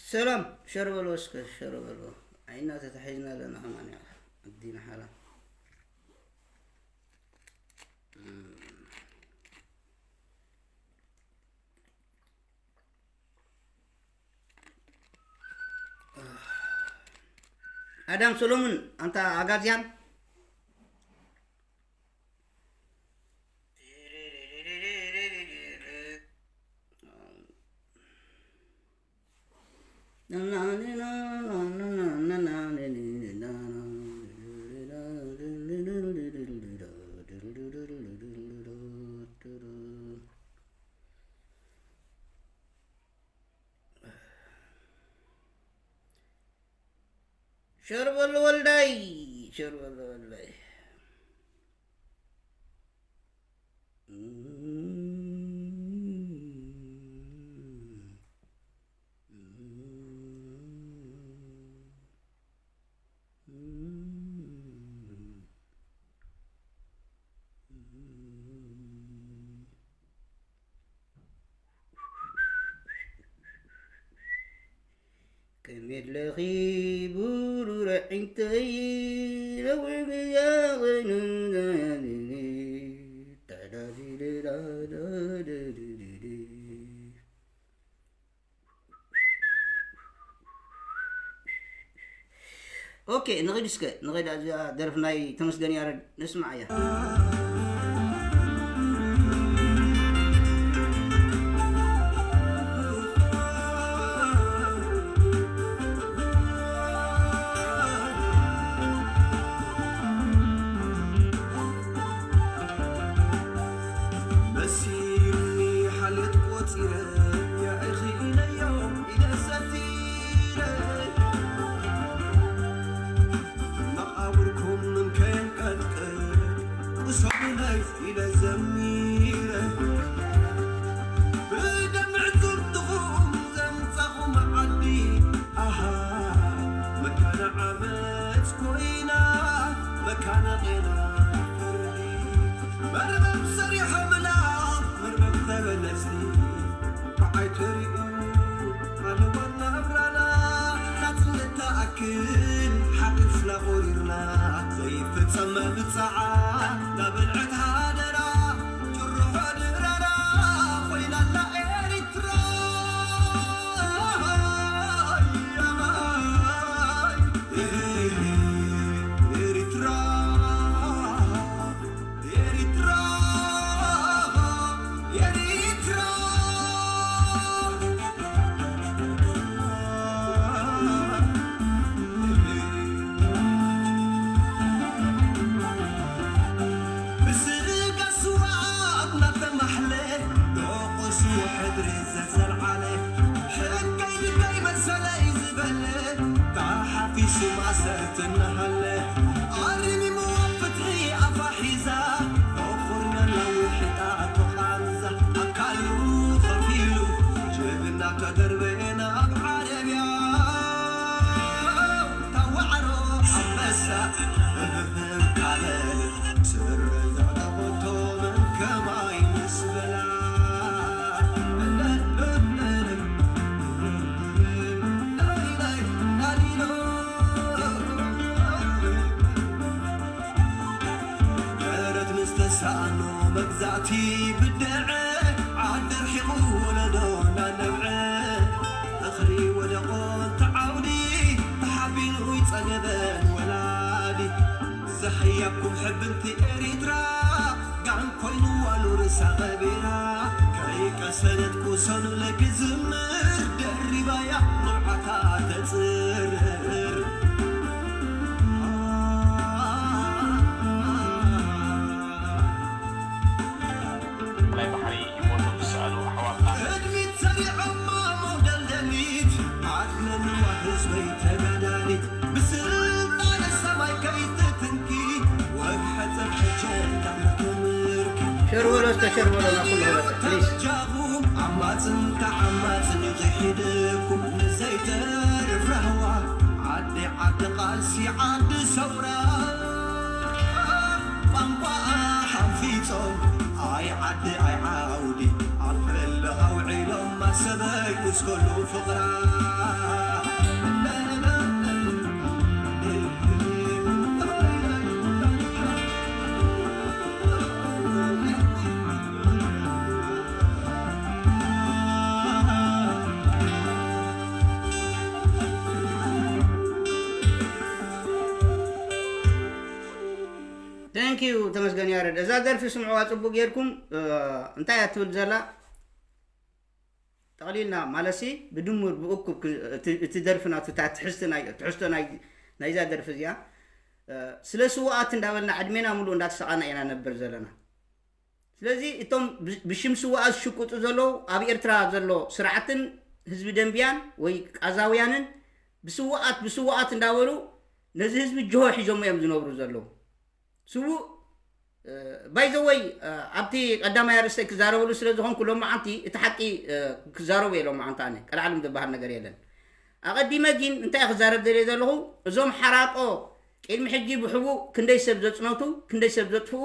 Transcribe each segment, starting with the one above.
ሰላም ሸር በሎ እስከ ሸር በሎ። ዓይና ተታሒዝና ኣለና ከማን እያ ኣዲና ሓላ። ኣዳም ሰሎሙን ኣንታ ኣጋዝያን። ሸርበል ወልዳይ፣ ሸርበል ወልዳይ። ከመይ ኣለኺ ብሩር ኣዒንተይ፣ ነዊሕ ግዜ ኮይኑ ተዳዲለ። ኦኬ፣ ንኺድ እስከ፣ ንኺድ። እዚኣ ደርፊ ናይ ተመስገን ያረድ ንስማዓያ። መሲሉኒ ሓልዮት ቆጺረ፣ የእኺለዮ ኢለ ሰቲረ። መቓብርኩም ከየንቀጥቅጥ፣ ቅሰኑለይ ኢለ ዘሚረ። ብደም ዕጽምትኹም ዘምጻኹም ዓዲ፣ ኣሃ፣ መካነ ዓመጽ ኮይና፣ መካነ ቄና ፍርዲ። መርበብ ሰሪሖምላ፣ መርበብ ተበለጽቲ፣ በዓይ ተሪኡ፣ ኣልቦን ናብራና፣ ናጽነት ትኣክል፣ ሓቂፍና ቆሪርና፣ ዘይፍጸም መብጽዓ፣ ናብልዕት ሃደራ፣ ጭርሖ ድራራ፣ ኮይናላ ኤሪትራ። ኤሪትራ፣ ኤሪትራ፣ ኤሪትራ። ብስጋ ስዋ እናተማሕለ፣ ደቆሱ ሕድሪ ዘዘልዓለ፣ ሕገይ ድገይ መሰለይ ዝበለ፣ ተሓፊሱ ማእሰርቲ እናሃለ፣ ኣሪሚምዎ ፍትሒ ኣፋ ሒዛ፣ ተኾርመላ ውሒጣ ተቓንዛ፣ ኣካሉ ኸፊሉ ጅግና ተደርበየ ናብ ዓረብያ። ታዋዕሮ ኣንበሳ እህህም ካለል ስረ ዘዕጠቖቶ መን ከማይ ምስ በላ። ደረት ምስ ተሳእኖ መግዛእቲ ብደዐ፣ ዓዲ ርሒቑ ወለዶ እናነብዐ፣ እኽሊ ወደቖ እንተ ዓውዲ፣ ተሓቢኑ ይጸገበን ወላዲ። ዘህያብኩም ሕብንቲ ኤሪትራ፣ ጋን ኮይንዋ ሉርሳ ቐቢራ፣ ከይቀሰነት ቁሰኑ ለክዝምር፣ ደሪባያ ንብዓታ ተጽርር። ናይ ባሕሪ ሞቶም ዝሰኣሉ ኣሕዋትና። ቅድሚት ሰሪዖማ መውደልደሊት፣ ዓድነንዋ ህዝበይ ተጋዳሊት፣ ብስልጣነ ሰማይ ከይትትንኪ፣ ወግሐ ጸብሐ ጀንዳ ምርኪ። ሸር በሎ እስከ ሸር በሎ ናብ ኩሉ ህብረተሰብ፣ ፕሊዝ። ጃኹም ዓማጽን ተዓማጽን ይኽሒድኩም ንዘይተርፍ ራህዋ፣ ዓዲ ዓዲ ቃልሲ ዓዲ ሰውራ። ቋንቋኣ ሓንፊጾም ኣይ ዓዲ ኣይ ዓውዲ ኣብ ሕልኽ ኣውዒሎም ሰበይ ምስ ኩሉ ፍቕራ Thank you ተመስገን ያረድ። እዛ ደርፊ ስምዕዋ ጽቡቅ ጌርኩም። እንታይ እያ ትብል ዘላ? ጠቕሊልና ማለሲ ብድሙር ብእኩብ እቲ ደርፊ ናቱ እታ ትሕዝቲ ናይ ትሕዝቶ ናይ ናይዛ ደርፊ እዚኣ ስለ ስዋኣት እንዳበልና ዕድሜና ሙሉ እንዳተሰቓና ኢና ነበር ዘለና። ስለዚ እቶም ብሽም ስዋኣት ዝሽቁጡ ዘለዉ ኣብ ኤርትራ ዘሎ ስርዓትን ህዝቢ ደንብያን ወይ ቃዛውያንን ብስዋኣት ብስዋኣት እንዳበሉ ነዚ ህዝቢ ጅሆ ሒዞሞ እዮም ዝነብሩ ዘለዉ። ስዉእ ባይዘወይ ኣብቲ ቀዳማይ ኣርእስተይ ክዛረበሉ ስለ ዝኾንኩ ሎማዓንቲ እቲ ሓቂ ክዛረቡ እየ። ሎማዓንቲ ኣነ ቀልዓለም ዝበሃል ነገር የለን። ኣቐዲመ ግን እንታይ ክዛረብ ደልየ ዘለኹ እዞም ሓራጦ ቅድሚ ሕጂ ብሕቡእ ክንደይ ሰብ ዘጽነቱ ክንደይ ሰብ ዘጥፍኡ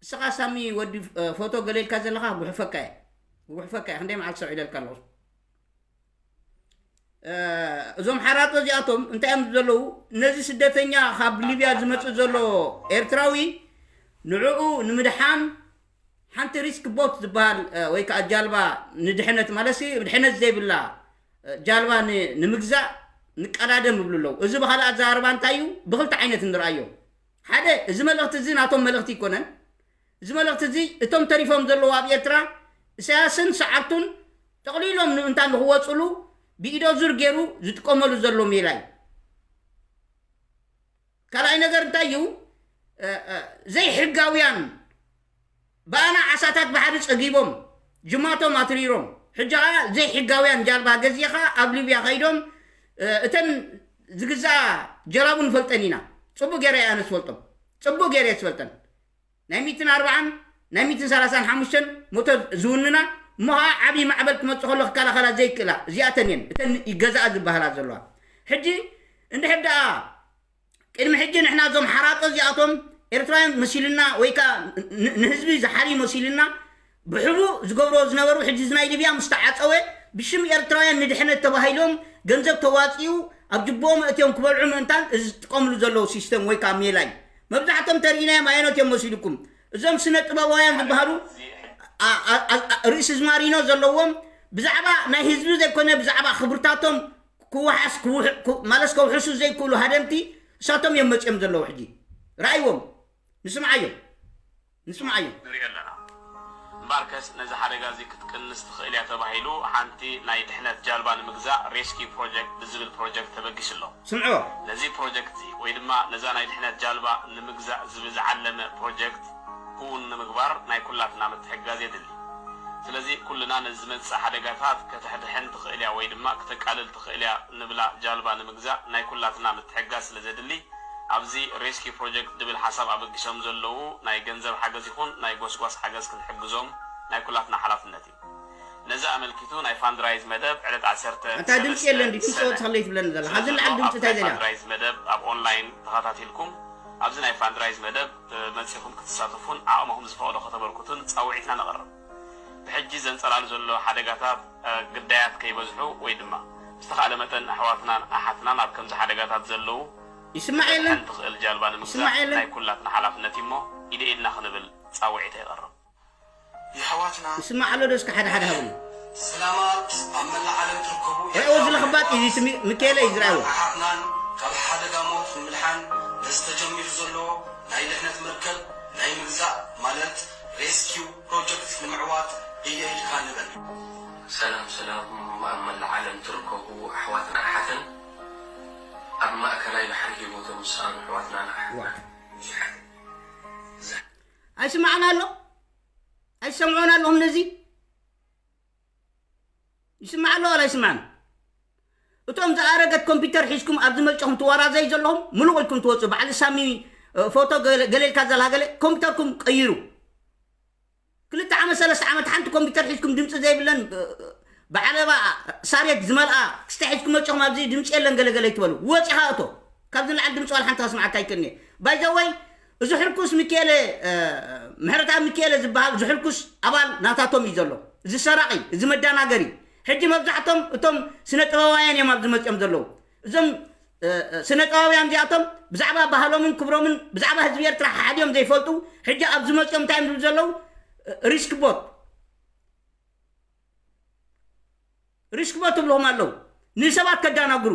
እስኻ ሳሚ ወዲ ፎቶ ገሌልካ ዘለኻ ጉሕፈካ እየ ጉሕፈካ እየ ክንደይ መዓልቲ ሰው ኢለልካ ኣለኹ። እዞም ሓራጦ እዚኣቶም እንታይ እዮም ዘለዉ? ነዚ ስደተኛ ካብ ሊብያ ዝመፅእ ዘሎ ኤርትራዊ ንዕኡ ንምድሓን ሓንቲ ሪስክ ቦት ዝበሃል ወይ ከዓ ጃልባ ንድሕነት ማለት ድሕነት ዘይብላ ጃልባ ንምግዛእ ንቀዳደም ይብሉ ኣለዉ። እዚ ብካልእ ኣዘራርባ እንታይ እዩ? ብክልተ ዓይነት ንርኣዮ። ሓደ እዚ መልእኽቲ እዚ ናቶም መልእኽቲ ይኮነን። እዚ መልእኽቲ እዚ እቶም ተሪፎም ዘለዉ ኣብ ኤርትራ ኢሳያስን ሰዓብቱን ጠቕሊሎም ንምእንታ ንኽወፅሉ ብኢዶ ዙር ገይሩ ዝጥቀመሉ ዘሎ ሜላ እዩ። ካልኣይ ነገር እንታይ እዩ? ዘይሕጋውያን ብኣና ዓሳታት ባሕሪ ፀጊቦም ጅማቶም ኣትሪሮም ሕጂ ኸዓ ዘይሕጋውያን ጃልባ ገዚኻ ኣብ ሊብያ ከይዶም እተን ዝግዛኣ ጀላቡ ንፈልጠን ኢና። ፅቡቅ ገይረ እየ ኣነ ዝፈልጦም። ፅቡቅ ገይረ እየ ዝፈልጠን። ናይ ሚእትን ኣርባዓን ናይ ሚእትን ሰላሳን ሓሙሽተን ሞቶ ዝውንና እሞ ኸዓ ዓብዪ ማዕበል ክመፅእ ከሎ ክከላኸላ ዘይክእላ እዚኣተን እየን እተን ይገዛኣ ዝበሃላ ዘለዋ። ሕጂ እንድሕር ደኣ ቅድሚ ሕጂ ንሕና እዞም ሓራጦ እዚኣቶም ኤርትራውያን መሲልና ወይ ከዓ ንህዝቢ ዝሓሪ መሲልና ብሕቡእ ዝገብርዎ ዝነበሩ ሕጂ እዚ ናይ ሊብያ ምስ ተዓፀወ ብሽም ኤርትራውያን ንድሕነት ተባሂሎም ገንዘብ ተዋፂኡ ኣብ ጅቦኦም እትዮም ክበልዑ ምእንታን እዚ ዝጥቀምሉ ዘለዉ ሲስተም ወይ ከዓ ሜላ እዩ። መብዛሕቶም ተሪኢናዮም ኣየኖት እዮም መሲልኩም? እዞም ስነ ጥበባውያን ዝበሃሉ ርእሲ ዝማሪኖ ዘለዎም ብዛዕባ ናይ ህዝቢ ዘይኮነ ብዛዕባ ክብርታቶም ክወሓስ ማለስ ከውሕሱ ዘይክእሉ ሃደምቲ እሳቶም እዮም መፅኦም ዘለዉ። ሕጂ ረኣይዎም ንስምዓዮም ንስምዓዮም። ንሪኦ ኣለና። እምበኣርከስ ነዚ ሓደጋ እዚ ክትቅንስ ትኽእል እያ ተባሂሉ ሓንቲ ናይ ድሕነት ጃልባ ንምግዛእ ሬስኪው ፕሮጀክት ብዝብል ፕሮጀክት ተበጊሱ ኣሎ። ስምዕዎ። ነዚ ፕሮጀክት እዚ ወይ ድማ ነዛ ናይ ድሕነት ጃልባ ንምግዛእ ዝብል ዝዓለመ ፕሮጀክት ክውን ንምግባር ናይ ኩላትና ምትሕግጋዝ የድሊ። ስለዚ ኩልና ነዚ ዝመጽእ ሓደጋታት ከተሕድሕን ትኽእል እያ ወይ ድማ ክተቃልል ትኽእል እያ ንብላ ጃልባ ንምግዛእ ናይ ኩላትና ምትሕግጋዝ ስለ ዘድሊ ኣብዚ ሬስኪው ፕሮጀክት ድብል ሓሳብ ኣበጊሶም ዘለዉ ናይ ገንዘብ ሓገዝ ይኹን ናይ ጎስጓስ ሓገዝ ክንሕግዞም ናይ ኩላትና ሓላፍነት እዩ። ነዚ ኣመልኪቱ ናይ ፋንድራይዝ መደብ ዕለት ዓሰርተ ኣታ ድምፂ የለን ድዩ? ድምፂ ወትኸለይ ትብለኒ ዘላ። ካብዚ ንላዕሊ ድምፂ እንታይ ዘላ? ፋንድራይዝ መደብ ኣብ ኦንላይን ተኸታቲልኩም ኣብዚ ናይ ፋንድራይዝ መደብ መፂኹም ክትሳተፉን ዓቕምኹም ዝፈቕዶ ከተበርክቱን ፃውዒትና ነቕርብ። ብሕጂ ዘንፀላሉ ዘሎ ሓደጋታት ግዳያት ከይበዝሑ ወይ ድማ ብዝተኻእለ መጠን ኣሕዋትናን ኣሓትናን ኣብ ከምዚ ሓደጋታት ዘለዉ ይስማዕ የለን። ትኽእል ጃልባ ንምግዛእ ናይ ኩላትና ሓላፍነት እዩ እሞ ኢደ ኢድና ክንብል ፃውዒት የቕርብ። ይስማዕ ኣሎ ዶ እስከ ሓደ ሓደ ሃቡኒ። ሰላማት ኣብ መላእ ዓለም ትርከቡ ርአዎ እዚ ለኽባጥ እዩ ሚካኤለ እዩ ዝረኣዎ። ኣሓትናን ካብ ሓደጋ ሞት ንምድሓን ነዚ ተጀሚሩ ዘሎ ናይ ድሕነት መርከብ ናይ ምግዛእ ማለት ሬስኪው ፕሮጀክት ንምዕዋት ኢደ ኢድካ ንበል። ሰላም ሰላም ኣብ መላእ ዓለም ትርከቡ ኣሕዋትን ኣሓትን ኣብ ማእከላይ ባሕሪ ሂወቶም ዝሰኣኑ ኣሕዋትናን ኣሓትናን ብዙሓት ኣይስማዕን ኣሎ ኣይሰምዑን ኣለኹም ነዚ ይስማዕ ኣሎ ዋላ ኣይስማዕን እቶም ዝኣረገት ኮምፒተር ሒዝኩም ኣብዚ መርጭኹም ትወራዘዩ ዘለኹም ምሉቕ ኢልኩም ትወፅኡ በዓል ሳሚ ፎቶ ገሌልካ ዘላ ገለ ኮምፒተርኩም ቀይሩ ክልተ ዓመት ሰለስተ ዓመት ሓንቲ ኮምፒተር ሒዝኩም ድምፂ ዘይብለን ብዓለባ ሳሬት ዝመልኣ ክስተ ሒዝኩም መርጭኹም ኣብዚ ድምፂ የለን ገለገለ ይትበሉ ወፂኻ እቶ ካብዚ ንላዕሊ ድምፂ ዋላ ሓንቲ ከስምዓካ ኣይክእልን እየ ባይዘወይ እዚ ሕርኩስ ሚካኤለ ምሕረታ ሚካኤለ ዝበሃል እዚ ሕርኩስ ኣባል ናታቶም እዩ ዘሎ እዚ ሰራቒ እዚ መዳናገሪ ሕጂ መብዛሕቶም እቶም ስነ ጥበባውያን እዮም ኣብዚ መፅኦም ዘለዉ። እዞም ስነ ጥበባውያን እዚኣቶም ብዛዕባ ባህሎምን ክብሮምን ብዛዕባ ህዝቢ ኤርትራ ሓዲኦም ዘይፈልጡ፣ ሕጂ ኣብዚ መፅኦም እንታይ እዮም ዝብሉ ዘለዉ? ሪስክ ቦት፣ ሪስክ ቦት ትብልኹም ኣለዉ፣ ንሰባት ከዳናግሩ።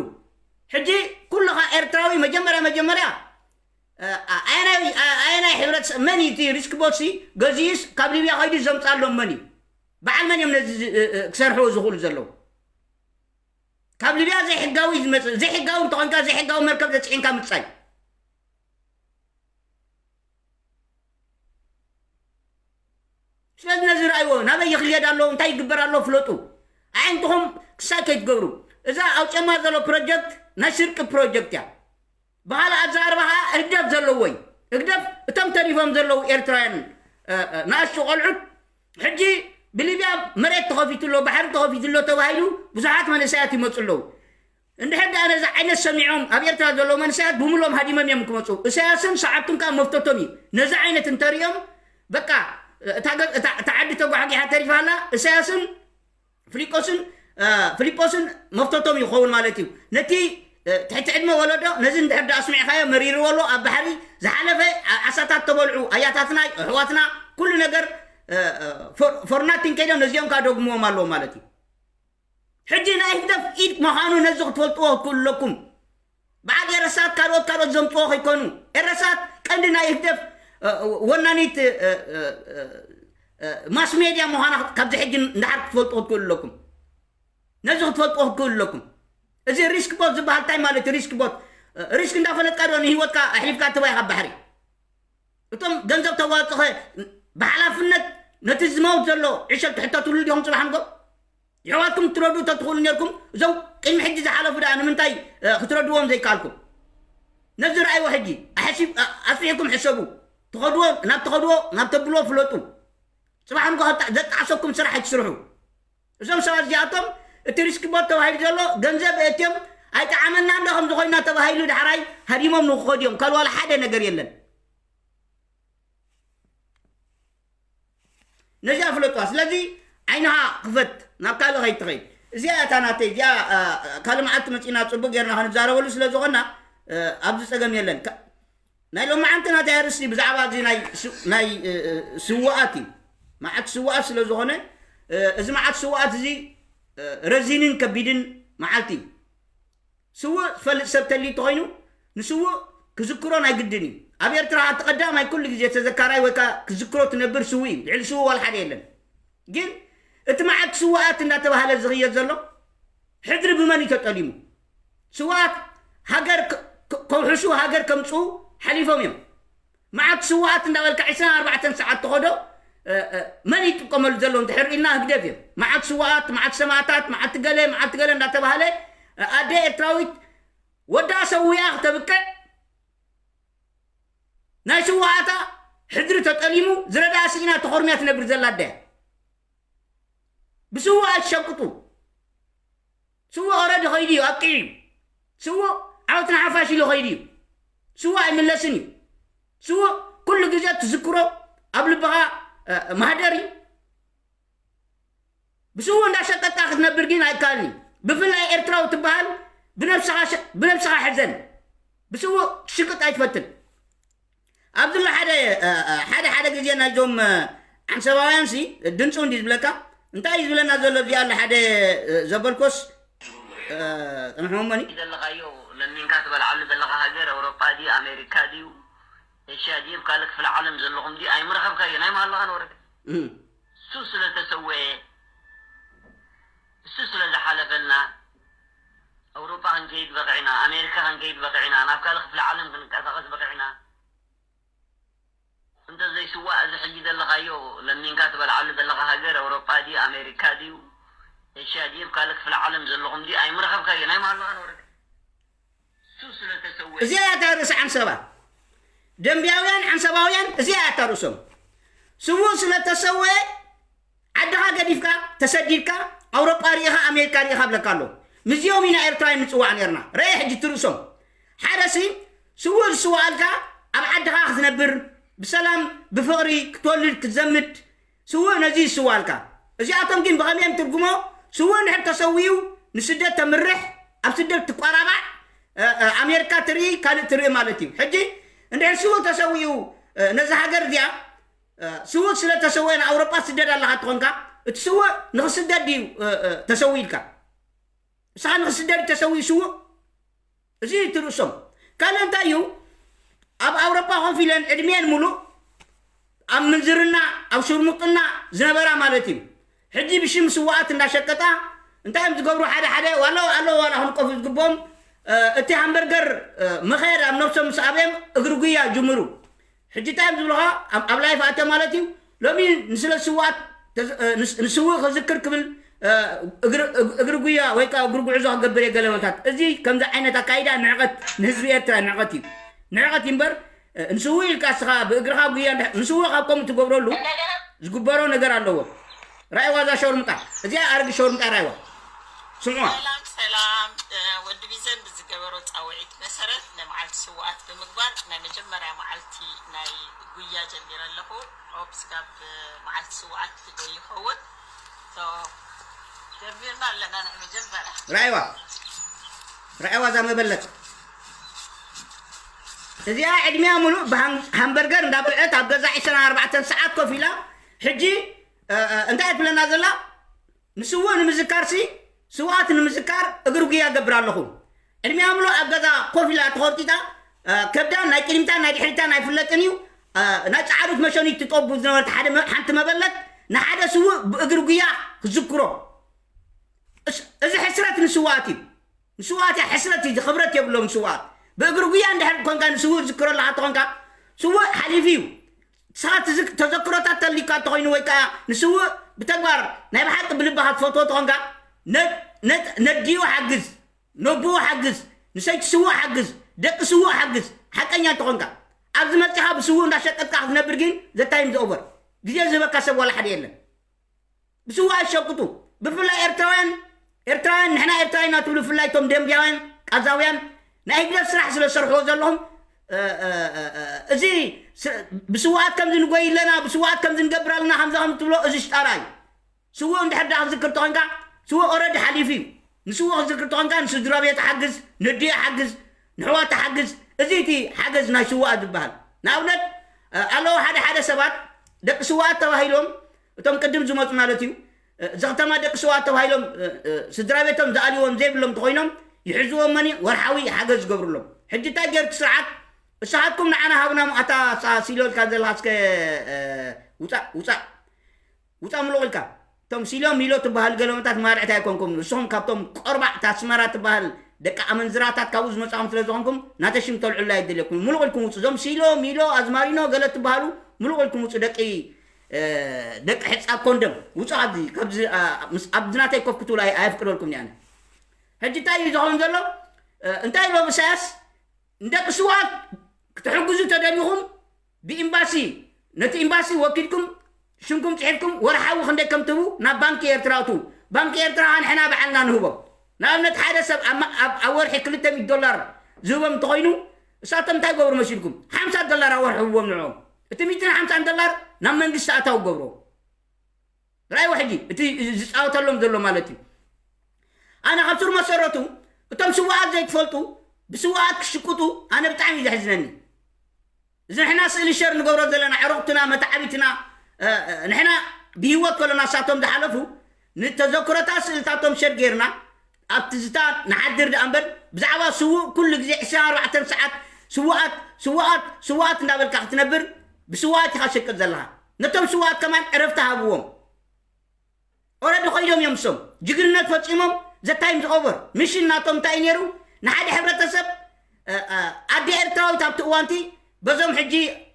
ሕጂ ኩልኻ ኤርትራዊ መጀመርያ መጀመርያ ኣየናይ ሕብረተሰብ መን እዩ እቲ ሪስክ ቦት ሲ ገዚኡስ ካብ ሊብያ ከይዱ ዘምፃሎም መን እዩ? በዓል መን እዮም ነዚ ክሰርሕዎ ዝኽእሉ ዘለዉ? ካብ ሊብያ ዘይሕጋዊ ዝመፅእ፣ ዘይሕጋዊ እንተኾንካ ዘይሕጋዊ መርከብ ዘፅዒንካ ምፃይ። ስለዚ ነዚ ረኣይዎ፣ ናበይ ይኽየድ ኣሎ፣ እንታይ ይግበር ኣሎ ፍለጡ። ኣዒንትኹም ክሳይ ከይትገብሩ። እዛ ኣውፅኦማ ዘሎ ፕሮጀክት ናይ ስርቂ ፕሮጀክት እያ። ብኻልእ ኣዘራርባ ከዓ ህግደፍ ዘለዎ እዩ። ህግደፍ እቶም ተሪፎም ዘለዉ ኤርትራውያን ንኣሽቱ ቆልዑት ሕጂ ብሊብያ መሬት ተኸፊቱ ኣሎ፣ ባሕሪ ተኸፊቱ ኣሎ ተባሂሉ ብዙሓት መንእሰያት ይመፁ ኣለዉ። እንድሕር ደኣ ነዚ ዓይነት ሰሚዖም ኣብ ኤርትራ ዘለዉ መንእሰያት ብምሎም ሃዲሞም እዮም ክመፁ። እሳያስን ሰዓብቱን ከዓ መፍተቶም እዩ። ነዚ ዓይነት እንተሪኦም በቃ እታ ዓዲ ተጓሕጊሓ ተሪፋ ኣላ። እሳያስን ፍሊቆስን ፍሊጶስን መፍተቶም ይኸውን ማለት እዩ። ነቲ ትሕቲ ዕድመ ወለዶ ነዚ እንድሕር ዳ ኣስሚዕካዮ መሪርዎ ኣሎ። ኣብ ባሕሪ ዝሓለፈ ዓሳታት ተበልዑ ኣያታትና ኣሕዋትና ኩሉ ነገር ፎርናቲን ከይዶም ነዚኦም ከዓ ደግምዎም ኣለዎ ማለት እዩ። ሕጂ ናይ ህግደፍ ኢድ ምዃኑ ነዚ ክትፈልጥዎ ክትክእሉ ኣለኩም። በዓል ኤረሳት ካልኦት ካልኦት ዘምፅዎ ከይኮኑ ኤረሳት ቀንዲ ናይ ህግደፍ ወናኒት ማስ ሜድያ ምዃና ካብዚ ሕጂ እንዳሓር ክትፈልጡ ክትክእሉ ኣለኩም። ነዚ ክትፈልጥዎ ክትክእሉ ኣለኩም። እዚ ሪስክ ቦት ዝበሃል እንታይ ማለት እዩ? ሪስክ ቦት ሪስክ እንዳፈለጥካ ዶ ንህይወትካ ኣሕሊፍካ ትባይ ካብ ባሕሪ? እቶም ገንዘብ ተዋፅኸ ብሓላፍነት ነቲ ዝመውት ዘሎ ዕሸል ትሕተትሉ ዲኹም ፅባሕ ንጎ? የሕዋትኩም ትረድኡ ተትኽእሉ ነርኩም እዞም ቅድሚ ሕጂ ዝሓለፉ ደኣ ንምንታይ ክትረድዎም ዘይከኣልኩም? ነዚ ረኣይዎ ሕጂ ኣስፊሕኩም ሕሰቡ። ትኸድዎ ናብ ትኸድዎ ናብ ተብልዎ ፍለጡ። ፅባሕ ንጎ ዘጣዕሰኩም ስራሕ ኣይትስርሑ። እዞም ሰባት እዚኣቶም እቲ ሪስክ ቦት ተባሂሉ ዘሎ ገንዘብ እትዮም ኣይጠዓመና እንዶ ከም ዝኾይና ተባሂሉ ዳሕራይ ሃዲሞም ንክኸዱ እዮም። ካልእ ዋላ ሓደ ነገር የለን። ነዚኣ ፍለጥዋ። ስለዚ ዓይንኻ ክፈት ናብ ካልእ ከይትኸይድ። እዚኣ እታ ናተይ እዚኣ ካልእ መዓልቲ መፂና ፅቡቅ ጌርና ክንዛረበሉ ስለ ዝኾና ኣብዚ ፀገም የለን። ናይ ሎማዓንቲ ናተይ ኣርእስቲ ብዛዕባ እዚ ናይ ስውኣት እዩ። መዓት ስውኣት ስለ ዝኾነ እዚ መዓት ስውኣት እዚ ረዚንን ከቢድን መዓልቲ እዩ። ስውእ ዝፈልጥ ሰብ ተልዩ እንተኾይኑ ንስውእ ክዝክሮ ናይ ግድን እዩ። ኣብ ኤርትራ እቲ ቀዳማይ ኩሉ ግዜ ተዘካራይ ወይ ከዓ ክዝክሮ ትነብር ስውእ እዩ። ልዕሊ ስውእ ዋላ ሓደ የለን። ግን እቲ መዓት ስውኣት እንዳተባሃለ ዝኽየድ ዘሎ ሕድሪ ብመን እዩ ተጠሊሙ? ስውኣት ሃገር ከውሕሱ ሃገር ከምፅኡ ሓሊፎም እዮም። መዓት ስውኣት እንዳበልካ ዕስራን ኣርባዕተን ሰዓት ተኸዶ መን ይጥቀመሉ ዘሎ እንድሕር ኢልና ህግደፍ እዮም። መዓት ስውኣት፣ መዓት ሰማእታት፣ መዓት ገለ መዓት ገለ እንዳተባሃለ ኣደ ኤርትራዊት ወዳ ሰዊኣ ክተብቅዕ ናይ ስውኣታ ሕድሪ ተጠሊሙ ዝረዳ ስኢና ተኾርምያ ትነብር ዘላ ኣደ እያ። ብስውእ ኣይትሸቅጡ። ስውእ ኦረዲ ኸይዱ እዩ ኣብቂዑ እዩ። ስውእ ዓወት ንሓፋሽ ኢሉ ኸይዱ እዩ። ስውእ ኣይምለስን እዩ። ስውእ ኩሉ ግዜ ትዝክሮ ኣብ ልብኻ ማህደር እዩ። ብስውእ እንዳሸቀጥካ ክትነብር ግን ኣይከኣልን እዩ። ብፍላይ ኤርትራዊ ትበሃል ብነብስኻ ሕዘን። ብስውእ ትሽቅጥ ኣይትፈትን። ኣብዚ ኣሎ ሓደ ሓደ ሓደ ግዜ ናይዞም ዓንሰባውያን ሲ ድምፁ እንዲ ዝብለካ እንታይ እዩ ዝብለና ዘሎ እዚ ኣሎ ሓደ ዘበልኮስ ጥንሕሞኒ ዘለኻዮ ለሚንካ ትበልዓሉ ዘለኻ ሃገር ኣውሮጳ ድዩ ኣሜሪካ ድዩ ኤሽያ ድዩ ካልእ ክፍለ ዓለም ዘለኹም ድዩ ኣይምረኸብካዮ ናይ መሃላኻ ንወረደ እሱ ስለተሰወየ እሱ ስለዝሓለፈልና ኣውሮጳ ክንከይድ በቂዕና ኣሜሪካ ክንከይድ በቂዕና ናብ ካልእ ክፍለ ዓለም ክንንቀሳቐስ በቂዕና እንተዘይስዋእ እዚ ሕጂ ዘለኻዮ ለሚንካ ትበልዓሉ ዘለኻ ሃገር ኣውሮጳ ድዩ ኣሜሪካ ድዩ ኤሽያ ድዩ ካልእ ክፍለ ዓለም ዘለኹም ድዩ ኣይምረኸብካዮ ናይ መሃላኻ ንወረደ እዚኣ እያ እታ ርእሲ ዓንሰባ። ደንቢያውያን ዓንሰባውያን እዚኣ እያ እታ ርእሶም። ስዉእ ስለ ተሰወየ ዓድኻ ገዲፍካ ተሰዲድካ ኣውሮጳ ርኢኻ ኣሜሪካ ርኢኻ ብለካ ኣሎ። ምስዚኦም ኢና ኤርትራውያን ንጽዋዕ ነርና። ረኤ ሕጂ እቲ ርእሶም። ሓደሲ ስዉእ ዝስዋኣልካ ኣብ ዓድኻ ክትነብር ብሰላም ብፍቕሪ ክትወልድ ክትዘምድ ስውእ ነዚ ይስዋልካ። እዚኣቶም ግን ብኸመይ እዮም ትርጉሞ? ስውእ እንድሕር ተሰዊኡ ንስደት ተምርሕ፣ ኣብ ስደት ትቋራባዕ፣ ኣሜሪካ ትርኢ፣ ካልእ ትርኢ ማለት እዩ። ሕጂ እንድሕር ስውእ ተሰዊኡ ነዚ ሃገር እዚኣ፣ ስውእ ስለ ተሰወየ ንኣውሮጳ ስደድ ኣለካ ትኾንካ። እቲ ስውእ ንክስደድ ድዩ ተሰዊ ኢልካ? እስኻ ንክስደድ ተሰዊኡ ስውእ? እዚ ትርእሶም። ካልእ እንታይ እዩ? ኣብ ኣውሮጳ ኮፍ ኢለን ዕድሜን ሙሉእ ኣብ ምንዝርና፣ ኣብ ሽርሙጥና ዝነበራ ማለት እዩ። ሕጂ ብሽም ስዋኣት እንዳሸቀጣ እንታይ እዮም ዝገብሩ? ሓደ ሓደ ዋላ ኣሎ ዋላ ክንቀፉ ዝግብኦም፣ እቲ ሃምበርገር መኸየድ ኣብ ነብሶም ምስ ኣብዮም እግሪ ጉያ ጅምሩ። ሕጂ እንታይ እዮም ዝብልኻ? ኣብ ላይፍ ኣተ ማለት እዩ። ሎሚ ንስለ ስዋኣት ንስውእ ክዝክር ክብል እግሪ ጉያ ወይ ከዓ እግሪ ጉዕዞ ክገብር እየ ገለመታት። እዚ ከምዚ ዓይነት ኣካይዳ ንዕቐት፣ ንህዝቢ ኤርትራ ንዕቐት እዩ። ንዕቐት እዩ እምበር፣ ንስውእ ኢልካ እስኻ ብእግርኻ ጉያ ንስውእ ካብ ከምኡ ትገብረሉ ዝግበሮ ነገር ኣለዎ። ራእይዋ እዛ ሸርምጣ፣ እዚኣ ኣረጊ ሸርምጣ ራእይዋ። ስምዑዋ። ሰላም ሰላም። ወዲ ቢዘን ብዝገበሮ ፃውዒት መሰረት ንመዓልቲ ስውኣት ብምግባር ናይ መጀመርያ መዓልቲ ናይ ጉያ ጀሚረ ኣለኹ። ኦፕስ ካብ መዓልቲ ስውኣት ትደይ ይኸውን። ጀሚርና ኣለና ናይ መጀመርያ። ራእይዋ፣ ራእይዋ እዛ መበለት። እዚኣ ዕድሚያ ሙሉእ ብሃምበርገር እንዳበልዐት ኣብ ገዛ ዕስራን ኣርባዕተን ሰዓት ኮፍ ኢላ። ሕጂ እንታይ ትብለና ዘላ? ንስውእ ንምዝካርሲ፣ ስውኣት ንምዝካር እግሪ ጉያ ገብር ኣለኹ። ዕድሚኣ ምሉእ ኣብ ገዛ ኮፍ ኢላ ተኾርጢጣ፣ ከብዳን ናይ ቅድሚታን ናይ ድሕሪታን ኣይፍለጥን እዩ። ናይ ጸዓዱት መሸኒት ትጠቡ ዝነበረት ሓደ መ-፣ ሓንቲ መበለት ንሓደ ስውእ ብእግሪ ጉያ ክዝክሮ። እስ-፣ እዚ ሕስረት ንስውኣት እዩ። ንስውኣት እያ ሕስረት እዩ፣ ክብረት የብሎም ንስውኣት። ብእግሪ ጉያ እንድሕር ኮንካ ንስውእ ዝክሮ ኣለካ ተኾንካ፣ ስውእ ሓሊፉ እዩ። ንስኻ ትዝክ-፣ ተዘክሮታት ተልዩካ እንተኾይኑ ወይ ከዓ ንስውእ ብተግባር ናይ ብሓቂ ብልብኻ ትፈትዎ ተኾንካ፣ ነ-፣ ነ-፣ ነዲኡ ሓግዝ፣ ነቦኡ ሓግዝ፣ ንሰይቲ ስውእ ሓግዝ፣ ደቂ ስውእ ሓግዝ፣ ሓቀኛ እንተኾንካ። ኣብዚ መጺኻ ብስውእ እንዳሸቀጥካ ክትነብር ግን ዘታይም ዝኦቨር። ግዜ ዝህበካ ሰብ ዋላ ሓደ የለን። ብስውእ ኣይሸቅጡ። ብፍላይ ኤርትራውያን፣ ኤርትራውያን፣ ንሕና ኤርትራውያን ኢና ትብሉ፣ ብፍላይ እቶም ደንብያውያን፣ ቃዛውያን፣ ናይ ህግደፍ ስራሕ ስለ ዝሰርሕዎ ዘለኹም፣ እ፣ እ፣ እ፣ እ፣ እዚ ስ-፣ ብስውኣት ከምዚ ንጎይ ኣለና፣ ብስውኣት ከምዚ ንገብር ኣለና፣ ከምዚ ከም ትብሎ፣ እዚ ሽጣራ እዩ። ስውእ እንድሕር ደኣ ክትዝክር ተኾንካ፣ ስውእ ኦረዲ ሓሊፉ እዩ። ንስውእ ክትዝክር ተኾንካ፣ ንስድራ ቤት ሓግዝ፣ ነዲኡ ሓግዝ፣ ንሕዋት ሓግዝ። እዚ እቲ ሓገዝ ናይ ስውኣት ዝበሃል። ንኣብነት፣ እ፣ ኣለዉ ሓደ ሓደ ሰባት ደቂ ስውኣት ተባሂሎም፣ እቶም ቅድም ዝመጹ ማለት እዩ፣ እ፣ እዚ ከተማ ደቂ ስውኣት ተባሂሎም፣ እ፣ እ፣ ስድራ ቤቶም ዝኣልይዎም ዘይብሎም እንተኾይኖም፣ ይሕዝዎም መኒ ወርሓዊ ሓገዝ ዝገብሩሎም። ሕጂ እንታይ ገይሩ እቲ ስርዓት? እሳኻትኩም ንዓና ሃብና፣ ኣታ ሳ-፣ ሲሎ ኢልካ ዘለኻ እስከ፣ እ፣ ውጻእ፣ ውጻእ። ውጻእ ምሉቕ ኢልካ። እቶም ሲሎ ሚሎ ትበሃል ገለመታት ማርዕት ኣይኮንኩም። ንስኹም ካብቶም ቆርባዕ፣ እታ ኣስመራ ትበሃል ደቂ ኣመንዝራታት ካብኡ ዝመጻኹም ስለ ዝኾንኩም፣ ናተ ሽም ተልዕሉ ኣይደልየኩም። ምሉቕ ኢልኩም ውጹ። እዞም ሲሎ፣ ሚሎ፣ ኣዝማሪኖ ገለ ትበሃሉ፣ ምሉቕ ኢልኩም ውጹ። ደቂ፣ እ፣ ደቂ ሕጻብ ኮንደም። ውጹ ኣብዚ፣ ካብዚ፣ ኣ፣ ምስ፣ ኣብዚ ናተይ ኮፍ ክትብሉ ኣይ-፣ ኣየፍቅደልኩም እየ ኣነ። ሕጂ እንታይ እዩ ዝኸውን ዘሎ? እ፣ እንታይ ኢሎም ኢሳያስ? ንደቂ ስውኣት ክትሕግዙ ተደሊኹም ብኤምባሲ፣ ነቲ ኤምባሲ ወኪልኩም ሽምኩም ጽሒፍኩም ወርሓዊ ክንደይ ከም ትህቡ ናብ ባንኪ ኤርትራ እትዉ። ባንኪ ኤርትራ ንሕና ባዕልና ንህቦም። ንኣብነት ሓደ ሰብ ኣብ፣ ኣብ፣ ኣብ ወርሒ ክልተ ሚእቲ ዶላር ዝህቦም እንተኾይኑ፣ እሳቶም እንታይ ገብሩ መሲልኩም? ሓምሳ ዶላር ኣብ ወርሒ ህብዎም ንዕኦም። እቲ ሚእትን ሓምሳን ዶላር ናብ መንግስቲ ኣታዊ ገብሮ። ራእይዎ ሕጂ እቲ ዝጻወተሎም ዘሎ ማለት እዩ። ኣነ ካብ ስር መሰረቱ እቶም ስውኣት ዘይትፈልጡ ብስውኣት ክሽቅጡ ኣነ ብጣዕሚ እዩ ዘሕዝነኒ። እዚ ንሕና ስእሊ ሸር ንገብሮ ዘለና ዕሩቕትና፣ መተዓቢትና፣ እ፣ እ፣ ንሕና ብህይወት ከለና እሳቶም ዝሓለፉ ንተዘክሮታት ስእልታቶም ሸር ጌርና ኣብ ትዝታ ንሓድር ደኣ እምበር ብዛዕባ ስዉእ ኩሉ ግዜ ዕስራን ኣርባዕተን ሰዓት ስውኣት፣ ስውኣት፣ ስውኣት እንዳበልካ ክትነብር ብስውኣት ኢኻ ትሸቅጥ ዘለኻ። ነቶም ስውኣት ከማን ዕረፍቲ ሃብዎም። ኦረዲ ኮይዶም እዮም እሶም። ጅግንነት ፈጺሞም፣ ዘ ታይም ኦቨር። ሚሽን ናቶም እንታይ እዩ ነይሩ? ንሓደ ሕብረተሰብ፣ እ፣ እ፣ ኣደ ኤርትራዊት ኣብቲ እዋንቲ በዞም ሕጂ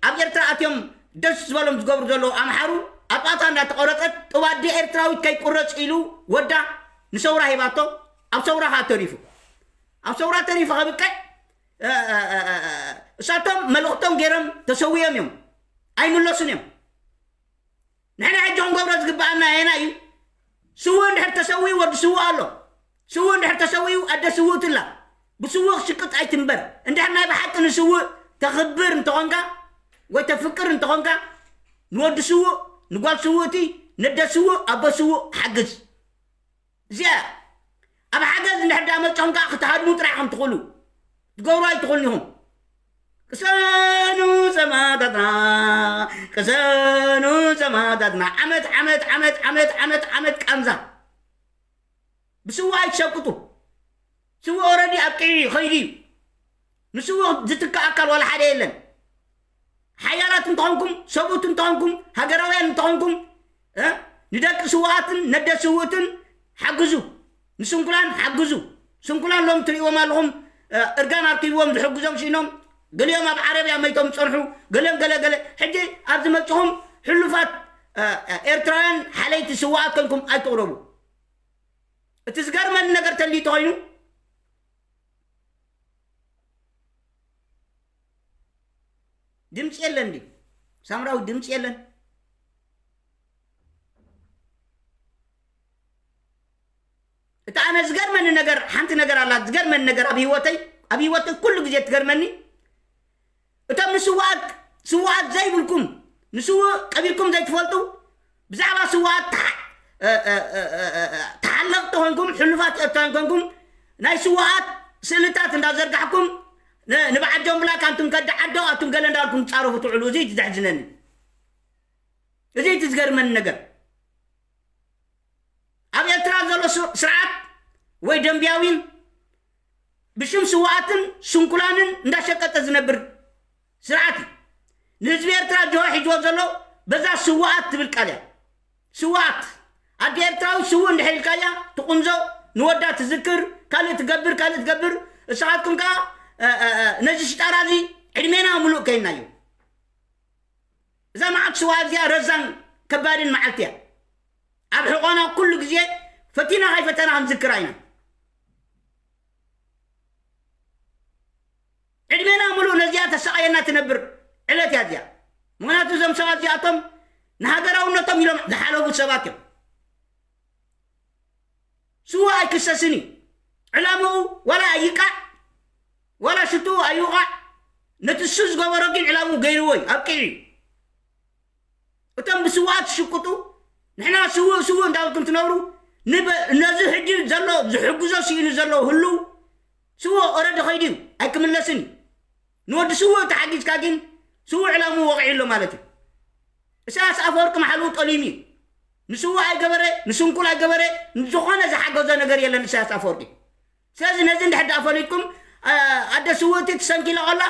ኣብ ኤርትራ ኣትዮም ደስ ዝበሎም ዝገብሩ ዘለዉ ኣምሓሩ ኣጥባታ እንዳተቆረጸት፣ ጥብ ኣደ ኤርትራዊት ከይቁረጽ ኢሉ ወዳ ንሰውራ ሂባቶ፣ ኣብ ሰውራ ከኣ ተሪፉ። ኣብ ሰውራ ተሪፉ ከብቅዕ፣ እ፣ እ፣ እ፣ እ፣ እሳቶም መልእኽቶም ገይሮም ተሰዊኦም እዮም። ኣይምለሱን እዮም። ንሕና ሕጂ ክንገብሮ ዝግብኣና ኣየናይ እዩ? ስዉእ እንድሕር ተሰዊኡ ወዲ ስዉእ ኣሎ። ስዉእ እንድሕር ተሰዊኡ ኣደ ስውእቲ ኣላ። ብስዉእ ክሽቅጥ ኣይትንበር። እንድሕር ናይ ብሓቂ ንስዉእ ተኽብር እንተኾንካ ወይ ተፍቅር እንተኾንካ፣ ንወዲ ስዉእ፣ ንጓል ስውእቲ፣ ነደ ስዉእ፣ ኣቦ ስዉእ ሓግዝ። እዚኣ ኣብ ሓገዝ እንድሕር ዳ መፅኹም ከዓ ክትሃድሙ ጥራሕ ከም ትኽእሉ ትገብሩ ኣይትኽእሉን ኢኹም። ቅሰኑ ሰማእታትና፣ ቅሰኑ ሰማእታትና። ዓመት ዓመት ዓመት ዓመት ዓመት ዓመት ቃንዛ ብስዋ ኣይትሸቅጡ። ስዋ ኦረዲ ኣብ ቅዒ ኸይዱ እዩ። ንስዋ ዝትካ ኣካል ዋላ ሓደ የለን። ሓያላት እንተኾንኩም፣ ሰብኡት እንተኾንኩም፣ ሃገራውያን እንተኾንኩም፣ እ፣ ንደቂ ስውኣትን ነደ ስውእትን ሓግዙ። ንስንኩላን ሓግዙ። ስንኩላን ሎም ትርእይዎም ኣለኹም፣ እ፣ እርጋን ኣርኪብዎም ዝሕግዞም ሽኢኖም፣ ገሊኦም ኣብ ዓረብያ መይቶም ዝጸንሑ፣ ገሊኦም ገለ ገለ። ሕጂ ኣብ ዝመጽኹም ሕሉፋት፣ እ፣ እ፣ ኤርትራውያን ሓለይቲ ስውኣት ኮንኩም ኣይትቕረቡ። እቲ ዝገርመኒ ነገር ተልዩ ተኾይኑ፣ ድምፂ የለን ድዩ? ሳምራዊ ድምፂ የለን። እቲ ኣነ ዝገርመኒ ነገር፣ ሓንቲ ነገር ኣላ ዝገርመኒ ነገር ኣብ ህይወተይ፣ ኣብ ህይወተይ ኩሉ ግዜ ትገርመኒ። እቶም ንስውኣት፣ ስውኣት ዘይብልኩም፣ ንስውእ ቀቢርኩም ዘይትፈልጡ፣ ብዛዕባ ስውኣት ተሓ-፣ እ፣ እ፣ እ፣ እ፣ እ፣ ተሓለቕቲ ኮንኩም፣ ሕሉፋት ኤርትራውያን ኮንኩም፣ ናይ ስውኣት ስእልታት እንዳዘርጋሕኩም፣ ን-፣ ንበዓል ጆን ብላክ ኣንቱም ከዲ ዓዶ፣ ኣቱም ገለ እንዳልኩም ትጻረፉ ትውዕሉ። እዚ እዩ ዘሕዝነኒ። እዚ እዩ እቲ ዝገርመኒ ነገር። ኣብ ኤርትራ ዘሎ ስ-፣ ስርዓት ወይ ደንብያዊን ብሽም ስውኣትን ስንኩላንን እንዳሸቀጠ ዝነብር ስርዓት እዩ። ንህዝቢ ኤርትራ ጅሆ ሒዝዎ ዘሎ በዛ ስውኣት ትብል ቃል እያ። ስውኣት። ኣደ ኤርትራዊ ስውእ እንድሕር ኢልካያ ትቑንዞ፣ ንወዳ ትዝክር፣ ካልእ ትገብር፣ ካልእ ትገብር። እሳኻትኩም ከኣ፣ እ፣ እ፣ እ፣ ነዚ ሽጣራ እዚ ዕድሜና ምሉእ ከይናዮ። እዛ መዓልቲ ስውኣት እዚኣ ረዛን ከባድን መዓልቲ እያ። ኣብ ሕቖና ኩሉ ግዜ ፈቲና ካይፈተና ክንዝክራ ኢና። ዕድሜና ምሉእ ነዚኣ ተሰቓየና ትነብር ዕለት እያ እዚኣ። ምኽንያቱ እዞም ሰባት እዚኣቶም ንሃገራውነቶም ኢሎም ዝሓለፉ ሰባት እዮም። ስዋ ኣይክሰስን እዩ። ዕላምኡ ዋላ ኣይቃዕ፣ ዋላ ሽትኡ ኣይውቓዕ፣ ነቲ እሱ ዝገበሮ ግን ዕላምኡ ገይርዎ እዩ፣ ኣብቂዑ እዩ። እቶም ብስውኣት ትሽቅጡ፣ ንሕና ስውእ ስውእ እንዳበልኩም ትነብሩ፣ ንበ-፣ ነዚ ሕጂ ዘሎ ዝሕግዞ ስኢኑ ዘሎ ህልው ስውእ ኦረዲ ኸይዱ እዩ፣ ኣይክምለስን እዩ። ንወዲ ስውእ ተሓጊዝካ ግን ስውእ ዕላምኡ ወቒዑ ኣሎ ማለት እዩ። ኢሳያስ ኣፈወርቂ መሓልኡ ጠሊሙ እዩ። ንስውእ ኣይገበረ፣ ንስንኩል ኣይገበረ፣ ንዝኾነ ዝሓገዞ ነገር የለን ኢሳያስ ኣፈወርቂ። ስለዚ ነዚ እንድሕር ደኣ ፈሊጥኩም፣ ኣ-፣ ኣደ ስውእቲ ትሰንኪላ ኸላ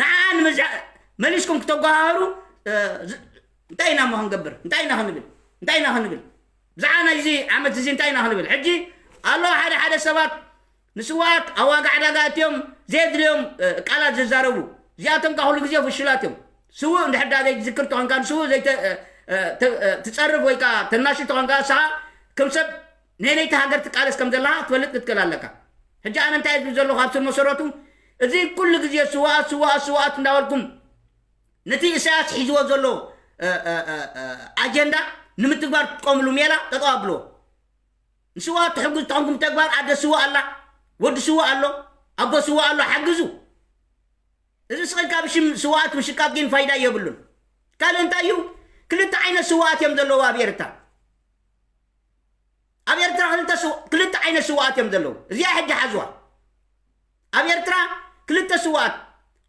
ንዓኣ ንምዝዓ-፣ መሊስኩም ክተጓሃህሩ፣ እ፣ ዝ-፣ እንታይ ኢና እሞ ክንገብር? እንታይ ኢና ክንብል? እንታይ ኢና ክንብል? ብዛዕባ ናይዚ ዓመት እዚ እንታይ ኢና ክንብል? ሕጂ ኣሎ ሓደ ሓደ ሰባት ንስውኣት ኣብ ዋጋ ዕዳጋ ኣእትዮም ዘየድልዮም፣ እ፣ ቃላት ዝዛረቡ። እዚኣቶም ከኣ ኩሉ ግዜ ፍሹላት እዮም። ስዉእ እንድሕር ደኣ ዘይትዝክር ተኾንካ፣ ንስዉእ ዘይተ-፣ እ፣ እ፣ ተ-፣ እ፣ ትጸርፍ ወይ ከኣ ተናሹ ተኾንካ፣ ንስኻ ከም ሰብ ንነይቲ ሃገር ትቃለስ ከም ዘለኻ ክትፈልጥ ክትክእል ኣለካ። ሕጂ ኣነ እንታይ እብል ዘለኹ ኣብ ስር መሰረቱ፣ እዚ ኩሉ ግዜ ስዉኣት፣ ስዉኣት፣ ስዉኣት እንዳበልኩም ነቲ ኢሳያስ ሒዝዎ ዘሎ፣ እ፣ እ፣ እ፣ እ፣ ኣጀንዳ ንምትግባር ትጥቀምሉ ሜላ ጠጠው ኣብልዎ። ንስዉኣት ትሕግዙ ተኾንኩም ተግባር ኣደ ስዉእ ኣላ፣ ወዲ ስዉእ ኣሎ፣ ኣቦ ስዉእ ኣሎ፣ ሓግዙ። እዚ ስቕ ኢልካ ብሽም ስዉኣት ምሽቃጥ ግን ፋይዳ የብሉን። ካልእ እንታይ እዩ? ክልተ ዓይነት ስዉኣት እዮም ዘለዉ ኣብ ኤርትራ። ኣብ ኤርትራ ክልተ ስው-፣ ክልተ ዓይነት ስዉኣት እዮም ዘለዉ። እዚኣ ሕጂ ሓዝዋ። ኣብ ኤርትራ ክልተ ስዉኣት፣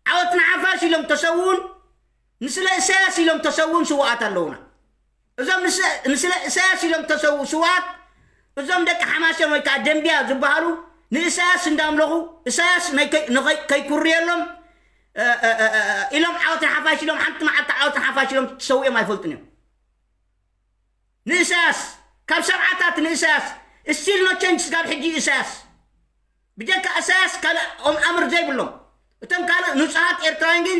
ዓወት ንሓፋሽ ኢሎም ተሰውኡን ንስለ ኢሳያስ ኢሎም ተሰውኡን ስዉኣት ኣለዉና። እዞም ንስ-፣ ንስለ ኢሳያስ ኢሎም ተሰውኡ ስዉኣት፣ እዞም ደቂ ሓማሴን ወይ ከዓ ደንቢያ ዝበሃሉ ንኢሳያስ እንዳምለኹ፣ ኢሳያስ ናይ ከይ-፣ ንኸይ-፣ ከይኩርየሎም፣ እ፣ እ፣ እ፣ እ፣ ኢሎም ዓወት ንሓፋሽ ኢሎም፣ ሓንቲ መዓልቲ ዓወት ንሓፋሽ ኢሎም ተሰዊኦም ኣይፈልጡን እዮም። ንኢሳያስ፣ ካብ ሰብዓታት ንኢሳያስ፣ still no change ስጋብ ሕጂ ኢሳያስ። ብጀካ ኢሳያስ ካልእ ኦም ኣምር ዘይብሎም። እቶም ካልእ ንጹሃት ኤርትራውያን ግን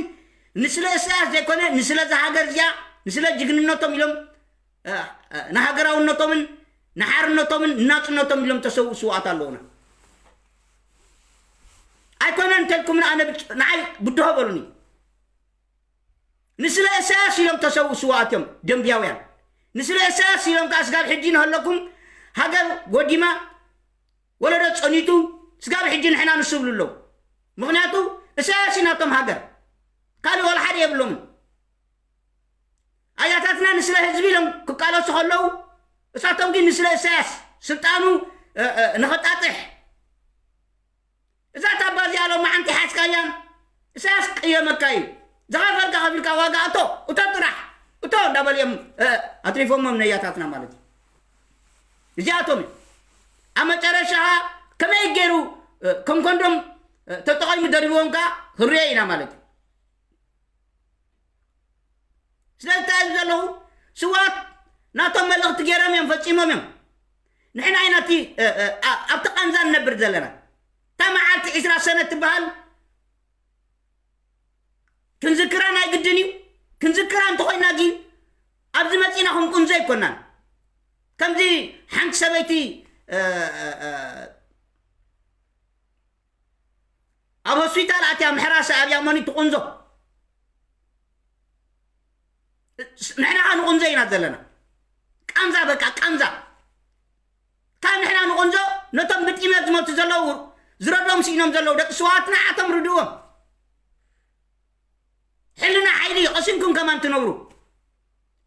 ንስለ ኢሳያስ ዘይኮነ፣ ንስለ እዛ ሃገር እዚኣ፣ ንስለ ጅግንነቶም ኢሎም፣ እ፣ እ፣ ንሃገራውነቶምን ንሓርነቶምን ንናጽነቶም ኢሎም ተሰውኡ ስውኣት ኣለዉና። ኣይኮነን እንተልኩምና ኣነ ብጭ-፣ ንዓይ ብድሆ በሉኒ። ንስለ ኢሳያስ ኢሎም ተሰውኡ ስውኣት እዮም ደንብያውያን። ንስለ ኢሳያስ ኢሎም ከኣ ስጋብ ሕጂ ንሃለኩም ሃገር ወዲማ፣ ወለዶ ጸኒቱ፣ ስጋብ ሕጂ ንሕና ንሱ ይብሉ ኣለዉ። ምኽንያቱ ኢሳያስ እዩ ናቶም ሃገር። ካልእ ዋላ ሓደ የብሎምን። ኣያታትና ንስለ ህዝቢ ኢሎም ክቃለሱ ከለዉ፣ እሳቶም ግን ንስለ ኢሳያስ ስልጣኑ፣ እ፣ እ፣ ንኸጣጥሕ። እዛ ታባ እዚኣ ሎማዓንቲ ሓዝካያን፣ ኢሳያስ ክቅየመካ እዩ። ዝኸፈልካ ከፊልካ ዋጋ እቶ፣ እቶ ጥራሕ፣ እቶ እንዳበሉ እዮም፣ እ፣ ኣትሪፎሞም ነያታትና ማለት እዩ። እዚኣቶም እዮም። ኣብ መጨረሻ ከመይ ገይሩ፣ እ፣ ከም ኮንዶም፣ እ፣ ተጠቒሙ ደሪብዎም ከኣ ክንሪኦ ኢና ማለት እዩ። ስለዚ እንታይ እየ ዘለኹ? ስውኣት ናቶም መልእኽቲ ገይሮም እዮም፣ ፈጺሞም እዮም። ንሕና ኢና እቲ፣ እ፣ እ፣ ኣ-፣ ኣብቲ ቃንዛ ንነብር ዘለና። እታ መዓልቲ ዕስራ ሰነ ትበሃል ክንዝክራ ናይ ግድን እዩ። ክንዝክራ እንተኾይና ግን ኣብዚ መጺና ክንቁንዞ ኣይኮናን። ከምዚ ሓንቲ ሰበይቲ፣ እ፣ እ፣ እ፣ ኣብ ሆስፒታል ኣትያ ምሕራሰ ኣብያ መኒ ትቁንዞ። ንሕና ኸ ንቁንዞ ኢና ዘለና። ቃንዛ በቃ ቃንዛ። ካብ ንሕና ንቁንዞ ነቶም ብጢመት ዝሞቱ ዘለዉ ዝረዶም ስኢኖም ዘለዉ ደቂ ስውኣትና ዓቶም ርድዎም። ሕልና ሓይሊ እዩ፣ ቀሲንኩም ከማን ትነብሩ።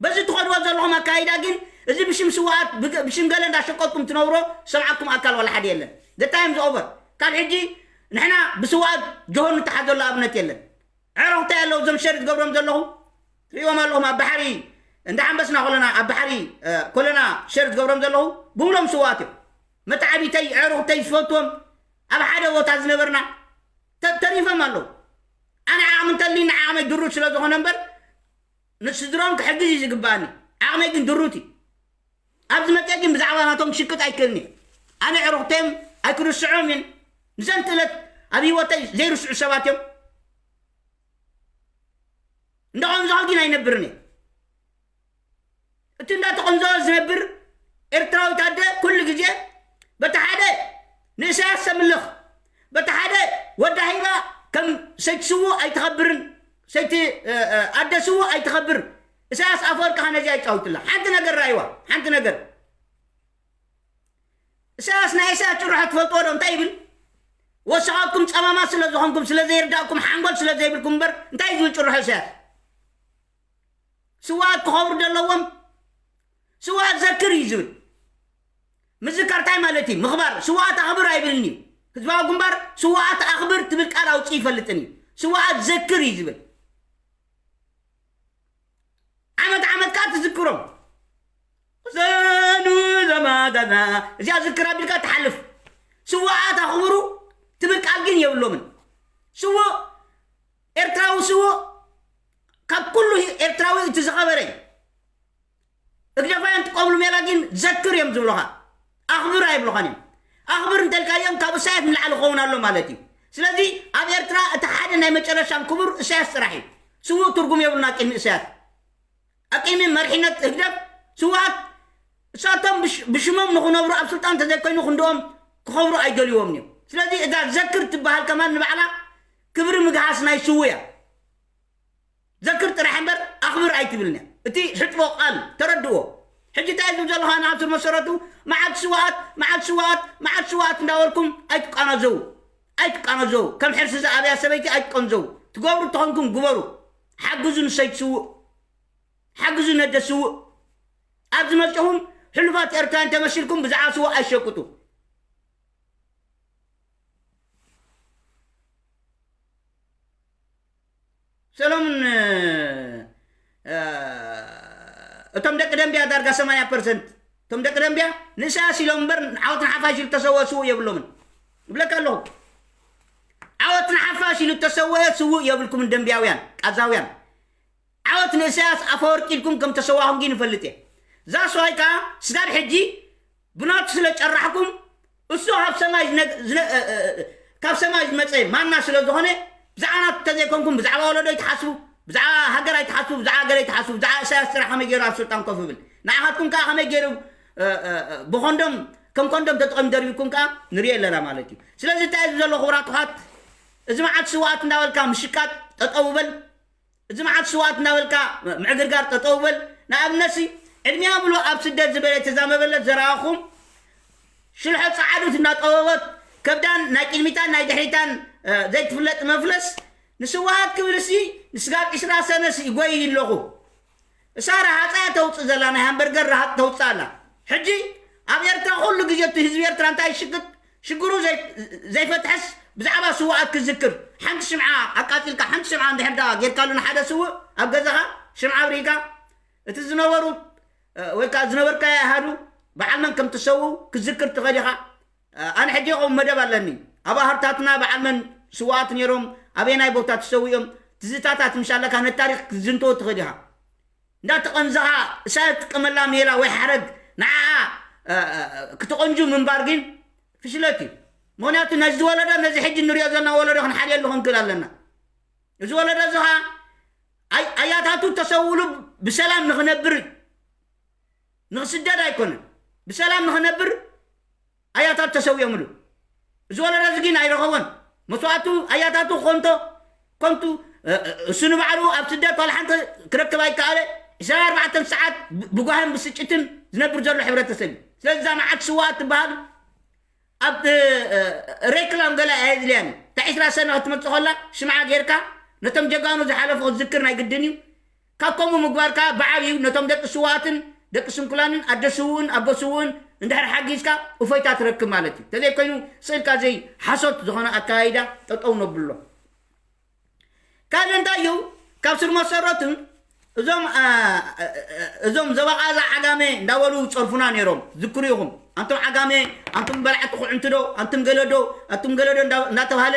በዚ ትኸድዎ ዘለኹም ኣካይዳ ግን፣ እዚ ብሽም ስውኣት፣ ብገ-፣ ብሽም ገለ እንዳሸቀጥኩም ትነብሮ፣ ሰምዓኩም ኣካል ዋላ ሓደ የለን። The time is over። ካብ ሕጂ ንሕና ብስውኣት ጆሆ ንተሓዘሉ ኣብነት የለን። ዕረኽቲ ኣለዉ፣ እዞም ሸር ዝገብሮም ዘለኹ፣ ትሪእዎም ኣለኹም፣ ኣብ ባሕሪ እንዳሓንበስና ኮለና፣ ኣብ ባሕሪ፣ እ፣ ኮለና ሸር ዝገብሮም ዘለኹ፣ ብምሎም ስውኣት እዮም። መተዓቢተይ፣ ዕረኽተይ ዝፈትዎም፣ ኣብ ሓደ ቦታ ዝነበርና፣ ተ-፣ ተሪፎም ኣለዉ። ኣነ ዓቕሚ እንተልኒ ንዓቕመይ ድሩት ስለ ዝኾነ እምበር፣ ንስድሮም ክሕግዝ እዩ ዝግባኣኒ። ዓቕመይ ግን ድሩት እዩ። ኣብዚ መፅአ ግን ብዛዕባ ናቶም ክሽቅጥ ኣይክእልን እየ። ኣነ ዕሩኽተዮም ኣይክርስዖም እየን። ንዘንትእለት ኣብ ህይወተይ ዘይርስዑ ሰባት እዮም። እንዳቐንዘኹ ግን ኣይነብርን እየ። እቲ እንዳተቐንዘወ ዝነብር ኤርትራዊት ኣደ ኩሉ ግዜ በቲ ሓደ ንእሳያስ ተምልኽ፣ በቲ ሓደ ወዳ ሂባ ከም ሰይቲ ስዉእ ኣይትኸብርን፣ ሰይቲ፣ እ፣ እ፣ ኣደ ስዉእ ኣይትኸብር። እሳያስ ኣፈወርቂ ኸ ነዚ ኣይጻውትላ። ሓንቲ ነገር ራእይዋ፣ ሓንቲ ነገር። እሳያስ ናይ እሳያስ ጭርሖ ትፈልጥዎ ዶ? እንታይ ይብል? ወሰኻኩም ጸማማት ስለ ዝኾንኩም፣ ስለ ዘይርዳእኩም፣ ሓንጎል ስለ ዘይብልኩም እምበር፣ እንታይ እዩ ዝብል ጭርሖ እሳያስ? ስውኣት ክኸብሩ ዘለዎም፣ ስውኣት ዘክር እዩ ዝብል። ምዝካር እንታይ ማለት እዩ? ምኽባር። ስውኣት ኣኽብር ኣይብልን እዩ። ህዝባዊ ግንባር ስውኣት ኣኽብር ትብል ቃል ኣውፅእ ይፈልጥን እዩ። ስውኣት ዘክር እዩ ዝብል። ዓመት ዓመት ከዓ ትዝክሮም። ዘኑ ዘማዳና እዚኣ ዝክር ኣቢልካ ትሓልፍ። ስውኣት ኣኽብሩ ትብል ቃል ግን የብሎምን። ስውእ፣ ኤርትራዊ ስውእ ካብ ኩሉ ሂ-፣ ኤርትራዊ እቲ ዝኸበረ እዩ። እግደፋያን ጥቀምሉ ሜላ ግን ዘክር እዮም ዝብሉኻ። ኣኽብር ኣይብሉኻን እዮም። ኣኽብር እንተልካዮም ካብ እሳያስ ንላዕሊ ክኸውን ኣሎ ማለት እዩ። ስለዚ ኣብ ኤርትራ እቲ ሓደ ናይ መጨረሻን ክቡር እሳያስ ጥራሕ እዩ። ስውእ ትርጉም የብሉን ኣብ ቅድሚ እሳያስ። ኣብ ቅድሚ መሪሕነት ህግደፍ ስውኣት እሳቶም ብሽ-፣ ብሽሞም ንኽነብሩ ኣብ ስልጣን እንተዘይኮይኑ ክንድኦም ክኸብሩ ኣይደልይዎም እዮም። ስለዚ እዛ ዘክር ትበሃል ከማን ንባዕላ ክብሪ ምግሃስ ናይ ስው እያ። ዘክር ጥራሕ እምበር ኣኽብር ኣይትብልን እያ። እቲ ሕጥቦ ቃል ተረድእዎ። ሕጂ እንታይ ዝብል ዘለኹ ኣነ ኣብ ስር መሰረቱ መዓት ስውኣት፣ መዓት ስውኣት፣ መዓት ስውኣት እንዳበልኩም ኣይትቃናዘዉ። ኣይትቃናዘዉ። ከም ሕርሲ ዝኣብያ ሰበይቲ ኣይትቀንዘዉ። ትገብሩ እንተኾንኩም ግበሩ። ሓግዙ ንሰይቲ ስውእ። ሓግዙ ነደ ስውእ። ኣብዚ መጺኹም ሕሉፋት ኤርትራውያን ተመሲልኩም ብዛዕባ ስውእ ኣይሸቅጡ። ሰሎሙን፣ እ፣ እቶም ደቂ ደንቢያ ዳርጋ ሰማንያ ፐርሰንት እቶም ደቂ ደንቢያ ንእሳያስ ኢሎም እምበር ዓወት ንሓፋሽ ኢሉ ተሰወ ስውእ የብሎምን። እብለካ ኣለኹ። ዓወት ንሓፋሽ ኢሉ ተሰወ ስውእ የብልኩምን ደንቢያውያን፣ ቃዛውያን። ዓወት ንእሳያስ ኣፈወርቂ ኢልኩም ከም ተሰዋኹም ግን ይፈልጥ እየ። ዛስዋይ ከኣ ስጋብ ሕጂ ብናቱ ስለ ጨራሕኩም እሱ ካብ ሰማይ ዝነ-፣ ዝነ-፣ እ፣ እ፣ እ፣ ካብ ሰማይ ዝመጸ ማና ስለ ዝኾነ ብዛዕባ ናቱ እንተዘይኮንኩም ብዛዕባ ወለዶ ኣይትሓስቡ፣ ብዛዕባ ሃገር ኣይትሓስቡ፣ ብዛዕባ ሃገር ኣይትሓስቡ፣ ብዛዕባ እሳያስ ጥራሕ ከመይ ገይሩ ኣብ ስልጣን ኮፍ ይብል። ንዓኻትኩም ከኣ ከመይ ገይሩ፣ እ፣ እ፣ እ፣ ብኮንዶም ከም ኮንዶም ተጠቒሙ ደርቢኩም ከኣ ንሪኦ ኣለና ማለት እዩ። ስለዚ እንታይ እዩ ዘሎ ክቡራት ኣሕዋት፣ እዚ መዓት ስውኣት እንዳበልካ ምሽቃጥ ጠጠው በል። እዚ መዓት ስውኣት እናበልካ ምዕግርጋር ጠጠው በል። ንኣብነትሲ ዕድሚኣ ሙሉእ ኣብ ስደት ዝበለት እዛ መበለት ዘረኣኹም ሽልሖ ጸዓዱት እናጠወወት ከብዳን ናይ ቅድሚታን ናይ ድሕሪታን፣ እ፣ ዘይትፍለጥ መፍለስ ንስውኣት ክብልሲ ንስጋብ ዕስራ ሰነሲ ይጎይ ኣለኹ። እሳ ረሃጻ እያ ተውጽእ ዘላ፣ ናይ ሃምበርገር ረሃጽ ተውጽእ ኣላ። ሕጂ ኣብ ኤርትራ ኩሉ ግዜ እቲ ህዝቢ ኤርትራ እንታይ ይሽግጥ ሽግሩ ዘይፈትሐስ ብዛዕባ ስውኣት ክዝክር ሓንቲ ሽምዓ ኣቃፂልካ ሓንቲ ሽምዓ እንድሕር ዳ ጌርካሉ ንሓደ ስውእ ኣብ ገዛኻ ሽምዓ ኣብሪጋ እቲ ዝነበሩ ወይ ከዓ ዝነበርካዮ ኣሃዱ በዓል መን ከም ትሰውኡ ክዝክር ትኽእል ኢኻ። ኣነ ሕጂ ከምኡ መደብ ኣለኒ። ኣብ ኣህርታትና በዓል መን ስውኣት ነይሮም፣ ኣበየናይ ቦታ ተሰዊኦም፣ ትዝታታት ምሽ ኣለካ ነቲ ታሪኽ ክትዝንትዎ ትኽእል ኢኻ። እንዳተቐንዘኻ እሳ ትጥቀመላ ሜላ ወይ ሓረግ ንዓኣ ክትቐንጁ ምንባር ግን ፍሽለት እዩ። ምኽንያቱ ነዚ ወለዶ ነዚ ሕጂ ንሪኦ ዘለና ወለዶ ክንሓልየሉ ክንክእል ኣለና። እዚ ወለዶ እዚ ኸዓ ኣያታቱ ተሰውሉ ብሰላም ንኽነብር ንኽስደድ ኣይኮነን። ብሰላም ንኽነብር ኣያታቱ ተሰዊኦምሉ። እዚ ወለዶ እዚ ግን ኣይረኸቦን። መስዋእቱ ኣያታቱ ኮንቶ ኮንቱ እሱ ንባዕሉ ኣብ ስደት ዋላ ሓንቲ ክረክብ ኣይከኣለ። ዕስራን ኣርባዕተን ሰዓት ብጓህን ብስጭትን ዝነብር ዘሎ ሕብረተሰብ እዩ። ስለዚ እዛ መዓት ስዋኣት ትበሃል ኣብ ሬክላም ገለ ኣየድልያን እዩ። እታ ዕስራ ሰነ ክትመፅእ ከላ ሽምዓ ጌርካ ነቶም ጀጋኑ ዝሓለፉ ክትዝክር ናይ ግድን እዩ። ካብ ከምኡ ምግባርካ ብዓብዩ ነቶም ደቂ ስውኣትን ደቂ ስንኩላንን ኣደ ስውእን ኣቦ ስውእን እንድሕር ሓጊዝካ እፎይታ ትረክብ ማለት እዩ። ተዘይኮይኑ ስእልካ ዘይ ሓሶት ዝኾነ ኣካይዳ ጠጠው ነብሎ። ካልእ እንታይ እዩ ካብ ስር መሰረቱ እዞም እዞም ዘባቃዛ ዓጋመ እንዳበሉ ጸርፉና ነይሮም። ዝክሩ ይኹም ኣንቱም ዓጋመ፣ ኣንቱም በላዕቲ ኩዕንቲ ዶ፣ ኣንቱም ገለዶ፣ ኣንቱም ገለዶ እንዳተባሃለ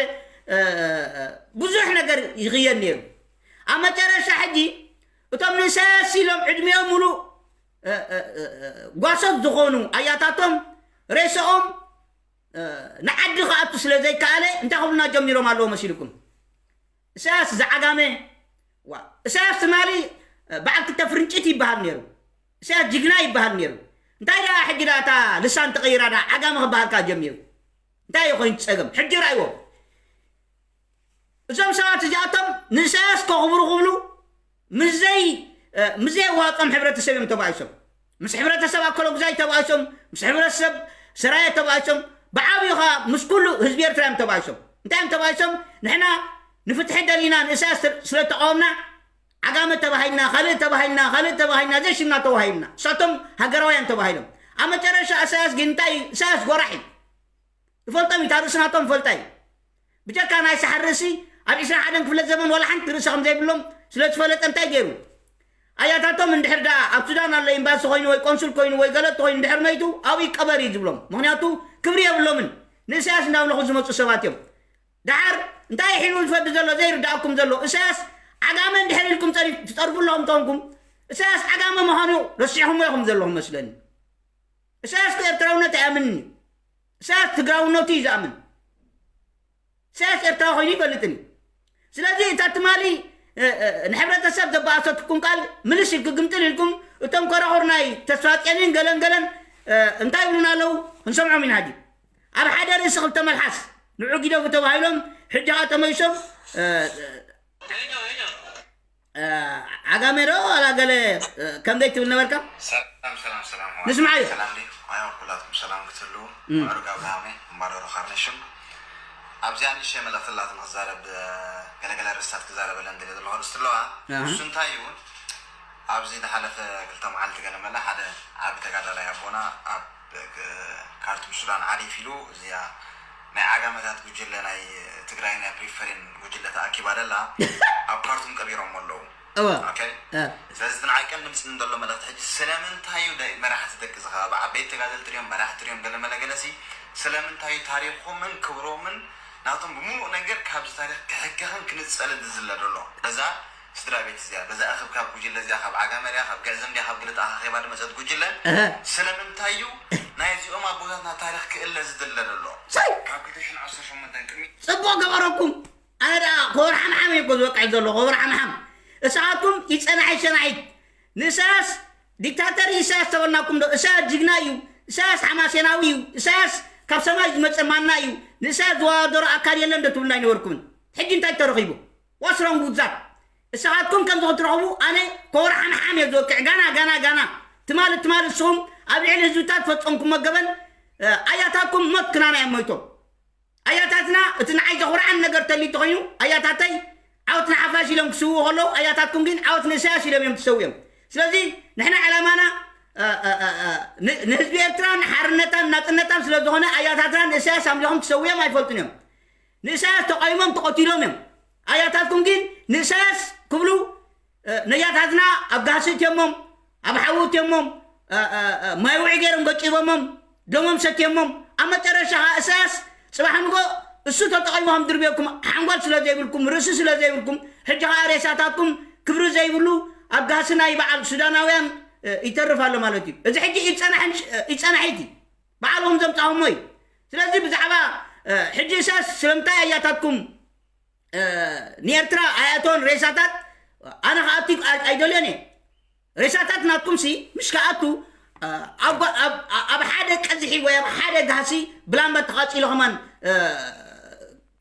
ብዙሕ ነገር ይኽየድ ነይሩ። ኣብ መጨረሻ ሕጂ እቶም ንእሰያስ ኢሎም ዕድሚኦም ሙሉእ ጓሶት ዝኾኑ ኣያታቶም ሬስኦም ንዓዲ ክኣቱ ስለ ዘይከኣለ እንታይ ክብሉና ጀሚሮም ኣለዎ መሲልኩም? እሰያስ ዝዓጋመ እሰያስ ትማሊ በዓል ክልተ ፍርንጭት ይበሃል ነይሩ። እሰያስ ጅግና ይበሃል ነይሩ። እንታይ ደኣ ሕጂ ደኣ እታ ልሳን ተቐይራ ደኣ ዓጋመ ክበሃልካ ጀሚሩ? እንታይ እዩ ኮይኑ ጸገም? ሕጂ ርኣይዎ። እዞም ሰባት እዚኣቶም ንእሰያስ ከኽብሩ ክብሉ ምዘይ ምዘይ ዋጦም ሕብረተሰብ እዮም ተባኢሶም። ምስ ሕብረተሰብ ኣከለጉዛይ ተባኢሶም፣ ምስ ሕብረተሰብ ሰራየ ተባኢሶም፣ ብዓብዩ ኸዓ ምስ ኩሉ ህዝቢ ኤርትራ እዮም ተባኢሶም። እንታይ እዮም ተባኢሶም? ንሕና ንፍትሒ ደሊና ንእሰያስ ስለ ተቃወምና ዓጋመ ተባሂልና፣ ካልእ ተባሂልና፣ ካልእ ተባሂልና፣ ዘይሽምና ተዋሂብና። እሳቶም ሃገራውያን ተባሂሎም። ኣብ መጨረሻ እሰያስ ግን እንታይ እዩ? እሰያስ ጎራሕ እዩ። ይፈልጦም እዩ፣ እታ ርእሲ ናቶም ፈልጣ እዩ። ብጀካ ናይ ሰሓር ርእሲ ኣብ ዕስራን ሓደን ክፍለ ዘመን ዋላ ሓንቲ ርእሲ ከም ዘይብሎም ስለ ዝፈለጠ እንታይ ገይሩ? ኣያታቶም እንድሕር ደኣ ኣብ ሱዳን ኣሎ ኤምባሲ ኮይኑ ወይ ቆንሱል ኮይኑ ወይ ገለጥ ኮይኑ እንድሕር መይቱ ኣብኡ ይቀበር እዩ ዝብሎም። ምኽንያቱ ክብሪ የብሎምን። ንእሰያስ እንዳምለኹ ዝመፁ ሰባት እዮም። ደሓር እንታይ ሒሉ ዝፈዲ ዘሎ ዘይርድኣኩም ዘሎ እሰያስ ዓጋመ እንድሕር ኢልኩም ትፀርፉ ኣለኹም ተኾንኩም እሰያስ ዓጋመ ምዃኑ ረሲዕኹምዎ ኢኹም ዘለኹም መስለኒ። እሰያስ ኤርትራውነት ኣይኣምንን እዩ። እሰያስ ትግራውነቱ እዩ ዝኣምን። እሰያስ ኤርትራዊ ኮይኑ ይፈልጥን እዩ። ስለዚ እታ ትማሊ ንሕብረተሰብ ዘበኣሰትኩም ቃል ምልስ ኢልኩ ግምጥል ኢልኩም እቶም ኮራኹር ናይ ተስፋጽዮንን ገለን ገለን እንታይ ይብሉና ኣለዉ? ክንሰምዖም ኢና ሕጂ። ኣብ ሓደ ርእሲ ክልተ መልሓስ ንዑ ጊደፉ ተባሂሎም ሕጂ ኸኣ ተመሊሶም ዓጋመ ዶ ዋላ ገለ ከምዘይ ትብል ነበርካ? ሰላም ሰላም ሰላም። ንስምዓዮ። ሰላም ድዩ? ኣዮ ኩላትኩም ሰላም ክትህልዉ። እም። ምዕሩግ ኣብርሃመይ እምባዶሮ ካርነሽም። ኣብዚኣ ንእሽተይ መልእኽቲ ኣላትኒ ክዛረብ፣ ገለገለ ርእስታት ክዛረበለን ደልየ ዘለኹ ርእስቲ ኣለዋ። ኣሃ። እሱ እንታይ እዩ? ኣብዚ ዝሓለፈ ክልተ መዓልቲ ገለ መለ ሓደ ዓቢ ተጋዳላይ ኣቦና ኣብ ካርቱም ሱዳን ዓሪፍ ኢሉ እዚኣ ናይ ዓጋመታት ጉጅለ ናይ ትግራይ ናይ ፕሪፈሪን ጉጅለ ተኣኪባ ደላ ኣብ ካርቱም ቀቢሮም ኣለዉ። እወ። ኦኬ? እ። ስለዚ እቲ ንዓይ ቀንዲ ምጽኒ ዘሎ መልእኽቲ ሕጂ ስለምንታይ እዩ ደ-፣ መራሕቲ ደቂ እዚ ከባቢ ዓበይቲ ተጋደልቲ ድዮም መራሕቲ ድዮም ገለ መለ ገለሲ ስለምንታይ እዩ ታሪኾምን ክብሮምን ናቶም ብምሉእ ነገር ካብዚ ታሪኽ ክሕከኽን ክንጸልን ዝዝለ ዘሎ? እዛ ስድራ ቤት እዚኣ፣ በዛ እኽብካብ ጉጅለ እዚኣ፣ ካብ ዓጋመ ድያ፣ ካብ ግዕዝም ድያ፣ ካብ ገለ ተኣኻኺባ ዝመጸት ጉጅለ፣ እህ። ስለምንታይ እዩ ናይዚኦም ኣቦታትና ታሪኽ ክእለ ዝድለ ዘሎ? ሳይ! ካብ ክልተ ሽሕን ዓሰርተ ሸሞንተን ቅድሚ ጽቡቕ ገበረኩም። ኣነ ደኣ ኮበር ሓምሓም እየ እኮ ዝወቅዕ ዘለኹ፣ ኮበር ሓምሓም። እሳኻትኩም ይጸናሒ ሸናሒት። ንእሳያስ ዲክታተር እዩ፣ እሳያስ ተበልናኩም ዶ? እሳያስ ጅግና እዩ፣ እሳያስ ሓማሴናዊ እዩ፣ እሳያስ ካብ ሰማይ ዝመጸ ማና እዩ፣ ንእሳያስ ዝወዳደሮ ኣካል የለን ዶ ትብሉና ኣይነበርኩምን? ሕጂ እንታይ ተረኺቡ? What's wrong with that? እሳኻትኩም ከምዚ ክትረኽቡ ኣነ ኮበር ሓምሓም እየ ዝወቅዕ። ጋና፣ ጋና፣ ጋና። ትማሊ፣ ትማሊ ንስኹም ኣብ ልዕሊ ህዝብታት ፈጸምኩሞ ገበን፣ እ፣ ኣያታትኩም ሞት ክናና እዮም ሞይቶም። ኣያታትና እቲ ንዓይ ዘኹርዓን ነገር ተልዩ እንተኾይኑ፣ ኣያታተይ ዓወት ንሓፋሽ ኢሎም ክስውኡ ከለዉ፣ ኣያታትኩም ግን ዓወት ንእሳያስ ኢሎም እዮም ተሰዊኦም። ስለዚ ንሕና ዕላማና እ፣ እ፣ እ፣ እ፣ ን-፣ ንህዝቢ ኤርትራ ንሓርነታን ናጽነታን ስለ ዝኾነ ኣያታትና ንእሳያስ ኣምሊኾም ተሰዊኦም ኣይፈልጡን እዮም። ንእሳያስ ተቃዊሞም ተቐቲሎም እዮም። ኣያታትኩም ግን ንእሳያስ ክብሉ፣ እ፣ ነያታትና ኣብ ጋህሲ እትዮሞም፣ ኣብ ሓዊ እትዮሞም፣ እ፣ እ፣ እ፣ ማይ ውዒ ገይሮም ገጪቦሞም፣ ደሞም ሰትዮሞም። ኣብ መጨረሻ ኸኣ እሳያስ ጽባሕ ንጎ እሱ ተጠቒሙ ከም ድርብየኩም ሓንጎል ስለ ዘይብልኩም፣ ርእሲ ስለ ዘይብልኩም፣ ሕጂ ኸኣ ሬሳታትኩም ክብሪ ዘይብሉ ኣብ ጋህሲ ናይ በዓል ሱዳናውያን፣ እ፣ ይተርፍ ኣሎ ማለት እዩ። እዚ ሕጂ ይጸናሕን፣ እ፣ ይጸናሕ እቲ ባዕሎም ዘምጻኹሞ እዩ። ስለዚ ብዛዕባ፣ እ፣ ሕጂ እሳያስ ስለምንታይ ኣያታትኩም፣ እ፣ ንኤርትራ ኣይኣተወን ሬሳታት ኣነ ክኣቱ ኣይ-፣ ኣይደልዮን እየ። ሬሳታት ናትኩምሲ ምሽ ክኣቱ፣ እ፣ ኣብ ጓ-፣ ኣብ፣ ኣብ ሓደ ቀዝሒ ወይ ኣብ ሓደ ጋህሲ ብላምባ ተቓጺሉ ኸማን፣ እ፣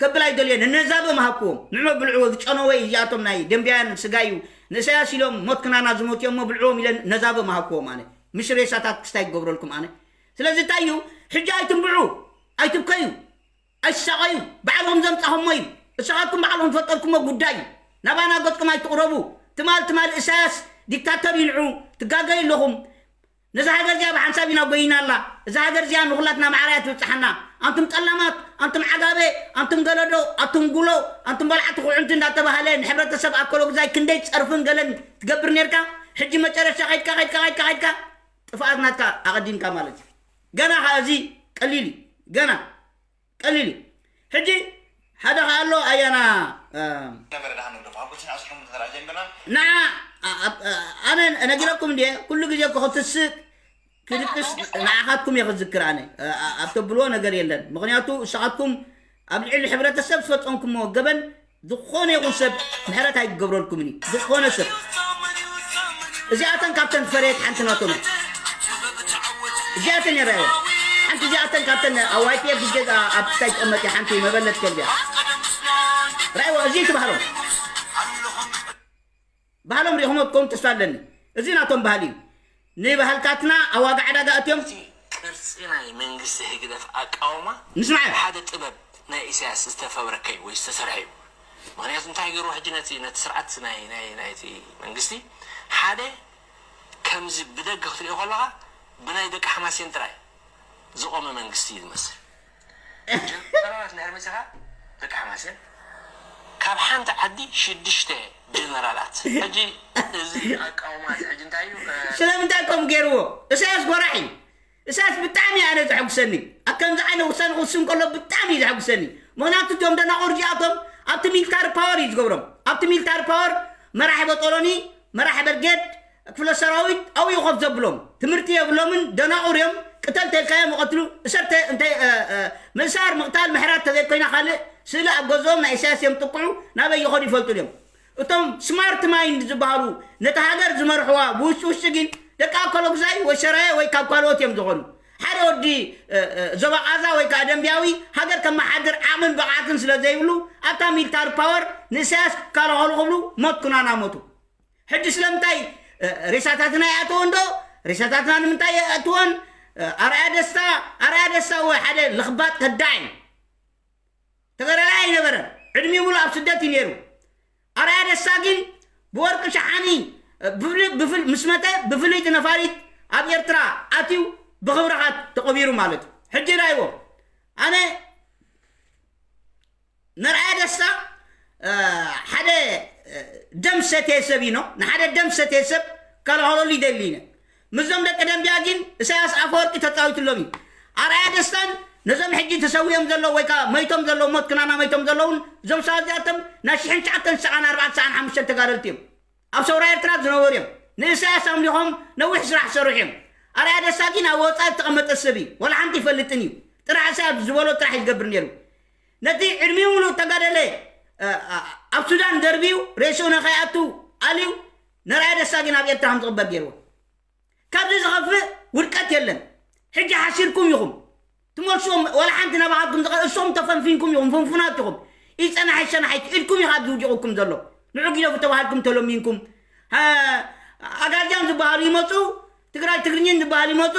ከብል ኣይደልዮን። ነዛበ ምሃብክዎም። ንዕሞ ብልዕዎ ዝጨነወይ እዚኣቶም ናይ ደንብያን ስጋ እዩ። ንእሳያስ ኢሎም ሞት ክናና ዝሞት እዮም እሞ ብልዕዎም ኢለ ነዛበ ምሃብክዎም ኣነ። ምሽ ሬሳታት ክስታይ ክገብረልኩም ኣነ። ስለዚ እንታይ እዩ? ሕጂ ኣይትንብዑ፣ ኣይትብከዩ፣ ኣይትሳቐዩ። ባዕልኹም ዘምጻኹሞ እዩ። እሳኻትኩም ባዕልኹም ዝፈጠርኩሞ ጉዳይ እዩ። ናባና ገጽኩም ኣይትቕረቡ። ትማል ትማል እሳያስ ዲክታተር ይንዑ ትጋገዩ ኣለኹም። ነዛ ሃገር እዚኣ ብሓንሳብ ኢና ጎይና ኣላ። እዛ ሃገር እዚኣ ንኹላትና ማዕራ እያ ትብጽሓና። ኣንቱም ጠላማት፣ ኣንቱም ዓጋበ፣ ኣንቱም ገለዶ፣ ኣንቱም ጉሎ፣ ኣንቱም በላዕቲ ኩዕንቲ እንዳተባሃለ ንሕብረተሰብ ኣኮሎግዛይ ክንደይ ጸርፍን ገለን ትገብር ኔርካ። ሕጂ መጨረሻ ኸይድካ፣ ኸይድካ፣ ኸይድካ፣ ኸይድካ ጥፍኣት ናትካ ኣቐዲምካ ማለት እዩ። ገና ኸኣ እዚ ቀሊል እዩ። ገና ቀሊል እዩ። ሕጂ ሓደ ኸኣ ኣሎ ኣያና፣ እ፣ ነበረ ደኣ ንብሎ። ካብ ኩሉ ስነ ኣስርሑ ተራ ጀምርና። ንዓ፣ ኣ-፣ ኣብ-፣ እ፣ ኣነ ነጊረኩም እንድየ፣ ኩሉ ግዜ እኮ ክትስእ ክድቅስ ንዓኻትኩም እየ ክዝክር ኣነ። እ፣ ኣ-፣ ኣብ ተብልዎ ነገር የለን። ምኽንያቱ እሳኻትኩም ኣብ ልዕሊ ሕብረተሰብ ዝፈጸምኩምዎ ገበን ዝኾነ ይኹን ሰብ ምሕረት ኣይክገብረልኩምን እዩ። ዝኾነ ሰብ። እዚኣተን ካብተን ዝፈረየት ሓንቲ ናቶም እያ። እዚኣተን እየ ራእይዋ። ሓንቲ እዚኣተን ካብተን ኣብ ዋይ ፒ ኤፍ ግዜ ኣብ ክስታይ ትቕመጥ እያ። ሓንቲ መበለት ከልቢ እያ። ራእይዋ፣ እዚ ትባህሎም። ባህሎም ሪእኹሞ ክትከውን ተስፋ ኣለኒ። እዚ ናቶም ባህሊ እዩ። ንባህልታትና ኣብ ዋጋ ዕዳጋ ኣትዮም። እቲ ቅርጺ ናይ መንግስቲ ህግደፍ ኣቃውማ ንስማዕ። ሓደ ጥበብ ናይ ኢሳያስ ዝተፈብረከ እዩ ወይ ዝተሰርሐ እዩ። ምኽንያቱ እንታይ ገይርዎ ሕጂ ነቲ፣ ነቲ ስርዓት ናይ፣ ናይ፣ ናይቲ መንግስቲ ሓደ ከምዚ ብደገ ክትሪኦ ከለኻ ብናይ ደቂ ሓማሴን ጥራይ ዝቖመ መንግስቲ እዩ ዝመስል። ጀነራላት እንድሕር መጺኻ ደቂ ሓማሴን ካብ ሓንቲ ዓዲ ሽዱሽተ ጀነራላት። ሕጂ እዚ ኣቃውማ እዚ ሕጂ እንታይ እዩ? እ፣ ስለምንታይ ከምኡ ገይርዎ? እሳያስ ጎራሕ እዩ። እሳያስ ብጣዕሚ ኣነ ዘሐጉሰኒ። ኣብ ከምዚ ዓይነት ውሳነ ክውስን እንከሎ ብጣዕሚ እዩ ዘሐጉሰኒ። ምኽንያቱ እቶም ደናቑር እዚኣቶም ኣብቲ ሚሊታሪ ፓወር እዩ ዝገብሮም። ኣብቲ ሚሊታሪ ፓወር መራሒ በጦሎኒ፣ መራሒ በርጌድ፣ ክፍለ ሰራዊት ኣብኡ እዩ ኮፍ ዘብሎም። ትምህርቲ የብሎምን፣ ደናቑር እዮም። ቅተል ተልካዮም ይቐትሉ፣ እሰር ተ-፣ እንተ-፣ እ፣ እ፣ ምእሳር፣ ምቕታል፣ ምሕራት ተዘይኮይና ካልእ ስእሊ ኣብ ገዝኦም ናይ ኢሳያስ እዮም ጥቅዑ፣ ናበይ ይኸዱ ይፈልጡ እዮም። እቶም ስማርት ማይንድ ዝበሃሉ ነታ ሃገር ዝመርሕዋ ብውሽጢ ውሽጢ ግን ደቂ ኣኮሎግዛይ ወይ ሰራየ ወይ ካብ ካልኦት እዮም ዝኾኑ። ሓደ ወዲ፣ እ፣ እ፣ ዞባ ቃዛ ወይ ከዓ ደንብያዊ ሃገር ከመሓድር ዓቕምን ብቕዓትን ስለ ዘይብሉ ኣብታ ሚሊታሪ ፓወር ንእሳያስ ክከላኸሉ ክብሉ ሞት ኩናና ሞቱ። ሕጂ ስለምንታይ፣ እ፣ ሬሳታትና ይኣተወ እንዶ? ሬሳታትና ንምንታይ የእትወን? እ፣ ኣርኣያ ደስታ፣ ኣርኣያ ደስታ ወይ ሓደ ልኽባጥ ከዳዕ እዩ። ተጋዳላይ ኣይነበረን። ዕድሚኡ ሙሉ ኣብ ስደት እዩ ነይሩ። ኣርኣያ ደስታ ግን ብወርቂ ሸሓኒ፣ እ፣ ብፍል-፣ ብፍል-፣ ምስ መተ ብፍልይቲ ነፋሪት ኣብ ኤርትራ ኣትዩ ብኽብርኻ ተቐቢሩ ማለት እዩ። ሕጂ ራይዎ ኣነ ነርኣያ ደስታ፣ እ፣ ሓደ፣ እ፣ ደም ሰተየ ሰብ ኢኖ፣ ንሓደ ደም ሰተየ ሰብ ከላኸለሉ ይደሊ ኢነ። ምስዞም ደቂ ደንቢያ ግን እሳያስ ኣፈወርቂ ተጻዊትሎም እዩ። ኣርኣያ ደስታን ነዞም ሕጂ ተሰዊኦም ዘለዉ ወይ ከዓ መይቶም ዘለዉ፣ ሞት ክናና መይቶም ዘለዉን፣ እዞም ሰባት እዚኣቶም ናይ ሽሕን ትሽዓተን ሰዓን ኣርባዕተ ሰዓን ሓሙሽተን ተጋደልቲ እዮም። ኣብ ሰውራ ኤርትራ ዝነበሩ እዮም። ንእሳያስ ኣምሊኾም ነዊሕ ስራሕ ዝሰርሑ እዮም። ኣርኣያ ደስታ ግን ኣብ ወጻኢ ዝተቐመጠ ሰብ እዩ። ዋላ ሓንቲ ይፈልጥን እዩ። ጥራሕ እሳያስ ዝበሎ ጥራሕ እዩ ዝገብር ነይሩ። ነቲ ዕድሚኡ ሙሉእ እተጋደለ፣ እ፣ እ፣ ኣብ ሱዳን ደርብዩ ሬስኡ ንኸይኣቱ ኣልዩ፣ ነርኣያ ደስታ ግን ኣብ ኤርትራ ከም ዝቕበር ገይርዎ። ካብዚ ዝኸፍእ ውድቀት የለን። ሕጂ ሓሲርኩም ኢኹም ትመልስዎም፣ ዋላ ሓንቲ ናባኻትኩም ዝቐ-፣ እሶም ተፈንፊንኩም ኢኹም፣ ፍንፉናት ኢኹም። ኢጸናሕ ይሰናሕ ኢድኩም ኢኻ ኣብዚ ውዲቑኩም ዘሎ። ንዑ ግደፉ ተባሃልኩም ተለሚንኩም። እ፣ ኣጋዚያን ዝበሃሉ ይመጹ፣ ትግራይ ትግርኝን ዝበሃል ይመጹ፣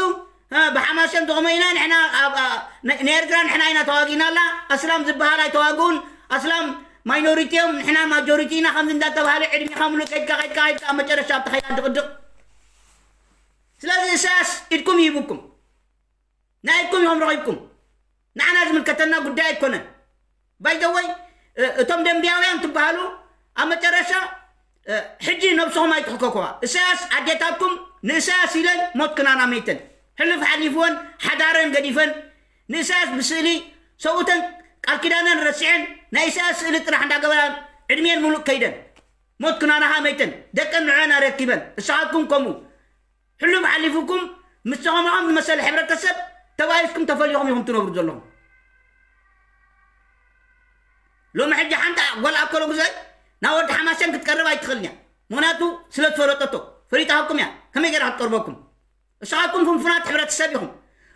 እ፣ ብሓማሴን ተኾመ ኢና ንሕና ኣብ፣ ኣ፣ ን-፣ ንኤርትራ ንሕና ኢና ተዋጊእና ኣላ፣ ኣስላም ዝበሃል ኣይተዋግኡን፣ ኣስላም ማይኖሪቲ እዮም፣ ንሕና ማጆሪቲ ኢና፣ ከምዚ እንዳተባሃለ ዕድሜኻ ሙሉእ ከይድካ፣ ከይድካ፣ ከይድካ፣ ኣብ መጨረሻ ኣብቲ ከይዳ ድቕድቕ። ስለዚ ኢሳያስ ኢድኩም ይህብኩም፣ ናይ ኢድኩም ኢኹም ረኺብኩም። ንዓና ዝምልከተና ጉዳይ ኣይኮነን። ባይዘወይ እቶም ደንቢያውያን ትበሃሉ ኣብ መጨረሻ ሕጂ ነብስኹም ኣይትሕከኩዋ። ኢሳያስ ኣዴታትኩም ንኢሳያስ ኢለን ሞት ክናና መይተን፣ ሕሉፍ ሓሊፍወን ሓዳረን ገዲፈን ንኢሳያስ ብስእሊ ሰውተን ቃል ኪዳነን ረሲዐን ናይ ኢሳያስ ስእሊ ጥራሕ እንዳገበራ ዕድሜን ሙሉእ ከይደን ሞት ክናናኻ መይተን ደቀን ንዕን ኣረኪበን። እሳኻትኩም ከምኡ ሕሉፍ ሓሊፉኩም ምስ ዝኸምዖም ዝመሰለ ሕብረተሰብ ተባኢስኩም ተፈልዩኹም ኢኹም ትነብሩ ዘለኹም። ሎሚ ሕጂ ሓንቲ ጓል ኣከሎ ግዜ ናብ ወዲ ሓማሴን ክትቀርብ ኣይትኽእልን እያ። ምኽንያቱ ስለ ዝፈለጠቶ ፈሊጣኩም እያ። ከመይ ገይራ ክትቀርበኩም? እሳኻትኩም ፍንፉናት ሕብረተሰብ ኢኹም።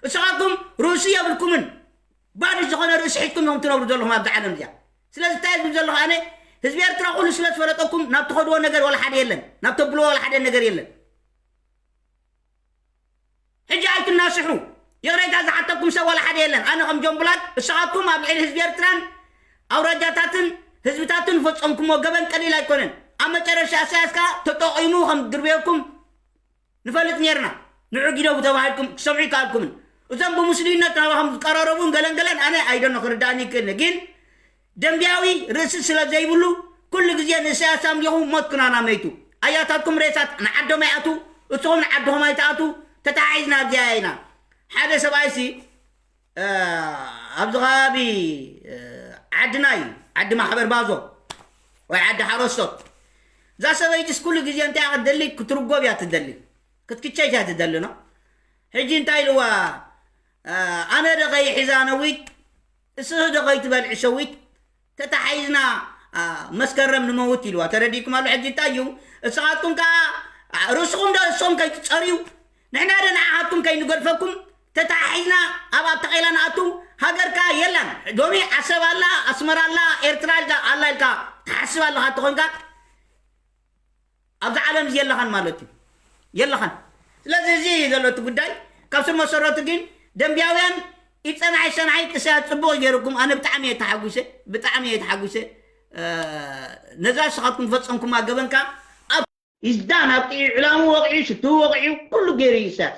እሳኻትኩም ርእሲ የብልኩምን። ባዶ ዝኾነ ርእሲ ሒዝኩም ኢኹም ትነብሩ ዘለኹም ኣብዚ ዓለም እዚኣ። ስለዚ እንታይ ዝብል ዘለኹ ኣነ ህዝቢ ኤርትራ ኩሉ ስለ ዝፈለጠኩም ናብ ትኸድዎ ነገር ወላ ሓደ የለን፣ ናብ ተብልዎ ወላ ሓደ ነገር የለን። ሕጂ ኣይትናስሑ። ይቕሬታ ዝሓተኩም ሰብ ዋላ ሓደ የለን። ኣነ ከም ጆን ብላክ እሳኻትኩም ኣብ ልዕሊ ህዝቢ ኤርትራን ኣውራጃታትን ህዝብታትን ፈጸምኩሞ ገበን ቀሊል ኣይኮነን። ኣብ መጨረሻ ኢሳያስ ከኣ ተጠቒሙ ከም ዝድርበየኩም ንፈልጥ ኔርና። ንዑ ግደፉ ተባሂልኩም ክሰምዑ ይከኣልኩምን። እዞም ብምስሉይነት ናባኹም ዝቀራረቡን ገለን ገለን ኣነ ኣይደኖ ክርዳእኒ ይክእል ግን ደንቢያዊ ርእሲ ስለ ዘይብሉ ኩሉ ግዜ ንኢሳያስ ኣምሊኹ ሞት ክናና መይቱ። ኣያታትኩም ሬሳት ንዓዶም ኣይኣቱ፣ እሱኹም ንዓድኹም ኣይትኣቱ። ተተሓሒዝና ኣብዚኣ ኢና። ሓደ ሰብኣይሲ ኣብዚ ከባቢ ዓድና እዩ፣ ዓዲ ማሕበር ባዞ ወይ ዓዲ ሓረስቶት። እዛ ሰበይትስ ኩሉ ግዜ እንታይ ክትደሊ ክትርጎብ እያ ትደሊ፣ ክትክቸይ እያ ትደሊ ነው። ሕጂ እንታይ ኢልዋ ኣነ ደኸይ ሒዛ ነዊት እስኺ ዶ ከይትበልዒ ሸዊት ተታሓሒዝና መስከረም ንመውት ኢልዋ። ተረዲእኩም ኣሎ? ሕጂ እንታይ እዩ? እሳኻትኩም ከኣ ርእስኹም ዶ እሶም ከይትጸርዩ ንሕና ዶ ንዓኻትኩም ከይንገድፈኩም ተታሓሒዝና ኣብ ኣተኼላ ንኣቱ። ሃገር ከኣ የላን። ሎሚ ዓሰብ ኣላ፣ ኣስመራ ኣላ፣ ኤርትራ ኣላ ኢልካ ትሓስብ ኣለኻ እንተኾንካ ኣብዚ ዓለም እዚ የለኻን ማለት እዩ። የለኻን። ስለዚ እዚ እዩ ዘሎ እቲ ጉዳይ። ካብ ስር መሰረቱ ግን ደንቢያውያን ኢድ ጸናሒ ሰናሒት እሳያስ ጽቡቕ ገይሩኩም። ኣነ ብጣዕሚ እየ ተሓጒሰ፣ ብጣዕሚ እየ ተሓጒሰ። ነዛ ንስኻትኩም ዝፈጸምኩማ ገበን ከኣ ኣብ ኢዝዳን ኣብቂዑ፣ ዕላሙ ወቂዑ፣ ሽትኡ ወቂዑ፣ ኩሉ ገይሩ እዩ እሳያስ።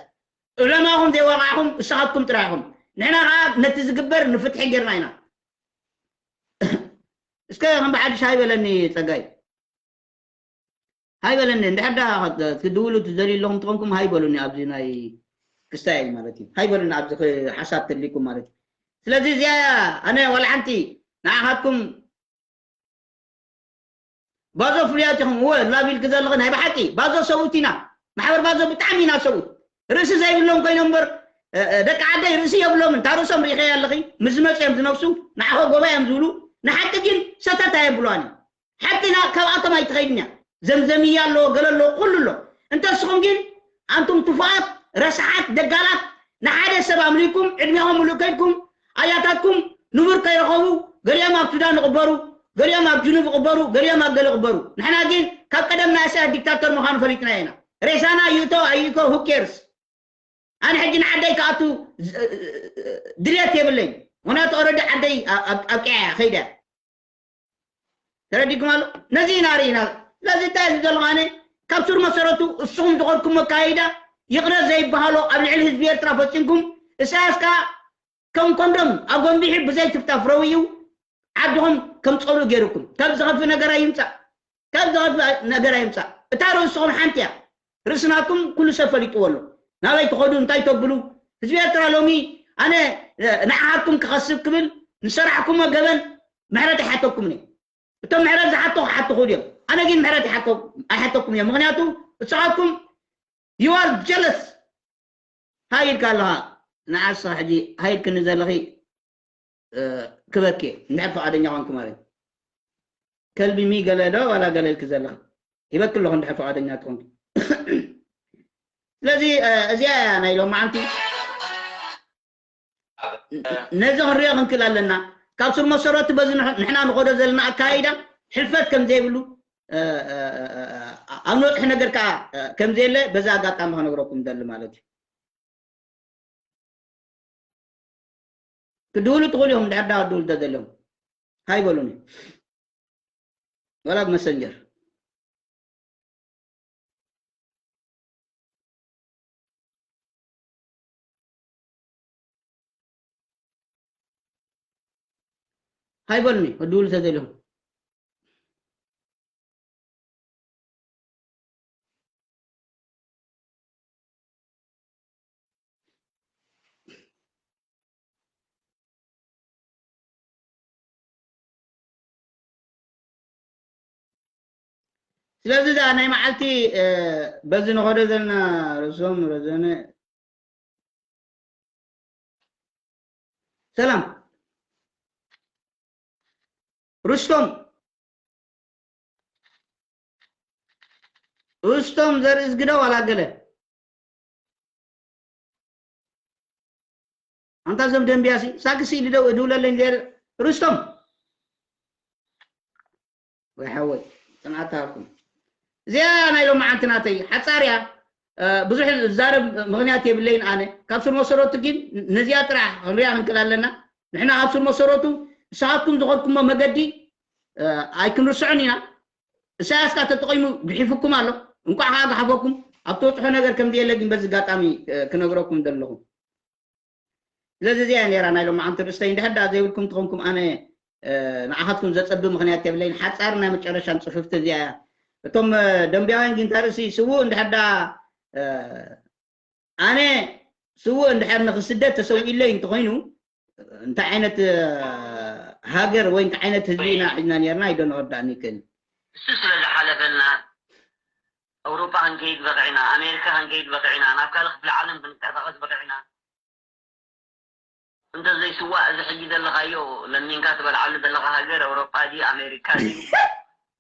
ዕለማኹም ዘይወቃዕኹም እሳኻትኩም ጥራይ ኢኹም። ንሕና ከኣ ነቲ ዝግበር ንፍትሒ ጌርና ኢና። እስከ ከም ብሓድሽ ሃይ በለኒ ጸጋይ። ሃይ በለኒ እንድሕር ዳ ክትድውሉ ትደልዩ ኣለኹም ትኾንኩም ሃይ በሉኒ። ኣብዚ ናይ ክስታይ ማለት እዩ። ሃይ በሉኒ ኣብዚ ሓሳብ ተድሊኩም ማለት እዩ። ስለዚ እዚኣ ኣነ ዋላ ሓንቲ ንዓኻትኩም ባዞ ፍሉያት ኢኹም። እወ ላቢልክ ዘለኸ ናይ ብሓቂ ባዞ ሰብኡት ኢና። ማሕበር ባዞ ብጣዕሚ ኢና ሰብኡት። ርእሲ ዘይብሎም ኮይኖም እምበር ደቂ ዓደይ ርእሲ የብሎምን። እታ ርእሶም ርኢኸያ ኣለኺ ምስ ዝመፁ እዮም ዝነብሱ። ንዓኸ ጎባ እዮም ዝብሉ። ንሓቂ ግን ሰተት ኣየብሏን እዩ። ሓቅና ካብኣቶም ኣይትኸይድን እያ። ዘምዘምያ ኣለዎ፣ ገለ ኣለዎ፣ ኩሉ ኣሎ። እንተ ንስኹም ግን ኣንቱም ትፉኣት፣ ረሳሓት፣ ደጋላት፣ ንሓደ ሰብ ኣምሊኩም ዕድሜኹም ሙሉእ ከይድኩም ኣያታትኩም ንቡር ከይረኸቡ ገሊኦም ኣብ ሱዳን ይቕበሩ፣ ገሊኦም ኣብ ጅኑብ ይቕበሩ፣ ገሊኦም ኣብ ገለ ይቕበሩ። ንሕና ግን ካብ ቀደም ናይ ኢሳያስ ዲክታተር ምዃኑ ፈሊጥናዮ ኢና። ሬሳና ይእቶ ኣይእቶ who cares? ኣነ ሕጂ ንዓደይ ክኣቱ ድልየት የብለይ። ምክንያቱ ኦረዲ ዓደይ ኣብቂዓ እያ ከይዳ። ተረዲኩም ኣሎ። ነዚ ኢና ርኢና። ስለዚ እንታይ እዩ ዘሎ ኣነ ካብ ሱር መሰረቱ እስኹም ዝኸድኩም ኣካይዳ ይቕረ ዘይበሃሎ ኣብ ልዕሊ ህዝቢ ኤርትራ ፈፂምኩም። እሳያስ ከዓ ከም ኮንዶም ኣጎንቢሑ ብዘይ ትፍታፍ ረዊኡ ዓድኹም ከም ፀልኡ ገይሩኩም። ካብ ዝኸፍእ ነገር ኣይምፃእ። ካብ ዝኸፍእ ነገር ኣይምፃእ። እታ ርእስኹም ሓንቲ እያ። ርእስናኩም ኩሉ ሰብ ፈሊጥዎ ኣሎ። ናበይ ትኸዱ እንታይ ተብሉ? ህዝቢ ኤርትራ ሎሚ ኣነ ንዓኻትኩም ክኸስብ ክብል ንሰራሕኩሞ ገበን ምሕረት ኣይሓተኩምን እየ። እቶም ምሕረት ዝሓቶ ክሓቱ ክእሉ እዮም። ኣነ ግን ምሕረት ኣይሓተኩም እዮም። ምክንያቱ እሳኻትኩም you are jealous። ሃይ ኢልካ ኣለኻ ንዓሳ ሕጂ ሃይ ኢልክኒ ዘለኺ ክበኪ እንድሕር ፍቓደኛ ኮንኩ ማለት ከልቢ ሚ ገለ ዶ ዋላ ገለ ኢልክ ዘለኺ ሂበክ ኣለኹ እንድሕር ፍቓደኛ ትኾንኪ። ስለዚ እዚኣ እያ ናይ ሎማዓንቲ ነዚ ክንሪኦ ክንክእል ኣለና። ካብ ስር መሰረቱ በዚ ንሕና ንኸዶ ዘለና ኣካይዳ ሕልፈት ከም ዘይብሉ ኣብ ንበፅሒ ነገር ከዓ ከም ዘየለ በዚ ኣጋጣሚ ክነግረኩም ደሊ ማለት እዩ። ክድውሉ ትኽእሉ እዮም። እንድሕር ዳ ክድውሉ ተደልዮም ሃይ በሉኒ። ወላ ብመሰንጀር ሃይ በሉኒ፣ ክድውሉ ተደሊኹም። ስለዚ እዛ ናይ መዓልቲ፣ እ፣ በዚ ንኸዶ ዘለና ርእሶም ረዘነ። ሰላም። ሩስቶም። ሩስቶም ዘርእዝግደ ዋላ ገለ። ኣንታ እዞም ደንብያሲ፣ ሳክሲ ኢሉ ደው እድውለለኝ ገይር። ሩስቶም። ወይ ሓወይ፣ ጽንዓት ሃብኩም። እዚኣ ናይ ሎማዓንቲ ናተይ ሓጻር እያ። እ፣ ብዙሕ ዝዛረብ ምኽንያት የብለይን ኣነ። ካብ ስር መሰረቱ ግን ነዚኣ ጥራሕ ክንሪኣ ክንክእል ኣለና። ንሕና ካብ ስር መሰረቱ ንስኻትኩም ዝኸድኩሞ መገዲ፣ እ፣ ኣይክንርስዖን ኢና። ኢሳያስ ከኣ ተጠቒሙ ግሒፉኩም ኣሎ። እንቋዕ ከኣ ገሓፈኩም። ኣብ ትበጽሖ ነገር ከም ዘየለ ግን በዚ ኣጋጣሚ፣ እ፣ ክነግረኩም ዘለኹ። ስለዚ እዚኣ እያ ነይራ ናይ ሎማዓንቲ ርእስተይ። እንድሕር ደኣ ዘይብልኩም ትኾንኩም ኣነ፣ እ፣ ንዓኻትኩም ዘጸቢ ምኽንያት የብለይን። ሓጻር ናይ መጨረሻን ጽፍፍቲ እዚኣ እያ። እቶም፣ እ፣ ደንብያውያን ግን እታ ርእሲ ስዉእ እንድሕር ደኣ፣ እ፣ ኣነ ስዉእ እንድሕር ንኽስደት ተሰዊእለይ እንተኾይኑ፣ እንታይ ዓይነት፣ እ፣ ሃገር ወይ እንታይ ዓይነት ህዝቢ ኢና ሒዝና ነርና? ኣይዶ ንረዳእኒ ይክእል። እሱ ስለ ዝሓለፈልና፣ ኣውሮጳ ክንከይድ በቂዕና፣ ኣሜሪካ ክንከይድ በቂዕና፣ ናብ ካልእ ክፍለ ዓለም ክንቀሳቐስ በቂዕና። እንተዘይስዋእ፣ እዚ ሕጂ ዘለኻዮ ለሚንካ ትበልዓሉ ዘለኻ ሃገር ኣውሮጳ ድዩ፣ ኣሜሪካ ድዩ፣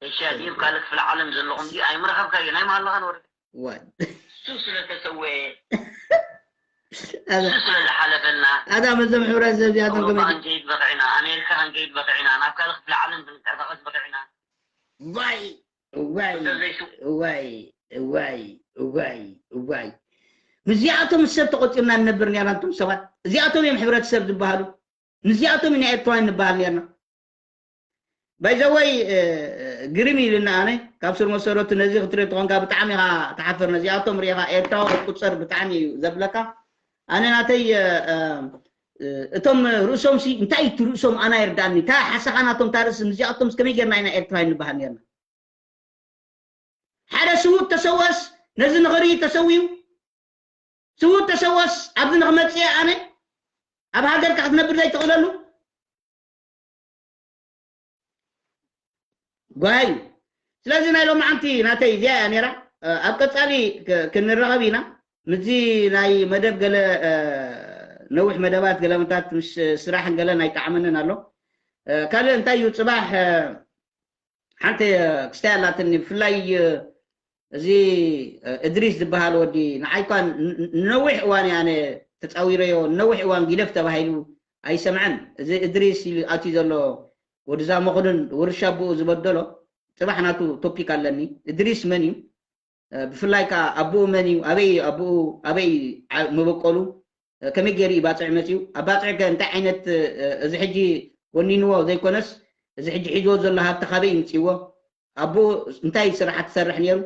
ኤሽያ ድዩ፣ ካልእ ክፍለ ዓለም ዘለኹም ድዩ፣ ኣይምረኸብካዮን፣ ኣይምሃለኻን ወረደ። ዋይ። እሱ ስለ ተሰወየ፣ ኣዛ እሱ ስለ ዝሓለፈልና፣ ኣዛ መዘም ሕብረተሰብ እዚኣቶም ኣውሮጳ ከመይ ክንከይድ በቂዕና፣ ኣሜሪካ ክንከይድ በቂዕና፣ ናብ ካልእ ክፍለ ዓለም ክንቀሳቐስ በቂዕና። ዋይ፣ ዋይ፣ እንተዘይስው- ዋይ፣ ዋይ፣ ዋይ፣ ዋይ። ምስዚኣቶም ሰብ ተቖጺርና ንነብር ነርና፣ እቶም ሰባት እዚኣቶም እዮም ሕብረተሰብ ዝበሃሉ። ምስዚኣቶም ኢና ኤርትራውያን ንበሃል ነርና። ባይ ዘ ወይ፣ እ፣ እ፣ ግርም ኢሉና ኣነ፣ ካብ ስር መሰረቱ ነዚ ክትርኢ ተኾንካ ብጣዕሚ ኢኻ ትሓፍር። ነዚኣቶም ርኢኻ ኤርትራዊ ክትቁጸር ብጣዕሚ እዩ ዘብለካ። ኣነ ናተይ፣ እ፣ እ፣ እ፣ እቶም ርእሶም ሲ እንታይ እቲ ርእሶም ኣና ይርዳእኒ። እታ ሓሳኻ ናቶም እታ ርእሲ ምስዚኣቶም ከመይ ጌርና ኢና ኤርትራውያን ንበሃል ነርና? ሓደ ስዉእ ተሰወስ ነዚ ንኽርኢ ተሰዊኡ፣ ስዉእ ተሰወስ ኣብዚ ንኽመጽእ ኣነ ኣብ ሃገርካ ክትነብር ዘይትኽእለሉ ጓሂ እዩ። ስለዚ ናይ ሎማዓንቲ ናተይ እዚኣ እያ ነይራ። እ፣ ኣብ ቀጻሊ ክ-፣ ክንራኸብ ኢና። ምስዚ ናይ መደብ ገለ፣ እ፣ ነዊሕ መደባት ገለመታት ምስ ስራሕን ገለን ኣይጠዓመንን ኣሎ። እ፣ ካልእ እንታይ እዩ ጽባሕ፣ እ፣ ሓንቲ ክስታይ ኣላትኒ፣ ብፍላይ እዚ እድሪስ ዝበሃል ወዲ ንዓይ እኳ ን-፣ ን-፣ ንነዊሕ እዋን እየ ኣነ ተጻዊረዮ፣ ንነዊሕ እዋን ጊደፍ ተባሂሉ ኣይሰምዐን። እዚ እድሪስ ኢሉ ኣትዩ ዘሎ ወዲ ዛመኹንን ውርሻ ኣቦኡ ዝበደሎ ጽባሕ ናቱ ቶፒክ ኣለኒ። እድሪስ መን እዩ? እ፣ ብፍላይ ከኣ ኣቦኡ መን እዩ? ኣበይ እዩ ኣቦኡ? ኣበይ እዩ ዓ-፣ መበቆሉ? እ፣ ከመይ ገይሩ እዩ ባጽዕ መጺኡ? ኣብ ባጽዕ ከ እንታይ ዓይነት፣ እ፣ እዚ ሕጂ ወኒንዎ ዘይኮነስ፣ እዚ ሕጂ ሒዝዎ ዘሎ ሃብቲ ካበይ ይምጽእዎ? ኣቦኡ እንታይ ስራሓት ትሰርሕ ነይሩ?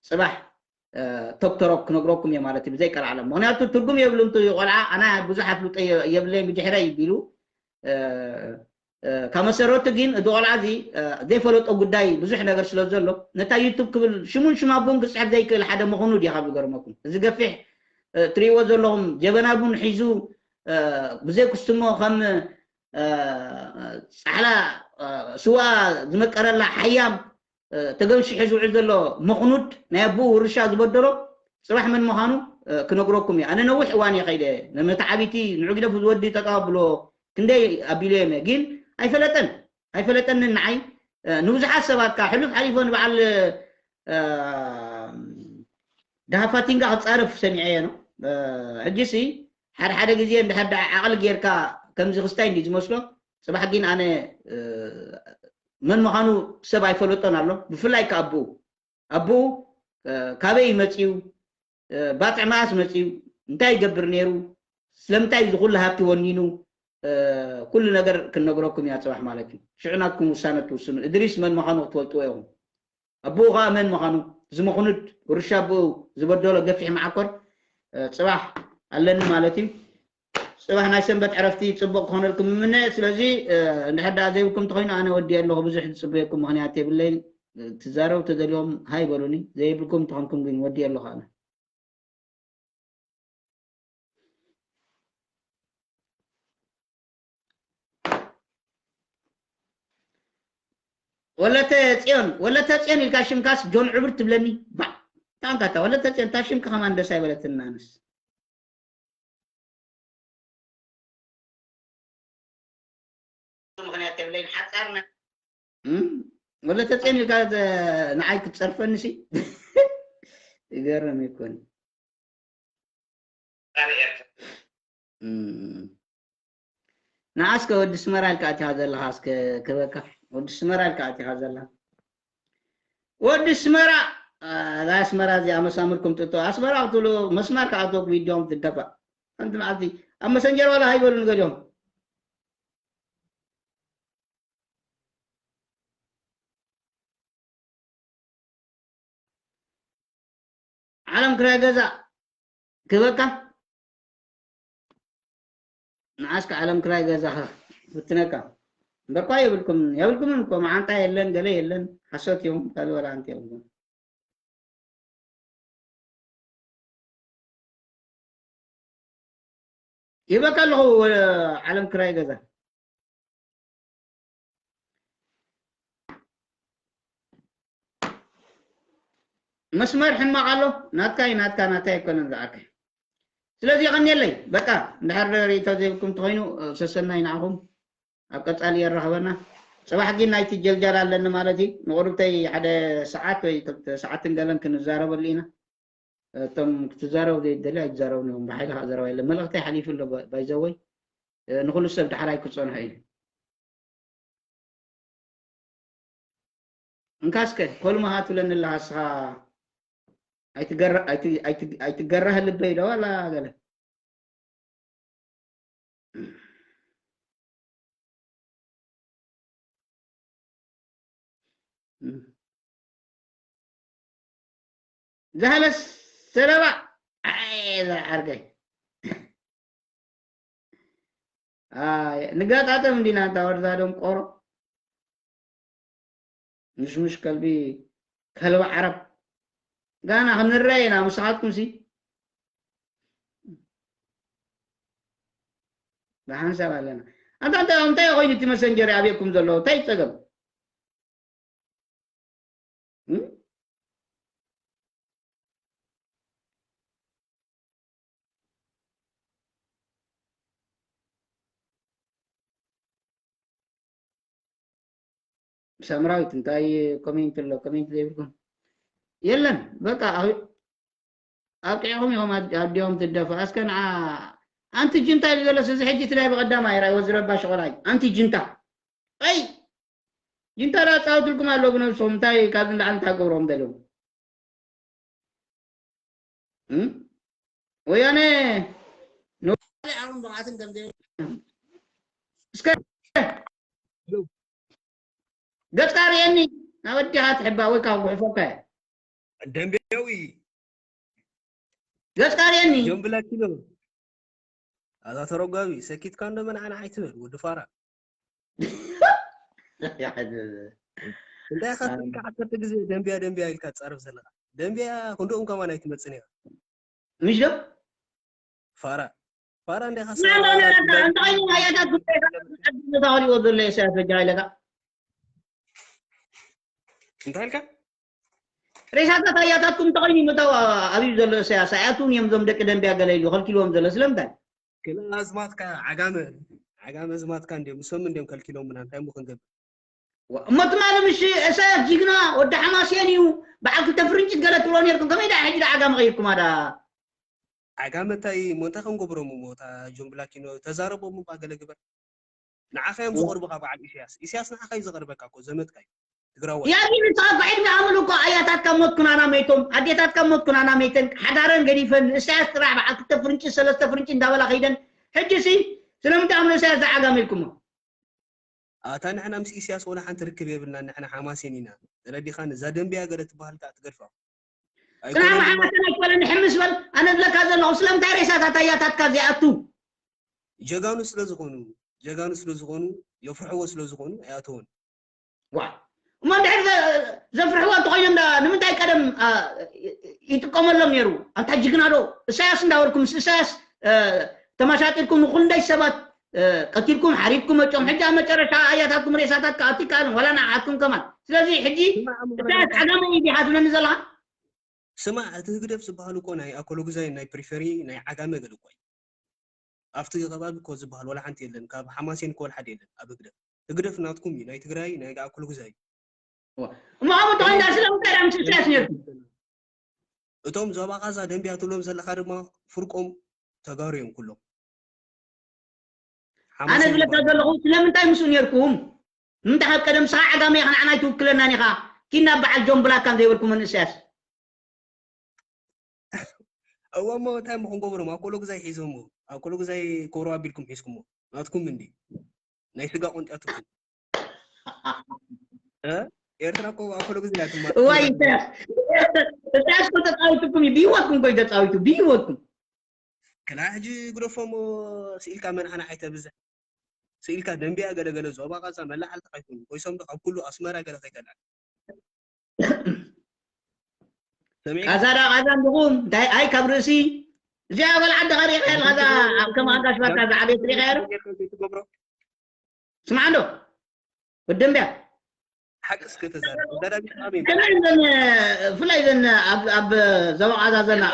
ጽባሕ፣ እ፣ ቶክ ተሮክ ክነግረኩም እየ ማለት እዩ፣ ብዘይ ቀልዓለም። ምኽንያቱ ትርጉም የብሉን፣ እቲ ቆልዓ ኣና ብዙሕ ኣፍልጦ የ-፣ የብለይን ብድሕረይ ቢሉ፣ እ፣ እ፣ ካብ መሰረቱ ግን እቲ ቆልዓ እዚ፣ እ፣ ዘይፈለጦ ጉዳይ ብዙሕ ነገር ስለ ዘሎ፣ ነታ ዩቱብ ክብል ሽሙን ሽም ኣቦን ክጽሕፍ ዘይክእል ሓደ ምዃኑ ድዩ ካብ ዝገርመኩም? እዚ ገፊሕ፣ እ፣ ትርእይዎ ዘለኹም ጀበና ቡን ሒዙ፣ እ፣ ብዘይ ኩስትሞ ከም፣ እ፣ ጻሕላ፣ እ፣ ስዋ ዝመቀረላ ሓያም፣ እ፣ ተገንሺሑ ዝውዕል ዘሎ መኽኑድ ናይ ኣቦኡ ውርሻ ዝበደሎ ጽባሕ መን ምዃኑ፣ እ፣ ክነግረኩም እየ። ኣነ ነዊሕ እዋን እየ ከይደ፣ ነመተዓቢቲ ንዑ ግደፉ ዝወዲ ጠጠው ኣብሎ ክንደይ ኣቢለዮም እየ፣ ግን ኣይፈለጠን፣ ኣይፈለጠንን ንዓይ። እ፣ ንብዙሓት ሰባት ከኣ ሕሉፍ ሓሊፎ ንበዓል፣ እ፣ ደሃፋቲንጋ ክጻረፍ ሰሚዐዮ ነው። እ፣ ሕጂሲ ሓደ ሓደ ግዜ እንድሕር ደኣ ዓቕሊ ጌርካ ከምዚ ክስታይ እንዲ ዝመስሎ፣ ጽባሕ ግን ኣነ፣ እ፣ መን ምዃኑ ሰብ ኣይፈለጦን ኣሎ። ብፍላይ ከኣ ኣቦኡ። ኣቦኡ፣ እ፣ ካበይ እዩ መጺኡ? እ፣ ባጽዕ መኣስ መጺኡ? እንታይ ይገብር ነይሩ? ስለምንታይ እዚ ኩሉ ሃብቲ ወኒኑ? እ፣ ኩሉ ነገር ክንነግረኩም እያ ጽባሕ ማለት እዩ። ሽዑ ናትኩም ውሳነ ትውስኑ። እድሪስ መን ምዃኑ ክትፈልጥዎ ኢኹም። ኣቦኡ ኸኣ መን ምዃኑ፣ እዚ መኹኑድ ውርሻ ኣቦኡ ዝበደሎ ገፊሕ መዓኮር፣ እ፣ ጽባሕ ኣለኒ ማለት እዩ። ጽባሕ ናይ ሰንበት ዕረፍቲ ጽቡቕ ክኾነልኩም እምነ። ስለዚ፣ እ፣ እንድሕር ደኣ ዘይብልኩም እንተኾይኑ ኣነ ወዲኤ ኣለኹ። ብዙሕ ዝጽበየኩም ምኽንያት የብለይን። ትዛረቡ ተደልዮም ሃይ በሉኒ። ዘይብልኩም እንተኾንኩም ግን ወዲኤ ኣለኹ ኣነ። ወለተ ጽዮን፣ ወለተ ጽዮን ኢልካ ሽምካስ ጆን ዕብር ትብለኒ። ባዕ። ታንካታ ወለተ ጽዮን፣ እታ ሽምካ ከማን ደስ ኣይበለትን ኣነስ። ምኽንያት የብለይን፣ ሓጻርና። እም? ወለተ ጽዮን ኢልካ ዘ-፣ ንዓይ ክትጸርፈኒ ሲ? ይገርም ይኮን። ኣብ ኤርትራ። እም። ንዓ እስከ ወዲ ስመራ ኢልካ ኣቲኻ ዘለኻ እስከ ክበካ። ወዲ ስመራ ኢልካ ኣቲኻ ዘላ። ወዲ ስመራ፣ ኣ፣ እዛ ኣስመራ እዚኣ መሳምርኩም ጥጦ። ኣስመራ ክትብሉ መስማር ክኣትወኩም ቪድዮም ትደፋእ። ሓንቲ መዓልቲ ኣብ መሰንጀር ዋላ ሃይበሉን ገሊኦም። ዓለም ክራይ ገዛ ክበካ። ንዓስከ ዓለም ክራይ ገዛኻ ፍትነካ። እምበርኳ የብልኩም፣ የብልኩምን እኮ፣ መዓንጣ የለን፣ ገለ የለን፣ ሓሶት እዮም፣ ካልእ ወላ ኣንቲ የብልኩም። ይበካ ኣለኹ፣ ዓለም ክራይ ገዛ። መስመር ሕማቕ ኣሎ፣ ናትካ እዩ፣ ናትካ፣ ናታይ ኣይኮነን ዝዓርከይ። ስለዚ የቐንየለይ፣ በቃ፣ እንድሕር ርእይቶ ዘይብልኩም እንተኾይኑ፣ ሰሰናይ ንዓኹም፣ ኣብ ቀጻሊ የራኽበና። ጽባሕ ግን ናይቲ ጀልጃል ኣለኒ ማለት እዩ። ንቑርብተይ ሓደ ሰዓት ወይ ክልተ ሰዓትን ገለን ክንዛረበሉ ኢና። እቶም ክትዛረቡ ዘይደልዩ ኣይትዛረቡን ኢኹም። ብሓይሊ ከዓ ዘረባ የለን። መልእኽተይ ሓሊፉ ኣሎ፣ ባ-፣ ባይዘወይ፣ እ፣ ንኹሉ ሰብ ዳሕራይ ክጸንሖ እዩ። እንካ እስከ፣ ኮልሞ ሃ ትብለኒ ኣለኻ እስኻ፣ ኣይትገረ-፣ ኣይት-፣ ኣይት-፣ ኣይትገረህ ልበይ ዶ ዋላ ገለ? ዛህለስ ሰለባ፣ ኣይ፣ እዛ ዓርከይ። ኣይ፣ ንጋጣጠም እንዲና እንታ ወርዛ ደንቆሮ። ምሽምሽ ከልቢ፣ ከልቢ ዓረብ። ጋና ክንረአ ኢና፣ ምሳኻትኩም ሲ? ብሓንሳብ ኣለና። ኣንታ እንታይ፣ እንታይ ኮይኑ እቲ መሰንጀር ኣብየኩም ዘሎ? እንታይ ጸገም? እም? ሳምራዊት፣ እንታይ ኮሜንት ኣሎ? ኮሜንት ዘይብልኩም የለን። በቃ ኣብ-፣ ኣብቂዕኹም ኢኹም። ኣድ-፣ ኣዲኦም ትደፋ። እስከ ንዓ፣ ኣንቲ ጅንታ ኢሉ ዘለስ፣ እዚ ሕጂ እቲ ናይ ብቐዳማይ ራይ ወዚ ረባሽ ቆላይ። ኣንቲ ጅንታ። ኣይ፣ ጅንታ ዳ ጻወትልኩም ኣሎ ብነብስኹም። እንታይ ካብዚ ንላዕሊ እንታይ ክገብሮም ደልዮም? እም? ወያነ ንዋሪ ዓቕምን ብቕዓትን ከም ዘይ-፣ እስከ ገጽካ ርእየኒ፣ ናብ ኣዴኻ ትሕባ ወይ ካብ ጉሕፈካ እየ። ደምቤያዊ። ገጽካ ርእየኒ። ጆን ብላኪኖ። ኣዛ ተረጓሚ፣ ሰኪትካ እንዶ መናዕናዕ ኣይትበል፣ ወዲ ፋራ። እንታይ ኢኻ ስልካ ዓሰርተ ግዜ ደምብያ፣ ደምብያ ኢልካ ትጻረፍ ዘለኻ? ደምብያ ክንድኡም ከማን ኣይትመጽን ኢኻ። ምሽ ዶ? ፋራ። ፋራ እንዲኻ ና፣ ና፣ ና፣ ና፣ እንታይ እዩ ኣያታት ጉዳይ ተኻልዎ ዘሎ ኢሳያስ በጃ ኢለካ? እንታይ ኢልካ? ሬሳታት ኣያታትኩም እንተኾይኑ ይምተው፣ ኣብዩ ዘሎ ኢሳያስ ኣይኣትውን እዮም እዞም ደቂ ደንብያ ገለ ኢሉ ከልኪልዎም ዘሎ ስለምንታይ? ክላ ኣዝማትካ ዓጋመ፣ ዓጋመ ኣዝማትካ እንዲዮም፣ ንሶም እንዲዮም ከልኪሎምና፣ እንታይ እሞ ክንገብር? ዋ፣ እሞ ትማሊ ምሽ ኢሳያስ ጅግና ወዲ ሓማሴን እዩ፣ በዓል ክልተ ፍርንጭት ገለ ትብሎ ነርኩም፣ ከመይ ደኣ ሕጂ ደኣ ዓጋመ ቀይርኩማ ደኣ? ዓጋመ እንታይ እሞ እንታይ ክንገብሮም እሞ፣ እታ ጆን ብላኪኖ ተዛረቦም እባ ገለ ግበር። ንዓኻ እዮም ዝቐርቡኻ በዓል ኢሳያስ። ኢሳያስ ንዓኻ እዩ ዝቐርበካ እኮ፣ ዘመድካ እዩ። ትግራዋይ። ያጊ ንስኻ እኮ ዕድሜ ኣምሉ እኮ ኣያታትካ ሞት ኩናና መይቶም፣ ኣዴታትካ ሞት ኩናና መይተን፣ ሓዳረን ገዲፈን፣ ንእሳያስ ጥራሕ በዓል ክልተ ፍርንጭ፣ ሰለስተ ፍርንጭ እንዳበላ ከይደን፣ ሕጂ ሲ ስለምንታይ ኣምሉ እሳያስ ዝዓጋመ ኢልኩሞ? ኣታ ንሕና ምስ ኢሳያስ ወላ ሓንቲ ርክብ የብልናን፣ ንሕና ሓማሴን ኢና። ተረዲኻኒ? እዛ ደንብያ ገለ ትበሃል ከኣ ትገድፋ። ጽናሕ ኣይኮነን። መሓመድ ተናሽ በለ ንሕምስ በል። ኣነ ዝብለካ ዘለኹ ስለምንታይ ሬሳታት ኣያታትካ ዘይኣቱ? ጀጋኑ ስለ ዝኾኑ ጀጋኑ ስለ ዝኾኑ የፍርሕዎ ስለ ዝኾኑ ኣይኣተውን። ዋ እሞ እንድሕር ዘ- ዘፍርሕዎ እንተኮይኖም ዳ ንምንታይ ቀደም አ፣ ይ- ይጥቀመሎም ነይሩ? ኣንታ ጅግና ዶ እሳያስ እንዳበልኩም ምስ እሳያስ እ፣ ተመሻጢርኩም ንኩንደይ ሰባት እ፣ ቀቲልኩም ሓሪድኩም መጮም ሕጂ ኣብ መጨረሻ ኣያታትኩም ሬሳታት ክኣቲ ይከኣልን ዋላ ንዓትኩም ከማን። ስለዚ ሕጂ እሳያስ ዓጋመ እዩ ዲሓ ትብለኒ ዘለኻ? ስማዕ እቲ ህግደፍ ዝበሃል እኮ ናይ ኣኮሎጉዛይ ናይ ፕሪፈሪ ናይ ዓጋመ ገለ እኮ እዩ። ኣብቲ ከባቢ እኮ ዝበሃል ዋላ ሓንቲ የለን። ካብ ሓማሴን እኮ ዋላ ሓደ የለን ኣብ ህግደፍ። ህግደፍ ናትኩም እዩ፣ ናይ ትግራይ ናይ ኣኮሎጉዛይ እዩ። እሞ ከምኡ እንተኮይንካ ስለምንታይ ዳ ምስ እሳያስ ነይርኩም? እቶም ዞባ ቃዛ ደንቢያ ትብሎም ዘለካ ድማ ፍርቆም ተጋሩ እዮም ኩሎም። ኣነ ዝብለካ ዘለኹ ስለምንታይ ምስኡ ነይርኩም? ንምንታይ ካብ ቀደም ስኻ ዓጋመ ኢኻ ንዓና ኣይትውክለናን ኢኻ ኪና በዓል ጆን ብላካ ዘይበልኩም መንእሰያት እዋ እሞ እንታይ እሞ ክንገብሮም ኣኮሎ ግዛይ ሒዞሞ ኣኮሎ ግዛይ ኮሮ ኣቢልኩም ሒዝኩሞ ናትኩም እንዲ ናይ ስጋ ቆንጫትኩም እ ኤርትራ እኮ ኣኮሎ ግዛይ ኣትማ እዋይ እሳያስ እሳያስ እኮ ተፃዊቱኩም እዩ ብሂወትኩም እኮ እዩ ተፃዊቱ ብሂወትኩም ክላ ሕጂ ግደፎሞ ስኢልካ መናሓና ኣይተብዝሕ ስኢልካ ደንቢያ ገለገለ ዞባ ቃዛ መላዓልቲ ከይኮኑ ኮይሶም ዶ ካብ ኩሉ ኣስመራ ገለ ከይተልዕል ቃዛ ዳ ቃዛ እንዲኹም እንታይ ኣይ ካብ ርእሲ እዚኣ በል ዓዲ ኸሪእኻ ኢልካ እዛ ኣብ ከም ኣጋሽ ባርካ ዝዓበየት ሪኢኻ ዶ ትገብሮ ስማዕ እንዶ ወዲ ደንቢያ ሓቂ እስከ ተዛረብ ተዛራቢ ተቃሚ ከመይ ዘን ብፍላይ ዘን ኣብ ኣብ ዞባ ቃዛ ዘና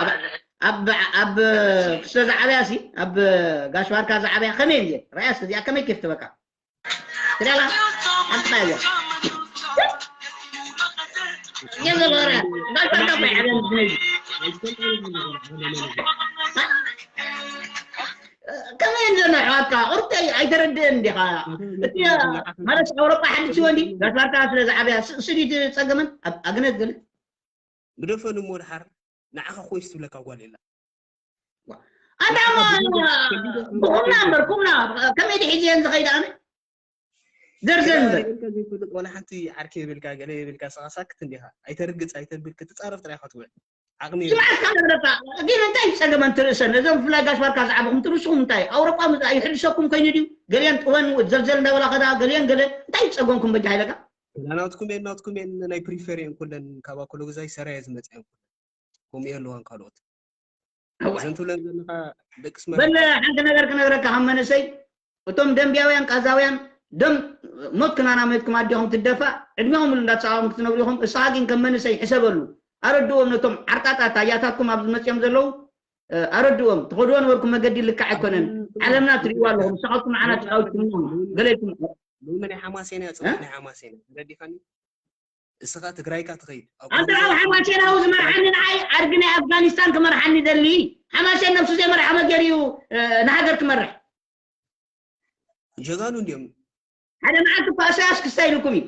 ኣብ ኣብ ክስተ ዝዓበያ ሲ ኣብ ጋሽ ባርካ ዝዓበያ ከመይ እየ ራያስ እዚኣ ከመይ ኬፍ ትበካ ትደላ ሓንታ እያ የዘለረ ጋሽ ባርካ ባይ ዓለም ዝነይ ከመይ እንዘና ኣሕዋትካ ቁርጠይ ኣይተረድእን እንዲኻ እቲ ማለት ኣውሮጳ ሓድሽ ይወንዲ ጋሽ ባርካ ስለ ዝዓበያ ስዲ ጸገመን ኣብ ኣግነት ገለ ግደፈን እሞ ድሓር ንዓኻ ኮይስ ትብለካ ጓል የላ ኣንታ ብኹምና እምበር ኩምና ከመይ ድሒዝየን ዝኸይድ ኣነ ዘርዘር እምበር ዘይፈልጥ ዋላ ሓንቲ ዓርኪ የብልካ ገለ የብልካ ስኻ ሳክት እንዲኻ ኣይተርግፅ ኣይተብል ክትፃረፍ ጥራይ ኢኻ ትውዕል ዓቕሚ ስምዓት ካብ ንብረካ ግን እንታይ ጸገመን ትርእሰን እዞም ብፍላይ ጋሽ ባርካ ዝዓበኹም ትርእስኹም እንታይ ኣውሮጳ ይሕድሰኩም ኮይኑ ድዩ ገሊአን ጥወን ዘልዘል እንዳበላ ከዳ ገሊአን ገለ እንታይ ጸገምኩም በጃ ሃይለካ ናትኩም የን ናትኩም የን ናይ ፕሪፈር የን ኩለን ካብ ኣኮሎግዛይ ሰራየ ዝመፅአ የን ኩለን ከምኡ የለዋን ካልኦት እዘን ትብለን ዘለካ ደቂ ስመ በለ ሓንቲ ነገር ክነግረካ ከም መንእሰይ እቶም ደንቢያውያን ቃዛውያን ደም ሞት ክናና መትኩም ኣዲኹም ትደፋእ ዕድሜኹም ሉ እንዳተሳቐኹም ክትነብሩ ኢኹም እስኻ ግን ከም መንእሰይ ሕሰበሉ ኣረድዎም ነቶም ዓርጣጣት ኣያታትኩም ኣብ ዝመፅኦም ዘለዉ ኣረድዎም ትኸድዎ ነበርኩም መገዲ ልክዕ ኣይኮነን ዓለምና ትሪእዋ ኣለኹም ንስኻትኩም ንዓና ተፃዊትኩም ገለ ኢልኩም ሎሚ ናይ ሓማሴን እያ ፅቡቅ ናይ ሓማሴን እያ ተረዲኻኒ እስኻ ትግራይካ ትኸይድ ኣንተ ኣብ ሓማሴናዊ ዝመርሓኒ ንዓይ ዓርጊ ናይ ኣፍጋኒስታን ክመርሓኒ ደሊ ሓማሴን ነብሱ ዘይመርሓ መገር እዩ ንሃገር ክመርሕ ጀጋኑ እንዲዮም ሓደ መዓልቲ እኳ እሳያስ ክስታ ኢልኩም እዩ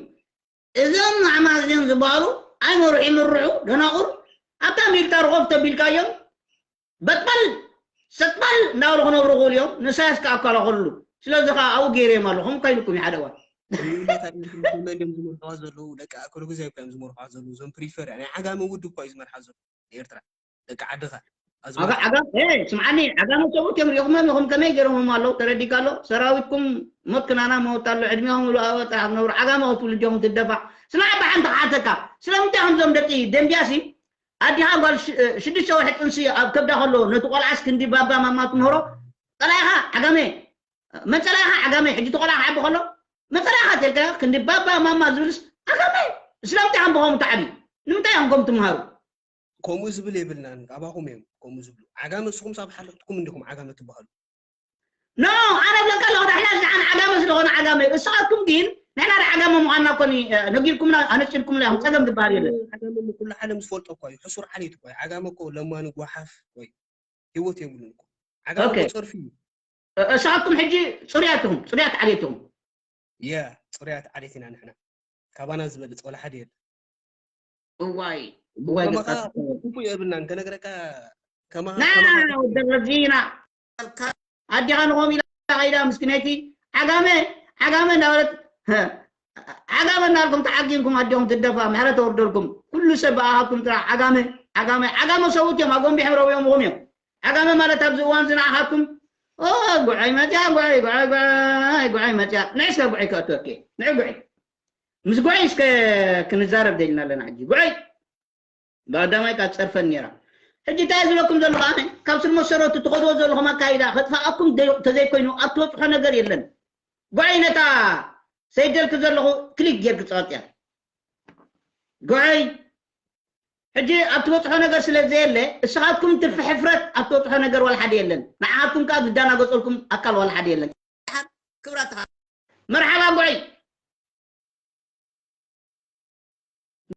እዞም ኣማዝን ዝበሃሉ ኣይመርሑ ይምርሑ ደናቑር ኣብታ ሚልታር ኮፍ ተቢልካዮም በጥባል ሰጥባል እንዳበሉ ክነብሩ ክእሉ እዮም ንእሳያስ ክኣከላኸልሉ ስለዚ ከዓ ኣብኡ ገይረዮም ኣለኹም ካይልኩም እዩ ሓደ እዋን እዮም ዝመርሕዋ ዘለዉ ደቂ ኣክሎ ግዜ እዮም ዝመርሕዋ ዘለዉ እዞም ፕሪፈር ናይ ዓጋመ ውድብ እኳ እዩ ዝመርሓ ዘሎ ኤርትራ ደቂ ዓድኻ ዓጋም ስምዓኒ ዓጋመ ሰብኡት እዮም ሪኹሞም ኢኹም ከመይ ገይሮምም ኣለዉ ተረዲካ ኣሎ ሰራዊትኩም ሞት ክናና መወት ኣሎ ዕድሜኹም ሉ ኣወጣ ክትነብሩ ዓጋመ ክትብሉ እንዲኹም ትደፋዕ ስማዕ ብሓንቲ ክሓተካ ስለምንታይ ከምዞም ደቂ ደንቢያሲ ኣዲኻ ጓል ሽዱሽተ ወርሒ ጥንሲ ኣብ ከብዳ ከሎ ነቲ ቆልዓስ ክንዲ ባባ ማማ ትምህሮ ጸላኢኻ ዓጋመ መን ጸላኢኻ ዓጋመ ሕጂ እቲ ቆልዓ ክዓቢ ከሎ መን ጸላኢኻ ተልካ ክንዲ ባባ ማማ ዝብልስ ዓጋመ ስለምንታይ ከም ብኸምኡ ትዓብዩ ንምንታይ ኢኹም ከም ትምሃሩ ከምኡ ዝብል የብልናን ኣባኹም እዮም ከምኡ ዝብሉ ዓጋመ እስኹም ሳብ ሓለፍትኩም እንዲኹም ዓጋመ ትበሃሉ ኖ ኣነ ብለካ ኣለኹ ዳሕና ዝዓን ዓጋመ ስለኾነ ዓጋመ እዩ እሳትኩም ግን ንሕና ዳ ዓጋመ ምዃንና ኮን ነጊርኩምና ኣነፂርኩምና ኢኹም ፀገም ዝበሃል የለን ዓጋመ ኩሉ ዓለም ዝፈልጦ እኳ እዩ ሕሱር ዓሌት እኳ እዩ ዓጋመ እኮ ለማኒ ጓሓፍ ወይ ህይወት የብሉን እኮ ዓጋመ ጸርፊ እዩ እሳትኩም ሕጂ ፅሩያት ኢኹም ፅሩያት ዓሌት ኢኹም የ ፅሩያት ዓሌት ኢና ንሕና ካባና ዝበልፅ ወላ ሓደ የለ እዋይ እዋይ ክፉ የብልናን ከነግረካ ደረዚና ኣዲኻ ንኾም ኢላ ከይዳ ምስኪነይቲ ዓጋመ ዓጋመ እንዳበለት ዓጋመ እናልኩም ተዓጊምኩም ኣዲኹም ትደፋ ምሕረት ተወርደልኩም ኩሉ ሰብ ብኣኻትኩም ጥራሕ ዓጋመ ዓጋመ ዓጋመ ሰብኡት እዮም ኣጎንቢሖም ረዊኦምኹም እዮም ዓጋመ ማለት ኣብዚ እዋን ዝንኣኻትኩም ኦ፣ ጉዐይ መጽያ፣ ጉዐይ፣ ጉዐይ፣ ጉዐይ፣ ጉዐይ መጽያ። ንዕ እስከ ጉዐይ ከእትወኪ። ንዕ ጉዐይ። ምስ ጉዐይ እስከ ክንዛረብ ደሊና ኣለና ሕጂ። ጉዐይ። ብቐዳማይ ካብ ትጸርፈን ነይራ። ሕጂ እንታይ ዝብለኩም ዘለኹ ኣነ፣ ካብ ስር መሰረቱ ትኸድዎ ዘለኹም ኣካይዳ ከጥፍኣኩም ደ-፣ ተዘይኮይኑ ኣብ ትበጽሖ ነገር የለን። ጉዐይ ነታ ሰይደልክ ዘለኹ ክሊክ ጌርክ ጸቕጥያ። ጉዐይ ሕጂ ኣብ ትበጽሖ ነገር ስለ ዘየለ፣ እስኻትኩም ትርፊ ሕፍረት ኣብ ትበጽሖ ነገር ዋላ ሓደ የለን። ንዓኻትኩም ከኣ ዝዳናገጸልኩም ኣካል ዋላ ሓደ የለን። ክብራትኻ። መርሓባ ጉዐይ።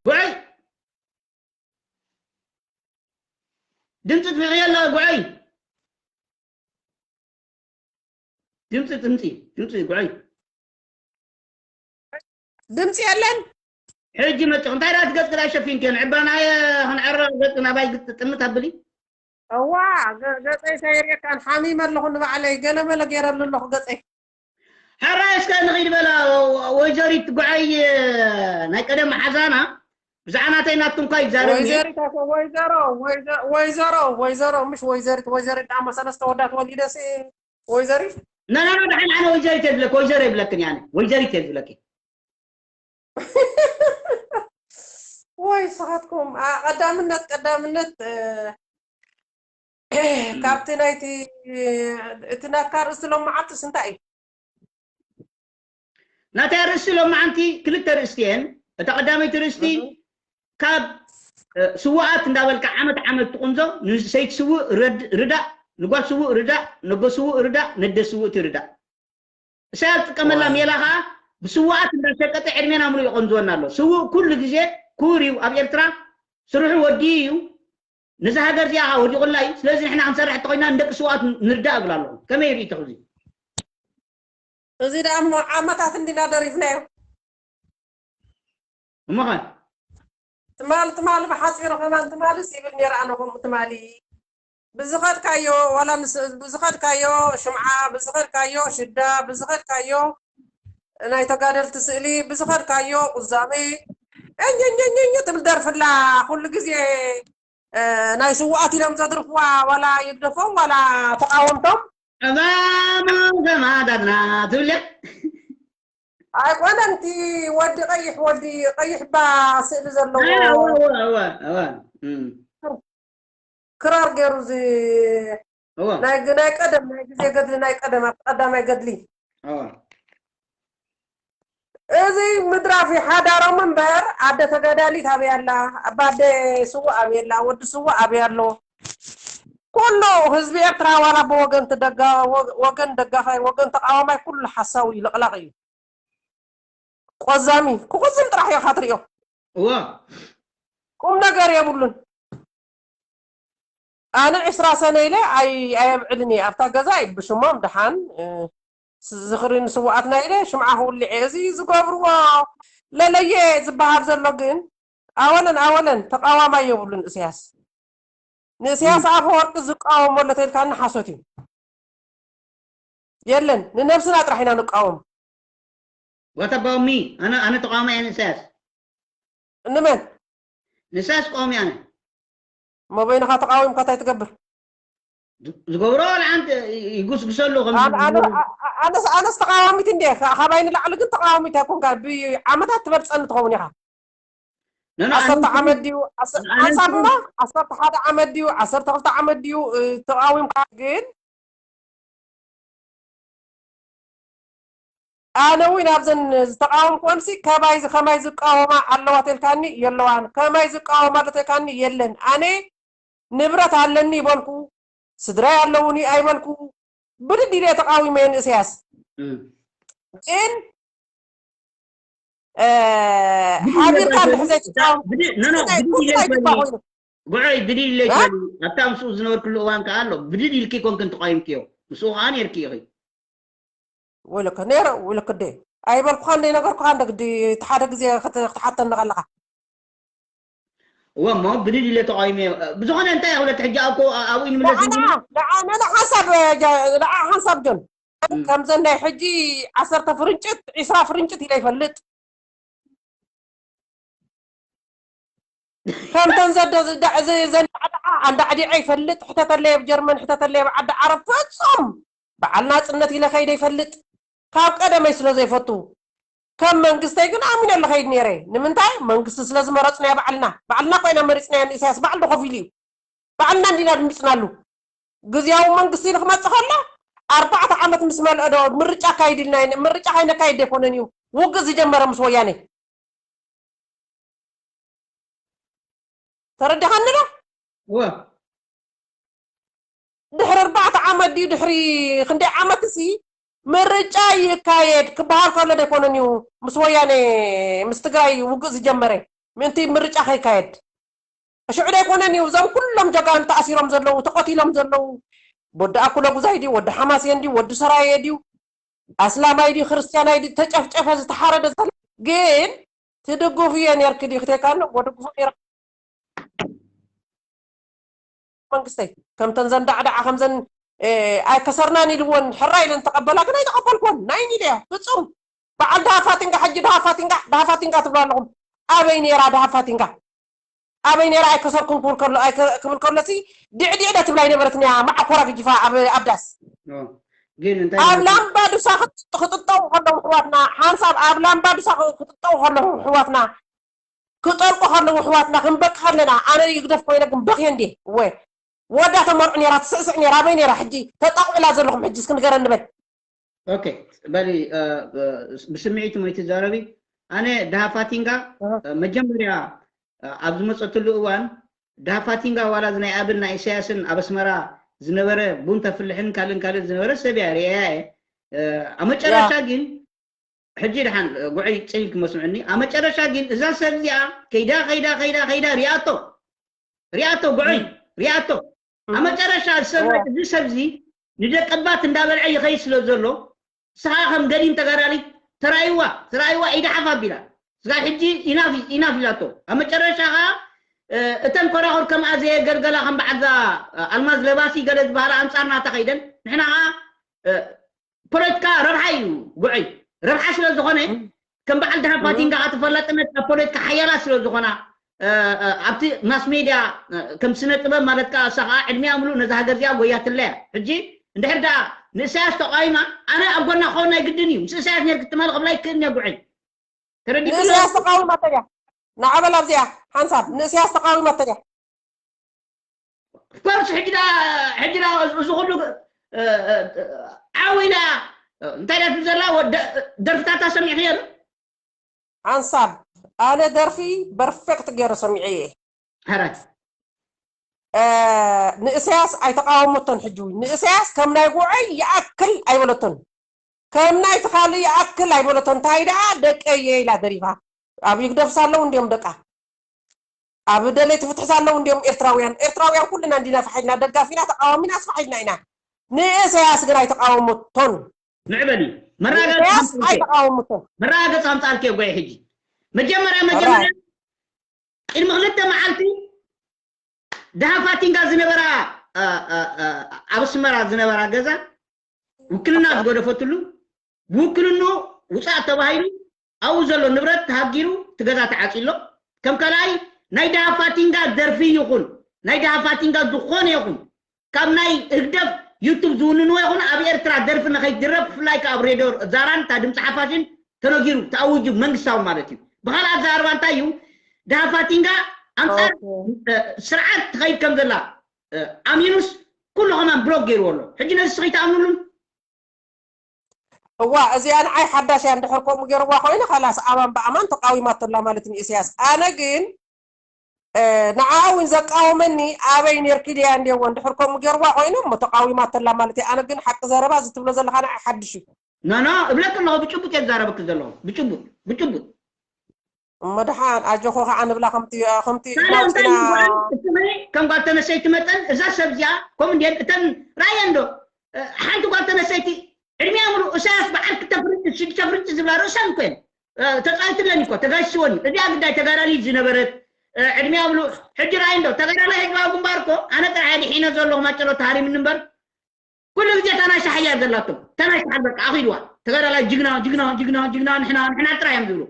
ጉዐይ። ድምጺ ትፍቕሪ ኣሎ ጉዐይ። ድምጺ፣ ድምጺ፣ ድምጺ ጉዐይ። ድምጺ የለን። ሕጂ መጽኹ። እንታይ ደኣ እቲ ገጽ ክዳ ሸፊንክዮ? ንዕባናየ ክንዕረ ገጽ ናባይ ግጥ-፣ ጥምት ኣብሊ። እዋ፣ ገ-፣ ገጸይ ተይርእየካን ሓሚመ ኣለኹ ንባዕለይ። ገለመለ ገይረሉ ኣለኹ ገጸይ። ሕራይ እስከ ንኺድ በላ፣ ወ-፣ ወይዘሪት ጉዐይ፣ ናይ ቀደም መሓዛና፣ ብዛዕባ ናተይ ናትኩም እኳ ይዛረብ እየ። ወይዘሪት ኣይኮ-፣ ወይዘሮ፣ ወይዘ-፣ ወይዘሮ፣ ወይዘሮ፣ ምሽ ወይዘሪት፣ ወይዘሪት ደኣ ሰለስተ ወዳት ወሊደሲ ወይዘሪት? ና፣ ና፣ ና፣ ደሓን ኣነ ወይዘሪት እየ ዝብለኪ፣ ወይዘሮ ይብለክን እየ ኣነ። ወይዘሪት እየ ዝብለኪ። ወይ ንስኻትኩም፣ ኣ-፣ ቀዳምነት፣ ቀዳምነት፣ እ፣ ካብቲ ናይቲ፣ እቲ ናትካ ርእስቲ ሎመዓልትስ እንታይ እዩ? ናተይ ኣርእስቲ ሎመዓንቲ ክልተ ርእስቲ እየን። እታ ቀዳመይቲ ርእስቲ እህ። ካብ፣ እ፣ ስዉኣት እንዳበልካ ዓመት ዓመት ትቕንዞ፣ ንሰይቲ ስዉእ ረድ-፣ ርዳእ፣ ንጓል ስዉእ ርዳእ፣ ነጎ ስዉእ ርዳእ፣ ነደ ስዉእቲ ርዳእ። እሳያስ ዝጥቀመላ ዋው። ሜላ ኸኣ ብስዉኣት እንዳሸቀጠ ዕድሜና ሙሉእ ይቐንዝወና ኣሎ። ስዉእ ኩሉ ግዜ ክቡር እዩ። ኣብ ኤርትራ ስርሑ ወዲኡ እዩ። ነዛ ሃገር እዚኣ ኸኣ ወዲቑላ እዩ። ስለዚ ንሕና ክንሰርሕ እንተኾይንና ንደቂ ስዉኣት ንርዳእ እብል ኣለኹ። ከመይ ርኢቶ እዚ? እዚ ደኣ እሞ ዓመታት እንዲና ደሪፍናዮ። እሞ ኸ? ትማል፣ ትማል ብሓጺሩ ከማን ትማልስ ይብል ነይረ ኣነ ከምኡ ትማሊ። ብዝኸድካዮ ዋላ ንስ-፣ ብዝኸድካዮ ሽምዓ፣ ብዝኸድካዮ ሽዳ፣ ብዝኸድካዮ ናይ ተጋደልቲ ስእሊ፣ ብዝኸድካዮ ቁዛሜ፣ እኝኝኝኝ ትብል ደርፍላ ኩሉ ግዜ፣ እ፣ ናይ ስውኣት ኢሎም ዘድርፍዋ ዋላ ይግደፎም ዋላ ተቃወምቶም። ዕማም ሰማእታትና ትብል እያ። ኣይኮነን፣ እቲ ወዲ ቀይሕ፣ ወዲ ቀይሕ ባ ስእሊ ዘለዎ። ኣወ፣ ኣወ፣ ኣወ፣ ኣወ። እም። ክራር ገይሩ እዚ ኣወ። ናይ ግ-፣ ናይ ቀደም፣ ናይ ግዜ ገድሊ፣ ናይ ቀደም፣ ኣብ ቀዳማይ ገድሊ። ኣወ። እዚ ምድራፍ እዩ ሓዳሮም እምበር፣ ኣደ ተጋዳሊት ኣበይ ኣላ? ኣባ ኣደ ስዉእ ኣበይ ኣላ? ወዲ ስዉእ ኣበይ ኣሎ? ኩሉ ህዝቢ ኤርትራ ዋላ ብወገን ትደጋ-፣ ወ-፣ ወገን ደጋፋይ፣ ወገን ተቃዋማይ ኩሉ ሓሳዊ እዩ፣ ለቕላቕ እዩ። ቆዛሚ፣ ክቁዝም ጥራሕ ኢኻ ትሪኦ። እዋ። ቁም ነገር የብሉን። ኣነ ዕስራ ሰነ ኢለ ኣይ-፣ ኣየብዕልን እየ። ኣብታ ገዛ ብሽሞም ደሓን፣ እ፣ ስ-፣ ዝኽሪ ንስውኣትና ኢለ ሽምዓ ክውልዕ እየ። እዚ ዝገብርዎ ለለየ ዝበሃል ዘሎ ግን ኣወለን ኣወለን ተቃዋማይ የብሉን እስያስ። ንእስያስ ኣፈወርቂ ዝቃወሞ ኣሎ ተልካኒ ሓሶት እዩ። የለን፣ ንነብስና ጥራሕ ኢና ንቃወም። What about me? ኣነ፣ ኣነ ተቃዋማይ እየ ንእስያስ። ንመን? ንእስያስ ተቃዋሚ ኣነ። እሞ በይንኻ ተቃዊምካ እንታይ ትገብር? ዝ-፣ ዝገብሮ ቆልዓ እንተ ይጉስጉሰሉ ከም ኣነ፣ ኣነ፣ ዝገብሮ። ኣ-፣ ኣ-፣ ኣነስ፣ ኣነስ ተቃዋሚት እንዴ? ካ-፣ ካባይ ንላዕሊ ግን ተቃዋሚት ኣይኮንካ። ብዓመታት ትበልጸኒ ትኸውን ኢኻ። ኖ፣ ኖ፣ ዓሰርተ ኣነ ዓመት ድዩ? ዓሰ-፣ ኣነ ሓንሳብ እሞ ዓሰርተ ሓደ ዓመት ድዩ? ዓሰርተ ክልተ ዓመት ድዩ? እ፣ ተቃዊምካ ግን ኣነ እውን ኣብዘን ዝተቃወምኩወንሲ ከማይ ዝ-፣ ከማይ ዝቃወማ ኣለዋ ተልካኒ የለዋን፣ ከማይ ዝቃወማ ኣሎ ተልካኒ የለን። ኣነ ንብረት ኣለኒ ይበልኩ፣ ስድራይ ኣለውኒ ኣይበልኩ፣ ብድድ ኢለ ተቃዊመ ንእስያስ። እም። ግን፣ እ፣ ብድድ ኢለ ሓቢርካ ትበሊ፣ እንድሕር ዘይትቃወም ብድድ፣ ኖ፣ ኖ፣ እንታይ፣ ብድድ ኢለ እንታይ ትበሊ፣ ይግባእ ኮይኑ? ጉዐይ፣ ብድድ ኢለ እ? ትበሊ፣ ኣብታ ምስኡ ዝነበርክሉ እዋን ከኣ ኣሎ፣ ብድድ ኢልኪ ኮንክን ተቃዊምክዮ፣ ምስኡ ከኣ ነይርኪ ኢኺ። ወይለከ ነይረ፣ ወይለከ ደ ኣይበልኩኻን ደይነገርኩኻን ደ ግዲ፣ እቲ ሓደ ግዜ ክት-፣ ክትሓተኒ ከለኻ። እወ፣ እሞ ብድድ ኢለ ተቃዊመ። ብዝኾነ እንታይ እያ ክብለኪ ሕጂ ኣብኮ-፣ ኣብኡ ይንምለስ ንዓ፣ እንጂ። ንዓ፣ ንዓ ሓንሳብ፣ ጃ-፣ ንዓ ሓንሳብ ጆን። እም። ከምዘን ናይ ሕጂ ዓሰርተ ፍርንጭት፣ ዒስራ ፍርንጭት ኢለ ይፈልጥ። ከምተን ዘደ-፣ ዘደ-፣ ዘ-፣ ዘንዳዕዳዓ፣ ኣንዳዕዲዐ ይፈልጥ። ሕተተለየ ኣብ ጀርመን፣ ሕተተለየ ኣብ ዓዲ ዓረብ። ፍጹም በዓል ናጽነት ኢለ ከይደ ይፈልጥ። ካብ ቀደመይ ስለ ዘይፈቱ፣ ከም መንግስተይ ግን ኣሚነ ኣለኸይድ ነይረ። ንምንታይ? መንግስቲ ስለ ዝመረጽናዮ ባዕልና። ባዕልና ኮይና መሪጽናዮ፣ ንኢሳያስ ባዕሉ ከፊሉ እዩ። ባዕልና እንዲና ድምፅናሉ። ግዝያዊ መንግስቲ ንክመፅእ ከሎ ኣርባዕተ ዓመት ምስ መልአ ዶ ምርጫ ኣካይድ ኢልና? ምርጫ ከይነካይድ ኣይኮነን እዩ ውግእ ዝጀመረ ምስ ወያኔ። ተረዲኻኒ ዶ? እወ። ድሕሪ ኣርባዕተ ዓመት ድዩ ድሕሪ ክንደይ ዓመት ሲ ምርጫ ይካየድ ክበሃል ከሎ ዶ ኣይኮነን እዩ ምስ ወያኔ ምስ ትግራይ ውግእ ዝጀመረ? ምእንቲ ምርጫ ከይካየድ ሽዑ ዶ ኣይኮነን እዩ እዞም ኩሎም ጀጋኑ ተኣሲሮም ዘለዉ፣ ተቐቲሎም ዘለዉ? ወዲ ኣኩለ ጉዛይ ድዩ? ወዲ ሓማሴን ድዩ? ወዲ ሰራየ ድዩ? ኣስላማይ ድዩ? ክርስትያናይ ድዩ? ተጨፍጨፈ ዝተሓረደ ዘሎ ግን ትድግፍዮ ነርኪ ድዩ? ክትካ ኣሎ ወድግፎ ነይረ መንግስተይ ከምተን ዘንዳዕዳዓ ከምዘን ኣይከሰርናን ኢልወን ሕራ ኢለን ተቐበላ፣ ግን ኣይተቐበልኩወን። ናይ ሚድያ ፍጹም በዓል ድሃፋቲንጋ ሕጂ ድሃፋቲንጋ ድሃፋቲንጋ ትብሉ ኣለኹም። ኣበይ ነይራ ድሃፋቲንጋ? ኣበይ ነይራ ኣይከሰርኩን ክብል ከሎ ኣይከ- ክብል ከሎሲ ድዕድዕ ዶ ትብላ ኣይነበረትን እያ መዓኮራ ግጅፋ ኣብ ኣብ ዳስ ኦ፣ ግን እንታይ ኣብ ማለት ላምባዱሳ ክጥ- ክጥጠው ከለዉ ኣሕዋትና ሓንሳብ ኣብ ላምባዱሳ ክ- ክጥጠው ከለዉ ኣሕዋትና ክጠልቁ ከለዉ ኣሕዋትና ክንበቂ ከለና ኣነ ይግደፍ ኮይነ ግን በኽየ እንዴ እወ ወዳ ተመርዑ ነይራ ትስዕስዕ ነይራ ኣበይ ነይራ ሕጂ ተጣቕዕላ ዘለኹም ሕጂ እስኪ ንገረኒ በል ኦኬ በሊ እ፣ እ፣ ብስምዒት ሞ ትዛረቢ ኣነ ድሃፋቲንጋ ኣሃ። እ፣ መጀመርያ እ፣ ኣብ ዝመፀትሉ እዋን ድሃፋቲንጋ ዋላ ናይ ኣብን ናይ ኢሳያስን ኣብ ኣስመራ ዝነበረ ቡን ተፍልሕን ካልእን ካልእን ዝነበረ ሰብ እያ ርእያ እየ እ፣ ኣብ መጨረሻ ግን ሕጂ ድሓን እ፣ ጉዕይ ፅን ኢልኪ መስምዕኒ ኣብ መጨረሻ ግን እዛ ሰብ እዚኣ ከይዳ ከይዳ ከይዳ ከይዳ ሪኣቶ ሪኣቶ ጉዕይ ሪኣቶ ኣብ መጨረሻ ዝሰብረ እዚ ሰብዚ ንደቀባት እንዳበልዐ ይኸይድ ስለ ዘሎ ንስኻ ከም ገዲም ተጋዳሊት ተራይዋ ተራይዋ ኢድሓፍ ኣቢላ ስጋብ ሕጂ ኢናፍ ኢናፍ ኢላቶ ኣብ መጨረሻ ኸዓ እተን ኮራኹር ከምኣ ዘየገልገላ ከም በዓልዛ ኣልማዝ ለባሲ ገለ ዝበሃላ ኣንፃርና ተኸይደን ንሕና ኸዓ ፖለቲካ ረብሓ እዩ ጉዕይ ረብሓ ስለ ዝኾነ ከም በዓል ድሃፋቲንጋ ከኣ ተፈላጥነት ኣብ ፖለቲካ ሓያላት ስለ ዝኾና ኣብቲ ማስ ሜድያ ከም ስነ ጥበብ ማለት ከኣ እሳ ከኣ ዕድሚኣ ምሉእ ነዛ ሃገር እዚኣ ጎያትላ እያ ሕጂ እንድሕር ደኣ ንእሳያስ ተቃዊማ ኣነ ኣብ ጎና ክኸውን ናይ ግድን እዩ ምስ እሳያስ ኔርኪ ትማሊ ክብላ ይክእልን እየ ጉዕይ ተረዲእክዮ ንእስያስ ተቃዊማቶ እያ ንዓበል ኣብዚኣ ሓንሳብ ንእስያስ ተቃዊማቶ እያ Of course ሕጂ ደኣ ሕጂ ደኣ እዚ ኩሉ ዓው ኢላ እንታይ ደኣ ትብል ዘላ ደርፍታታ ሰሚዕክዮ ዶ? ሓንሳብ ኣነ ደርፊ perfect ገይረ ሰሚዐ እየ። ሕራይ እ ንእስያስ ኣይተቃወመቶን ሕጂ እውን ንእስያስ ከም ናይ ጉዐይ ይኣክል ኣይበለቶን። ከም ናይ ትኻሊ ይኣክል ኣይበለቶ እንታይ ደኣ ደቀየ ኢላ ደሪፋ ኣብ ይግደፍስ ኣለዉ እንድዮም ደቃ ኣብ ደለይቲ ፍትሕስ ኣለዉ እንድዮም ኤርትራውያን ኤርትራውያን ኩልና እንዲና ፋሕ ኢልና ደጋፊና ተቃዋሚና ኣስፋሕ ኢልና ኢና ንእሰያስ ግን ኣይተቃወመቶን ንዕበሊ መራገጽ ንእሰያስ ሓምጣልኪ ኣይተቃወመቶን መራገጽ ኣምጻልኪ ጎይ ሕጂ መጀመርያ መጀመርያ ቅድሚ ክልተ መዓልቲ ደሃ ፋቲንጋ ዝነበራ ኣብ ኣስመራ ዝነበራ ገዛ ውክልና ዝገደፈትሉ ብውክልንኡ ውፃእ ተባሂሉ ኣብኡ ዘሎ ንብረት ተሃጊሩ እቲ ገዛ ተዓፅዩ ኣሎ። ከም ካልኣይ ናይ ደሃ ፋቲንጋ ደርፊ ይኹን ናይ ደሃ ፋቲንጋ ዝኾነ ይኹን ካብ ናይ ህግደፍ ዩቱብ ዝውንንዎ ይኹን ኣብ ኤርትራ ደርፊ ንኸይትድረፍ ብፍላይ ከዓ ኣብ ሬድዮ ዛራን እታ ድምፂ ሓፋሽን ተነጊሩ ተኣዊጁ መንግስታዊ ማለት እዩ። ብኻልእ ኣዘራርባ እንታይ እዩ ደሃ ፋቲንጋ ኣንፃር ስርዓት ትኸይድ ከም ዘላ ኣሚኑስ ኩሉ ከማን ብሎክ ገይርዎ ኣሎ። ሕጂ ነዚ ስኺ ተኣምኑሉን? እዋ እዚኣ ንዓይ ሓዳሽ እያ እንድሕር ከምኡ ገይርዋ ኮይነ ካላስ ኣማን ብኣማን ተቃዊማቶ ኣላ ማለት እዩ ኢሳያስ። ኣነ ግን ንዓ እውን ዘቃወመኒ ኣበይ ኔርኪ ድያ እንዲዎ እንድሕር ከምኡ ገይርዋ ኮይነ እሞ ተቃዊማቶ ኣላ ማለት እዩ። ኣነ ግን ሓቂ ዘረባ እዚ ትብሎ ዘለኻ ንዓይ ሓድሽ እዩ። ኖ ኖ እብለኪ ኣለኹ ብጭቡጥ እየ ዝዛረበኪ ዘለኹ ብጭቡጥ ብጭቡጥ እሞ ደሓን ኣጆኹ ከዓ ንብላ ከምቲ ከምቲ ካልእ እንታይ ናውፅና ይበሃል? እቲ ኸ ከም ጓል ተነሰይቲ መጠን እዛ ሰብ እዚኣ ከምኡ እንድየን እተን ራየን ዶ ሓንቲ ጓል ተነሰይቲ ዕድሚያ ምሉእ እሳያስ በዓል ክልተ ፍርጭ ሽዱሽተ ፍርጭ ዝብላ ርእሰን እኮ እየን ተፃዊትለን እኮ ተጋይስወን እዩ እዚኣ ግዳይ ተጋዳሊት ዝነበረት ዕድሚያ ምሉእ ሕጂ ራይ እንዶ ተጋዳላይ ህዝባዊ ግንባር እኮ ኣነ ጥራሕ እየ ድሒነ ዘለኹ ማጨሎ ተሃሪምኒ እምበር ኩሉ ግዜ እታ ናይ ሻሓያ ዘላቶም እታ ናይ ሻሓል በቃ ኣኺድዋ ተጋዳላይ ጅግና ጅግና ጅግና ጅግና ንሕና ንሕና ጥራሕ እዮም ዝብሉ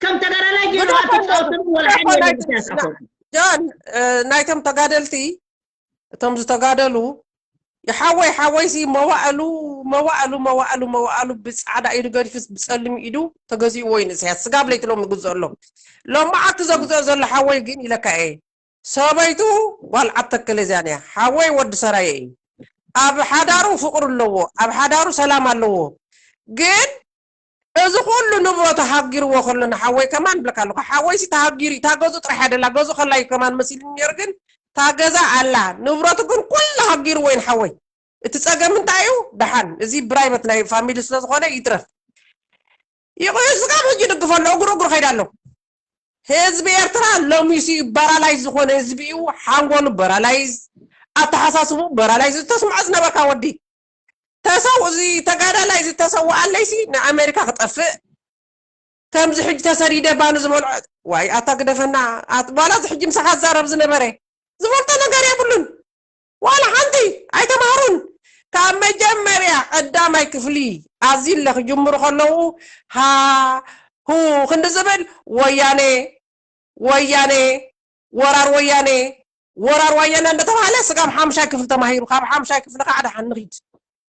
ከም ተጋዳላይ ጅግና ትፃወተሉ ወላ ሓደ የለን ኢሳያስ ኣፈወርቂ ጆን ናይቶም ተጋደልቲ እቶም ዝተጋደሉ ሓወይ ሓወይሲ መዋእሉ መዋእሉ መዋእሉ መዋእሉ ብፃዕዳ ኢዱ ገዲፉስ ብፀልም ኢዱ ተገዚእዎ እዩ ንእስያስ። ስጋብ ለይቲ ሎም ይግዝኦ ኣሎ። ሎም መዓልቲ ዘግዝኦ ዘሎ ሓወይ ግን ኢለካ እየ፣ ሰበይቱ ጓል ዓተከለ እዚኣ እያ። ሓወይ ወዲ ሰራየ እዩ። ኣብ ሓዳሩ ፍቕሪ ኣለዎ፣ ኣብ ሓዳሩ ሰላም ኣለዎ። ግን እዚ ኩሉ ንብረቱ ሃጊርዎ ከሎ ንሓወይ ከማን ብለካ ኣለኹ። ሓወይሲ ተሃጊሩ እዩ። እታ ገዙ ጥራሕ ኣደላ፣ ገዙ ከላ እዩ ከማን መሲሉ ነይሩ። ግን እታ ገዛ ኣላ፣ ንብረቱ ግን ኩሉ ሃጊርዎ እዩ ንሓወይ። እቲ ጸገም እንታይ እዩ? ደሓን እዚ ብራይበት ናይ ፋሚሊ ስለ ዝኾነ ይትረፍ። ይቑ ስጋብ ሕጂ ይድግፎ ኣሎ፣ እግሩ እግሩ ከይዳ ኣሎ። ህዝቢ ኤርትራ ሎሚሲ በራላይዝ ዝኾነ ህዝቢ እዩ። ሓንጎሉ በራላይዝ፣ ኣተሓሳስቡ በራላይዝ። ዝተስምዖ ዝነበርካ ወዲ ተሰው እዚ ተጋዳላይ ዝተሰውኣለይሲ ንኣሜሪካ ክጠፍእ፣ ከምዚ ሕጂ ተሰዲደ ባኑ ዝበልዖ። ዋይ ኣታ ግደፈና። ኣት- ዋላ እዚ ሕጂ ምሳኻ ዝዛረብ ዝነበረ ዝፈልጦ ነገር የብሉን። ዋላ ሓንቲ ኣይተማሃሩን። ካብ መጀመርያ ቀዳማይ ክፍሊ ኣዚለ ክጅምሩ ከለዉ ሃ ሁ ክንዲ ዝብል ወያኔ ወያኔ ወራር ወያኔ ወራር ወያኔ እንዳተባሃለ ስጋብ ሓምሻይ ክፍሊ ተማሂሩ፣ ካብ ሓምሻይ ክፍሊ ከዓ ደሓን ንኺድ።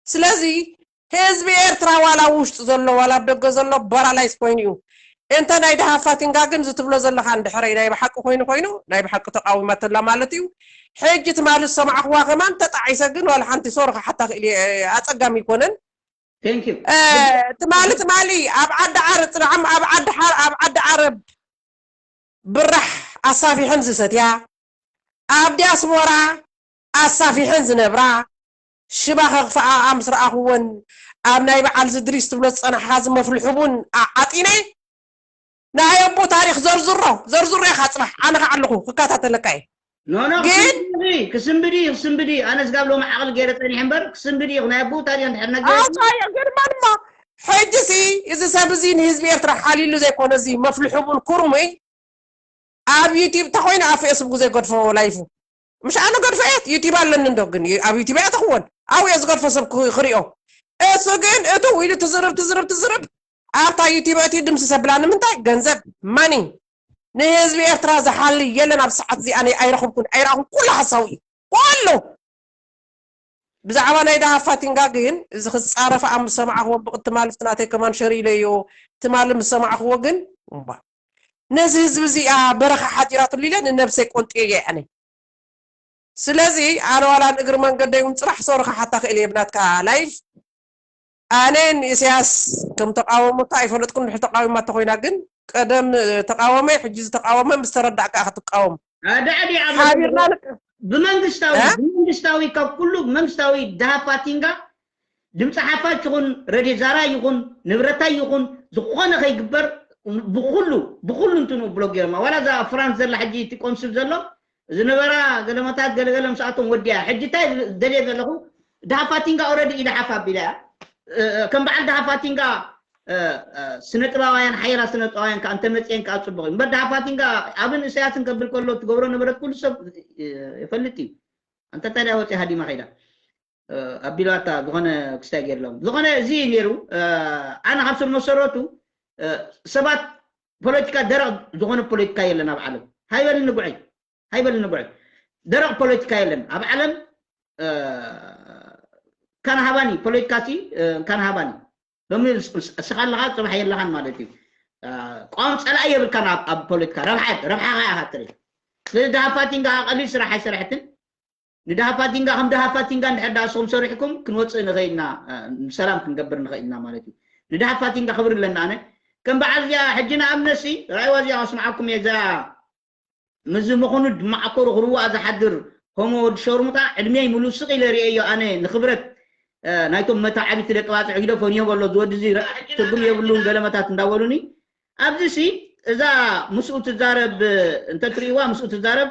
ስለዚ ህዝቢ ኤርትራ ዋላ ኣብ ውሽጢ ዘሎ ዋላ ኣብ ደገ ዘሎ ባራላይዝ ኮይኑ እዩ። እንተ ናይ ደሃብ ፋቲንጋ ግን ዝትብሎ ዘለኻ እንድሕረይ ናይ ብሓቂ ኮይኑ ኮይኑ ናይ ብሓቂ ተቃዊማትላ ማለት እዩ። ሕጂ ትማሊ ዝሰማዕኽዋ ከማን ተጣዒሰ ግን ዋላ ሓንቲ ሶሪ ክሓታ ክእል እየ፣ ኣጸጋሚ ኣይኮነን። Thank you. ትማሊ ትማሊ ኣብ ዓዲ ዓረ ፅንዓም ኣብ ዓዲ ሓ- ኣብ ዓዲ ዓረብ ብራሕ ኣሳፊሐን ዝሰትያ፣ ኣብ ዲያስፖራ ኣሳፊሐን ዝነብራ፣ ሽባ ከኽፍኣኣ ምስ ረኣኽወን ኣብ ናይ በዓል ዝድሪስ ትብሎ ዝፀናሕኻ ዝመፍልሑ ቡን ኣዓጢነ ናይ ኣቦ ታሪኽ ዘርዝሮ ዘርዝሮ ኢኻ ፅባሕ ኣነ ከዓ ኣለኹ ክከታተለካ እየ። ኖ ኖ ግን- ክስንብዲ ክስንብዲ ክስንብዲ ኣነ ስጋብ ሎሚ ዓቕሊ ገይረ ፀኒሐ እምበር ክስንብዲ ናይ ኣቦ ታሪኽ እንድሕር ነገር ኣውፃዮ ግን ማንማ ሕጂ ሲ እዚ ሰብ እዚ ንህዝቢ ኤርትራ ሓልዩሉ ዘይኮነ እዚ መፍልሑ ቡን ኩሩሙይ ኣብ ዩቲብ ተኮይኑ ኣብ ፌስቡክ ዘይገድፎ ላይፉ ምሽ ኣነ ገድፎ እየ ዩቲብ ኣለኒ እንዶ ግን ኣብ ዩቲብ እያ ተኽወን ኣብኡ እየ ዝገድፎ ሰብ ክሪኦ እሱ ግን እቱ ኢሉ ትዝርብ ትዝርብ ትዝርብ ኣብታ ዩቲብ እቲ ድምሲ ሰብላ ንምንታይ ገንዘብ ማኒ ንህዝቢ ኤርትራ ዝሓሊ የለን ኣብ ሰዓት እዚኣ ኣይረኽብኩን ኣይረኽብኩን ኩሉ ሓሳዊ እዩ ኩሉ ብዛዕባ ናይ ደሃብ ፋቲንጋ ግን እዚ ክፃረፍ ኣብ ምሰማዕኽዎ ብቅቲ ማልፍቲ ናተይ ከማን ሸር ኢለዮ ትማሊ ምሰማዕኽዎ ግን እምባ ነዚ ህዝቢ እዚኣ በረኻ ሓዲራትሉ ኢለ ንነብሰይ ቆንጥየ እየ ኣነ ስለዚ ኣነ ዋላ ንእግሪ መንገደይ እውን ፅራሕ ሶሪ ክሓታ ክእል እየ ብናትካ ላይፍ ኣነ ንእስያስ ከም ተቃወሞ እኳ ኣይፈለጥኩን ድሕሪ ተቃዊማ ተኮይና ግን ቀደም ተቃወመ ሕጂ ዝተቃወመ ምስ ተረዳእካ ክትቃወም ዳዕዲ ሓቢርና ንቅ ብመንግስታዊ እ? ብመንግስታዊ ካብ ኩሉ መንግስታዊ ድሃብ ፋቲንጋ ድምፂ ሓፋሽ ይኹን ረድዮ ዛራ ይኹን ንብረታይ ይኹን ዝኾነ ከይግበር ብኩሉ ብኩሉ እንትኑ ብሎክ ገይሮማ ዋላ እዛ ፍራንስ ዘላ ሕጂ እቲ ቆንስል ዘሎ ዝነበራ ገለመታት ገለገለ ምስኣቶም ወዲያ ሕጂ እንታይ ደልየ ዘለኹ ድሃብ ፋቲንጋ ኦረዲ ኢደ ሓፍ ኣቢላ እያ እ፣ እ፣ ከም በዓል ድሃብ ፋቲንጋ እ፣ እ፣ ስነ ጥባውያን ሓየላ ስነ ጥባውያን ከዓ እንተመፅየን ከዓ ፅቡቅ እዩ እምበር ድሃብ ፋቲንጋ ኣብን እሳያስን ከብል ከሎ ትገብሮ ነበረት ኩሉ ሰብ እ፣ ይፈልጥ እዩ ኣንተ ታዲያ ወፂ ሃዲማ ከይዳ ኣቢላታ ዝኾነ ክስታይ ገይርሎም ዝኾነ እዚ እዩ ነይሩ ኣነ ካብ ስር መሰረቱ ሰባት ፖለቲካ ደረቕ ዝኾነ ፖለቲካ የለን ኣብ ዓለም ሃይበል ንጉዐይ ሃይበል ንጉዐይ ደረቕ ፖለቲካ የለን ኣብ ዓለም ካናሃባኒ ፖለቲካ ሲ ካናሃባኒ ሎሚ እስኻ ኣለኻ ፅባሕ የለኻን ማለት እዩ ቋም ፀላኢ የብልካን ኣብ ፖለቲካ ረብሓ ረብሓኻ ኢኻ ትርኢ ስለዚ ድሃ ፋቲንጋ ቀሊል ስራሕ ኣይሰረሐትን ንድሃ ፋቲንጋ ከም ድሃ ፋቲንጋ እንድሕር ዳኣ እስኹም ሰሪሕኩም ክንወፅእ ንኽእል ኢና ብሰላም ክንገብር ንኽእል ኢና ማለት እዩ ንድሃ ፋቲንጋ ክብሪ ኣለና ኣነ ከም በዓል እዚኣ ሕጂ ንኣብነት ሲ ረኣይዋ እዚኣ ከስምዓኩም እየ እዛ ምዚ ምኹኑድ ማዕኮሩ ክርዋኣ ዝሓድር ሆሞ ወዲ ሸርሙጣ ዕድሜይ ሙሉ ስቕ ኢለ ርእየዮ ኣነ ንኽብረት ናይቶም መታዓቢቲ ደቂ ባፅዕ ግደፎ ንዮ በሎ ዝወዲ እዚ ትርጉም የብሉን ገለመታት እንዳበሉኒ ኣብዚ ሲ እዛ ምስኡ ትዛረብ እንተትርእይዋ ምስኡ ትዛረብ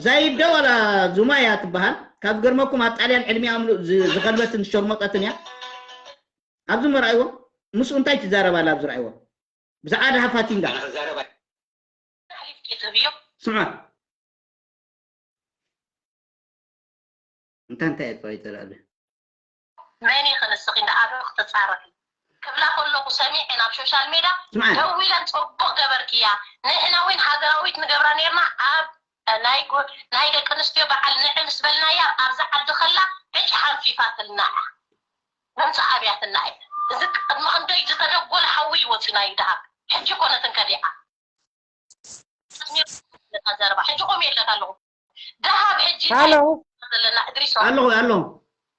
ዛይደ ዋላ ዙማ እያ ትበሃል ካብ ገርመኩም ኣብ ጣልያን ዕድሚኣ ምሉእ ዝኸልበትን ዝሸርሞጠትን እያ ኣብዚ መርኣይዎ ምስኡ እንታይ ትዛረብ ኣላ ኣብዚ ረኣይዎ ብዛዕባ ድሃ ፋቲንጋ ስምዓ እንታይ እንታይ እያ ጥራይ ተላለ መን ኢኺ ንስኺ ንኣዶ ክትጻረፊ ክብላ ከለኹ ሰሚዐ ናብ ሶሻል ሜዳ ስምዓ ደዊለን ጽቡቕ ገበርክያ ንሕና እውን ሃገራዊት ንገብራ ነርና ኣብ ናይ ጎ- ናይ ደቂ ኣንስትዮ በዓል ንዒ ምስ በልናያ ኣብዛ ዓዲ ከላ ዕጭ ሓንፊፋትልና እያ። መምፅእ ኣብያትና እያ። እዚ ቅድሚ ክንደይ ዝተደጎለ ሓዊ እዩ ወፂኡ ናይ ደሃብ። ሕጂ ኮነትን ከዲዓ ዘረባ ሕጂ ቆም የለት ኣለኹ። ደሃብ ሕጂ ሃሎ ዘለና እድሪሶ ኣለኹ ኣለኹ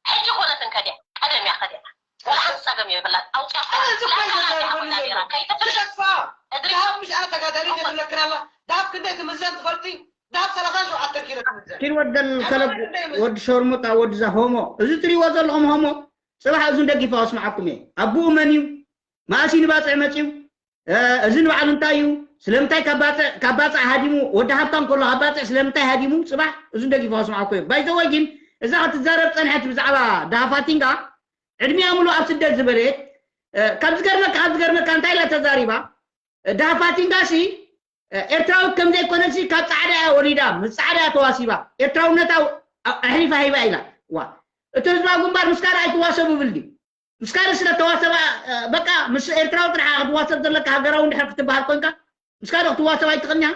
ሕጂ ኮነትን ከዲያ ቀደም እያ ከዲያ። ወላ ሓንቲ ፀገም የብላን። ኣውፅያ ኣነ እዚ እኮ ይገዛሉ በሉ ዘሎ። ከይትፍል ትሸጥፋ እድሪሶ ደሃብ ምሽ ኣነ ተጋዳሊት ትብለክን ኣላ። ደሃብ ክንደይ ትምዘን ትፈልጢ? ደሃብ ሰላሳን ሸውዓተን ኪሎ ትምዘን። ኪን ወደን ከለብ ወዲ ሸርሙጣ ወዲ ዛ ሆሞ እዚ ትሪእዎ ዘለኹም ሆሞ ፅባሕ እዙን ደጊፋ ወስማዓኩም እየ ኣቡኡ መን እዩ መኣሲ ንባፅዕ መፅዩ እ፣ እዚ ንባዕሉ እንታይ እዩ ስለምንታይ ካብ ባፅዕ ካብ ባፅዕ ሃዲሙ ወዲ ሃብታ እንከሎ ካብ ባፅዕ ስለምንታይ ሃዲሙ ፅባሕ እዙን ደጊፋ ወስማዓኩም እየ ባይዘወይ ግን እዛ ክትዛረብ ፀንሐት ብዛዕባ ዳሃፋቲንጋ ዕድሚኣ ሙሉ ኣብ ስደት ዝበለት እ፣ ካብ ዝገርመካ ካብ ዝገርመካ እንታይ ኢላ ተዛሪባ ዳሃፋቲንጋሲ ኤርትራዊት ከም ዘይኮነትሲ ካብ ጻዕዳ እያ ወሊዳ ምስ ጻዕዳ እያ ተዋሲባ ኤርትራውነታ ኣሕሊፋ ሂባ ኢላ ዋ እቲ ህዝባዊ ግንባር ምስ ካልእ ኣይትዋሰቡ ይብል ድዩ ምስ ካልእ ስለ ተዋሰባ በቃ ምስ ኤርትራዊ ጥራሕ ክትዋሰብ ዘለካ ሃገራዊ እንድሕር ክትበሃል ኮንካ ምስ ካልእ ክትዋሰብ ኣይትኽእልን ኢኻ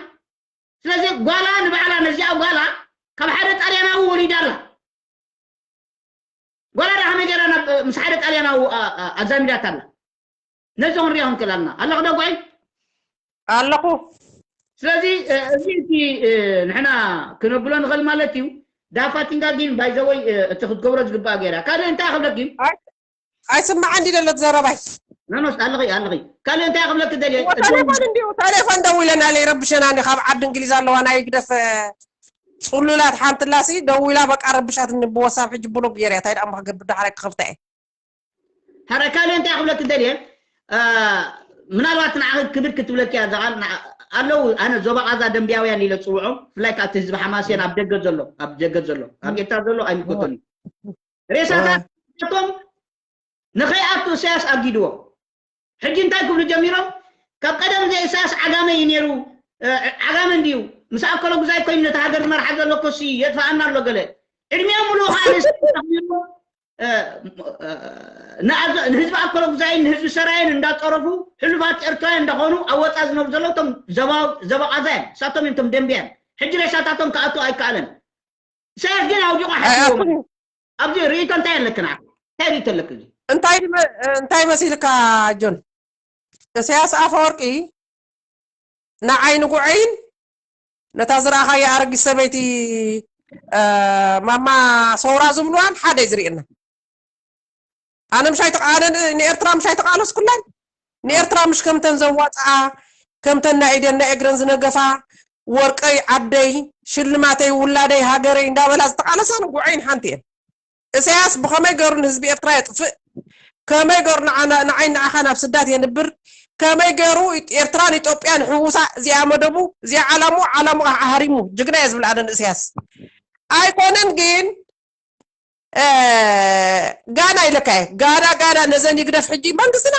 ስለዚ ጓላ ንባዕላ ነዚኣ ጓላ ካብ ሓደ ጣልያናዊ ወሊዳ ኣላ ጓላ ዳ ከመይ ገይራ ናብ ምስ ሓደ ጣልያናዊ ኣዛሚዳታ ኣላ ነዚ ክንሪኦ ክንክእል ኣለና ኣለኹ ዶ ጓይ ኣለኹ ስለዚ እዚ እቲ ንሕና ክነብሎ ንኽእል ማለት እዩ ዳፋቲንጋ ግን ባይዘወይ እቲ ክትገብሮ ዝግባእ ገይራ ካልእ እንታይ ክብለኪ ኣይስማዕ እንዲ ደለት ዘረባይ ነኖስ ኣለኺ ኣለኺ ካልእ እንታይ ክብለኪ ደልየ ቴሌፎን እንዲሁ ቴሌፎን ደዊለና ለይ ረብሸና ካብ ዓዲ እንግሊዝ ኣለዋ ናይ ግደፍ ፅሉላት ሓንትላሲ ደዊላ በቃ ረብሻት ብወሳብ ሕጂ ብሎክ ገይርያ እንታይ ደኣ ክገብር ዳሕራይ ክኸፍታ እየ ሕረ ካልእ እንታይ ክብለኪ ደልየ ምናልባት ንዓ ክብድ ክትብለኪ እያ ዘቃል ኣለዉ ኣነ ዞባ ቃዛ ደንብያውያን ኢለ ፅውዖም ብፍላይ ካብቲ ህዝቢ ሓማስያን ኣብ ደገ ዘሎ ኣብ ደገ ዘሎ ኣብ ኤርትራ ዘሎ ኣይምልከቶን እዩ ሬሳታቶም ንኸይኣቱ እሳያስ ኣጊድዎ ሕጂ እንታይ ክብሉ ጀሚሮም ካብ ቀደም ዘ እሳያስ ዓጋመ እዩ ነይሩ ዓጋመ እንድዩ ምስ ኣከሎ ጉዛይ ኮይኑ ነቲ ሃገር ዝመርሓ ዘሎ ኮሲ የጥፋኣና ኣሎ ገለ ዕድሚኦም ሙሉ ከዓ ንእሳያስ ኣኽቢሩ ንህዝቢ ኣከሎ ጉዛይን ንህዝቢ ሰራየን እንዳፀረፉ ሕሉፋት ኤርትራውያን እንዳኾኑ ኣብ ወፃ ዝነብሩ ዘለዉ እቶም ዘባቃዛ እዮም እሳቶም እዮም እቶም ደንብያን ሕጂ ሬሳታቶም ክኣቱ ኣይከኣለን እሳያስ ግን ኣውዲቑ ሓሲዎም ኣብዚ ርእይቶ እንታይ ኣለክና እንታይ ርእይቶ ኣለክ እዚ እንታይ ድመ- እንታይ መሲልካ ጆን እሳያስ ኣፈወርቂ ንዓይ ንጉዐይን ነታ ዝረኣኻያ ኣረጊት ሰበይቲ እ፣ ማማ ሰውራ ዝብልዋን ሓደ እዩ ዝርእየና ኣነ ምሽ ኣይተቃ- ኣነ ን- ንኤርትራ ምሽ ኣይተቃለስኩላን ንኤርትራ ምሽ ከምተን ዘዋፅኣ ከምተን ናይ ኢደን ናይ እግረን ዝነገፋ ወርቀይ ዓደይ ሽልማተይ ውላደይ ሃገረይ እንዳበላ ዝተቃለሳ ንጉዐይን ሓንቲ እየን እሳያስ ብኸመይ ገሩ ንህዝቢ ኤርትራ የጥፍእ ከመይ ገሩ ንዓይ ንዓኻ ናብ ስዳት የንብር ከመይ ገሩ ኤርትራን ኢትዮጵያን ሕውሳ እዚኣ መደቡ እዚኣ ዓላሙ ዓላሙ ኣሃሪሙ ጅግና እየ ዝብል ኣነ ንእሳያስ ኣይኮነን ግን ጋና ኢለካ እየ ጋና ጋና ነዘን ይግደፍ ሕጂ መንግስትና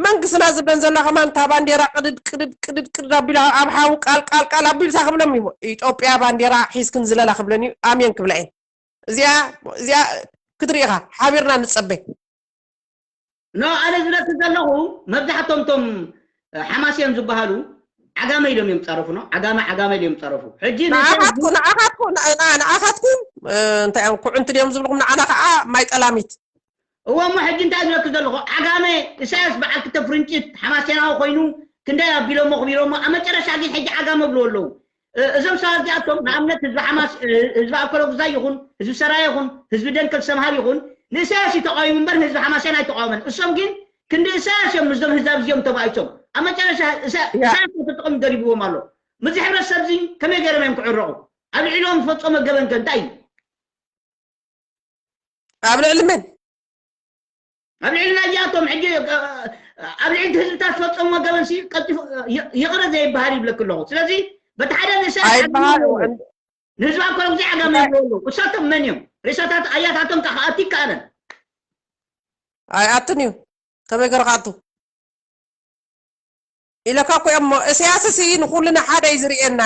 መንግስትና ዝብለን ዘሎ ከማን እታ ባንዴራ ቅድድ ቅድድ ቅድድ ቅድድ ኣቢሉ ኣብ ሓዊ ቃል ቃል ቃል ኣቢሉ እሳ ክብሎም እዩ ኢትዮጵያ ባንዴራ ሒዝክን ዝለላ ክብለን እዩ ኣሜን ክብላ እየን እዚኣ እዚኣ ክትርኢ ኢኻ ሓቢርና ንጸበ ኖ ኣነ ዝብለኪ ዘለኹ መብዛሕቶም ቶም ሓማስያን ዝበሃሉ ዓጋመ ኢሎም እዮም ፃረፉ ኖ ዓጋመ ዓጋመ ኢሎም ፃረፉ ሕጂ ንዓኻትኩ ንዓኻትኩ ንዓኻትኩም እንታይ እዮም ኩዕንቲ ድዮም ዝብልኩም ንዓና ከዓ ማይ ጠላሚት እዎ እሞ ሕጂ እንታይ ዝብለኪ ዘለኹ ዓጋመ እሳያስ በዓል ክልተ ፍርንጭት ሓማስያናዊ ኮይኑ ክንደይ ኣቢሎሞ ክቢሮሞ ኣብ መጨረሻ ግን ሕጂ ዓጋመ ብልዎ ኣለዉ እዞም ሰባት እዚኣቶም ንኣብነት ህዝቢ ሓማስ ህዝቢ ኣከለጉዛይ ይኹን ህዝቢ ሰራየ ይኹን ህዝቢ ደንከል ሰምሃር ይኹን ንእሳያስ እዩ ተቃዊሙ እምበር ንህዝቢ ሓማስያን ኣይተቃወመን እሶም ግን ክንዲ እሳያስ እዮም ምስዞም ህዛብ እዚኦም ተባኢሶም ኣብ መጨረሻ እሳያስ ተጠቅም ደሪብዎም ኣሎ ምዚ ሕብረተሰብ እዚ ከመይ ገይሮም እዮም ክዕረቑ ኣብ ልዕሊኦም ዝፈፀሞ ገበን ከ እንታይ እዩ ኣብ ልዕሊ መን ኣብ ልዕሊ ናይዚኣቶም ሕጂ ኣብ ልዕሊ ህዝብታት ዝፈፀምዎ ገበንሲ ቀልጢፉ ይቕረ ዘይበሃል ይብለክ ኣለኹ ስለዚ በቲ ሓደ ንእሳያስ ንህዝቢ ኣኮሎም ዘይዓጋሚ ኣለዉ እሳቶም መን እዮም ሬሳታት ኣያታቶም ከዓ ክኣቲ ይከኣለን ኣይኣትን እዩ ከመይ ገርካቱ ኢለካ እኮ እሞ እስያስ ሲ ንኩልና ሓደ እዩ ዝርእየና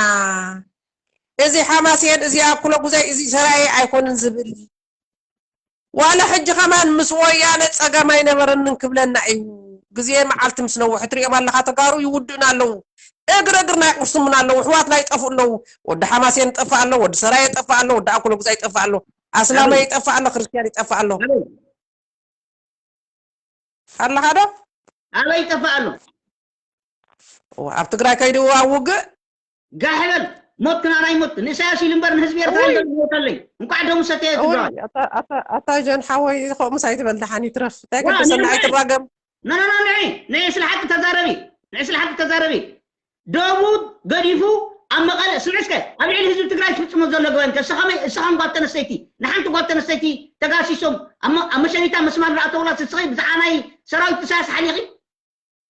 እዚ ሓማሴን እዚ ኣኩለ ጉዛይ እዚ ሰራየ ኣይኮንን ዝብል ዋላ ሕጂ ከማን ምስ ወያነ ጸገም ኣይነበረንን ክብለና እዩ ግዜ መዓልቲ ምስ ነውሕ ትርእዮም ኣለካ ተጋሩ ይውድኡና ኣለዉ እግር እግርና ይቕስሙና ኣለዉ። ኣሕዋትና ይጠፍኡ ኣለዉ። ወዲ ሓማሴን ይጠፍእ ኣሎ፣ ወዲ ሰራየ ይጠፍእ ኣሎ፣ ወዲ ኣኩለጉዛይ ይጠፍእ ኣሎ፣ ኣስላማይ ይጠፍእ ኣሎ፣ ክርስትያን ይጠፍእ ኣሎ። ኣለኻ ዶ? ኣበይ ይጠፍእ ኣሎ? እዋ፣ ኣብ ትግራይ ከይዱ ኣብ ውግእ? ጋሕ በል። ሞት ክናና ይሞት። ንኢሳያስ ኢሉ እምበር ንህዝቢ ኤርትራ ኢሉ ይሞት ኣለይ። እንኳዕ ደሙ ሰተየ እወይ፣ ትግራዋይ። ኣታ፣ ኣታ፣ ኣታ ጀን ሓወይ፣ ከምኡስ ኣይትበል፣ ደሓን ይትረፍ። እንታይ ዋ፣ ገደሰና፣ ንዕይ። ኣይትራገም። ኖ፣ ኖ፣ ኖ፣ ንዕይ። ንዕይ ስለ ሓቂ ተዛረቢ። ንዕይ ስለ ሓቂ ተዛረቢ። ደቡ ገዲፉ ኣብ መቐለ፣ ስምዒ እስከ፣ ኣብ ልዕሊ ህዝቢ ትግራይ ትፍጽሞ ዘሎ ገበን ከ፣ እስኻ ከመይ፣ እስኻ ከም ጓል ተነስተይቲ፣ ንሓንቲ ጓል ተነስተይቲ ተጋሲሶም፣ ኣብ መ-፣ ኣብ መሸኒታ መስማር ዝኣተውላ ስስኺ ብዛዕባ ናይ ሰራዊት ኢሳያስ ሓሊኺ?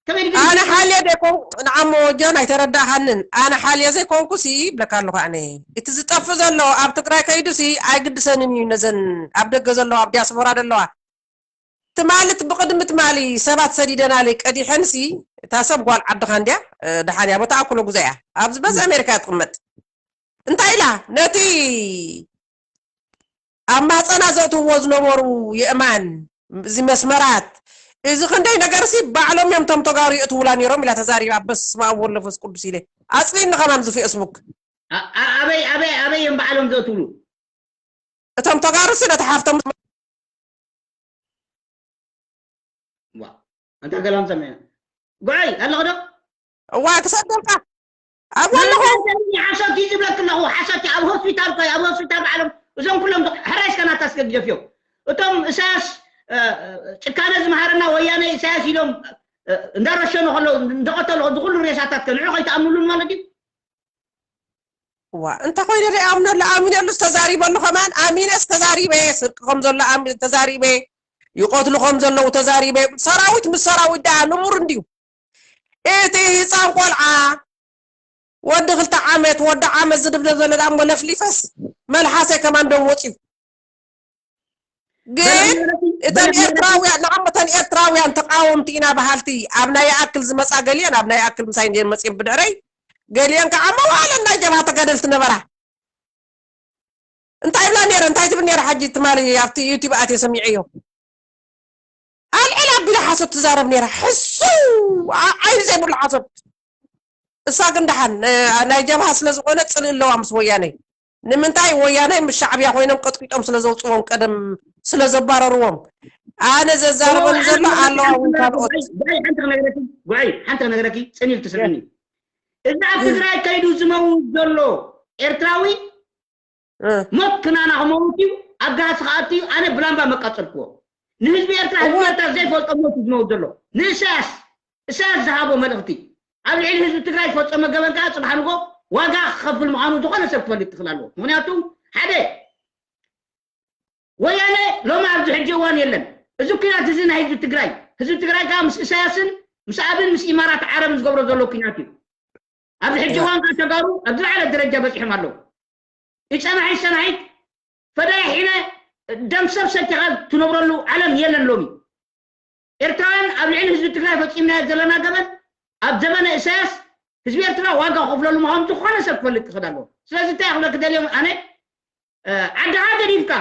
ከመይ ድግሪ ኣነ ሓልየ ዘይኮንኩ፣ ንዓሞ ጆን ኣይተረዳእኻንን። ኣነ ሓልየ ዘይኮንኩ ሲ ይብለካ ኣለኹ ኣነ። እቲ ዝጠፍእ ዘሎ ኣብ ትግራይ ከይዱ ሲ ኣይግድሰንን እዩ። ነዘን ኣብ ደገ ዘለዋ፣ ኣብ ዲያስፖራ ዘለዋ፣ ትማሊ እቲ ብቕድሚ ትማሊ ሰባት ሰዲደናለይ ቀዲሐን ሲ፣ እታ ሰብ ጓል ዓድኻ እንድያ፣ እ፣ ደሓን እያ፣ ቦታ ኣኩሎ ጉዛ እያ። ኣብዚ በዚ ኣሜሪካ እያ ትቕመጥ። እንታይ ኢላ? ነቲ ኣብ ማህፀና ዘእትውዎ ዝነበሩ የእማን፣ እዚ መስመራት፣ እዚ ክንደይ ነገር ሲ ባዕሎም እዮም እቶም ተጋሩ የእትውላ ነይሮም ኢላ ተዛሪባ። በስመ ኣብ ወወልድ ወመንፈስ ቅዱስ ኢለ ኣጽሊኒ ከማን እዚ ፌስቡክ። ኣ-፣ ኣ-፣ ኣበይ፣ ኣበይ፣ ኣበይ እዮም ባዕሎም ዘእትውሉ? እቶም ተጋሩ ሲ ነቲ ሓፍቶም ዋ፣ ኣንታ ገላም ሰሚዐ። ጉዐይ፣ ኣለኹ ዶ? እዋ፣ ክሰደልካ። ኣብ ወለኹ። ሓሶት እዩ ዝብለክ ኣለኹ፣ ሓሶት እዩ። ኣብ ሆስፒታል እኮ፣ ኣብ ሆስፒታል ባዕሎም፣ እዞም ኩሎም ዶ-፣ ሕራይ እስከ ናታ እስከ ግደፍዮ። እቶም እሳያስ፣ እ፣ እ፣ ጭካነ ዝመሃረና ወያነ እሳያስ ኢሎም፣ እ፣ እንዳረሸኑ ከለዉ፣ እንዳቐተሉ፣ እዚ ኩሉ ሬሳታት ከ ንዑ ከይትኣምኑሉን ማለት እዩ? እዋ፣ እንተ ኾይነ ደኣ ይኣምነሉ፣ ኣሚነሉስ ተዛሪበሉ ከማን፣ ኣሚነስ ተዛሪበ፣ ስርቂ ከም ዘሎ ኣሚ-፣ ተዛሪበ፣ ይቐትሉ ከም ዘለዉ ተዛሪበ። ሰራዊት ምስ ሰራዊት ደኣ ንቡር እንድዩ። እቲ ህፃን ቆልዓ፣ ወዲ ክልተ ዓመት፣ ወዲ ዓመት ዝድብደብ ዘሎ ደኣ እሞ ለፍሊፈስ፣ መልሓሰይ ከማን ደም ወፅዩ። ግን እተን ኤርትራውያን፣ ንዓም እተን ኤርትራውያን ተቃወምቲ ኢና በሃልቲ፣ ኣብ ናይ ይኣክል ዝመጻ ገሊአን፣ ኣብ ናይ ይኣክል ምሳይ እንድየን መጺአን ብድሕረይ፣ ገሊአን ከዓ መዋእለን ናይ ጀብሃ ተጋደልቲ ነበራ። እንታይ ይብላ ነይረ፣ እንታይ ትብል ነይረ፣ ሓጂ ትማሊ ኣብቲ ዩቲብ ኣትየ ሰሚዐዮ። ኣልዕል ኣቢላ ሓሶት ትዛረብ ነይራ። ሕስው፣ ዓ-፣ ዓይኒ ዘይብሉ ሓሶት። እሳ ግን ደሓን፣ እ፣ ናይ ጀብሃ ስለ ዝኾነ ጽልኢ ኣለዋ ምስ ወያነ። ንምንታይ? ወያነ ምስ ሻዕብያ ኮይኖም ቀጥቂጦም ስለ ዘውጽዎም፣ ቀደም ስለ ዘባረርዎም። ኣነ ዘዛርበኒ ዘሎ ኣለዋ እውን ካልኦት። ጉዐይ፣ ሓንቲ ክነግረኪ፣ ጉዐይ፣ ሓንቲ ክነግረኪ፣ ጽን ኢል ትስምዕኒ። እዚ ኣብ ትግራይ ከይዱ ዝመውት ዘሎ ኤርትራዊ እ። ሞት ክናና ክመውት እዩ፣ ኣብ ጋህሲ ክኣቱ እዩ፣ ኣነ ብላምባ መቃጸልክዎ። ንህዝቢ ኤርትራ፣ ህዝቢ እወ። ኤርትራ ዘይፈልጦ ሞት እዩ ዝመውት ዘሎ። ንእሳያስ፣ እሳያስ ዝሃቦ መልእኽቲ፣ ኣብ ልዕሊ ህዝቢ ትግራይ ዝፈጸመ ገበን ከኣ ጽባሕ ንጎ ዋጋ ክኸፍል ምዃኑ ዝኾነ ሰብ ክፈልጥ ክኽእል ኣለዎ። ምኽንያቱ፣ ሓደ፣ ወያነ ሎሚ ኣብዚ ሕጂ እዋን የለን። እዚ ኲናት እዚ ናይ ህዝቢ ትግራይ፣ ህዝቢ ትግራይ ከኣ ምስ እሳያስን ምስ ኣብን ምስ ኢማራት ዓረብን ዝገብሮ ዘሎ ኲናት እዩ። ኣብዚ ሕጂ እወ። እዋን ከኣ ተጋሩ ኣብ ዝለዓለ ደረጃ በጺሖም ኣለዉ። ይጸናሒ ይጸናሒት ፈዳይ ሒነ ደም ሰብ ሰቲኻ ትነብረሉ ዓለም የለን ሎሚ። ኤርትራውያን ኣብ ልዕሊ ህዝቢ ትግራይ ፈጺምናዮ ዘለና ገበን ኣብ ዘመነ እሳያስ ህዝቢ ኤርትራ ዋጋ ክኸፍለሉ ምዃኑ ዝኾነ ሰብ ክፈልጥ ክኽእል ኣለዎ። ስለዚ እንታይ ክብለክ ደልዮም ኣነ፣ እ፣ ዓድኻ ገዲፍካ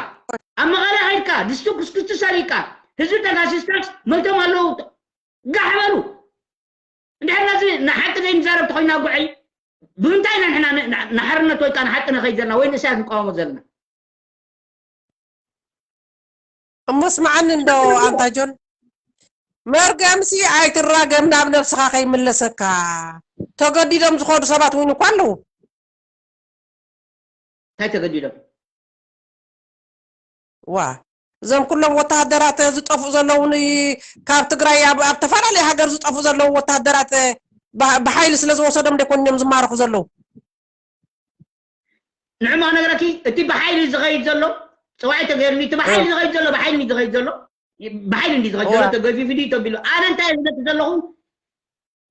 ኣብ መቐለ ከይድካ ድስቲ ኩስኩስቲ ሰሪቕካ ህዝቢ ተጋሲስካስ መይቶም ኣለዉ። ጋሕ በሉ። እንድሕር ነዚ ንሓቂ ዘይንዛረብ ተኾይና ጉዐይ፣ ብምንታይ ኢና ንሕና ን-፣ ን-፣ ንሓርነት ወይ ከዓ ንሓቂ ንኸይድ ዘለና ወይ ንእሳያስ ንቃወሞ ዘለና? እሞ ስምዓኒ እንዶ ኣንታ ጆን፣ መርገምሲ ኣይትራገም፣ ናብ ነብስኻ ከይምለሰካ። ተገዲዶም ዝኾዱ ሰባት እውን እኳ ኣለዉ። እንታይ ተገዲዶም? ዋ፣ እዞም ኩሎም ወተሃደራት ዝጠፍኡ ዘለዉ ን-፣ ካብ ትግራይ ኣብ፣ ኣብ ተፈላለየ ሃገር ዝጠፍኡ ዘለዉ ወተሃደራት ብ-፣ ብሓይሊ ስለ ዝወሰዶም ደይኮን እዮም ዝማረኹ ዘለዉ? ንዕማ ነገረኪ፣ እቲ ብሓይሊ ዝኸይድ ዘሎ፣ ጸዋዒ ተገይሩኒ፣ እቲ ብሓይሊ እ። ዝኸይድ ዘሎ፣ ብሓይሊ ዝኸይድ ዘሎ፣ ብሓይሊ እንዲ ዝኸይድ ዘሎ፣ እወ። ተገፊፉ ድዩ ተቢሉ? ኣነ እንታይ ዝብለኪ ዘለኹ፣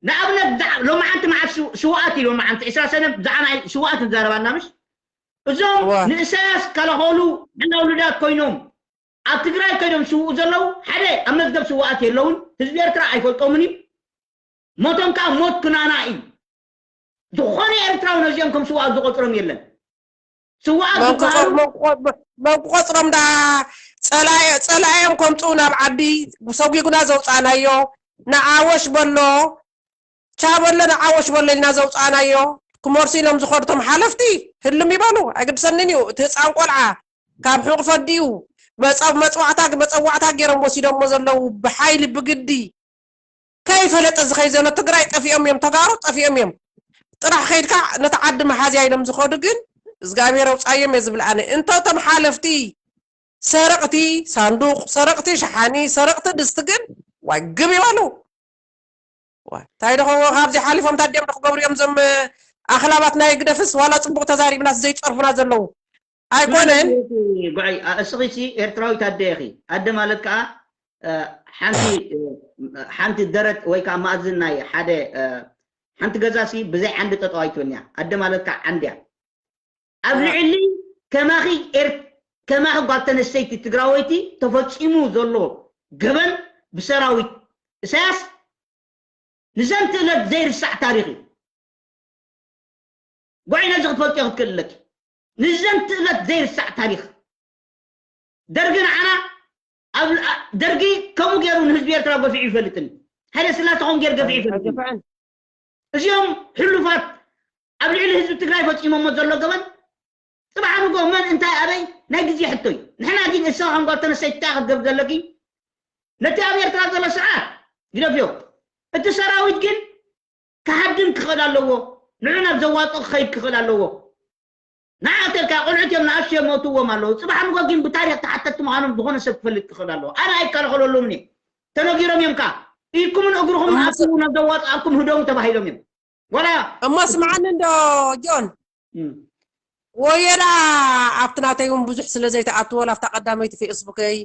ንኣብነት፣ ዳ-፣ ሎማዓንቲ መዓት ስው-፣ ስውኣት እዩ፣ ሎማዓንቲ ዕስራ ሰነ ብዛዕባ ናይ ስውኣት ንዛረብ ኣና ምሽ? እዞም እወ። ንእሳያስ ዝከላኸሉ ሕና ውሉዳት ኮይኖም፣ ኣብ ትግራይ ከይዶም ዝስውኡ ዘለዉ፣ ሓደ፣ ኣብ መዝገብ ስውኣት የለውን፣ ህዝቢ ኤርትራ ኣይፈልጦምን እዩ። ሞቶም ከኣ ሞት ክናና እዩ። ዝኾነ ኤርትራዊ ነዚኦም ከም ስውኣት ዝቆጽሮም የለን። ስውኣት መን ዝበሃሉ ክቆ-፣ መን ክቆ-፣ መን ክቆጽሮም ደኣ? ጸላኢ-፣ ጸላኢኦም ከምጽኡ ናብ ዓዲ ሰጒጉና ዘውጻእናዮ ንዓወሽ በሎ። ቻ በሎ ንዓወሽ በሎ ኢልና ዘውፃእናዮ ክመርሱ ኢሎም ዝኸዱ እቶም ሓለፍቲ ህልም ይበሉ፣ ኣይግድሰንን እዩ። እቲ ህፃን ቆልዓ ካብ ሕቑፍ ኣዲኡ መፀ- መፅዋዕታ መፀዋዕታ ገይሮም ወሲዶሞ ዘለዉ ብሓይሊ ብግዲ ከይፈለጠ ዝኸይ ዘሎ ትግራይ ጠፊኦም እዮም፣ ተጋሩ ጠፊኦም እዮም። ጥራሕ ከይድካ ነቲ ዓዲ መሓዝያ ኢሎም ዝኸዱ ግን እግዚኣብሔር ኣውፃዮም እየ ዝብል ኣነ። እንተ እቶም ሓለፍቲ ሰረቕቲ ሳንዱቕ፣ ሰረቕቲ ሸሓኒ፣ ሰረቕቲ ድስቲ ግን ዋይ ግብ ይበሉ። ዋይ፣ እንታይ ደኸዎ ካብዚ ሓሊፎም ታዲኦም ዶ ክገብሩ እዮም እዞም ኣኽላባት ናይ ግደፍስ ዋላ ፅቡቕ ተዛሪብናስ ዘይፀርፉና ዘለዉ ኣይኮነን። ጉዓይ እስኺሲ ኤርትራዊት ኣደ ኢኺ። ኣደ ማለት ከዓ ሓንቲ ሓንቲ ደረት ወይ ከዓ ማእዝን ናይ ሓደ ሓንቲ ገዛሲ ብዘይ ዓንዲ ጠጠው ኣይትብልንያ። ኣደ ማለት ከዓ ዓንድያ። ኣብ ልዕሊ ከማኺ ኤር ከማኺ ጓል ተነስተይቲ ትግራወይቲ ተፈፂሙ ዘሎ ገበን ብሰራዊት እሳያስ ንዘንትእለት ዘይርሳዕ ታሪኽ እዩ። ጉዓይ ነዚ ክትፈልጥዮ ክትክእል ኣለኪ። ንዘንትእለት ዘይርሳዕ ታሪኽ ደርጊ ንዓና ኣብ ደርጊ ከምኡ ገይሩ ንህዝቢ ኤርትራ ገፊዑ ይፈልጥን ሃይለ ስላሴ ከም ገይር ገፊዑ ይፈልጥን። እዚኦም ሕሉፋት ኣብ ልዕሊ ህዝቢ ትግራይ ፈፂሞሞ ዘሎ ገበን ፅባሕ ንጎ መን እንታይ ኣበይ ናይ ግዜ ሕቶ እዩ። ንሕና ግን እሳ ከም ጓል ተነስተይቲ እንታይ ክትገብር ዘለኪ ነቲ ኣብ ኤርትራ ዘሎ ስርዓት ግደፍዮ። እቲ ሰራዊት ግን ክሃድም ክኽእል ኣለዎ። ንዑ ናብ ዘዋፅኦ ክኸይድ ክኽእል ኣለዎ። ንዓ ተልካ ቆልዑት እዮም ንኣሽቱ እዮም መውትዎም ኣለዉ። ፅባሕ ንጎ ግን ብታሪክ ተሓተትቲ ምዃኖም ዝኾነ ሰብ ክፈልጥ ክኽእል ኣለዎ። ኣነ ኣይከላኸለሉምን እየ። ተነጊሮም እዮም ከዓ ኢድኩምን እግርኹምን ኣትዉ ናብ ዘዋፅኣኩም ህደሙ ተባሂሎም እዮም። ወላ እሞ ስምዓኒ እንዶ ጆን ወየላ ኣብቲ ናተይ እውን ብዙሕ ስለ ዘይተኣትዎ ላፍታ ቀዳመይቲ ፌስቡከይ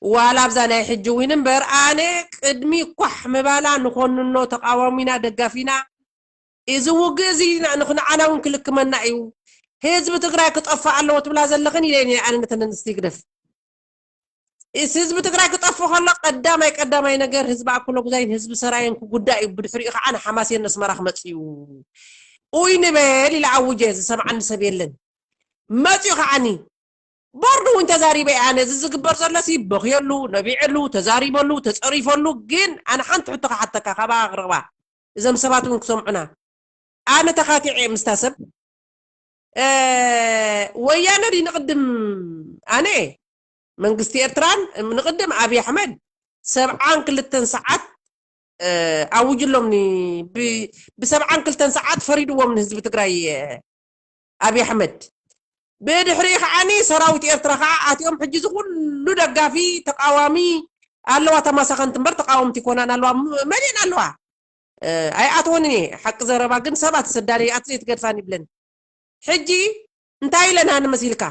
ዋላ ኣብዛ ናይ ሕጂ እውን እምበር ኣነ ቅድሚ ኳሕ ምባላ ንኾንኖ ተቃዋሚና ደጋፊና እዚ ውግእ እዚ ንዓና እውን ክልክመና እዩ ህዝቢ ትግራይ ክጠፍእ ኣለዎ ትብላ ዘለኽን ኢለ ኣነ ነተን ኣንስቲ ግደፍ እስ ህዝቢ ትግራይ ክጠፍ ከሎ ቀዳማይ ቀዳማይ ነገር ህዝቢ ኣኩለጉዛይን ህዝቢ ሰራየን ክጉዳእ እዩ ብድሕሪኡ ከዓ ንሓማሴን ነስመራ ክመፅ እዩ ኡይ ንበል ኢለ ኣውጀ ዝሰምዓኒ ሰብ የለን መፅኡ ከዓኒ ቦርድ እውን ተዛሪበ ኣነ እዚ ዝግበር ዘሎ ሲ በኽየሉ ነቢዐሉ ተዛሪበሉ ተፀሪፈሉ ግን ኣነ ሓንቲ ሕቶ ክሓተካ ካብ ኣቅርባ እዞም ሰባት እውን ክሰምዑና ኣነ ተኻቲዐ ምስታ ሰብ ወያነ ድዩ ንቕድም ኣነ መንግስቲ ኤርትራን ንቕድም ኣብይ ኣሕመድ ሰብዓን ክልተን ሰዓት ኣውጅሎም ብሰብዓን ክልተን ሰዓት ፈሪድዎም ንህዝቢ ትግራይ ኣብይ ኣሕመድ ብድሕሪ ከዓኒ ሰራዊት ኤርትራ ከዓ ኣትዮም ሕጂ ዝኩሉ ደጋፊ ተቃዋሚ ኣለዋ ተማሳኸንቲ እምበር ተቃወምቲ ይኮናን ኣለዋ መሊእን ኣለዋ ኣይኣትወንን እየ ሓቂ ዘረባ ግን ሰባት ሰዳለይ ኣት ዘይትገድፋን ይብለን ሕጂ እንታይ ኢለን ሃኒ መሲልካ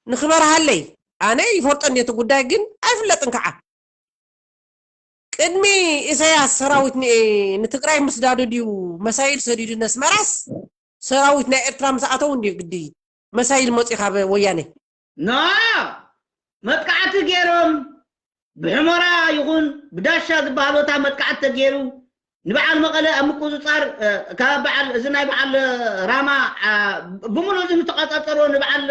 ንክበርሃለይ ኣነ ይፈልጦ እንዴ እቲ ጉዳይ ግን ኣይፍለጥን ከዓ ቅድሚ ኢሳያስ ሰራዊት ንትግራይ ምስዳዱ ድዩ መሳይል ሰዲዱ ነስመራስ ሰራዊት ናይ ኤርትራ ምስ ኣተው እንድዩ ግዲ መሳይል መፂኡ ካብ ወያነ ኖ መጥቃዕቲ ገይሮም ብሕሞራ ይኹን ብዳሻ ዝበሃል ቦታ መጥቃዕቲ ተገይሩ ንበዓል መቐለ ኣብ ምቁፅፃር ካብ በዓል እዚ ናይ በዓል ራማ ብምሉእ እዚ ዝተቋፃፀሮ ንበዓል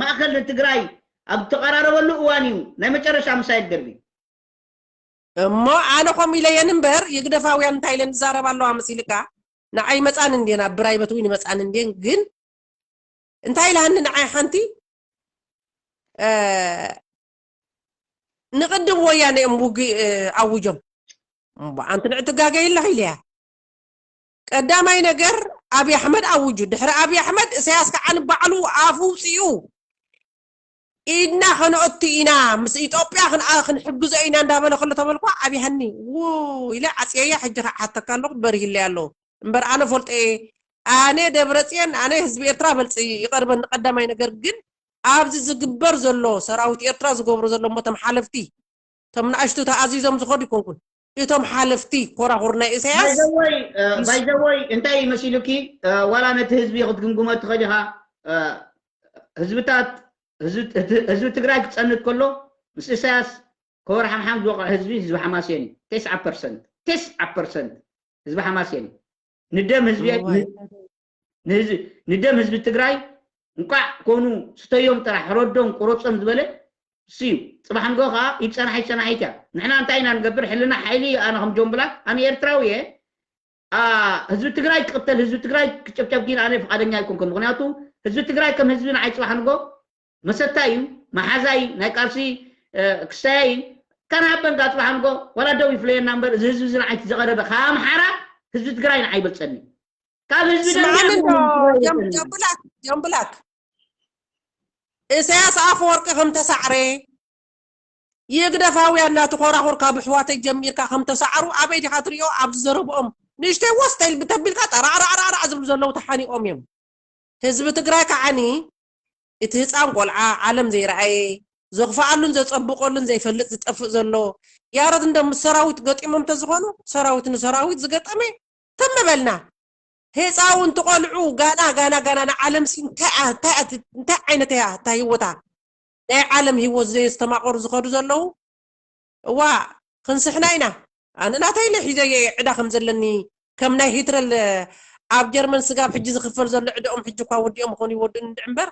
ማእከል ንትግራይ ኣብ ተቐራረበሉ እዋን እዩ ናይ መጨረሻ ምሳይል ደርቢ እሞ ኣነ ከም ኢለየን እምበር ይግደፋውያን እንታይ ኢለን ዝዛረባ ኣለዋ መሲልካ ንዓይ መፃን እንድየን ኣብ ብራይበት እውን ይመፃን እንድየን ግን እንታይ ኢላሃኒ ንዓይ ሓንቲ ንቅድም ወያነ እዮም ውግእ ኣውጆም ኣንቲ ንዕትጋገ ኢለኺ ኢለያ ቀዳማይ ነገር ኣብይ ኣሕመድ ኣውጁ ድሕሪ ኣብይ ኣሕመድ እሳያስ ከዓ ንባዕሉ ኣፉ ውፅኡ ኢድና ከነኦቲ ኢና ምስ ኢትዮጵያ ክንሕግዞ ኢና እንዳበለ ከሎ ተበልኳ ኣብይ ሃኒ ው ኢለ ዓፅየያ ሕጂ ከዓ ሓተካ ኣለኹ በሪህለይ ኣለዉ እምበር ኣነ ፈልጦ እየ ኣነ ደብረፅየን ኣነ ህዝቢ ኤርትራ በልፅ ይቀርበኒ ቀዳማይ ነገር ግን ኣብዚ ዝግበር ዘሎ ሰራዊት ኤርትራ ዝገብሮ ዘሎ ሞቶም ሓለፍቲ እቶም ንኣሽቱ ተኣዚዞም ዝኸዱ ይኮንኩን እቶም ሓለፍቲ ኮራኹር ናይ ኢሳያስ ባይዘወይ እንታይ መሲሉኪ ዋላ ነቲ ህዝቢ ክትግምግሞ ትኽእል ኢኻ ህዝብታት ህዝቢ ትግራይ ክፀንት ከሎ ምስ ኢሳያስ ከወር ሓምሓም ዝወቕዕ ህዝቢ ህዝቢ ሓማሴን እዩ። ተስዓ ፐርሰንት ተስዓ ፐርሰንት ህዝቢ ሓማሴን እዩ። ንደም ህዝቢ ንደም ህዝቢ ትግራይ እንቋዕ ኮኑ ስተዮም ጥራሕ ረዶም ቁረፆም ዝበለ እሱ እዩ። ፅባሕ ንጎ ከዓ ይፀናሕ ይፀናሒት እያ። ንሕና እንታይ ኢና ንገብር? ሕልና ሓይሊ እዩ። ኣነ ከም ጆምብላ ኣነ ኤርትራዊ እየ። ህዝቢ ትግራይ ክቅተል፣ ህዝቢ ትግራይ ክጨብጨብ ግን ኣነ ፍቃደኛ ኣይኮንኩን። ምክንያቱ ህዝቢ ትግራይ ከም ህዝቢ ንዓይ ፅባሕ ንጎ መሰታይ እዩ፣ መሓዛይ ናይ ቃልሲ ክሳይ እዩ። ካን ሃበን ጋር ፅባሕ ንጎ ዋላ ደው ይፍለየና እምበር እዚ ህዝቢ እዚ ንዓይ ዝቀረበ ካብ ኣምሓራ ህዝቢ ትግራይ ንዓይ ይበልፀኒ። ካብ ህዝቢ ስምዓኒ ደንቢያ እንዶ ንዓይ ጆን- ይበልፀኒ። ጆን ብላክ ጆን ብላክ ኢሳያስ ኣፈወርቂ ከም ተሳዕረ ይግደፋውያን እናተኾራኹር ካብ ኣሕዋተይ ጀሚርካ ከም ተሳዕሩ ኣበይ ዲኻ ትሪኦ? ኣብዚ ዘረብኦም ንእሽተይ ወስተይ ብተቢልካ ጠራዕራዕራዕራዕ ዝብሉ ዘለዉ ተሓኒቆም እዮም። ህዝቢ ትግራይ ከዓኒ እቲ ህፃን ቆልዓ ዓለም ዘይረኣየ ዘኽፍኣሉን ዘፀብቀሉን ዘይፈልጥ ዝጠፍእ ዘሎ ያረት እንደ ምስ ሰራዊት ገጢሞም ተዝኾኑ ሰራዊት ንሰራዊት ዝገጠመ ትም በልና ህፃውንቲ ቆልዑ ጋና ጋና ጋና ንዓለም ሲ እንታይ ኣ- እንታይ ኣት- እንታይ ዓይነት እያ እታ ህይወታ ናይ ዓለም ህይወት ዘየስተማቐሩ ዝኸዱ ዘለዉ እዋ ክንስሕና ኢና ኣነ ናተይ ኢለ ሒዘ እየ ዕዳ ከም ዘለኒ ከም ናይ ሂትረል ኣብ ጀርመን ስጋብ ሕጂ ዝኽፈል ዘሎ ዕድኦም ሕጂ እኳ ወዲኦም ይኾኑ ይወድኡ እንድዒ እምበር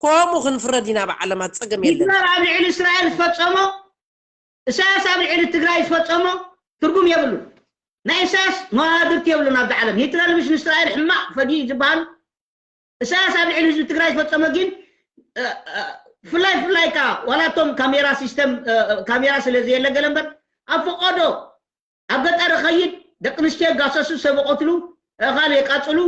ከምኡ ክንፍረድ ኢና ብዓለማት ፀገም የለን ሂትለር ኣብ ልዕሊ እስራኤል ዝፈፀሞ እሳያስ ኣብ ልዕሊ ትግራይ ዝፈፀሞ ትርጉም የብሉን። ናይ እሳያስ መዋድርቲ የብሉን ኣብዚ ዓለም። ሂትለር ምሽ ንእስራኤል ሕማቕ ፈዲ ዝበሃል እሳያስ ኣብ ልዕሊ ህዝቢ ትግራይ ዝፈፀመ ግን እ፣ እ፣ ፍላይ ፍላይ ካ ዋላቶም ካሜራ ሲስተም እ፣ እ፣ ካሜራ ስለ ዘየለ ገለ እምበር ኣብ ፈቆዶ ኣብ ገጠር ኸይድ ደቂ ኣንስትዮ ጋሰሱ ሰብ ይቐትሉ እኻል የቃፅሉ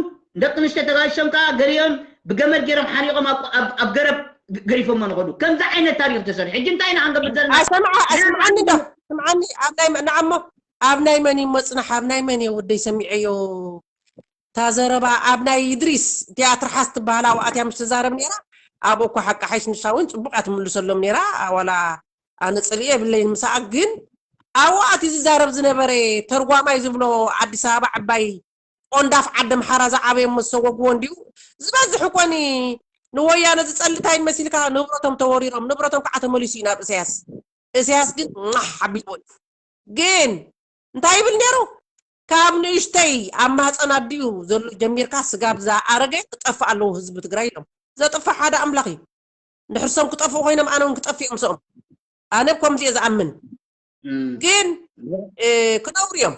ደቂ ኣንስትዮ ተጋይሶም ከዓ ገሊኦም ብገመድ ገይሮም ሓሪቖም ኣብ- ኣብ ኣብ ገረብ ግ- ገሪፎሞ ንኸዱ ከምዚ ዓይነት ታሪክ ተሰርሑ ሕጂ እንታይ ኢና ክንገብር ዘለና ኣሰምዓ ኣስምዓኒ ዶ ስምዓኒ ኣብ ናይ መ- ንዓሞ ኣብ ናይ መን እዩ መፅናሕ ኣብ ናይ መን እየ ወደይ ሰሚዐዮ እታ ዘረባ ኣብ ናይ ኢድሪስ እቲኣ ትርሓስ ትበሃል ኣብኣትያ ምሽ ትዛረብ ነይራ ኣብኡ እኳ ሓቂ ሓይሽ ንሳ እውን ፅቡቅ እያ ትምልሰሎም ነይራ ዋላ ኣነ ፅልኢ የብለይን ምሳኣ ግን ኣብኣት ዝዛረብ ዝነበረ ተርጓማይ ዝብሎ ኣዲስ ኣበባ ዓባይ ቆንዳፍ ዓዲ ኣምሓራ ዝዓበዮም መሰጎግዎ እንዲዩ ዝበዝሕ እኮኒ ንወያነ ዝፀልታይን መሲልካ ንብረቶም ተወሪሮም ንብረቶም ከዓ ተመሊሱ እዩ ናብ እሰያስ እሰያስ ግን ማሕ ኣቢልዎ እዩ ግን እንታይ ይብል ነይሩ ካብ ንእሽተይ ኣብ ማህፀን ኣዲኡ ዘሎ ጀሚርካ ስጋብ ዝኣረገ ክጠፍእ ኣለዎ ህዝቢ ትግራይ ኢሎም ዘጥፍእ ሓደ ኣምላኽ እዩ ንድሕርሶም ክጠፍኡ ኮይኖም ኣነ እውን ክጠፍእ እዮም ሰኦም ኣነ ብከምዚ እየ ዝኣምን ግን ክነብሩ እዮም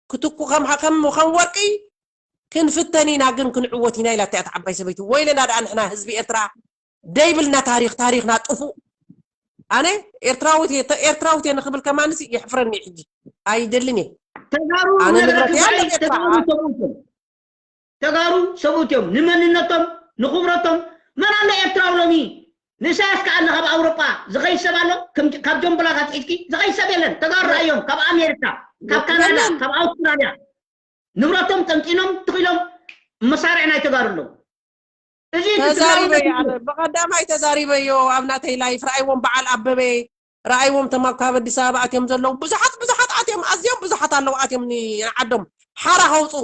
ክትኩ ከም ከም ከም ወርቂ ክንፍተን ኢና ግን ክንዕወት ኢና ኢላ እቲኣት ዓባይ ሰበይቲ ወይለና ደኣ ንሕና ህዝቢ ኤርትራ ደይብልና ታሪክ ታሪክና ጥፉእ ኣነ ኤርትራዊት እየ- ኤርትራዊት እየ ንክብል ከማንስ የሕፍረኒ እዩ ሕጂ ኣይደልን እየ ተጋሩ ኣነ ንብረት እየ ኣለኒ ኤርትራ ተጋሩ ሰብኡት እዮም ተጋሩ ሰብኡት እዮም ንመንነቶም ንክብረቶም መን ኣሎ ኤርትራዊ ሎሚ ንእሳያስ ከኣ ኣሎ ካብ ኣውሮጳ ዝኸይድ ሰብ ኣሎ ከም- ካብ ጆምብላካ ትሒዝኪ ዝኸይድ ሰብ የለን ተጋሩ ረኣዮም ካብ ኣሜሪካ ካብ ካናዳ የለን። ካብ ኣውስትራልያ ንብረቶም ጠንጢኖም ትኽኢሎም መሳርዕ ናይ ተጋሩ ኣለዉ እዚ እቲ ትግራዊ ተዛሪበ ኣነ ብቐዳማይ ተዛሪበዮ ኣብ ናተይ ላይፍ ረኣይዎም በዓል ኣበበ ረኣይዎም ተማብ ካብ ኣዲስ ኣበባ ኣትዮም ዘለዉ ብዙሓት ብዙሓት ኣትዮም ኣዝዮም ብዙሓት ኣለዉ ኣትዮም ንዓዶም ሓራ ከውፅኡ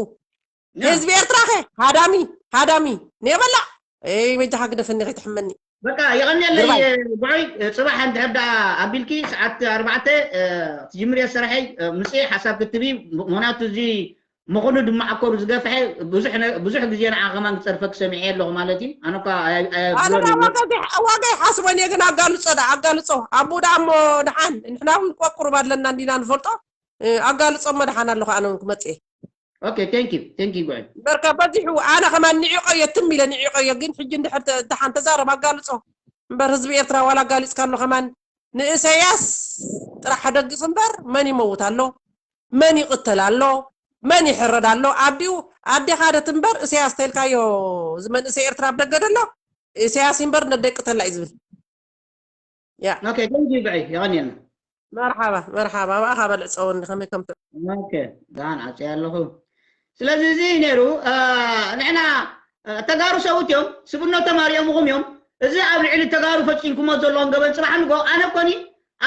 ህዝቢ ኤርትራ ኸ ሃዳሚ ሃዳሚ ኔበላ ይ በጃኻ ግደፈኒ ከይትሕመኒ በቃ የቐንየለይ ብዕይ ፅባሕ እንድሕር ዳ ኣቢልኪ ሰዓት ኣርባዕተ ትጅምር እየ ሰራሐይ ምፅእ ሓሳብ ክትቢ ምክንያቱ እዚ ምኽኑ ድማ ዓኮሩ ዝገፍሐ ብዙሕ ነ- ብዙሕ ግዜ ንዓ ከማን ክፀርፈ ክሰሚዐ ኣለኹ ማለት እዩ ኣነ እኳ ኣይ- ኣይ- ኣነ ኣይብሎን ዳ እዩ። ዋጋ ዘይ- ዋጋ ይሓስቦን እየ ግን ኣጋልፆ ዳ ኣጋልፆ ኣቡ ዳ እሞ ድሓን ንሕና እውን ቆቁሩብ ኣለና እንዲና ንፈልጦ እ፣ ኣጋልፆ እሞ ድሓን ኣለኹ ኣነ እውን ክመፅእ እየ okay thank you thank you ጉዕን በርካ በዚሑ ኣነ ከማን ንዒቆዮ ትም ኢለ ንዒቆዮ ግን ሕጂ እንድሕር ተ- ድሓን ተዛረብ ኣጋልፆ እምበር ህዝቢ ኤርትራ ዋላ ኣጋሊፅካ ኣሎ ከማን ንእሰያስ ጥራሕ ደግፍ እምበር መን ይመውት ኣሎ መን ይቕተል ኣሎ መን ይሕረድ ኣሎ ኣዲኡ ኣዴኻ ደ ትንበር እሰያስ ተልካዮ እዚ መንእሰይ ኤርትራ ኣብ ደገ ደሎ እሰያስ ይንበር ነደይ ቅተላ እዩ ዝብል ያ okay thank you ጉዕይ የቐንየልና መርሓባ መርሓባ ኣብኣኻ በልዕ ፀወኒ ከመይ ከም okay ደሓን ዓፅየ ኣለኹ ስለዚ እዚ ነይሩ ንሕና ተጋሩ ሰብኡት እዮም ስብእነቶም ኣርኦምኹም እዮም እዚ ኣብ ልዕሊ ተጋሩ ፈፂምኩሞ ዘለዎም ገበን ፅባሕ ንጎ ኣነ ኮኒ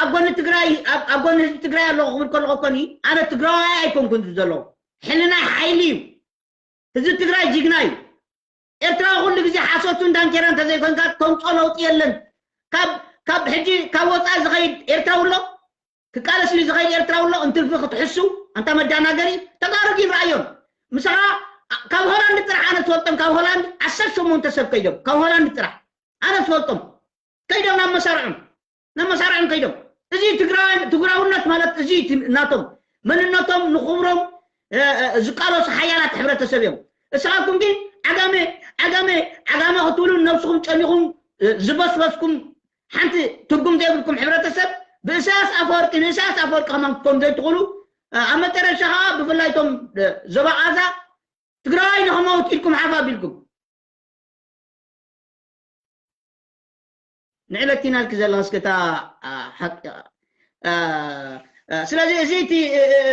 ኣብ ጎኒ ትግራይ ኣብ ጎኒ ህዝቢ ትግራይ ኣለኹ ክብል ከለኹ ኮኒ ኣነ ትግራዋይ ኣይኮንኩን ዝብ ዘለኹ ሕልናይ ሓይሊ እዩ ህዝቢ ትግራይ ጅግና እዩ ኤርትራዊ ኩሉ ግዜ ሓሶትን ዳንኬራን ተዘይኮንካ ተምፅኦ ለውጢ የለን ካብ ካብ ሕጂ ካብ ወፃኢ ዝኸይድ ኤርትራዊ ኣሎ ክቃለስ እዩ ዝኸይድ ኤርትራዊ ኣሎ እንትርፊ ክትሕሱ ኣንታ መዳናገሪ ተጋሩ ግን ረኣዮም ምሳኻ ካብ ሆላንድ ጥራሕ ኣነ ትፈልጦም ካብ ሆላንድ ዓሰርተ ሸሞንተ ሰብ ከይዶም ካብ ሆላንድ ጥራሕ ኣነ ትፈልጦም ከይዶም ናብ መሳርዖም ናብ መሳርዖም ከይዶም እዚ ትግራውነት ማለት እዚ ናቶም መንነቶም ንክብሮም ዝቃለሱ ሓያላት ሕብረተሰብ እዮም። እሳኹም ግን ዓጋመ ዓጋመ ዓጋመ ክትብሉ ነብስኹም ጨኒኹም ዝበስበስኩም ሓንቲ ትርጉም ዘይብልኩም ሕብረተሰብ ብእሳያስ ኣፈወርቂ ንእሳያስ ኣፈወርቂ ከማን ክትኮኑ ዘይትኽእሉ ኣብ መጨረሻ ከዓ ብፍላይ እቶም ዞባ ቃዛ ትግራይ ንኸመውት ኢልኩም ሓፍ ኣቢልኩም ንዕለቲና ኢልክ ዘለኸ እስከ እታ ሓቂ ስለዚ እዚ እቲ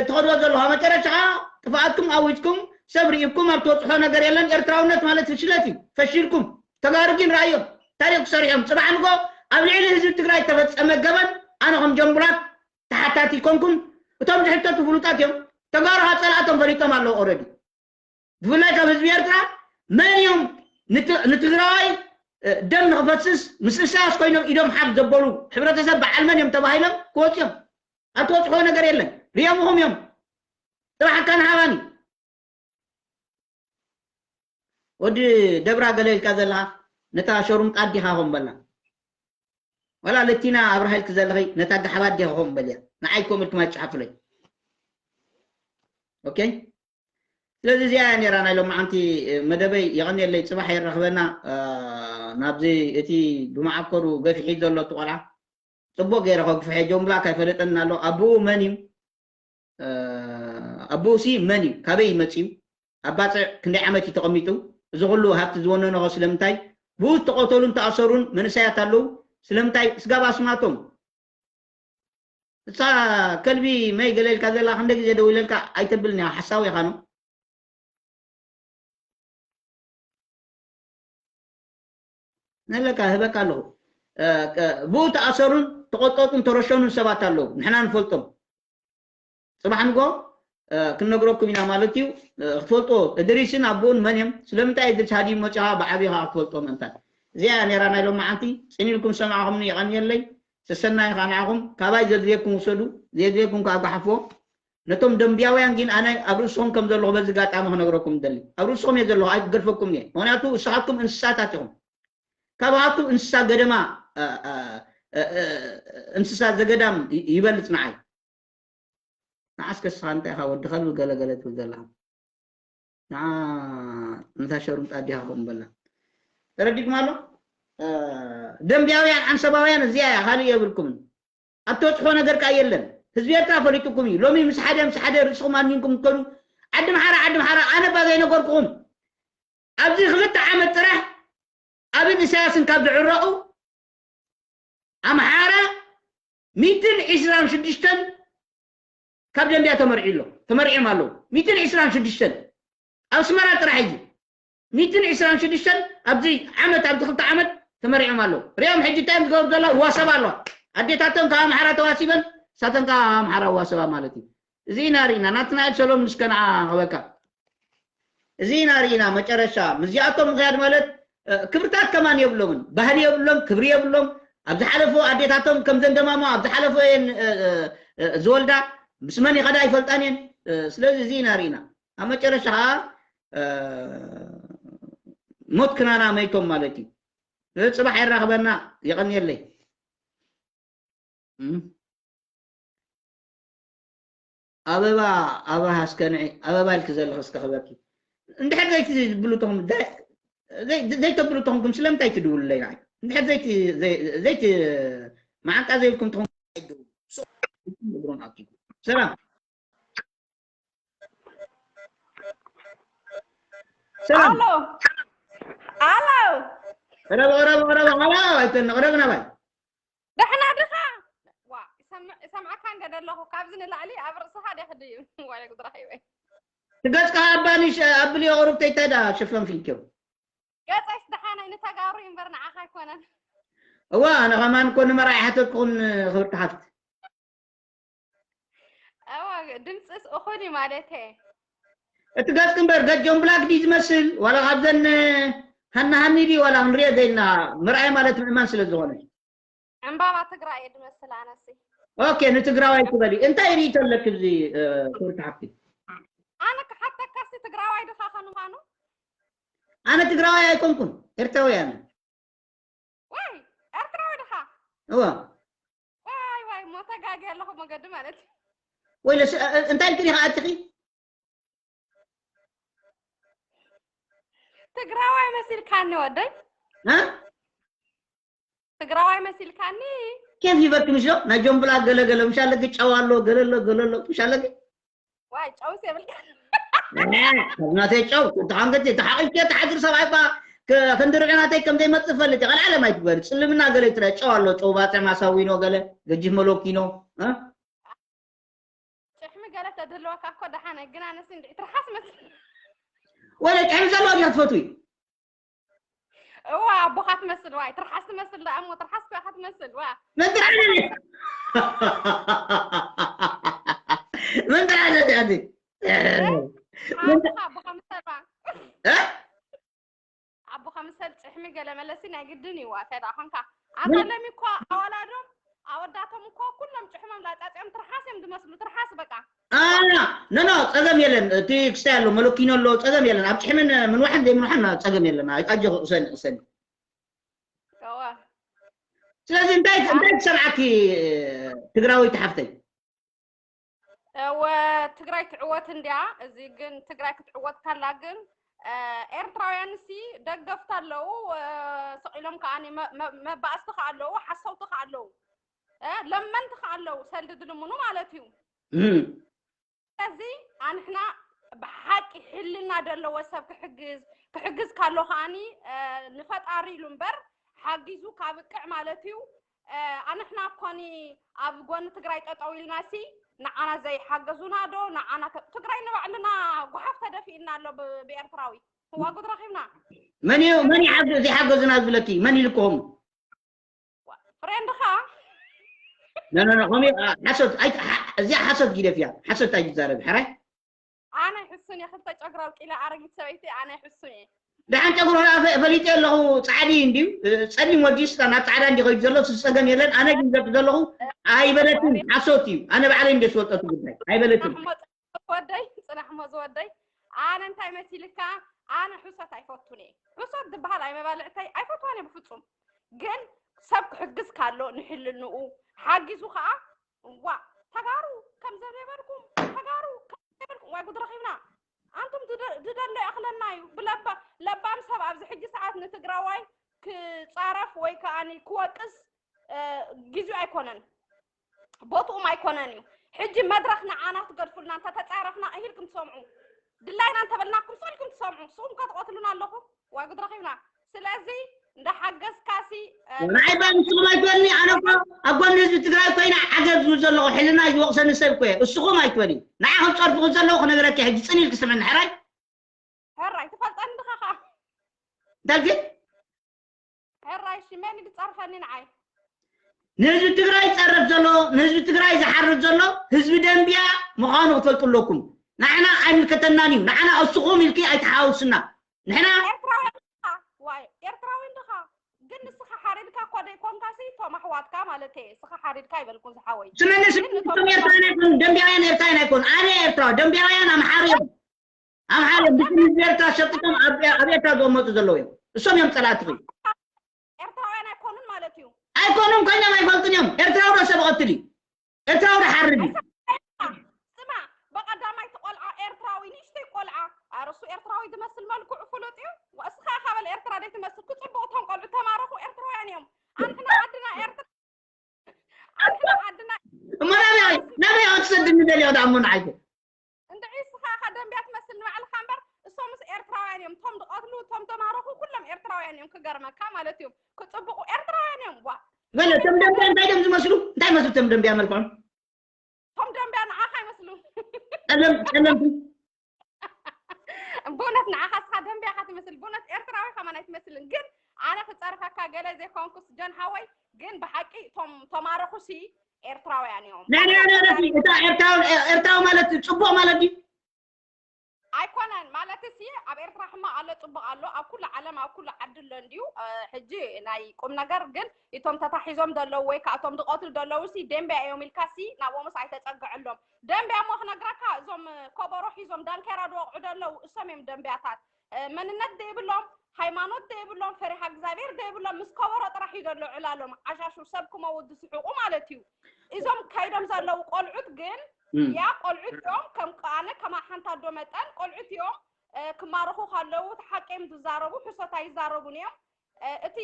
ትኸድዎ ዘለኹ መጨረሻ ከዓ ጥፍኣትኩም ኣዊጅኩም ሰብ ርኢብኩም ኣብ ትወፅሖ ነገር የለን። ኤርትራውነት ማለት ፍሽለት እዩ። ፈሺልኩም። ተጋሩ ግን ረኣዮም ታሪክ ክሰርሑ እዮም። ፅባሕ ንጎ ኣብ ልዕሊ ህዝቢ ትግራይ ተፈፀመ ገበን ኣነ ከም ጀምቡላት ተሓታቲ ይኮንኩን። እቶም ዝሕተቱ ፍሉጣት እዮም። ተጋሩ ሃፀላእቶም ፈሊጦም ኣለዉ ኦረዲ ብፍላይ ካብ ህዝቢ ኤርትራ መን እዮም ንትግራዋይ ደም ንክፈስስ ምስ እሳያስ ኮይኖም ኢዶም ሓፍ ዘበሉ ሕብረተሰብ በዓል መን እዮም ተባሂሎም ክወፅኦም ኣብ ትወፅሕዎ ነገር የለን። ሪኦምኹም እዮም። ጥራሕ ኣካን ሃባኒ ወዲ ደብራ ገለ ኢልካ ዘለኻ ነታ ሸሩምጣ ኣዲኻ ኮን በላ ዋላ ለቲና ኣብርሃ ኢልክ ዘለኺ ነታ ጋሕባ ኣዲኻ ኮን በልያ። ንዓይ ኮም ኢልኩም ኣይትፅሓፉለይ። ኦኬ ስለዚ እዚኣ እያ ነራ ናይ ሎማዓንቲ መደበይ። የቐንየለይ። ፅባሕ የራኽበና ናብዚ እቲ ብመዓኮሩ ገፊሒ ዘሎ እቲ ቆልዓ ፅቡቅ ገይረ ከግፍሐ ጀምብላክ ኣይፈለጠን ኣሎ። ኣቦኡ መን እዩ? ኣቦኡ ሲ መን እዩ? ካበይ ይመፅእ እዩ? ኣብ ባፅዕ ክንደይ ዓመት እዩ ተቐሚጡ? እዚ ኩሉ ሃብቲ ዝወነነኸ ስለምንታይ? ብኡ ዝተቐተሉን ተኣሰሩን መንእሰያት ኣለዉ። ስለምንታይ? ስጋብ ኣስማቶም እሳ ከልቢ መይ ገለ ኢልካ ዘላ ክንደ ግዜ ደው ኢለልካ ኣይተብልን እያ ሓሳዊ ኢኻ ነው ነለካ ህበካ ኣለኹ ብኡ ተኣሰሩን ተቆጠጡን ተረሸኑን ሰባት ኣለዉ ንሕና ንፈልጦም ፅባሕ ንጎ ክንነግረኩም ኢና ማለት እዩ ክትፈልጦ እድሪስን ኣቦኡን መን እዮም ስለምንታይ እድሪስ ሃዲዩ መፂኻ ብዓብኻ ክትፈልጦ ምእንታን እዚኣ ነራ ናይ ሎማዓንቲ ፅን ኢልኩም ዝሰማዕኹምኒ የቐንየለይ ሰሰናይ ከዓ ንዓኹም ካባይ ዘድልየኩም ውሰዱ ዘድልየኩም ከዓ ጋሓፍዎ ነቶም ደንብያውያን ግን ኣነ ኣብ ርእስኹም ከም ዘለኹ በዚ ጋጣሚ ክነግረኩም ደሊ ኣብ ርእስኹም እየ ዘለኹ ኣይክገድፈኩም እየ ምክንያቱ እሳኻትኩም እንስሳታት ኢኹም ካብኻቱ እንስሳ ገደማ እንስሳ ዘገዳም ይበልፅ ንዓይ ንዓስከ ስኻ እንታይ ኢኻ ወዲ ከልቢ ገለገለ ትብል ዘለኻ ንዓ ነታ ሸሩምጣ ኣዲኻ ከምኡ በላ ተረዲኩም ኣሎ ደንብያውያን ዓንሰባውያን እዚኣ እያ ካልእ የብልኩምን ኣብ ተፅሖ ነገር ከዓ የለን ህዝቢ ኤርትራ ፈሊጡኩም እዩ ሎሚ ምስ ሓደ ምስ ሓደ ርእስኹም ኣኒንኩም ትከዱ ዓዲ ምሓራ ዓዲ ምሓራ ኣነ እባ ዘይነገርኩኹም ኣብዚ ክልተ ዓመት ጥራሕ ኣብን ኢሳያስን ካብ ዝዕረቑ ኣምሓራ ሚትን ዒስራን ሽዱሽተን ካብ ደንቢያ ተመርዒ ኣሎ ተመሪዖም ኣለዉ ሚትን ዒስራን ሽዱሽተን ኣብ ኣስመራ ጥራሕ እዩ ሚትን ዒስራን ሽዱሽተን ኣብዚ ዓመት ኣብዚ ክልተ ዓመት ተመሪዖም ኣለዉ ሪኦም ሕጂ እንታይ እዮም ዝገብሩ ዘለዉ ይዋሰባ ኣለዋ ኣዴታቶም ካብ ኣምሓራ ተዋሲበን ሳተን ካብ ኣምሓራ ይዋሰባ ማለት እዩ እዚ ኢና ርኢና ናትና ሰሎም ንስከ ንዓ ክበካ እዚ ኢና ርኢና መጨረሻ ምስዚኣቶም ምኽያድ ማለት ክብርታት ከማን የብሎምን ባህሊ የብሎም ክብሪ የብሎም ኣብ ዝሓለፎ ኣዴታቶም ከም ዘንደማሞ ኣብ ዝሓለፎ እየን ዝወልዳ ምስ መን ይኸዳ ይፈልጣን እየን ስለዚ እዚ ኢና ርኢና ኣብ መጨረሻ ከዓ ሞት ክናና መይቶም ማለት እዩ ጽባሕ የራኽበና የቐንየለይ ኣበባ ኣበባ እስከ ንዒ ኣበባ ኢልኪ ዘለኺ እስከ ክበኪ እንድሕር ዘይትብሉ ተኹም ዘይተብሉ ተኹምኩም ስለምንታይ ትድውሉለይ ንዓይ እንድሕር ዘይቲ ዘይቲ መዓንጣ ዘይብልኩም ተኹም ሰላም ሰላም ኣሎ ኣሎ ረብ ረብ ረብ ሃላ ኣይተን ረብ ናባይ ደሕና ድኻ ዋ ይሰምዕ ይሰምዓካ እንደ ደለኹ ካብዚ ንላዕሊ ኣብ ርእስኻ ዲያ ክድዩ ዋለ ጉድራ ሂወይ ትገጽካ ኣባኒ ኣብልዮ ቁሩብተይ እንታይ ዳ ሸፈንኪ እንኪዮ ገጸይስ ደሓነይ ንተጋሩ እዩ እምበር ንዓኻ ኣይኮነን እዋ ኣነ ከማን እኮ ንመርዓ ይሓተትኩኹም ክብርቲ ሓፍቲ እዋ ድምፅስ እኹል እዩ ማለተ እቲ ገጽ እምበር ገጽ ጆን ብላክ ድዩ ዝመስል ዋላ ካብዘን ሃናሃኒ ድዩ ዋላ ክንሪኦ ዘለና ምርኣይ ማለት ምእማን ስለ ዝኾነ ዕምባባ ትግራይ እየ ድመስል ኣነሲ ኦኬ ንትግራዋይ ትበሊ እንታይ ርእቶ ኣለክ እዚ ክብርቲ ሓፍቲ ኣነ ክሓተካሲ ትግራዋይ ድኻ ከንዃኑ ኣነ ትግራዋይ ኣይኮንኩን ኤርትራዊ ኣነ ወይ ኤርትራዊ ድኻ እዋ ዋይ ዋይ ሞ ተጋጊ ኣለኹ መገዲ ማለት ወይ እንታይ ኢልክኒ ከኣትኺ ትግራዋይ መሲልካኒ ወደይ። እ? ትግራዋይ መሲልካኒ። ኬፍ ይበልክ ምሽ ዶ? ናይ ጆምብላ ገለ ገለ ምሽ ኣለኪ፣ ጨው ኣሎ፣ ገለ ኣሎ፣ ገለ ኣሎ ምሽ ኣለኪ። ዋይ ጨውስ የብልካ። ናተይ ጨው ተሓንገቲ ተሓቂፍኪ ተሓድር ሰብኣይ እኳ ከ- ክንዲ ርዕናተይ ከም ዘይመጽእ ፈልጥ እየ። ካልእ ዓለም ኣይትግበሪ። ጽልምና ገለ ትረ ጨው ኣሎ፣ ጨው ባጽዕ ማሳዊኖ ገለ ገጅፍ መሎኪኖ እ? ጭሕሚ ገለ ተድህልወካ እኮ ደሓነ፣ ግን ኣነስ እንድዒ ትርሓስ መስል። ወለ ጨው ዘለዎ ድያ ትፈትዊ? እዋ ኣቦኻ ትመስል። ዋይ ትርሓስ ትመስል። ደኣ እሞ ትርሓስ እኮ ኢኻ ትመስል። ዋ ምን ትርሓስ? ምን ትርሓስ? ኣቲ ኣቦኻ ኣቦኻ ምሰል ዋ እ? ኣቦኻ ምሰል ጭሕሚ ገለ መለሲ ናይ ግድን እዩ። ዋ እንታይ ደኣ ኾንካ? ኣታ ለሚ እኮ ኣዋላዶም ኣወዳቶም እኮ ኩሎም ጭሕሞም ላጻጽኦም ትርሓስ እዮም ዝመስሉ። ትርሓስ በቃ። ኖ ኖ ጸገም የለን። እቲ ክስታይ ኣሎ መለኪኖ ኣሎ ጸገም የለን። ኣብ ጭሕምን ምንዋሕን ዘይምንዋሕን ጸገም የለን። ኣጆ ክቕሰኒ ቅሰኒ። እወ ስለዚ እንታይ እንታይ ትሰምዓኪ ትግራወይቲ ሓፍተይ? እወ ትግራይ ትዕወት እንድያ። እዚ ግን ትግራይ ክትዕወት ካላ ግን እ፣ ኤርትራውያን ሲ ደገፍቲ ኣለዉ፣ እ፣ ስቕ ኢሎም ከኣ መ- መ- መባእስቲ ከኣ ኣለዉ፣ ሓሰውቲ ከኣ ኣለዉ፣ እ፣ ለመንቲ ከኣ ኣለዉ፣ ሰልዲ ዝልምኑ ማለት እዩ። እም፣ ስለዚ ኣንሕና ብሓቂ ሕልና ዘለዎ ሰብ ክሕግዝ ክሕግዝ ካሎ ከኣኒ እ፣ ንፈጣሪ ኢሉ እምበር ሓጊዙ ካብቅዕ ማለት እዩ። እ፣ ኣንሕና ኮኒ ኣብ ጎኒ ትግራይ ጠጠው ኢልና ሲ ንዓና ዘይሓገዙና ዶ ንዓና ከ- ትግራይ ንባዕልና ጓሓፍ ተደፊእና ኣሎ ብ- ብኤርትራዊ ዋጉድ ረኺብና መን እዩ መን ይሓግዝ ይሓገዙና ዝብለኪ መን ኢልኩም? ፍሬንድኻ ኖ ኖ ኖ ከምኡ አ- ሓሶት ኣይ ሓ- እዚኣ ሓሶት ጊደፍ እያ። ሓሶት ኣይትዛረብ ሕራይ። ኣነ ሕሱን እየ ክልተ ጨጉሪ ኣብቂለ ኣረጊት ሰበይቲ ኣነ ሕሱን እየ ደሓን ጨጉሪ ፈ- ፈሊጠ ኣለኹ። ፃዕዲ እንድዩ እ፣ ፀሊም ወዲ ስታ ናብ ፃዕዳ እንዲ ከይዱ ዘሎ እሱ ፀገም የለን። ኣነ ግን ዘርኢ ዘለኹ ኣይበለትን ሓሶት እዩ። ኣነ ባዕለይ እንደ ዝፈልጠቱ ጉዳይ ኣይበለትን። ጽናሕ ሞ ዝወደይ ጽናሕ ሞ ዝወደይ ኣነ እንታይ መሲልካ ኣነ ሕሶት ኣይፈቱን እየ ሕሶት ዝበሃል ኣይመባልዕተይ ኣይፈትዋን እየ ብፍጹም ግን ሰብ ክሕግዝ ካሎ ንሕልንኡ ሓጊዙ ከዓ ዋ ተጋሩ ከም ዘነበርኩም ተጋሩ ከም ዘነበርኩም ዋይ ጉድ ረኺብና ኣንቱም ዝደ- ዝደሎ ይኣኽለና እዩ ብለባ ለባም ሰብ ኣብዚ ሕጂ ሰዓት ንትግራዋይ ክፃረፍ ወይ ከዓ ክወቅስ እ፣ ግዚኡ ኣይኮነን ቦትኡም ኣይኮነን እዩ ሕጂ መድረክ ንዓና ትገድፉልና እንተተፃረፍና እሂልኩም ትሰምዑ ድላይና እንተበልናኩም ሰልኩም ትሰምዑ ስኹም ከ ትቐትሉና ኣለኹም ዋይ ጉድ ረኺብና ስለዚ እንዳሓገዝካሲ እ፣ ንዓይ ባ ንስኹም ኣይትበልኒ። ኣነ እኮ ኣብ ጎኒ ህዝቢ ትግራይ ኮይነ ዓገብ ዝብል ዘለኹ ሕልና ዝወቕሰኒ ሰብ እኮ እየ። እስኹም ኣይትበልኒ። ንዓኹም ፀርፍኹም ዘለኹ ክነግረኪ ሕጂ ፅን ኢልኪ ስምዕኒ ሕራይ። ሕራይ ትፈልጠኒ ድኻ ከዓ እንታይ ኢልኪ? ሕራይ እሺ መን እዩ ዝፀርፈኒ ንዓይ ንህዝቢ ትግራይ ዝፀርፍ ዘሎ ንህዝቢ ትግራይ ዝሓርድ ዘሎ ህዝቢ ደንቢያ ምዃኑ ክትፈልጡ ኣለኩም። ንዓና ኣይምልከተናን እዩ። ንዓና እስኹም ኢልኪ ኣይትሓውስና። ንሕና ኤርትራውያን ድኻ ዋይ ኤርትራውያን ድኻ ግን ንስኻ ሓሪድካ እኳ ዘይኮንካሲ እቶም ኣሕዋትካ ማለት እየ እስኻ ሓሪድካ ይበልኩ ዝሓወይ ስመኒ ስቶም ኤርትራውያን ኣይኮኑ ደንቢያውያን ኤርትራውያን ኣይኮኑ ኣነ ኤርትራ ደንቢያውያን ኣምሓር እዮም ኣምሓር እዮም ብስም ህዝቢ ኤርትራ ሸቂጦም ኣብ ኣብ ኤርትራ ዝቕመጡ ዘለዉ እዮም እሶም እዮም ፀላእትኺ ኤርትራውያን ኣይኮኑን ማለት እዩ ኣይኮኑን ኮይኖም ኣይፈልጡን እዮም ኤርትራዊ ዶ ሰብ ቐትል እዩ ኤርትራዊ ዶ ሓርድ እዩ ስማ በቀዳማይቲ ቆልዓ ኤርትራዊ ንእሽተይ ቆልዓ ኣረሱ ኤርትራዊ ዝመስል መልክዑ ፍሉጥ እዩ እስኻ ኢኻ በል ኤርትራ ደይትመስል ክፅቡቅ እቶም ቆልዑ ተማረኹ ኤርትራውያን እዮም ኣንሕና ዓድና ኤርትራ ኣንሕና ዓድና እሞ ናበይ ናበይ ክትሰድኒ ደልዮ ዳሞ ንዓይኮ እንድዒ እስኻ ኢኻ ደንብያ ትመስል ንባዕልኻ እምበር እሶምስ ኤርትራውያን እዮም ቶም ዝቐትሉ ቶም ተማረኹ ኩሎም ኤርትራውያን እዮም ክገርመካ ማለት እዮም ክፅብቁ ኤርትራውያን እዮም ዋ በለ ቶም ደንብያ እንታይ ደም ዝመስሉ እንታይ መስሉ ቶም ደንብያ መልክዖም ቶም ደንብያ ንዓኻ ይመስሉ ጸለም ጸለምቲ ብእውነት ንዓኻ እስኻ ደንብያ ኢኻ ትመስል ብእውነት ኤርትራዊ ከማን ኣይትመስልን ግን ኣነ ክፀርፈካ ገለ ዘይኮንኩስ ጆን ሓወይ ግን ብሓቂ ቶም ተማረኹሲ ኤርትራውያን እዮም ናይ ናይ ናይ ናይ እታ ኤርትራዊ ኤርትራዊ ማለት ጽቡቕ ማለት ድዩ ኣይኮነን ማለት ሲ ኣብ ኤርትራ ሕማቕ ኣሎ ጽቡቕ ኣሎ ኣብ ኩሉ ዓለም ኣብ ኩሉ ዓዲ ኣሎ እንድዩ ሕጂ ናይ ቁም ነገር ግን እቶም ተታሒዞም ዘለዉ ወይ ከዓ እቶም ዝቐትሉ ዘለዉ ሲ ደንብያ እዮም ኢልካ ሲ ናብኦምስ ኣይተጸግዐሎም ደንብያ እሞ ክነግረካ እዞም ከበሮ ሒዞም ዳንኬራ ዝወቕዑ ዘለዉ እሶም እዮም ደንብያታት መንነት ዘይብሎም ሃይማኖት ዘይብሎም ፈሪሃ እግዚኣብሔር ዘይብሎም ምስ ከበሮ ጥራሕ እዩ ዘሎ ዕላሎም ዓሻሹ ሰብ ክመውት ዝስሕቑ ማለት እዩ እዞም ከይዶም ዘለዉ ቆልዑት ግን ያ ቆልዑት እዮም ከም ኣነ ከማ ሓንቲ ኣዶ መጠን ቆልዑት እዮም ክማረኹ ከለዉ እቲ ሓቂ እዮም ዝዛረቡ፣ ሕሶት ኣይዛረቡን እዮም። እቲ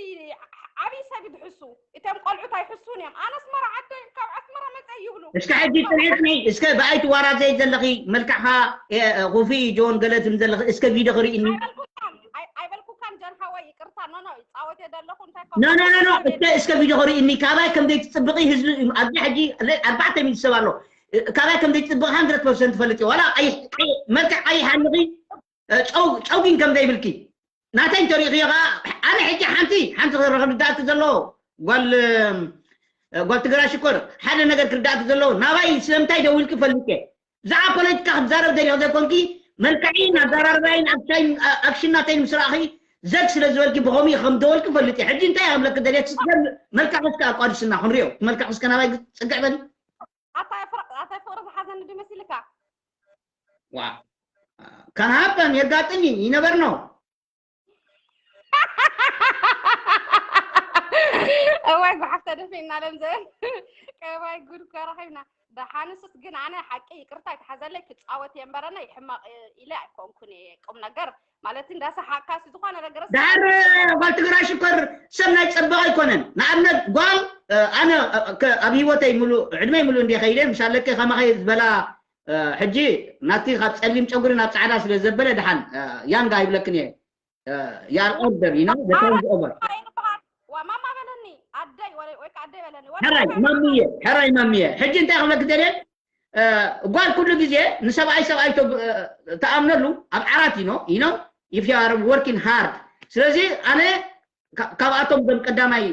ዓብዪ ሰብ እዩ ዝሕሱ፣ እቶም ቆልዑት ኣይሕሱን እዮም። ኣነ ኣስመራ ዓደይ፣ ካብ ኣስመራ መፀ ይብሉ። እስከ ሕጂ ፅንዕትኒ እስከ ብኣይ ትዋራዘይ ዘለኺ፣ መልክዕኻ ኩፊ ጆን ገለ ትም ዘለኺ እስከ ቪድዮ ክርእኒ። ኣይበልኩካን ጀን ሓወይ፣ ይቅርታ። ኖ ኖ ይፃወት እየ ዘለኹ። እንታይ ኖ ኖ ኖ እስከ እስከ ቪድዮ ክርእኒ። ካባይ ከም ዘይትፅብቂ ህዝቢ ኣብዚ ሕጂ ኣርባዕተ ሚእቲ ሰብ ኣሎ። ካባይ ከም ዘይትፅብቂ ሃንድረድ ፐርሰንት ትፈልጥ እየ። ዋላ ቀይሕ መልክዕ ቀይሕ ኣለኺ፣ ጨው ጨው ግን ከም ዘይብልኪ ናተይ እንተሪእኽዮ ከዓ፣ ኣነ ሕጂ ሓንቲ ሓንቲ ክርዳእኪ ዘለዎ ጓል ጓል ትግራይ ሽኮር፣ ሓደ ነገር ክርዳእኪ ዘለዎ፣ ናባይ ስለምንታይ ደዊልኪ ፈልጥ እየ። ብዛዕባ ፖለቲካ ክትዛረብ ደሊኺ ዘይኮንኪ፣ መልክዐይን ኣዘራርባይን ኣክሽን ናተይን ምስ ረኣኺ ዘግ ስለ ዝበልኪ ብኸምኡ ከም ደወልኪ ፈልጥ እየ። ሕጂ እንታይ ክብለኪ ደልየ፣ መልክዕኪ እስከ ኣቋዲስና ክንሪኦ። መልክዕኪ እስከ ናባይ ፅግዕ በሊ። ኣታ ፍቕሪ ዝሓዘኒ ዶ መሲልካ? ዋ ካን ሃፐን፣ የጋጥም እዩ፣ you never know። እዋይ ጓሓፍ ተደፊእና ለምዘን። ቀባይ ጉድ እኮ ረኺብና። ደሓንስስ ግን ኣነ ሓቂ ይቅርታ ይትሓዘለይ፣ ክፃወት እየ እምበረና ይሕማቕ ኢለ ኣይኮንኩን እየ። ቁም ነገር ማለት እንዳሰሓቅካ ሲ ዝኾነ ነገር ዳር ጓል ትግራይ ሽኮር ሰብ ናይ ፀበቕ ኣይኮነን። ንኣብነት ጓል ኣነ ኣብ ህይወተይ ሙሉ ዕድመይ ሙሉ እንዲ ከይደ ምሻለከ ከማኸይ ዝበላ ሕጂ ናቲ ካብ ፀሊም ጨጉሪ ናብ ፃዕዳ ስለ ዘበለ ደሓን ያንጋ ይብለክን እየ። ያር ኦርደር you know the time is over። ማማ በለኒ ኣደይ ወይ ወይ ኣደይ በለኒ። ሕራይ ማሚየ፣ ሕራይ ማሚየ። ሕጂ እንታይ ክብለክ ደልየ፣ ጓል ኩሉ ግዜ ንሰብኣይ ሰብኣይ ተኣምነሉ ኣብ ዓራት you know you know if you are working hard። ስለዚ ኣነ ካብኣቶም ዘም ቀዳማይ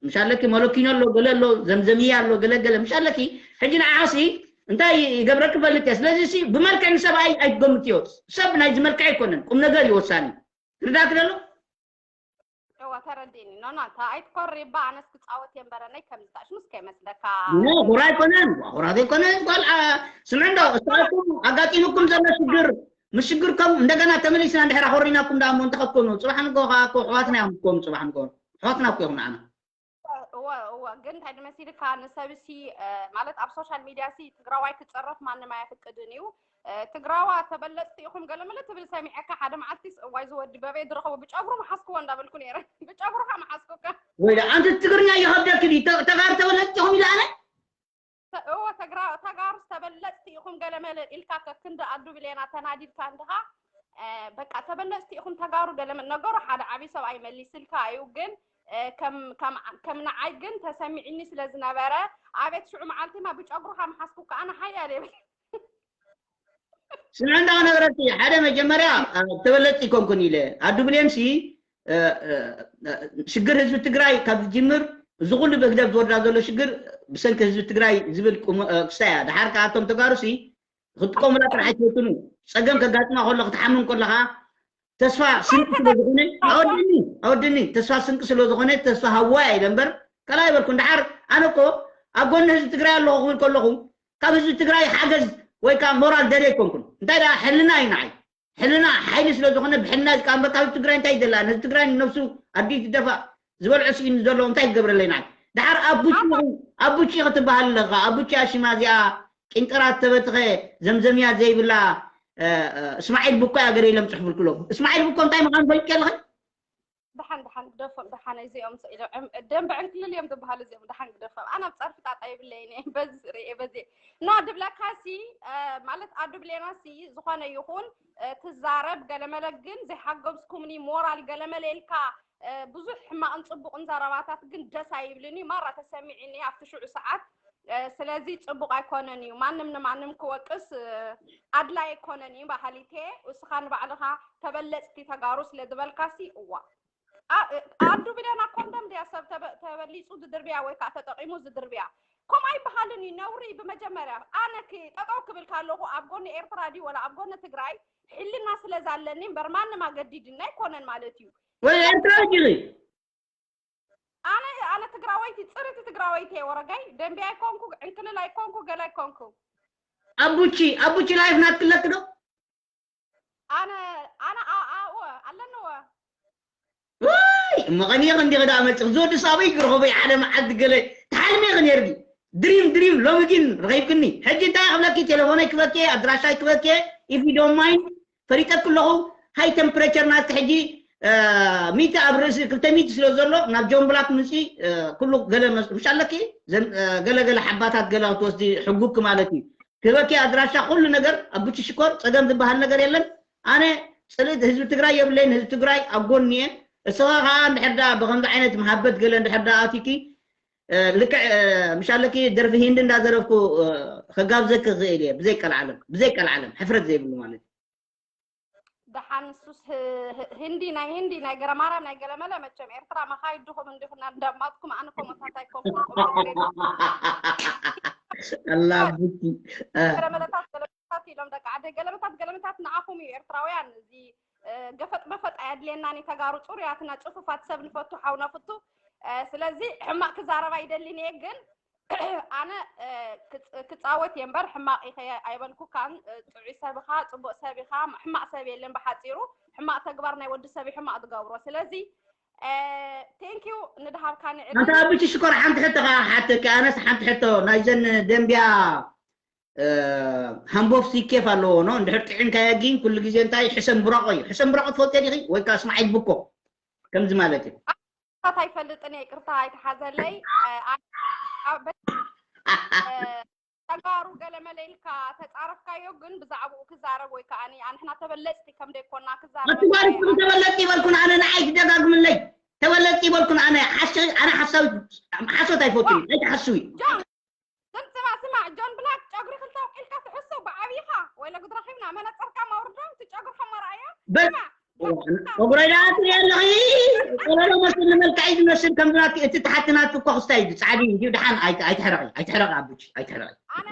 ምሻለኪ መለኪኖ ኣሎ ገለ ኣሎ ዘምዘምያ ኣሎ ገለ ገለ ምሻለኪ። ሕጂ ንዓሲ እንታይ ይገብረኪ ፈልጥ እየ። ስለዚ ሲ ብመልክዕ ንሰብኣይ ኣይትገምትዮ። ሰብ ናይ ዝመልክዕ ኣይኮነን፣ ቁም ነገር እዩ ወሳኒ። ርዳት ደሎ እዋ ተረዲኒ። ኖ ኖ፣ ኣይትኮሪ እባ። ኣነስ ክፃወት የንበረነይ ከምዚ ታሽሙስ ከይመስለካ። ኖ፣ ኩራ ኣይኮነን፣ ኩራ ዘይኮነን። ጓል ስምዕ እንዶ፣ እስኻትኩም ኣጋጢሙኩም ዘሎ ሽግር ምስ ሽግርኩም እንደገና ተመሊስና እንድሕር ኣኾሪናኩም ደኣ እሞ እንተኸትኮኑ፣ ፅባሕ ንጎ ከዓ እኮ ኣሕዋትና እዮም እኮም። ፅባሕ ንጎ ኣሕዋትና እኮ ይኹም ንዓና። እወ እወ፣ ግን እንታይ ድመሲልካ ንሰብሲ ማለት ኣብ ሶሻል ሚድያ ሲ ትግራዋይ ክፀረፍ ማንም ኣየፍቅድን እዩ። ትግራዋ ተበለፅቲ ኢኹም ገለመለ ትብል ሰሚዐካ ሓደ መዓልቲስ እዋይ ዝወዲ በበይ ድረኸቦ ብጨጉሩ መሓዝክዎ እንዳበልኩ ነይረ። ብጨጉሩካ መሓዝኩካ። ወይ ኣንቲ ትግርኛ ይኸብደኪ ድዩ? ተጋር ተበለፅቲ ኢኹም ኢለ ኣነ እወ ተጋሩስ ተበለፅቲ ኢኹም ገለመለ ኢልካ ከክንዲ ኣዱ ብሌና ተናዲድካ እንድኻ በቃ ተበለፅቲ ኢኹም ተጋሩ ገለመለ ነገሩ ሓደ ዓብዪ ሰብኣይ መሊስልካ እዩ ግን ከም ንዓይ ግን ተሰሚዕኒ ስለ ዝነበረ ኣቤት ሽዑ መዓልቲማ ብጨጉሩኻ ምሓዝኩካ ኣነ ሓያል እየ። ስምዕ እንዳ ነገረቲ ሓደ መጀመርያ ተበለፅቲ ይኮንኩን ኢለ ኣዱ ብሌንሲ ሽግር ህዝቢ ትግራይ ካብ ዝጅምር እዚ ኩሉ ብህግደፍ ዝወርዳ ዘሎ ሽግር ብሰንኪ ህዝቢ ትግራይ ዝብል ክስታ እያ። ድሓር ከኣቶም ተጋሩሲ ክትጥቀሙላ ጥራሕ ኣይትፈትኑ። ፀገም ከጋጥማ ከሎ ክትሓምም ከለኻ ተስፋ ስንቂ ስለ ዝኾነ ኣወድኒ ኣወድኒ ተስፋ ስንቂ ስለ ዝኾነ ተስፋ ሃዋ ኢለ እምበር ካልኣይ በልኩ። እንድሓር ኣነ እኮ ኣብ ጎኒ ህዝቢ ትግራይ ኣለኹ ክብል ከለኹ ካብ ህዝቢ ትግራይ ሓገዝ ወይ ከዓ ሞራል ደልየ ኣይኮንኩን። እንታይ ደኣ ሕልና እዩ ንዓይ። ሕልና ሓይሊ ስለ ዝኾነ ብሕልና ዝቃምበር ካብ ህዝቢ ትግራይ እንታይ ይደላ? ህዝቢ ትግራይ ንነብሱ ኣዲኡ ትደፋእ ዝበልዖ ስኢኑ ዘሎ እንታይ ክገብረለይ ንዓይ? ድሓር ኣቡቺ ኣቡቺ ክትበሃል ኣለኻ። ኣቡቺ ኣሽማ እዚኣ ቂንጥራ ዝተበትኸ ዘምዘምያ ዘይብላ እስማዒል ብኮ እያ ገለ ኢሎም ፅሕፉልኩ ኣለኹ። እስማዒል ብኮ እንታይ ምዃኑ ፈልጥ ኣለኸ? ደሓን ደሓን ግደፎም ደሓን እዚኦም ደንበ ዕንክልል እዮም ዝበሃሉ እዚኦም ደሓን ግደፎም። ኣነ ኣብ ፀርፊ ጣጣ የብለይን እየ በዚ ርእየ በዚ ኖ ድብለካ ሲ ማለት ኣዱ ብሌና ሲ ዝኾነ ይኹን ትዛረብ ገለመለ ግን ዘይሓገዝኩምኒ ሞራል ገለመለ ኢልካ ብዙሕ ሕማቕን ፅቡቕን ዘረባታት ግን ደስ ኣይብልን እዩ ማራ ተሰሚዒኒ ኣብቲ ሽዑ ሰዓት ስለዚ ፅቡቕ ኣይኮነን እዩ ማንም ንማንም ክወቅስ ኣድላይ ኣይኮነን እዩ ባህሊቴ እስኻ ንባዕልኻ ተበለፅቲ ተጋሩ ስለ ዝበልካሲ እዋ ኣዱ ብሌና ኮንደም ድያ ሰብ ተበሊፁ ዝድርብያ ወይ ከዓ ተጠቂሙ ዝድርብያ ከምኡ ኣይበሃልን እዩ ነውሪ ብመጀመርያ ኣነ ጠጠው ክብል ካለኹ ኣብ ጎኒ ኤርትራ ድዩ ወላ ኣብ ጎኒ ትግራይ ሕልና ስለ ዛለኒ እምበር ማንም ኣገዲድና ኣይኮነን ማለት እዩ ወይ ኤርትራ ጅሪ ኣነ ኣነ ትግራወይቲ ፅርቲ ትግራወይቲ ወረጋይ ደንቢ ኣይኮንኩ ዕንክልል ኣይኮንኩ ገለ ኣይኮንኩ ኣቡቺ ኣቡቺ ላይፍ ናትክለክ ዶ ኣነ ኣነ ኣለንወ ወይ እሞ ቀኒየ ክንዲ ክዳ መፅእ ዝወዲ ሳበይ ክረኸቦ ሓደ መዓልቲ ገለ ተሓልሜ ክነርጊ ድሪም ድሪም ሎሚ ግን ረኺብክኒ ሕጂ እንታይ ክብለኪ ቴሌፎነይ ክበኪ ኣድራሻይ ክበኪ if you don't mind ፈሪጠክ ኣለኹ። ሃይ ቴምፕሬቸር ናቲ ሕጂ ሚቲ ኣብ ርእሲ ክልተ ሚቲ ስለ ዘሎ ናብ ጆን ብላክ ምፂ። ኩሉ ገለ ምሽ ኣለኪ። ገለገለ ሓባታት ገለ ክትወስዲ ሕጉክ ማለት እዩ። ክበኪ ኣድራሻ ኩሉ ነገር ኣቡቺ ሽኮር፣ ፀገም ዝበሃል ነገር የለን። ኣነ ፅልእት ህዝቢ ትግራይ የብለይን። ህዝቢ ትግራይ ኣብ ጎኒ እየ። እስኻ ከዓ እንድሕር ዳ ብከምዚ ዓይነት መሃበት ገለ እንድሕር ዳ ኣቲኪ ልክዕ ምሽ ኣለኪ ደርፊ ሂንዲ እንዳዘረፍኩ ከጋብዘኪ ክእል እየ። ብዘይ ቀልዓለም ብዘይ ቀልዓለም ሕፍረት ዘይብሉ ማለት እዩ። ደሓን ንሱስ ህንዲ ናይ ህንዲ ናይ ገረማርያም ናይ ገለመለ መቸም ኤርትራ መኻይድኹም እንዲኹና እንዳማትኩም ኣነ ኮመታት ኣይኮንኩም። ኣላ ብቲ ገለመለታት ገለመታት ኢሎም ደቂ ዓደይ ገለመታት ገለመታት ንዓኹም እዩ ኤርትራውያን። እዚ ገፈጥ መፈጥ ኣየድልየናን እዩ። ተጋሩ ፅሩያትና ፅፉፋት ሰብ ንፈቱ ሓው ነፍቱ። ስለዚ ሕማቅ ክዛረብ ኣይደልን እየ ግን ኣነ ክፃወት እየ እምበር ሕማቅ ኢኸ ኣይበልኩካን። ጥዑይ ሰብ ኢኻ፣ ፅቡቅ ሰብ ኢኻ። ሕማቅ ሰብ የለን። ብሓፂሩ ሕማቅ ተግባር ናይ ወዲ ሰብ እዩ ሕማቅ ዝገብሮ። ስለዚ thank you ንድሃብካኒ ዕድል። ኣንታ ኣብቲ ሽኮር ሓንቲ ሕቶ ከዓ ሓተኪ። ኣነስ ሓንቲ ሕቶ ናይዘን ደንብያ ሃምቦፍ ሲኬፍ ኣለዎ ኖ እንድሕር ጥዒምካያ ግን ኩሉ ግዜ እንታይ ሕሰን ብራቆ እዩ። ሕሰን ብራቆ ትፈልጥዮ ዲኺ? ወይ ከዓ ስማዒት ብኮ ከምዚ ማለት እዩ። ታት ኣይፈልጥን እየ፣ ይቅርታ ኣይተሓዘለይ። ተጋሩ ገለመለ ኢልካ ተፃረፍካዮ፣ ግን ብዛዕባኡ ክዛረብ ወይ ከዓ ኣንሕና ተበለፅቲ ከም ደይኮና ክዛረብ። ኣትጓሪ ኩሉ ተበለፅቲ ይበልኩን ኣነ ንዓይ ትደጋግምለይ። ተበለፅቲ ይበልኩን ኣነ ሓሽ ኣነ ሓሳዊ ሓሶት ኣይፈቱን ኣይትሓስዊ። ስም ስማ ስማ ጆን ብላክ ጨጉሪ ክልተ ኣውቂልካ ትሕሱ ብዓብይኻ ወይ ለጉድ ረኺብና መነፀርካ ማውርዶ እቲ ጨጉርካ መርኣያ። በል ስማ ጨጉረይ ደኣ ትርኢ ኣለኺ። ቆለሎ መስል ንመልክዐይ ዝመስል ከምዚ ናትኪ እቲ ተሓቲ ናቱ እኮ ክስታይ እዩ ጻዕዲ እዩ እንዲሁ ደሓን ኣይት- ኣይትሕረቒ ኣይትሕረቒ ኣቡች ኣይትሕረቒ። ኣነ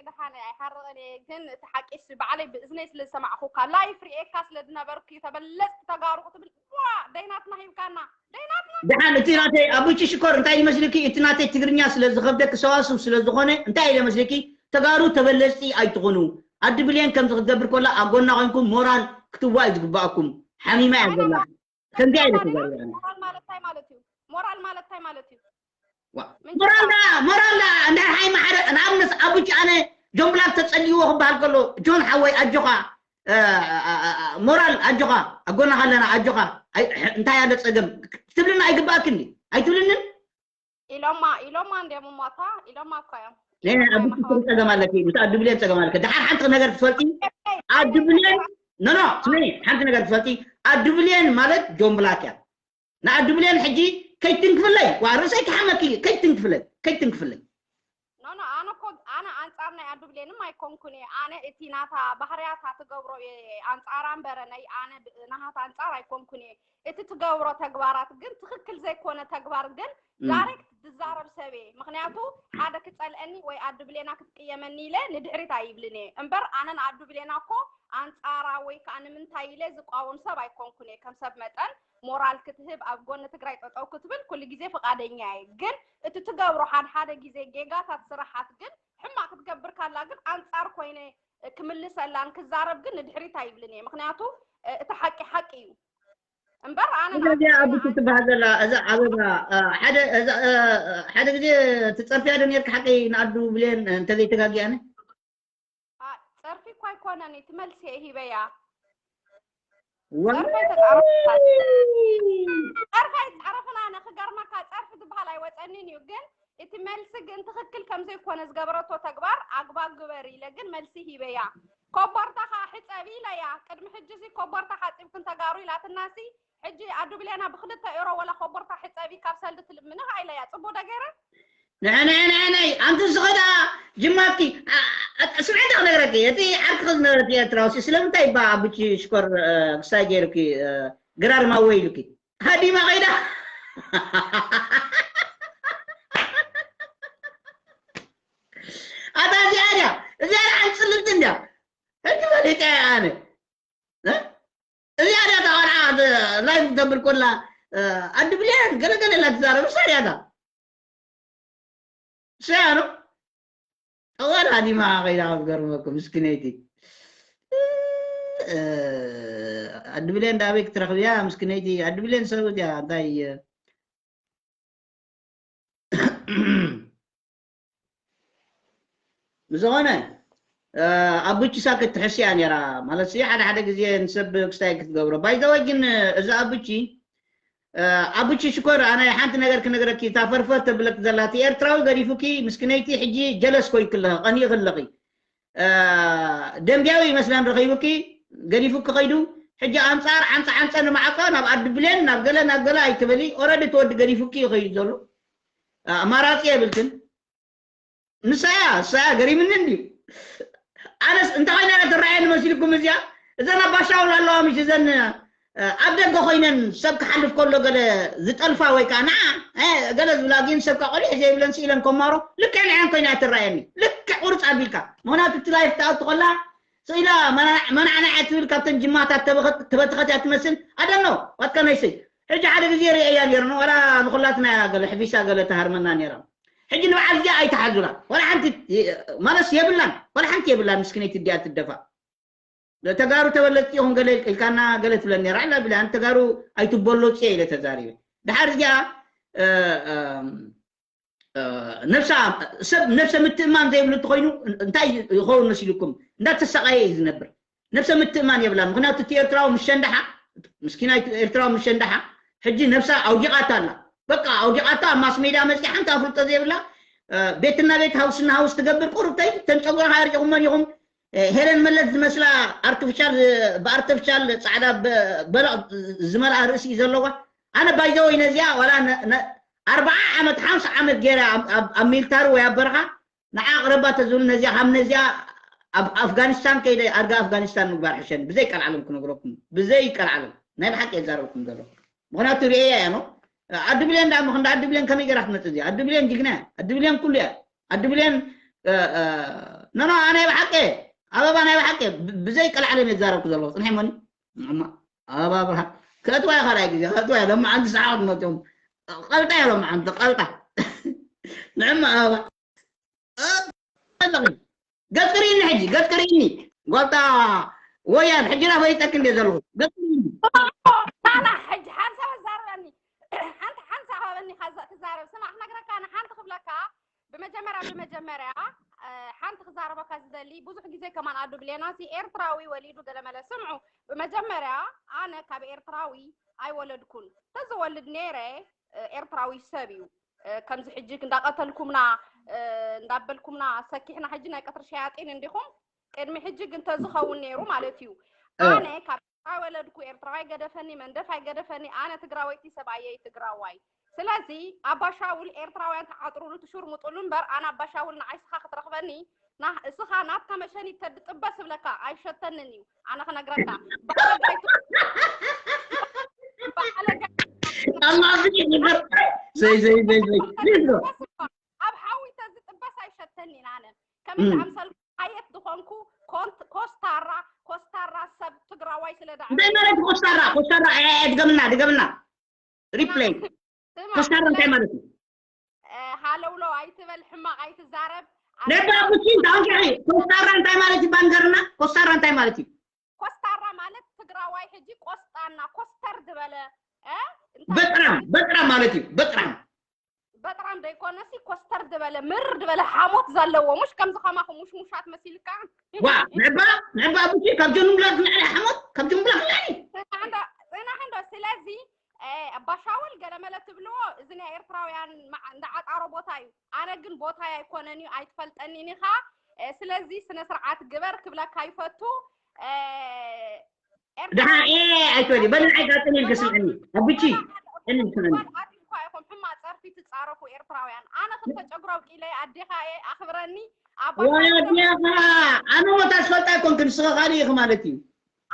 ደሓነ ኣይሓርቕን እየ ግን እቲ ሓቂስ ባዕለይ ብእዝነይ ስለ ዝሰማዕኹካ ላይፍ ሪኤካ ስለ ዝነበርኩ ተበለፅቲ ተጋሩ ክትብል ዋ ደይናትና ሂብካና ደይናትና። ደሓን እቲ ናተይ ኣቡች ሽኮር እንታይ ይመስልኪ እቲ ናተይ ትግርኛ ስለ ዝኸብደኪ ሰዋስው ስለ ዝኾነ እንታይ ኢለ መስልኪ ተጋሩ ተበለፅቲ ኣይትኾኑ። ኣዲ ብሌን ከምዚ ክትገብር ኮላ ኣብ ጎና ኮይንኩም ሞራል ክትዋእ እዩ ዝግባኣኩም። ሓሚማ እያ ዘላ። ከምዚኣ ኢለ ተዛሪበ ኣነ። ሞራል ማለት እንታይ ማለት እዩ? ሞራል ማለት እንታይ ማለት እዩ? ዋ፣ ምን ሞራል ዳ ሞራል ዳ እንድሕር ሓይማ ሓደ ንኣብነት ኣቡች ኣነ ጆን ብላክ ተፀልይዎ ክበሃል ከሎ ጆን ሓወይ ኣጆኻ እ፣ እ፣ እ፣ እ፣ ሞራል ኣጆኻ ኣብ ጎናኻ ኣለና ኣጆኻ ኣይ- እንታይ ኣሎ ፀገም ክትብልና ኣይግባኣክን ድዩ? ኣይትብልንን? ኢሎማ ኢሎማ እንዲዮም እሞታ ኢሎማ እኮ እዮም። ንሕና ኣብ ብትክክል ጸገም ኣለኪ፣ ምስ ኣዱ ብሌን ጸገም ኣለኪ። ደሓር ሓንቲ ነገር ትፈልጢ? ኣዱ ብሌን ኖ ኖ ስምዒ፣ ሓንቲ ነገር ትፈልጢ? ኣዱ ብሌን ማለት ጆን ብላክ እያ። ንኣዱ ብሌን ሕጂ ከይትንክፍለይ፣ ዋ ርእሰይ ክሓመኪ፣ ከይትንክፍለይ፣ ከይትንክፍለይ። ኖ ኖ ኣነ እኮ ኣነ ኣንጻር ናይ ኣዱ ብሌንም ኣይኮንኩን እየ። ኣነ እቲ ናታ ባህርያታ ትገብሮ እየ ኣንጻራ እምበረ ናይ ኣነ ብ- ናሃት ኣንጻር ኣይኮንኩን እየ። እቲ ትገብሮ ተግባራት ግን ትኽክል ዘይኮነ ተግባር ግን ዳይሬክት ዝዛረብ ሰብ እየ። ምኽንያቱ ሓደ ክጸልአኒ ወይ ኣዱ ብሌና ክትቅየመኒ ኢለ ንድሕሪት ኣይብልን እየ። እምበር ኣነ ንኣዱ ብሌና እኮ ኣንጻራ ወይ ከዓ ንምንታይ ኢለ ዝቋወም ሰብ ኣይኮንኩን እየ። ከም ሰብ መጠን ሞራል ክትህብ ኣብ ጎኒ ትግራይ ጠጠው ክትብል ኩሉ ግዜ ፍቃደኛ እየ። ግን እቲ ትገብሮ ሓደ ሓደ ግዜ ጌጋታት ስራሓት ግን ሕማቅ ክትገብር ካላ ግን ኣንጻር ኮይነ ክምልሰላን ክዛረብ ግን ንድሕሪት ኣይብልን እየ። ምክንያቱ እቲ ሓቂ ሓቂ እዩ። እምበር ኣነ እዛ እዚኣ ኣቢቱ ትበሃል ዘላ እዛ ኣበባ ሓደ እዛ ሓደ ግዜ ትፀርፍያ ዶ ነርኪ ሓቂ ንኣዱ ብሌን እንተዘይተጋጊ ኣነ ጸርፊ እኳ ኣይኮነን እቲ መልሲ እየ ሂበያ። ጸርፊ ኣይተጻረፍናን። ጸርፊ ኣይተጻረፍናን። ክገርመካ ጸርፊ ዝበሃል ኣይወጸኒን እዩ ግን እቲ መልሲ ግን ትኽክል ከም ዘይኮነ ዝገበረቶ ተግባር ኣግባብ ግበሪ ኢለ ግን መልሲ ሂበያ። ኮቦርታኻ ሕጸቢ ኢለያ። ቅድሚ ሕጂ ሲ ኮቦርታ ሓጺብክን ተጋሩ ኢላትናሲ ሕጂ ኣዱ ብሌና ብክልተ ኤሮ ወላ ኮቦርታ ሕጸቢ ካብ ሰልዲ ትልምንኻ ኢለያ። ጽቡቅ ዶ ገይረ? ንሕንሕንሕነይ ኣንቲ ዝኸዳ ጅማትኪ ስምዕቲ ክነግረኪ እቲ ዓርኪ ዝነበረት ኤርትራውሲ ስለምንታይ ባ ኣቡቺ ሽኮር ክሳይ ገይርኪ ግራር ማወ ኢሉኪ ሃዲማ ኸይዳ ኣታ እዚኣ ድያ እዚኣ ሓንቲ ፅልልቲ እንድያ ሕጂ ፈሊጠ ኣነ እዚኣ ድያ እታ ቆልዓ ላይቭ ትገብር ኮላ ኣዲ ብልያን ገለገለ ኢላ ትዛረብ እሳ ድያ እታ እሳ እያ ዶ ጠዋል ሃዲማ ከይዳ ክትገርመኩም ምስኪነይቲ ኣዲ ብልያን ዳበይ ክትረኽብያ ምስኪነይቲ ኣዲ ብልያን ሰብት እያ እንታይ ብዝኾነ ኣቡቺ ሳክት ትሕስያ ነይራ ማለት ሲ ሓደ ሓደ ግዜ ንሰብ ክስታይ ክትገብሮ ባይዘወይ ግን እዚ ኣቡቺ ኣቡቺ ሽኮር ኣነ ሓንቲ ነገር ክነግረኪ እታ ፈርፈር ተብለክ ዘላ እቲ ኤርትራዊ ገዲፉኪ ምስክነይቲ ሕጂ ጀለስ ኮይንክ ኣለኺ ቀኒእክ ኣለኺ ደንቢያዊ ይመስለን ረኺቡኪ ገዲፉኪ ከይዱ ሕጂ ኣንጻር ዓንጻ ዓንጸ ንማዓጻ ናብ ዓዲ ብሌን ናብ ገለ ናብ ገለ ኣይትበሊ ኦረዲ ተወዲ ገዲፉኪ ይኸይድ ዘሎ ኣማራጺ የብልክን ንሳያ ንሳያ ገሪምኒ እንድዩ ኣነስ እንታይ ኮይና እያ ትረኣየኒ መሲልኩም እዚኣ እዘን ኣባሻውል ኣለዋ ምሽ እዘን ኣብ ደገ ኮይነን ሰብ ክሓልፍ ከሎ ገለ ዝጠልፋ ወይ ከዓ ንዓ ገለ ዝብላ ግን ሰብ ቆሊሕ ዘይብለን ስኢለን ከማሮ ልክዕ ንዐን ኮይና እያ ትረኣየኒ ልክዕ ቁርፅ ኣቢልካ ምክንያቱ እቲ ላይፍ ትኣቱ ከላ ስኢላ መናዕናዕ ትብል ካብተን ጅማታት ተበተኸት እያ ትመስል ኣደኖ ዋትካ ናይሰይ ሕጂ ሓደ ግዜ ርእያ ነይርኒ ዋላ ንኩላትና እያ ገለ ሕፊሳ ገለ ተሃርመና ነይራ ሕጂ ንበዓል እዚኣ ኣይተሓዙላ ዋላ ሓንቲ ማለስ የብላን ዋላ ሓንቲ የብላን ምስክነይቲ እዲኣ ትደፋ ተጋሩ ተበለፅቲ ኢኹም ገለ ኢልካና ገለ ትብለን ነራ ኢላ ቢላ ተጋሩ ኣይትበለፁ እየ ኢለ ተዛሪበ ድሓር እዚኣ ነብሳ ሰብ ነብሰ ምትእማን ዘይብሉ እንተኮይኑ እንታይ ይኸውን መሲልኩም እንዳተሰቃየ እዩ ዝነብር ነብሰ ምትእማን የብላ ምክንያቱ እቲ ኤርትራዊ ምስ ሸንዳሓ ምስኪና ኤርትራዊ ምስ ሸንዳሓ ሕጂ ነብሳ ኣውዲቃታ ኣላ በቃ ኣውዲቃታ ኣብ ማስ ሜድያ መፅያ ሓንቲ ኣፍልጦ ዘይብላ ቤትና ቤት ሃውስና ሃውስ ትገብር ቁርብተይ ተንጨጉራ ካርጭኹመን ኢኹም ሄለን መለስ ዝመስላ ኣርቲፊሻል ብኣርቲፊሻል ጻዕዳ በለቕ ዝመልኣ ርእሲ እዩ ዘለዋ ኣነ ባይዘወይ ነዚኣ ዋላ ኣርባዓ ዓመት ሓምሳ ዓመት ገይረ ኣብ ሚልታሪ ወይ ኣብ በረኻ ንዓ ኣቕረባ ተዝብል ነዚኣ ካብ ነዚኣ ኣብ ኣፍጋኒስታን ከይደ ኣድጋ ኣፍጋኒስታን ምግባር ሕሸኒ ብዘይ ቀልዓለም ክነግረኩም ብዘይ ቀልዓለም ናይ ብሓቂ የዛረብኩም ዘሎ ምክንያቱ ርእያ እያ ነው ኣዲ ብሌን ዳ ምክንዳ ኣዲ ብሌን ከመይ ገራ ትመጽእ እዚኣ ኣዲ ብሌን ጅግና እያ ኣዲ ብሌን ኩሉ እያ ኣዲ ብሌን ነኖ ኣነ ብሓቂ ኣበባ ናይ ብሓቂ ብዘይ ቀልዓለም የዛረብኩ ዘለኹ ጽንሐ መኒ ኣበባ ብርሃን ከእትዋ ካልኣይ ግዜ ከእትዋ ሎማዓንቲ ሰዓት መፅኦም ቀልጣ እያ ሎማዓንቲ ቀልጣ ንዕማ ኣበባ ገፅሪኒ ሕጂ ገፅሪኒ ጓልታ ወያን ሕጂ ና ፈሊጠክ እንደ ዘለኹ ገፅሪኒ ናና ሕጂ ሓንሳብ ዛረበኒ ሓንቲ ሓንሳብ ሃበኒ ትዛረብ ስማዕ ክነግረካ ንሓንቲ ክብለካ ብመጀመርያ ብመጀመርያ ሓንቲ ክዛረበካ ዝደሊ ብዙሕ ግዜ ከማን ኣዱ ብሌናሲ ኤርትራዊ ወሊዱ ገለመለ ስምዑ ብመጀመርያ ኣነ ካብ ኤርትራዊ ኣይወለድኩን ተዝወልድ ነይረ ኤርትራዊ ሰብ እዩ ከምዚ ሕጂ እንዳቀተልኩምና እንዳበልኩምና ሰኪሕና ሕጂ ናይ ቀትሪ ሸያጢን እንዲኹም ቅድሚ ሕጂ ግን ተዝኸውን ነይሩ ማለት እዩ ኣነ ካብ ኣይወለድኩ ኤርትራዊ ኣይገደፈኒ መንደፍ ኣይገደፈኒ ኣነ ትግራወይቲ ሰብኣየይ ትግራዋይ ስለዚ ኣባሻውል ኤርትራውያን ተዓጥሩሉ ትሹርሙጡሉ እምበር ኣነ ኣባሻውል ንዓይ ስኻ ክትረኽበኒ እስኻ ናትካ መሸኒት ተድጥበስ እብለካ ኣይሸተንን እዩ ኣነ ክነግረካ ኣማብቂ ነገር ዘይ ዘይ ዘይ ዘይ ኣብ ሓዊ ተዝጥበስ ኣይሸተንን ኣነ ከመይ ዝኣምሰል ሓየት ዝኾንኩ ኮስታራ ኮስታራ ሰብ ትግራዋይ ስለ እንታይ ማለት ኮስታራ ኮስታራ ድገምና ድገምና ሪፕሌይ ኮስታራ እንታይ ማለት እዩ ሃለውሎ ኣይትበል ሕማቕ ኣይትዛረብ ነባ ብቺ ዳንኪ ኮስታራ እንታይ ማለት እዩ ባንገርና ኮስታራ እንታይ ማለት እዩ ኮስታራ ማለት ትግራዋይ ሕጂ ቆስጣና ኮስተር ዝበለ በጥራም በጥራም ማለት እዩ በጥራም በጥራም ዘይኮነሲ ኮስተር ዝበለ ምር ዝበለ ሓሞት ዘለዎ ሙሽ ከምዚ ከማኹ ሙሽሙሻት መሲልካ ዋ ንዕባ ንዕባ ብቺ ካብ ጀኑምላክ ንዕላ ሓሞት ካብ ጀኑምላክ ንዕሊ ፅናሕ እንዶ ስለዚ ኣባሻውል ገለመለ ትብልዎ እዚ ናይ ኤርትራውያን እንዳ ዓጣሮ ቦታ እዩ ኣነ ግን ቦታይ ኣይኮነን እዩ ኣይትፈልጠኒን ኢኻ ስለዚ ስነ ስርዓት ግበር ክብለካ ይፈቱ ደሓ ኤ ኣይትበሊ በሊ ንዓይ ጋጥም ኢልክ ስምዕኒ ኣቡቺ እልል ስምዕኒ ኣድልኳ ኢኹም ሕማቅ ጸርፊ ትጻረፉ ኤርትራውያን ኣነ ክልተ ጨጉራ ኣውቂለይ ኣዴኻ እየ ኣኽብረኒ ኣቦ ወዲኻ ኣነ ሞታ ዝፈልጣ ኣይኮንክ ንስኻ ካልእ ኢኺ ማለት እዩ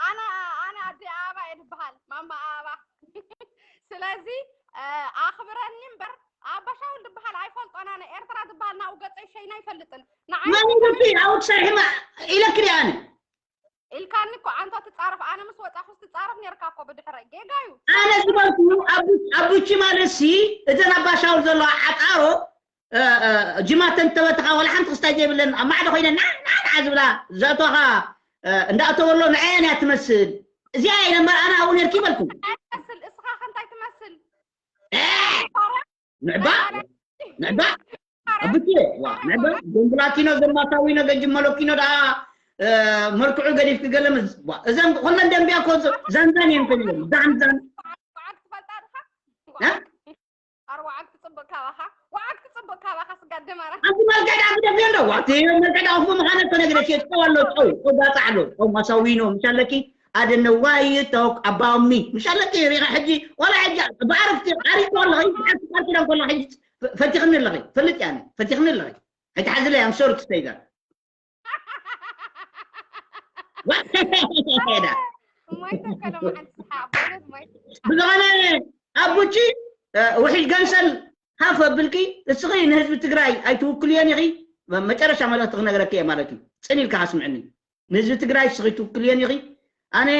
ኣነ ኣነ ኣደ ኣበባ እየ ዝበሃል ማማ ኣበባ ስለዚ ኣኽብረኒ እምበር ኣባሻውል ዝበሃል ኣይፈልጦን ኣነ ኤርትራ ዝበሃል ናብኡ ገጸይ ሸይና ኣይፈልጥን ንዓይ መን ኢሉኪ ኣብኡ ትሰርሒ ኢለኪ ድየ ኣነ ኢልካኒ እኮ ኣንታ ትጻረፍ ኣነ ምስ ወጻኹስ ትጻረፍ ኔርካ እኮ ብድሕረይ ጌጋ እዩ ኣነ ዝበልኩ ኣቡቺ ማለት ሲ እተን ኣባሻውል ዘለዋ ዓጣሮ ጅማተን ተበትኻ ወላ ሓንቲ ክስታይ ዘይብለን ኣብ ማዕዶ ኮይነን ናናና ዝብላ ዘእተኻ እንዳእተወሎ ንዐየን እያ ትመስል እዚኣ ኢለ እምበር ኣነ ኣብኡ ነርኪ በልኩ ትመስል እስኻ ከንታይ ትመስል ንዕባ ንዕባ ኣቡቼ ዋ ንዕባ ዶምብላኪኖ ዘማታዊኖ ገጅመሎኪኖ ደኣ መልክዑ ገዲፍኪ ገለ ምስ እዘን ኩለን ደንብያ ኮ ዛንዛን እየን ኮይነን ዛንዛን ወዓግ ትፈልጣ ድኻ እ? ኣርባዓግ ትፅብቅ ካባኻ ወዓግ ትፅብቅ ካባኻ ስጋ ደማራ ኣንቲ መልክዕ ዳ ግደፍ የለ ዋቲ መልክዕ ዳ ክፉ ምዃነ እኮ ነግረሽ እየ ጨው ኣሎ ጨው ጨው ባፃዕ ኣሎ ጨው ማሳዊኖ ምሻለኪ ኣደነዋይ ቶክ ኣባሚ ምሻለኪ ሪኻ ሕጂ ዋላ ሕጂ ብዓረፍቲ ዓሪፍ ኣለኺ ብዓርፍቲ ቃል ኪዳን ኮላ ሕጂ ፈቲኽኒ ኣለኺ ፈልጥ ያነ ፈቲኽኒ ኣለኺ ኣይትሓዝለ I'm sorry to say that ማይ ተከሎም ሓንቲ ሓቦነት ማይ ብዝኾነ ኣቡቺ ውሕጅ ገንሰል ሃፍ ኣብልኪ እስኺ ንህዝቢ ትግራይ ኣይትውክልዮን ኢኺ መጨረሻ መልእክቲ ክነግረኪ እየ ማለት እዩ ፅን ኢልካ ኣስምዕኒ ንህዝቢ ትግራይ እስኺ ትውክልዮን ኢኺ ኣነ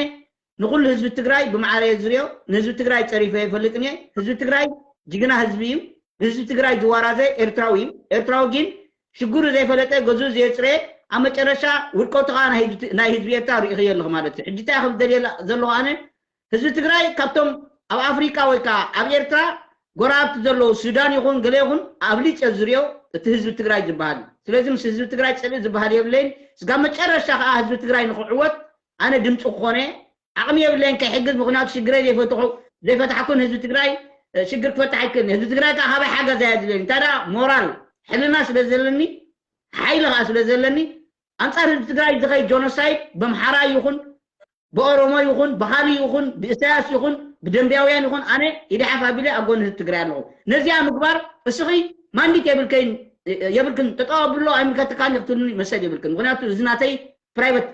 ንኩሉ ህዝቢ ትግራይ ብማዕረ እየ ዝሪኦ ንህዝቢ ትግራይ ፀሪፈ ይፈልጥን እየ ህዝቢ ትግራይ ጅግና ህዝቢ እዩ ህዝቢ ትግራይ ዝዋራዘ ኤርትራዊ እዩ ኤርትራዊ ግን ሽግሩ ዘይፈለጠ ገዝኡ ዘየፅረየ ኣብ መጨረሻ ውድቀቱ ከዓ ናይ ህዝቢ ኤርትራ ርኢኽዮ ኣለኹ ማለት እዩ ሕጂ እንታይ ክብል ደልየ ዘለኹ ኣነ ህዝቢ ትግራይ ካብቶም ኣብ ኣፍሪካ ወይ ከዓ ኣብ ኤርትራ ጎረባብቲ ዘለዉ ሱዳን ይኹን ገለ ይኹን ኣብሊፀ ዝሪኦ እቲ ህዝቢ ትግራይ ዝበሃል እዩ ስለዚ ምስ ህዝቢ ትግራይ ፅልኢ ዝበሃል የብለይን ስጋብ መጨረሻ ከዓ ህዝቢ ትግራይ ንክዕወት ኣነ ድምፂ ክኾነ ዓቕሚ የብለይን ከይሕግዝ ምክንያቱ ሽግረይ ዘይፈትሑ ዘይፈታሕኩን ህዝቢ ትግራይ ሽግር ክፈትሕ ኣይክእልን ህዝቢ ትግራይ ከዓ ካባይ ሓገዝ ኣየድልየን እንታይ ደኣ ሞራል ሕልና ስለ ዘለኒ ሓይሊ ከዓ ስለ ዘለኒ ኣንፃር ህዝቢ ትግራይ ዝኸይ ጆኖሳይድ በምሓራ ይኹን ብኦሮሞ ይኹን ብኻሊ ይኹን ብእሳያስ ይኹን ብደንቢያውያን ይኹን ኣነ ኢድሓፍ ኣቢለ ኣብ ጎኒ ህዝቢ ትግራይ ኣለኹ ነዚኣ ምግባር እስኺ ማንዲት የብልከይን የብልክን ጠጠው ኣብሎ ኣይምልከትካን ክትብሉኒ መሰል የብልክን ምክንያቱ እዚ ናተይ ፕራይቨት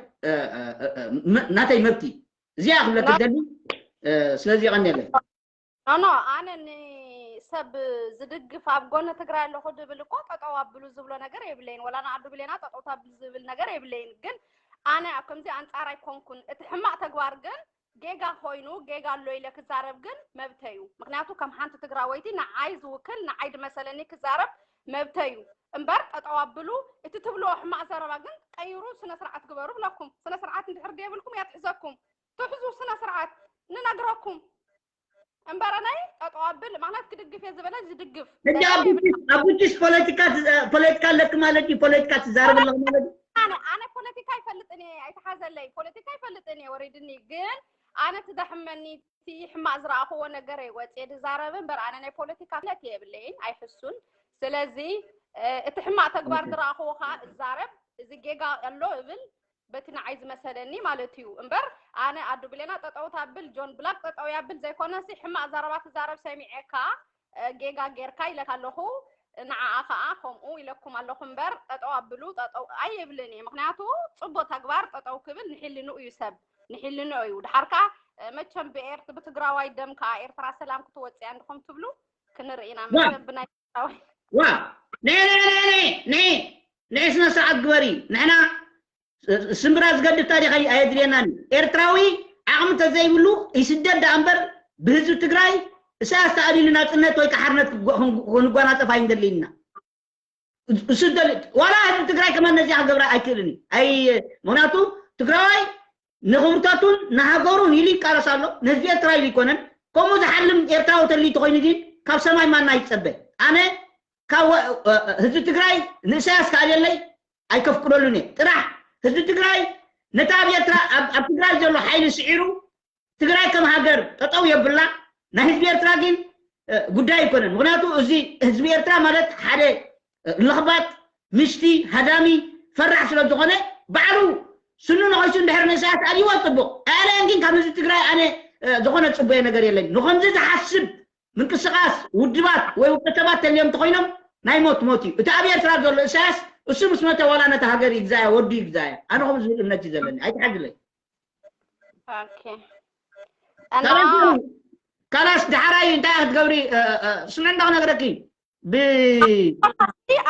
ናተይ መብቲ እዚኣ ክብለክ ደሊ ስለዚ የቐንየለይ ኖ ኖ ኣነ ንሰብ ዝድግፍ ኣብ ጎኒ ትግራይ ኣለኹ ድብል እኮ ጠጠው ኣብሉ ዝብሎ ነገር የብለይን ወላ ንኣዱ ብሌና ጠጠው ታብል ዝብል ነገር የብለይን ግን ኣነ ኣብ ከምዚ ኣንፃር ኣይኮንኩን እቲ ሕማቅ ተግባር ግን ጌጋ ኮይኑ ጌጋ ኣሎ ኢለ ክዛረብ ግን መብተይ እዩ ምክንያቱ ከም ሓንቲ ትግራወይቲ ንዓይ ዝውክል ንዓይ ድመሰለኒ ክዛረብ መብተይ እዩ እምበር ጠጠው ኣብሉ እቲ ትብልዎ ሕማቅ ዘረባ ግን ቀይሩ ስነ ስርዓት ግበሩ ብለኩም ስነ ስርዓት እንድሕር ደየብልኩም እያ ትሕዘኩም ትሕዙ ስነ ስርዓት ንነግረኩም እምበረናይ ጠጠው ኣብል ማለት ክድግፍ እየ ዝበለ ዝድግፍ ሕጂ ኣቡችስ ፖለቲካ ኣለክ ማለት እዩ ፖለቲካ ትዛረብ ኣለክ ማለት እዩ ኣነ ኣነ ፖለቲካ ኣይፈልጥን እየ ኣይተሓዘለይ ፖለቲካ ኣይፈልጥን እየ ወሪድኒ ግን ኣነ ትደሕመኒ እቲ ሕማቅ ዝረኣኽዎ ነገር እየ ወፅየ ዝዛረብ እምበር ኣነ ናይ ፖለቲካ ፍለት የብለይን ኣይሕሱን ስለዚ እቲ ሕማቅ ተግባር ዝረኣኽዎ ከዓ እዛረብ እዚ ጌጋ ኣሎ እብል በቲ ንዓይ ዝመሰለኒ ማለት እዩ እምበር ኣነ ኣዱ ብሌና ጠጠው ታብል ጆን ብላክ ጠጠው ያብል ዘይኮነሲ ሕማቅ ዘረባ ትዛረብ ሰሚዐካ ጌጋ ጌርካ ኢለካ ኣለኹ ንዓኣ ከዓ ከምኡ ኢለኩም ኣለኹ እምበር ጠጠው ኣብሉ ጠጠው ኣይብልን እየ ምክንያቱ ፅቡቅ ተግባር ጠጠው ክብል ንሕልንኡ እዩ ሰብ ንሕልንኡ እዩ ድሓር ከዓ መቸም ብኤርት ብትግራዋይ ደም ከዓ ኤርትራ ሰላም ክትወፅያ እንድኹም ትብሉ ክንርኢ ኢና መቸም ብናይ ትግራዋይ ዋ ንዒ ንዒ ንዒ ንዒ ንዒ ስነ ስርዓት ግበሪ ንሕና ስምብራ ዝገድፍ ታሪኽ ኣየድልየናን እዩ። ኤርትራዊ ዓቕሚ ተዘይብሉ ይስደድ ደኣ እምበር ብህዝቢ ትግራይ እሳያስ ተኣሊሉ ናፅነት ወይ ከዓ ሓርነት ክንጎ- ክንጎ- ክንጎናፀፍ ኣይንደልይና። እሱ ደል- ዋላ ህዝቢ ትግራይ ከማን ነዚኣ ክገብራ ኣይክእልን እዩ። ኣይ ምክንያቱ ትግራዋይ ንኽብርተቱን ንሃገሩን ኢሉ ይቃለስ ኣሎ። ንህዝቢ ኤርትራ ኢሉ ይኮነን። ከምኡ ዝሓልም ኤርትራዊ ተልዩ ተኮይኑ ግን ካብ ሰማይ ማና ይፀበ። ኣነ ካብ ወ- እ- እ- ህዝቢ ትግራይ ንእሳያስ ክኣልየለይ ኣይከፍቅደሉን እየ። ጥራሕ ህዝቢ ትግራይ ነቲ ኣብ ኤርትራ ኣብ ኣብ ትግራይ ዘሎ ሓይሊ ስዒሩ ትግራይ ከም ሃገር ጠጠው የብላ። ናይ ህዝቢ ኤርትራ ግን እ፣ ጉዳይ ኣይኮነን። ምክንያቱ እዚ ህዝቢ ኤርትራ ማለት ሓደ እ፣ ለኽባጥ፣ ምሽቲ፣ ሃዳሚ፣ ፈራሕ ስለ ዝኾነ ባዕሉ ስኑ ነኸሱ እንድሕር ንእሳያስ ኣልይዎ ፅቡቕ። ኣያለየን ግን ካብ ህዝቢ ትግራይ ኣነ እ፣ ዝኾነ ፅቡየ ነገር የለኝ። ንኸምዚ ዝሓስብ ምንቅስቃስ ውድባት ወይ ውልቀሰባት ተልዮም እንተኮይኖም ናይ ሞት ሞት እዩ እቲ ኣብ ኤርትራ ዘሎ እሳያስ እሱ ምስ መተ ዋላ ነቲ ሃገር ይግዛያ ወዱ ይግዛያ ኣነ ከም ዝብል እምነት እዩ ዘለኒ ኣይትሓግለይ ኦኬ እና ካላስ ዳሕራይ እንታይ ክትገብሪ ስምዕ እንዳ ክነግረኪ ብ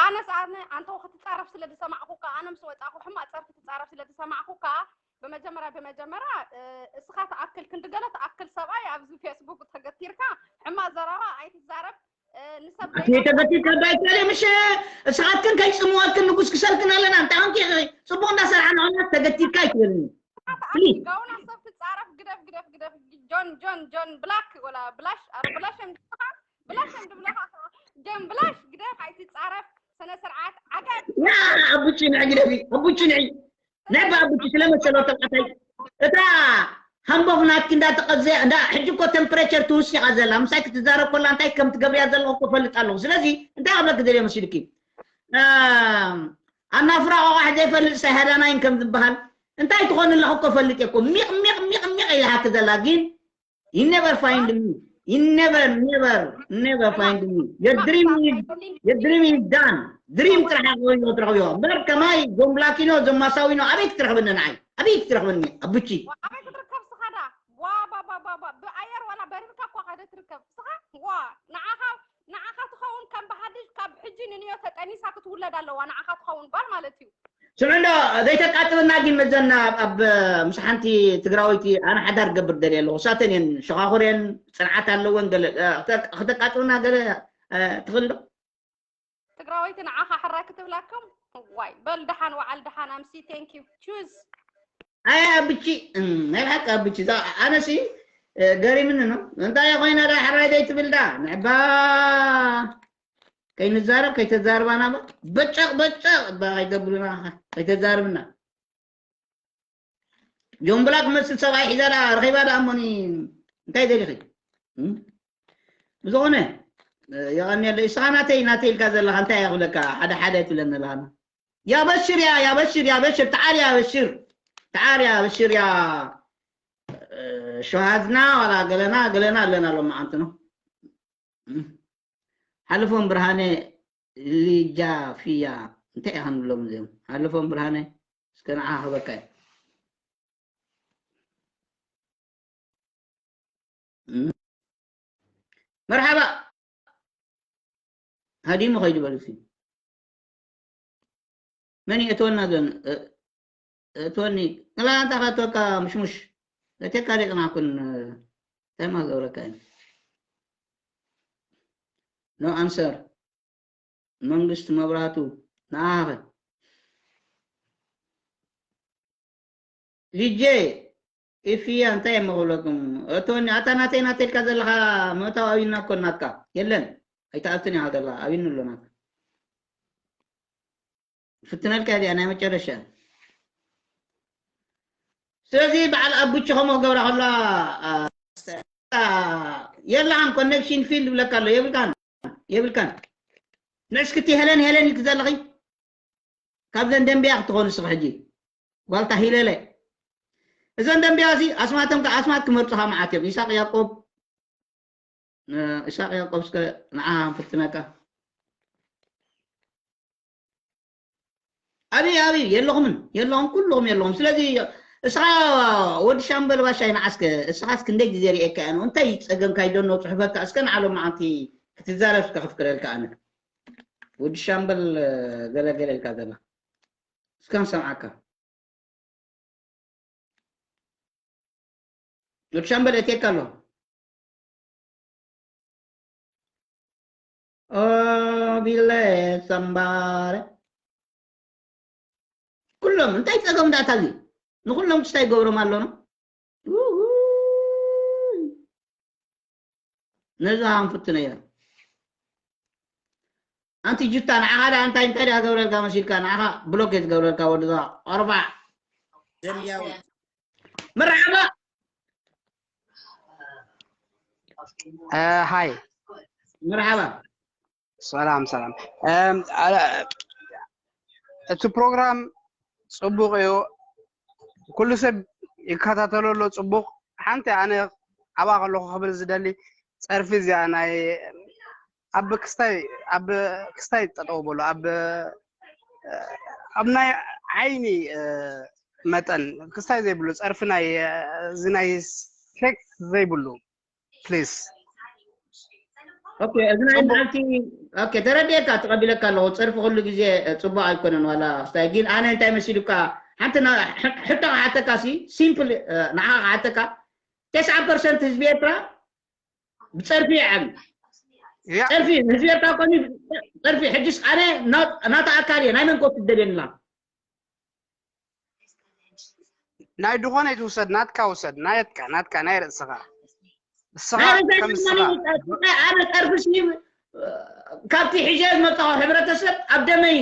ኣነስ ኣነ ኣንተ ክትፃረፍ ስለ ዝሰማዕኩካ ኣነ ምስ ወፃኹ ሕማቅ ፀርፊ ትፃረፍ ስለ ዝሰማዕኩካ ብመጀመርያ ብመጀመርያ እስኻ ትኣክል ክንዲ ገለ ትኣክል ሰብኣይ ኣብዚ ፌስቡክ ተገቲርካ ሕማቅ ዘረባ ኣይትዛረብ ንሰብ ተገቲርካ ባይተለ ምሽ እስኻትክን ከይፅምወክን ንጉስ ክሰልክን ኣለና እንታይ ኮንኪ ፅቡቅ እንዳሰርሓ ንሆና ተገቲርካ ኣይትበልኒ ጋውና ሰብ ትፃረፍ ግደፍ ግደፍ ግደፍ ጆን ጆን ጆን ብላክ ወላ ብላሽ ኣረ ብላሽ እዮም ድብለኻ ብላሽ እዮም ድብለኻ ጆን ብላሽ ግደፍ ኣይትፃረፍ ስነ ስርዓት ዓገብ ያ ኣቡቺ ንዒ ግደፊ ኣቡቺ ንዒ ንዕባ ኣብቲ ስለመሰሎ ተባዕታይ እታ ሃምቦፍ ናትኪ እንዳተቐዘ እንዳ ሕጂ እኮ ቴምፕሬቸር ትውስኻ ዘላ ምሳይ ክትዛረብ ከላ እንታይ ከም ትገብርያ ዘለኹ እኮ ፈልጥ ኣለኹ። ስለዚ እንታይ ክብለኪ ደልየ መሲልኪ ኣናፍራ ቆቓሕ ዘይፈልጥ ሳይ ሃዳናይን ከም ዝበሃል እንታይ ትኾን ኣለኹ እኮ ፈልጥ እኮ ሚቕ ሚቕ ሚቕ ሚቕ ኢልሃኪ ዘላ ግን You never find me. You never, never, never find me. Your dream is, your dream is done. Dream ጥራሕ ኮይኑ ትረኽብዮ። እምበር ከማይ ዞም ብላኪኖ፣ ዞም ማሳዊኖ ኣበይ ክትረኽብኒ ንዓይ? ኣበይ ክትረኽብኒ? ኣቡቺ። ኣበይ ክትርከብ ስኻ ዳ? ዋ ባ ባ ባ ባ ብኣየር ዋላ በሪርካ እኳ ካደ ትርከብ ስኻ? ዋ ንዓኻ ንዓኻ ትኸውን ከም ብሓድሽ ካብ ሕጂ ንንዮ ተጠኒሳ ክትውለድ ኣለዋ ንዓኻ ትኸውን ጓል ማለት እዩ። ስምዕዶ ዘይተቃጥብና ግን መዘና ኣብ ምስ ሓንቲ ትግራወይቲ ኣነ ሓዳር ገብር ደልየ ኣለኹ እሳተን እየን ሸኻኹር እየን ጽንዓት ኣለወን ገለ ክተቃጥብና ገለ ትኽእል ዶ? ትግራወይቲ ንዓኻ ሕራይ ክትብላኩም ዋይ በል ደሓን ወዓል ደሓን ኣምሲ thank you choose ኣይ ኣብቺ ናይ ብሓቂ ኣብቺ ኣነሲ ገሪምኒ ነው እንታይ ኮይና ዳ ሕራይ ዘይትብል ዳ ንዕባ ከይንዛረብ ከይተዛርባና በጨቕ በጨቕ እባ ከይገብሩና ከይተዛርብና ጆን ብላክ መስል ሰብኣይ ሒዛ ዳ ረኺባ ዳ እሞኒ እንታይ ደሊኺ ብዝኾነ የቐንየለ እስኻ ናተይ ናተይ ኢልካ ዘለኻ እንታይ እያ ክብለካ ሓደ ሓደ ትብለኒ ኣለኻ ያበሽር ያ ያበሽር ያበሽር ተዓል ያበሽር ተዓል ያበሽር ያ ሸሃዝና ዋላ ገለና ገለና ኣለና ሎም መዓንቲ ነው ሓልፎም ብርሃነ ሊጃፍያ እንታይ ኢኻ ንብሎም እዚኦም ሓልፎም ብርሃነ እስከ ንዓ ክበካ መርሓባ ሃዲሙ ከይዱ በሉ መን የእትወና ዞን እትወኒ ንላ ኣንታ ካቶካ ምሽሙሽ እቴካ ደቅናኩን እንታይ ማ ገብረካ እዩ no answer መንግስት መብራቱ ንኣኸ ሊጄ ኢፍያ እንታይ እሞ ክብለኩም እቶኒ ኣታ ናተይ ናተይ ኢልካ ዘለኻ ምእታው ኣብዩና እኮ ናትካ የለን ኣይተኣትን ኢኻ ዘለኻ ኣብዩኒ ኣሎ ናትካ ፍትነልካ እዚኣ ናይ መጨረሻ ስለዚ በዓል ኣቡቺ ከምኡ ክገብራ ከሎ የላን ኮኔክሽን ፊልድ ይብለካ ኣሎ የብልካን የብልካን ንዕስክቲ ሄለን ሄለን ኢልክ ዘለኺ ካብዘን ደንብያ ክትኾኑ ስኽ ሕጂ ጓልታ ሂለለ እዘን ደንብያ እዚ ኣስማቶም ኣስማት ክመርፁኻ መዓት እዮም ኢሳቅ ያቆብ ኢሳቅ ያቆብ እስከ ንዓ ክንፍትነካ ኣብይ ኣብይ የለኹምን የለኹም ኩልኹም የለኹም ስለዚ እስኻ ወዲ ሻምበል ባሻይ ንዓስከ እስኻስ ክንደይ ግዜ ርኤካ እያ እንታይ ጸገምካ ይደኖ ጽሑፈካ እስከ ንዓሎም መዓንቲ ክትዛረብ እስከ ክፍቅደልካ ኣነ ወዲ ሻምበል ገለገለ ኢልካ ዘላ እስከ ንሰምዓካ ወዲ ሻምበል እቴካ ኣሎ ኦቢለ ሰምባረ ኩሎም እንታይ ፀገም ዳታ እዚ ንኩሎም ክስታይ ይገብሮም ኣሎ ነው ነዛ ክንፍትነያ ኣንቲ ጁታ ንዓኻ ዳ እንታይ እንታይ ዳ ገብረልካ መሲልካ ንዓኻ ብሎክ እየ ዝገብረልካ ወድዛ ቆርባዕ ደምያዊ መርሓባ ሃይ መርሓባ ሰላም ሰላም እቲ ፕሮግራም ጽቡቕ እዩ ኩሉ ሰብ ይከታተሎ ኣሎ ጽቡቕ ሓንቲ ኣነ ኣብኣ ከለኹ ክብል ዝደሊ ጸርፊ እዚኣ ናይ ኣብ ክስታይ ኣብ ክስታይ ጠጠው በሉ ኣብ ኣብ ናይ ዓይኒ መጠን ክስታይ ዘይብሉ ጸርፊ ናይ እዚ ናይ ሴክስ ዘይብሉ ፕሊስ ኦኬ እዚ ናይ መዓልቲ ኦኬ ተረዲኤካ ተቐቢለካ ኣለኹ ጸርፊ ኩሉ ግዜ ጽቡቕ ኣይኮነን ዋላ ክስታይ ግን ኣነ እንታይ መሲሉካ ሓንቲ ሕቶ ክሓተካ ሲ ሲምፕል ንዓኻ ክሓተካ ተስዓ ፐርሰንት ህዝቢ ኤርትራ ብጸርፊ ይዓቢ ጸርፊ ህዝቢ ኤርትራ ኮኒ ጸርፊ ሕጅስ ኣነ ናታ ኣካል እየ ናይ መን ኮት ትደልየንላ ናይ ድኾነ ይትውሰድ ናትካ ውሰድ ናየትካ ናትካ ናይ ርእስኻ እስኻ ከም እስኻ ኣነ ጸርፊ ሲ ካብቲ ሕጀ ዝመጣኹ ሕብረተሰብ ኣብ ደመይ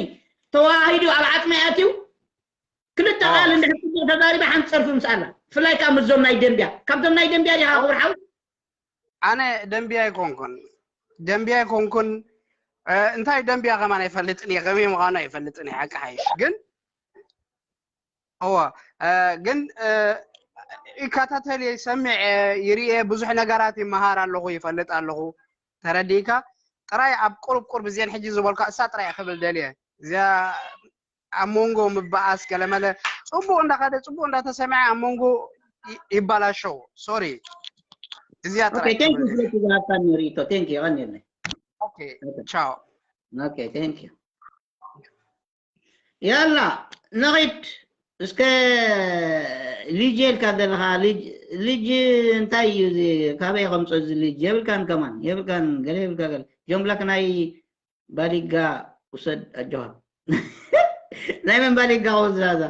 ተዋሂዱ ኣብ ዓጽመይ ኣትዩ ክልተ ቃል እንድሕር ጽቡቕ ተዛሪባ ሓንቲ ጸርፊ ምስ ኣላ። ብፍላይ ከኣ ምስዞም ናይ ደንብያ። ካብዞም ናይ ደንብያ ዲኻ ክቡር ሓው? ኣነ ደንብያ ኣይኮንኩን። ደንብያ ኣይኮንኩን። እ፣ እንታይ ደንብያ ከማን ኣይፈልጥን እየ። ከመይ ምዃኑ ኣይፈልጥን እየ። ሓቂ ሓይሽ። ግን፣ እወ፣ እ፣ ግን፣ እ፣ ይከታተል እየ፣ ይሰምዕ እየ፣ ይርኢ እየ፣ ብዙሕ ነገራት ይመሃር ኣለኹ፣ ይፈልጥ ኣለኹ። ተረዲእካ? ጥራይ ኣብ ቁሩብ ቁሩብ እዚአን ሕጂ ዝበልካ እሳ ጥራይ ክብል ደልየ። እዚኣ ኣብ መንጎ ምበኣስ ገለመለ ጽቡቕ እንዳኸደ ጽቡቕ እንዳተሰምዐ ኣብ መንጎ ይ- ይበላሸው። ሶሪ። እዚኣ ኦኬ ጥራይ ቴንክ ዩ ክብል ስለቲ ዝሃብካኒ ርእይቶ ቴንክ ዩ የቐንየለይ። ኦኬ ቻው። ኦኬ ቴንክ ዩ። ያላ ንኺድ እስከ ልጅ ኢልካ ዘለኻ ልጅ ልጅ እንታይ እዩ እዚ? ካበይ ከምጾ እዚ ልጅ የብልካን ከማን የብልካን ገለ የብልካ ገለ ጆን ብላክ ናይ ባሊጋ ውሰድ ኣጆኻ ናይ መን ባሊጋ ክወስዳ እዛ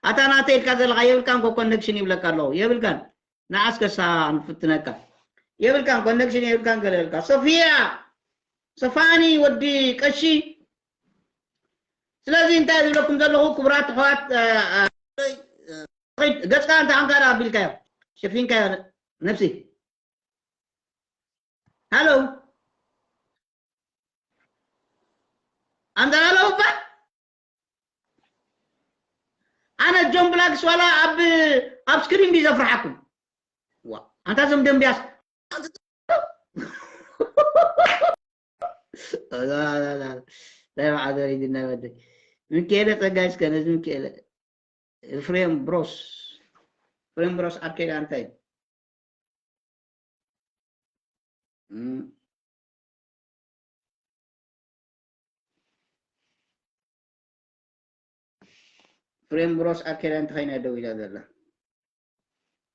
ኣታ ናተ ኢልካ ዘለኻ የብልካን ኮ ኮኔክሽን ይብለካ ኣለኹ የብልካን ንዓስ ከሳ ንፍትነካ የብልካን ኮኔክሽን የብልካን ገለ የብልካ ሶፊያ ሰፋኒ ወዲ ቀሺ ስለዚ እንታይ ዝብለኩም ዘለኹ ክቡራት ኣሕዋት ገጽካ እንተ ኣንካራ ኣቢልካዮ ሸፊንካዮ ነብሲ ሃሎ ኣንተ ሃሎ እባ ኣነ ጆን ብላክስ ዋላ ኣብ ኣብ ስክሪን ድዩ ዘፍርሓኩም ዋ ኣንታ ዞም ደንብያስ ናይ ማዕዘር ይድና ወደ ምክኤለ ጸጋይ እስከ ነዚ ምክኤለ ኤፍሬም ብሮስ ኤፍሬም ብሮስ ኣከዳ እንታይ ፍሬም ብሮስ ኣኬዳ እንተኸይና ደው ኢላ ዘላ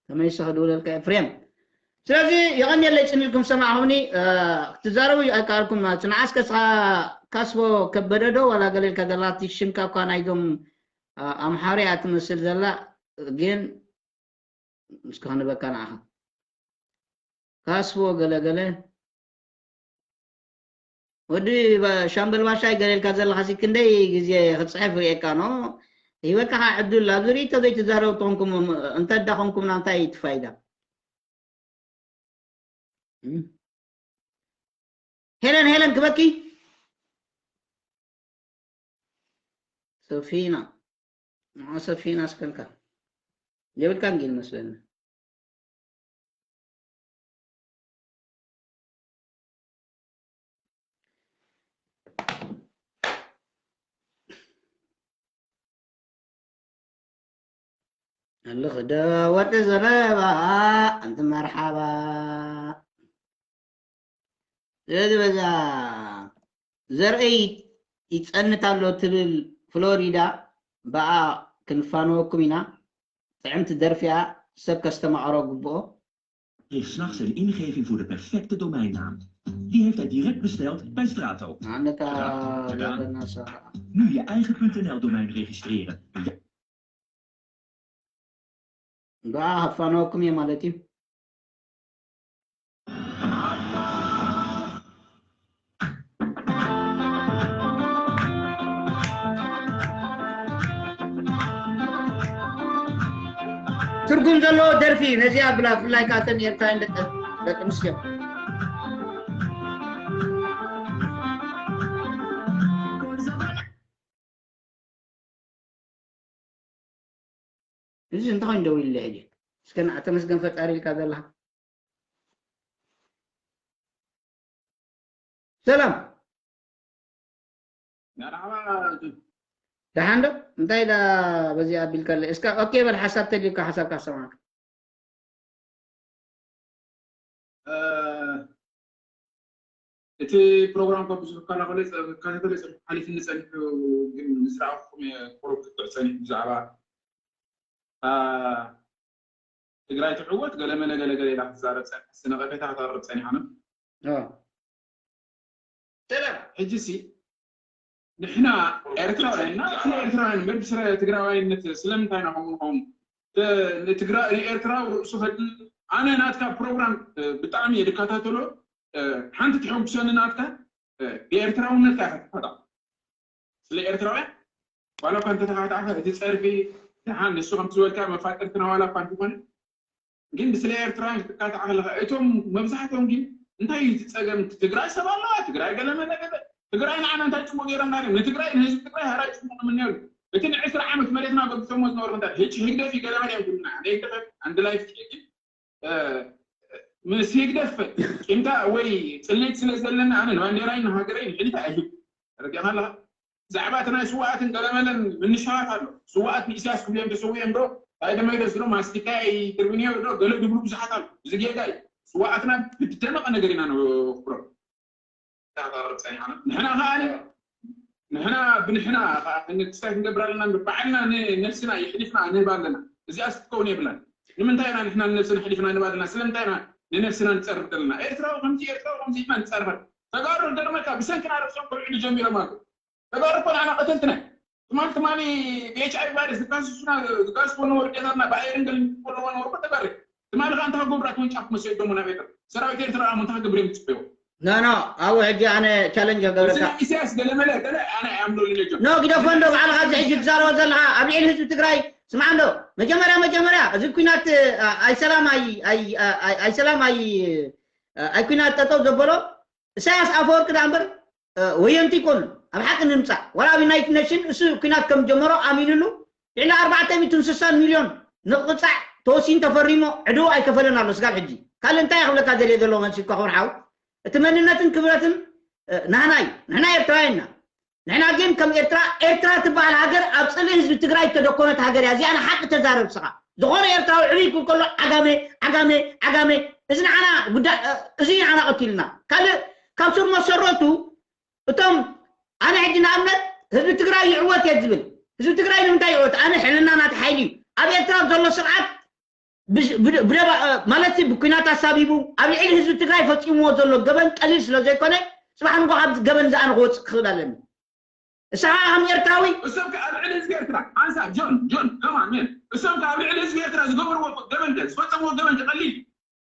ተመይሰ ክድውለልካ ፍሬም ስለዚ የቐንየለይ ጽኒልኩም ሰማዕኹምኒ ክትዛረቡ ኣይከኣልኩም ትንዓስ ከስኻ ካስቦ ከበደዶ ዋላ ገለልካ ዘላ እቲ ሽምካ እኳ ናይዞም ኣምሓርያ ትመስል ዘላ ግን እስከ ክንበካ ንዓኻ ካስቦ ገለገለ ወዲ ሻምበል ባሻይ ገለልካ ዘለኻ ሲ ክንደይ ግዜ ክፅሕፍ ርእየካ ኖ ሂበካ ከዓ ዕድል ኣብዚ ርእቶ ዘይትዛረቡ ተኾንኩም እንተ ዳኾንኩም ናምታይ ትፋይዳ ሄለን ሄለን ክበኪ ሰፊና ንዓ ሰፊና እስከልካ የብልካን ግን መስለኒ ኣልኽ ዶ ወዲ ዘለባ ኣንቲ መርሓባ ስለዚ በዛ ዘርእይ ይጸንት ኣሎ ትብል ፍሎሪዳ ብኣ ክንፋነወኩም ኢና ጥዕምቲ ደርፊያ ሰብ ከስተማቕሮ ግብኦ kreeg s'nachts een ingeving voor de perfecte domeinnaam. Die heeft hij direct besteld bij Strato. ኣነታ Gedaan. ዘለና ሰ Nu je eigen .nl domein registreren. ብኣ ከፋነወኩም እየ ማለት እዩ ትርጉም ዘለዎ ደርፊ ነዚኣ ብላ ብፍላይ ካተን ኤርትራውያን ደቂ ደቂ ኣንስትዮ እዚ እንታይ ኮይኑ ደው ኢለ ሕጂ እስከ ንዓ ተመስገን ፈጣሪ ኢልካ ዘለካ ሰላም ደሓን ዶ እንታይ ዳ በዚ ኣቢልካ ኣለ እስካ ኦኬ በል ሓሳብ ተልዩካ ሓሳብካ ክሰማዕካ እቲ ፕሮግራም ካብ ብዙሕ ክከላኸሎ ክከታተሎ ይፀኒሑ ሓሊፍኒ ፀኒሑ ግን ምስ ረኣኹም እየ ቁሩብ ክትዕ ፀኒሑ ብዛዕባ ትግራይ ትዕወት ገለመለ ገለገለ ኢላ ክትዛረብ ፀኒሓ ነቐፌታ ክተቕርብ ፀኒሓ ነው ሰላም ሕጂ ሲ ንሕና ኤርትራውያን እና ንሕና ኤርትራውያን እምበር ብስረ ትግራዋይነት ስለምንታይ ኢና ከምኡ ንኸውን ንኤርትራዊ ርእሱ ፈል ኣነ ናትካ ፕሮግራም ብጣዕሚ እየ ድከታተሎ ሓንቲ ትሐጉሰኒ ናትካ ብኤርትራውነትካ ኢኻ ትፈጣ ስለ ኤርትራውያን ዋላ እኳ እንተተኻታዕካ እቲ ጸርፊ ደሓን ንሱ ከምቲ ዝበልካ መፋጠርትና ዋላ እኳ እንተኾነ ግን ብስለ ኤርትራውያን ክትካታዕ ከለኻ እቶም መብዛሕትኦም ግን እንታይ እዩ እቲ ጸገም? ትግራይ ሰብ ኣለዋ፣ ትግራይ ገለ መለ ገለ ትግራይ ንዓና እንታይ ጽቡቅ ገይሮም ናይም ንትግራይ ንህዝቢ ትግራይ ሃራይ ጽቡቅ ምንየሩ እቲ ንዕስራ ዓመት መሬትና ገቢቶሞ ዝነበሩ እንታይ ህጭ ህግደፍ እዩ ገለ መለ እዮም ትብልና ናይ ህግደፍ ኣንድ ላይፍ ግን ምስ ህግደፍ ቂምታ ወይ ጽልኢት ስለ ዘለና ኣነ ንባንዴራይ ንሃገረይ ንሕሊታ ኣይህብ ረዲኻ ኣለኻ ብዛዕባ እቲ ናይ ስዋኣትን ገለመለን ምንሻዋት ኣሎ። ስዋኣት ንኢሳያስ ክብልዮም ተሰዊኦም ዶ? እንታይ ደመይ ደስ ዶ? ማስቲካ ይድርብንዮ ዶ? ገለ ድብሉ ብዙሓት ኣሎ። እዚ ጌጋ እዩ። ስዋኣትና ብደመቐ ነገር ኢና ነኽብሮ። ንሕና ከኣ ንሕና ብንሕና ክስታይ ክንገብር ኣለና እምበር ባዕልና ንነፍስና ይሕሊፍና ንህብ ኣለና። እዚኣ ስትከውን የብላን። ንምንታይ ኢና ንሕና ንነብስና ሕሊፍና ንህብ ኣለና? ስለምንታይ ኢና ንነብስና ንጸርፍ ዘለና? ኤርትራዊ ከምዚ ኤርትራዊ ከምዚ ኢልና ንጸርፈን። ተጋሩ ገርመካ ብሰንክና ርእሶም ከውዕሉ ጀሚሮም ኣለዉ። ተጋሩ እኮ ንዓና ቀተልትና ትማል ትማሊ ብኤች ኣይ ቪ ቫይረስ ዝካስሱና ዝጋስዎ ነበሩ ዴታትና ብኣየርን ገልን ዝኮለዎ ነበሩ እኮ ተጋሩ ትማሊ ከ እንታይ ክገብሩ ኣትወንጫፍ መሰዶሞ ናብ ኤርትራ ሰራዊት ኤርትራ ኣሞ እንታይ ክገብሩ እዮም ዝፅበዮ ኖ ኖ ኣብኡ ሕጂ ኣነ ቻለንጅ ክገብረካ ኢሳያስ ገለመለ ገለ ኣነ ኣምኖ ልነጆ ኖ ግደፎ እንዶ ባዕልኻ እዚ ሕጂ ትዛረቦ ዘለኻ ኣብ ልዕሊ ህዝቢ ትግራይ ስምዓ እንዶ መጀመርያ መጀመርያ እዚ ኩናት ኣይሰላም ኣይ ኣይሰላም ኣይ ኣይ ኩናት ጠጠው ዘበሎ ኢሳያስ ኣፈወርቂ ዳ እምበር ወየንቲ ይኮኑ ኣብ ሓቂ ንምፃእ ዋላ ኣብ ዩናይትድ ኔሽን እሱ ኩናት ከም ጀመሮ ኣሚኑሉ ልዕሊ ኣርባዕተ ሚእትን ስሳን ሚልዮን ንቅፃዕ ተወሲኑ ተፈሪሙ ዕድው ኣይከፈለን ኣሎ ስጋብ ሕጂ ካልእ እንታይ ክብለካ ዘልየ ዘሎ መንሲካ ክብር ሓው እቲ መንነትን ክብረትን ናህና እዩ ንሕና ኤርትራውያን ኢና ንሕና ግን ከም ኤርትራ ኤርትራ ትበሃል ሃገር ኣብ ፅልኢ ህዝቢ ትግራይ ተደኮነት ሃገር እያ እዚኣ ንሓቂ ተዛረብ ስኻ ዝኾነ ኤርትራዊ ዕብይ ክብል ከሎ ዓጋመ ዓጋመ ዓጋመ እዚ ንዓና ጉዳይ እዚ ንዓና ቀቲልና ካልእ ካብ ስር መሰረቱ እቶም ኣነ ሕጂ ንኣብነት ህዝቢ ትግራይ ይዕወት እየ ዝብል ህዝቢ ትግራይ ንምንታይ ይዕወት ኣነ ሕልና ናቲ ሓይሊ እዩ ኣብ ኤርትራ ዘሎ ስርዓት ብደባ ማለት ብኩናት ኣሳቢቡ ኣብ ልዕሊ ህዝቢ ትግራይ ፈፂምዎ ዘሎ ገበን ቀሊል ስለ ዘይኮነ ፅባሕ ንጎ ካብ ገበን ዝኣነ ክወፅእ ክኽእል ኣለኒ እሳ ከም ኤርትራዊ እሶም ከ ኣብ ልዕሊ ህዝቢ ኤርትራ ሓንሳብ ጆን ጆን ከማን ሜን እሶም ከ ኣብ ልዕሊ ህዝቢ ኤርትራ ዝገበርዎ ገበን ከ ዝፈጸምዎ ገበን ከ ቀሊል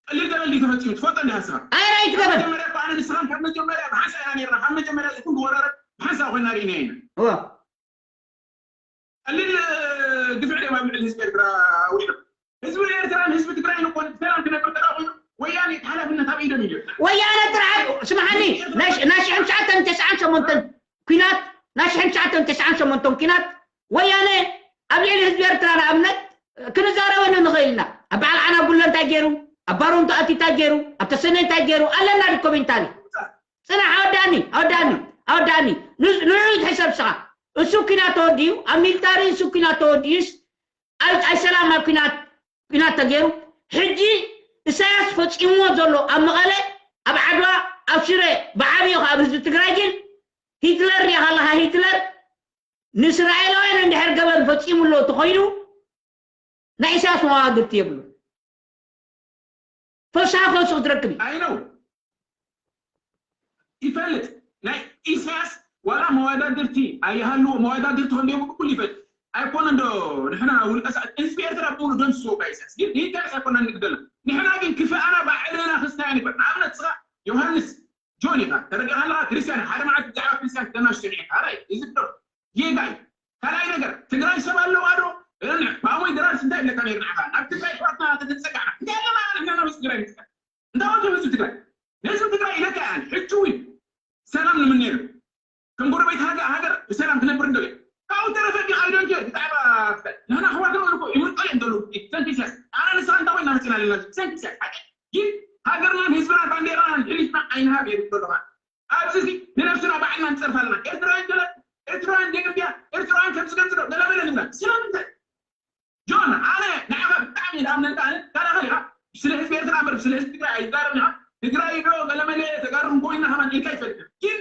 ቀሊል ገበን ድዩ ተፈጺሙ ትፈልጦ እንዲኻ ንስኻ ኣረ ኣይትገበን መጀመርያ እኮ ኣነ ንስኻን ካብ መጀመርያ ብሓንሳብ ኢና ነርና ካብ መጀመርያ እዚ ኩሉ ወራራት ብሓንሳብ ኮይና ርኢና ኢና እወ ቀሊል ግፍዒ ድዮም ኣብ ልዕሊ ህዝቢ ኤርትራ ኣውሪዶም ህዝቢ ኤርትራን ህዝቢ ትግራይን እኮ ሰላም ክነብር ጥራሕ ኮይኑ ወያነ እቲ ሓላፍነት ኣብ ኢዶም እዩ ወያነ ጥራሕ ስምዓኒ ናይ ሽሕን ትሽዓተን ተስዓን ሸሞንተን ኲናት ናይ ሽሕን ትሽዓተን ተስዓን ሸሞንተን ኲናት ወያነ ኣብ ልዕሊ ህዝቢ ኤርትራ ንኣብነት ክንዛረበሉ ንኽእል ኢና ኣብ በዓል ዓና ጉሎ እንታይ ገይሩ ኣብ ባሮንቶ ኣቲ እንታይ ገይሩ ኣብ ተሰነ እንታይ ገይሩ ኣለና ዶኮሜንታሪ ፅናሕ ኣወዳኒ ኣወዳኒ ኣወዳኒ ንዑ ትሕሰብ ስኻ እሱ ኲናት ተወዲኡ ኣብ ሚልታሪ እሱ ኲናት ተወዲኡስ ኣይሰላም ኣብ ኲናት ኲናት ተገይሩ ሕጂ እሳያስ ፈፂምዎ ዘሎ ኣብ መቐለ ኣብ ዓድዋ ኣብ ሽረ ብዓብዩ ካብ ህዝቢ ትግራይ ግን ሂትለር ሪኢኻ ኣለኻ ሂትለር ንእስራኤላውያን እንድሕር ገበን ፈፂሙ ኣሎ ተኾይኑ ናይ ኢሳያስ መዋግርቲ የብሉ ፈሳ ፈሱ ክትረክብ እዩ ኣይነው ይፈልጥ ናይ ኢሳያስ ዋላ መዋዳድርቲ ኣይሃልዎ መዋዳድርቲ ከም ደይብሉ ኩሉ ይፈልጥ ኣይኮነ እንዶ ንሕና ውልቀ ህዝቢ ኤርትራ ብሙሉ ደምስስዎ ባ ኢሳያስ ግን ኢሳያስ ኣይኮና ንግደና ንሕና ግን ክፍኣና ባዕልና ክስታያ ንግበር ንኣብነት ስኻ ዮሃንስ ጆን ኢኻ ተረዲኻ ኣለኻ ክርስቲያን ሓደ መዓልቲ ብዛዕባ ክርስቲያን ክተናሽ ሰሚዕካ ራይ እዚ ዶ ጌጋ እዩ ካልኣይ ነገር ትግራይ ሰብ ኣለዋ ዶ ባሞይ ድራርስ እንታይ ይብለካ ነይሩ ንዓኻ ኣብ ትግራይ ኩራትና ተተፀጋዕና እንታይ ኣለና ንሕና ናበዚ ትግራይ ንፅጋዕ እንታይ ወደ ህዝቢ ትግራይ ንህዝቢ ትግራይ ኢለካ እያ ሕጂ እውን ሰላም ንምነየሉ ከም ጎረቤት ሃገር ብሰላም ክነብር እንደልዮ ካብኡ ተረፈ ግን ኣይዶንት ኬር ብዛዕባ ንሕና ኣሕዋትና እኮ ይምርጠሉ እዮም ዘለዉ ሰንኪ ኢሳያስ ኣነ ንስኻ እንታይ ኮይና መፂና ኣለና ሰንኪ ኢሳያስ ሓቂ ግን ሃገርናን ህዝብናን ባንዴራናን ሕሊፍና ኣይንሃብ እየ ዝብሎ ኣለኻ ኣብዚ እዚ ንነብስና ባዕልና ንፀርፍ ኣለና ኤርትራውያን ገለ ኤርትራውያን ደይ እንድያ ኤርትራውያን ከምዚ ከምዚ ዶ ገለ በለ ንብላ ስለምንታይ ጆን ኣነ ንዓኻ ብጣዕሚ ዝኣምነልካ ኣነ ተከላኸል ኢኻ ስለ ህዝቢ ኤርትራ እምበር ስለ ህዝቢ ትግራይ ኣይዛረብን ኢኻ ትግራይ ዶ ገለመለ ተጋሩ እንኮይና ከማን ኢልካ ይፈልጥ ግን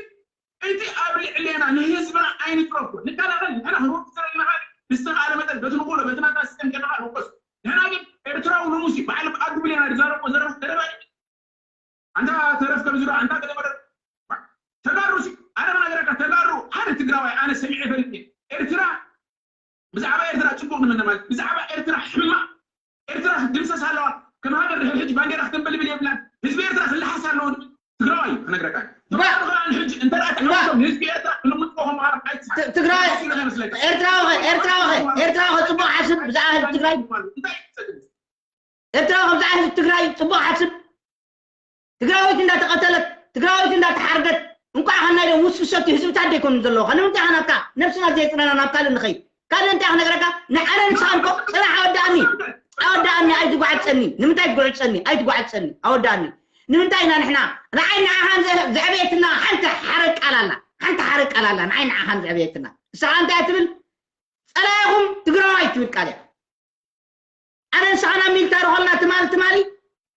እቲ ኣብ ልዕሌና ንህዝብና ኣይንጥረፎ ንከላኸል ንሕና ክንወቅስ ዘለና ብዝተኻእለ መጠን በቲ ንኽእሎ በቲ ናትና ሲስተም ከለካ ንወቅስ ንሕና ግን ኤርትራዊ ንሙሲ ባዕሉ ብኣዱ ብሌና ዝዛረቦ ዘረባ ተደባይ ኣንታ ተረፍ ከም ዝሮ ኣንታ ገለመለ ተጋሩ ሲ ኣነ ብነገረካ ተጋሩ ሓደ ትግራዋይ ኣነ ሰሚዐ ይፈልጥ እየ ኤርትራ ብዛዕባ ኤርትራ ፅቡቅ ንምነ ማለት ብዛዕባ ኤርትራ ሕማቅ ኤርትራ ክትድምሰስ ኣለዋ ከም ሃገር ድሕሪ ሕጂ ባንዴራ ክተንበልብል የብላን ህዝቢ ኤርትራ ክልሓስ ኣለዎ ትግራዋይ እዩ ክነግረካ እዩ ተባዕሉ ከዓ ንሕጂ እንተ ተሓወሶም ንህዝቢ ኤርትራ ክልምጥዎ ከም ምሃር ኣይትስሓ ት- ትግራይ ኤርትራዊ ኸ ኤርትራዊ ኸ ኤርትራዊ ኸ ጽቡቕ ሓስብ ብዛዕባ ህዝቢ ትግራይ። ኤርትራዊ ከም ብዛዕባ ህዝቢ ትግራይ ጽቡቕ ሓስብ። ትግራዊት እንዳተቐተለት፣ ትግራዊት እንዳተሓርደት፣ እንኳዕ ኸና ኢሎም ውስብሰቲ ህዝብታት ደይኮኑ ዘለዉ። ንምንታይ ኸ ናብታ ነብስና ዘየጽረና ናብ ካልእ ንኸይድ? ካልእ እንታይ ክነግረካ? ንዓነ ንስኻን እኮ ጽናሕ ኣወዳእኒ። ኣወዳእኒ ኣይትጓዕጸኒ። ንምንታይ ትጉዕጸኒ? ኣይትጓዕጸኒ። ኣወዳእኒ። ንምንታይ ኢና ንሕና ንዓይ ንዓኻን ዘ- ዘዕበየትና ሓንቲ ሓረግ ቃል ኣላ። ሓንቲ ሓረግ ቃል ኣላ። ንዓይ ንዓኻን ዘዕበየትና። ንስኻ እንታይ ትብል? ጸላኢኹም ትግራዋይ ትብል ቃል እያ። ኣነ ንስኻ ናብ ሚልታሪ ኾልና ትማሊ ትማሊ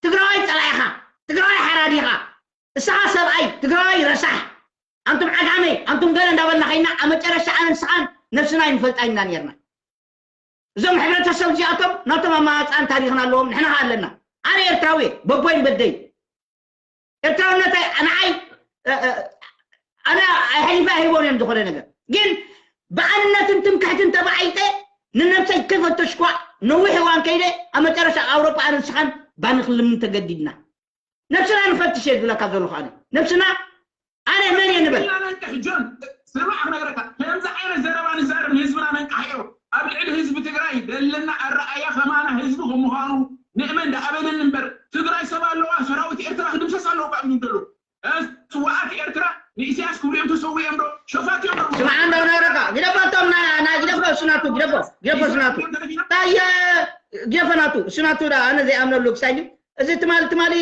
ትግራዋይ ጸላኢኻ፣ ትግራዋይ ሓራዲኻ፣ ንስኻ ሰብኣይ ትግራዋይ ረሳሕ፣ ኣንቱም ዓጋመ፣ ኣንቱም ገለ እንዳበልና ኸይና ኣብ መጨረሻ ኣነ ንስኻን ነብስና ይንፈልጣ ኢና ነርና። እዞም ሕብረተሰብ እዚኣቶም ናቶም ኣማራፅኣን ታሪኽን ኣለዎም፣ ንሕና ኸ ኣለና። ኣነ ኤርትራዊ እየ፣ በቦይን በደይ ኤርትራውነተይ ንዓይ ኣነ ኣሕሊፈ ኣይህቦን እዮም ዝኾነ ነገር። ግን ብኣንነትን ትምክሕትን ተባዒጠ ንነብሰይ ከይፈተሽኳ ነዊሕ እዋን ከይደ ኣብ መጨረሻ ኣውሮጳ ኣነ ንስኻን ባኒ ክልምን ተገዲድና። ነብስና ንፈትሽ እየ ዝብለካ ዘለኹ ኣነ። ነብስና ኣነ መን እየ ንበል? ህዝብና ነንቅሕ ጆን፣ ስማዕ ክነግረካ፣ ከምዚ ዓይነት ዘረባ ንዛረብ ንህዝብና ነንቅሓዮ። ኣብ ልዕሊ ህዝቢ ትግራይ ዘለና ኣረኣያ ከማና ህዝቢ ከምዃኑ ንእመን ዳኣበለኒ እምበር ትግራይ ሰብ ኣለዋ፣ ሰራዊት ኤርትራ ክድምሰስ ኣለዎ ካብ ዝብሉ ስዋኣት ኤርትራ ንኢሳያስ ክብሉ እዮም ተሰዊኦም ዶ ሸፋት እዮም ዶ? ስምዓ እንዶ ነረካ ግደፈ፣ እቶም ናይ ግደፈ፣ እሱ ናቱ ግደፈ፣ ግደፈ፣ እሱ ናቱ። ታየ ግደፈ ናቱ፣ እሱ ናቱ። ኣነ ዘይኣምነሉ ክሳይ ግን እዚ ትማሊ ትማሊ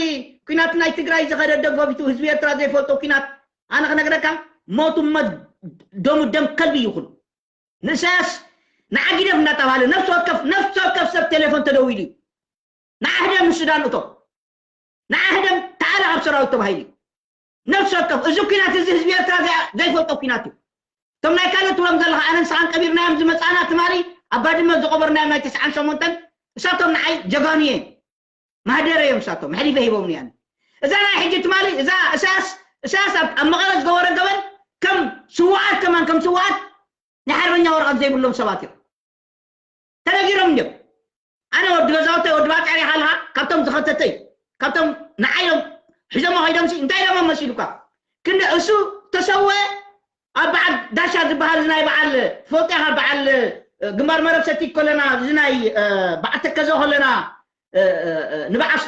ኩናት ናይ ትግራይ ዝኸደ ደጎቢቱ ህዝቢ ኤርትራ ዘይፈልጦ ኩናት ኣነ ክነግረካ ሞቱ መ- ደሙ ደም ከልቢ ይኹን ንእሳያስ ንዓጊደፍ እንዳተባሃለ ነፍሲ ወከፍ ነፍሲ ወከፍ ሰብ ቴሌፎን ተደዊሉ እዩ። ንዓህደም ንሱዳን እቶ ንዓህደም ተኣለ ካብ ሰራዊት ተባሂሉ እዩ። ነፍሲ ወከፍ እዚ ኩናት እዚ ህዝቢ ኤርትራ ዘይ- ዘይፈልጦ ኩናት እዩ። እቶም ናይ ካልእ ትብሎም ዘለኻ ኣነ ንስኻን ቀቢርናዮም ዝመፃና ትማሊ ኣብ ባድመ ዝቐበርናዮም ናይ ተስዓን ሸሞንተን እሳቶም ንዓይ ጀጋኑ እዮም። ማህደረ እዮም እሳቶም መሕሊፈ ሂቦምኒ ኣነ። እዛ ናይ ሕጂ ትማሊ እዛ እሳያስ እሳያስ ኣብ ኣብ መቐለ ዝገበረ ገበን ከም ስውኣት ከማን ከም ስውኣት ናይ ሓርበኛ ወረቐት ዘይብሎም ሰባት እዮም ተነጊሮም እዮም። ኣነ ወዲ ገዛውተይ ወዲ ባጫ ሪኻ ኣለኻ ካብቶም ዝኸተተይ ካብቶም ንዓዮም ሒዞሞ ከይዶምሲ እንታይ ኢሎሞ መሲሉካ ክንዲ እሱ ተሰወ ኣብ በዓል ዳሻ ዝበሃል ናይ በዓል ፎጢኻ በዓል ግንባር መረብ ሰቲ ከለና እዚ ናይ በዓል ተከዘ ከለና ንበዓል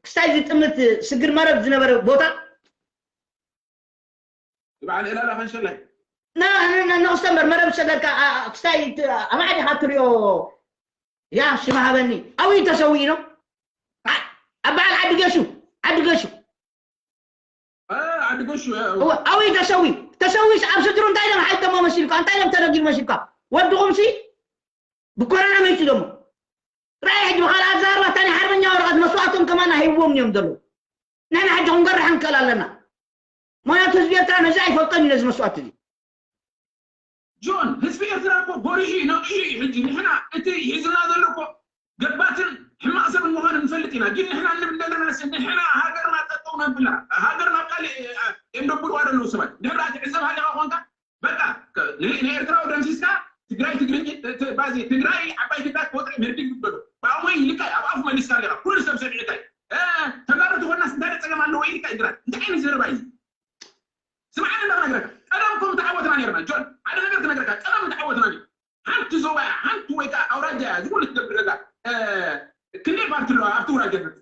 ክስታይ ዝጥምት ስግር መረብ ዝነበረ ቦታ በዓል ዕላላ ከንሸላይ ንክስተንበር መረብ ዝሰገድካ ክስታይ ኣማዕዲኻ ትሪኦ ያ ሽማ ሃበኒ ኣብኡ ተሰዊኡ ነው ኣብ በዓል ዓዲ ገሹ ዓዲ ገሹ ዓዲ ገሹ ኣብኡ ተሰዊ ተሰዊ ኣብ ስድሩ እንታይ ኢሎም ሓይተሞ መሲልካ እንታይ ኢሎም ተደጊር መሲልካ ወድኹም ሲ ብኮረና መይቱ ደሞ ራይ ሕጂ ብኻልእ ኣዛርባ እታ ናይ ሓርበኛ ወረቐት መስዋእቶም ከማና ሂብዎም እዮም ዘለዉ ንሕና ሕጂ ክንገርሕ ንክእል ኣለና ምክንያቱ ህዝቢ ኤርትራ ነዚ ኣይፈልጦን እዩ ነዚ መስዋእቲ እዚ ጆን ህዝቢ ኤርትራ እኮ ጎሪሑ እዩ ነቂሑ እዩ ሕጂ ንሕና እቲ ሒዝና ዘሎ እኮ ገባትን ሕማቕ ሰብን ምዃኑ ንፈልጥ ኢና ግን ንሕና እንብል ዘለና ንሕና ሃገርና ጠጠው ነብላ ሃገርና ካልእ እዮም ደብርዋ ዘለዉ ሰባት ድሕር ትዕዘብ ሃሊኻ ኮንካ በቃ ንኤርትራዊ ደምሲስካ ትግራይ ትግርኝ ባዚ ትግራይ ዓባይ ትግራይ ክወፅዕ ምህርዲ ይግበሩ ብኣሞይ ልካ ኣብ ኣፍ መሊስካ ኣለካ ኩሉ ሰብ ሰሚዕታይ ተጋሩ ተኮናስ እንታይ ፀገም ኣለዎ ኢልካ ይግራ እንታይ ዓይነት ዘረባ እዩ ስምዓኒ እንዳ ክነግረካ ቀደም እኮ ምተዓወትና ነርና ጆን ሓደ ነገር ክነግረካ ቀደም ምተዓወትና ነር ሓንቲ ዞባ እያ ሓንቲ ወይ ከዓ ኣውራጃ እያ ዝኩሉ ትገብር ዘላ ክንደይ ፓርቲ ኣለዋ ኣብቲ ውራጃታት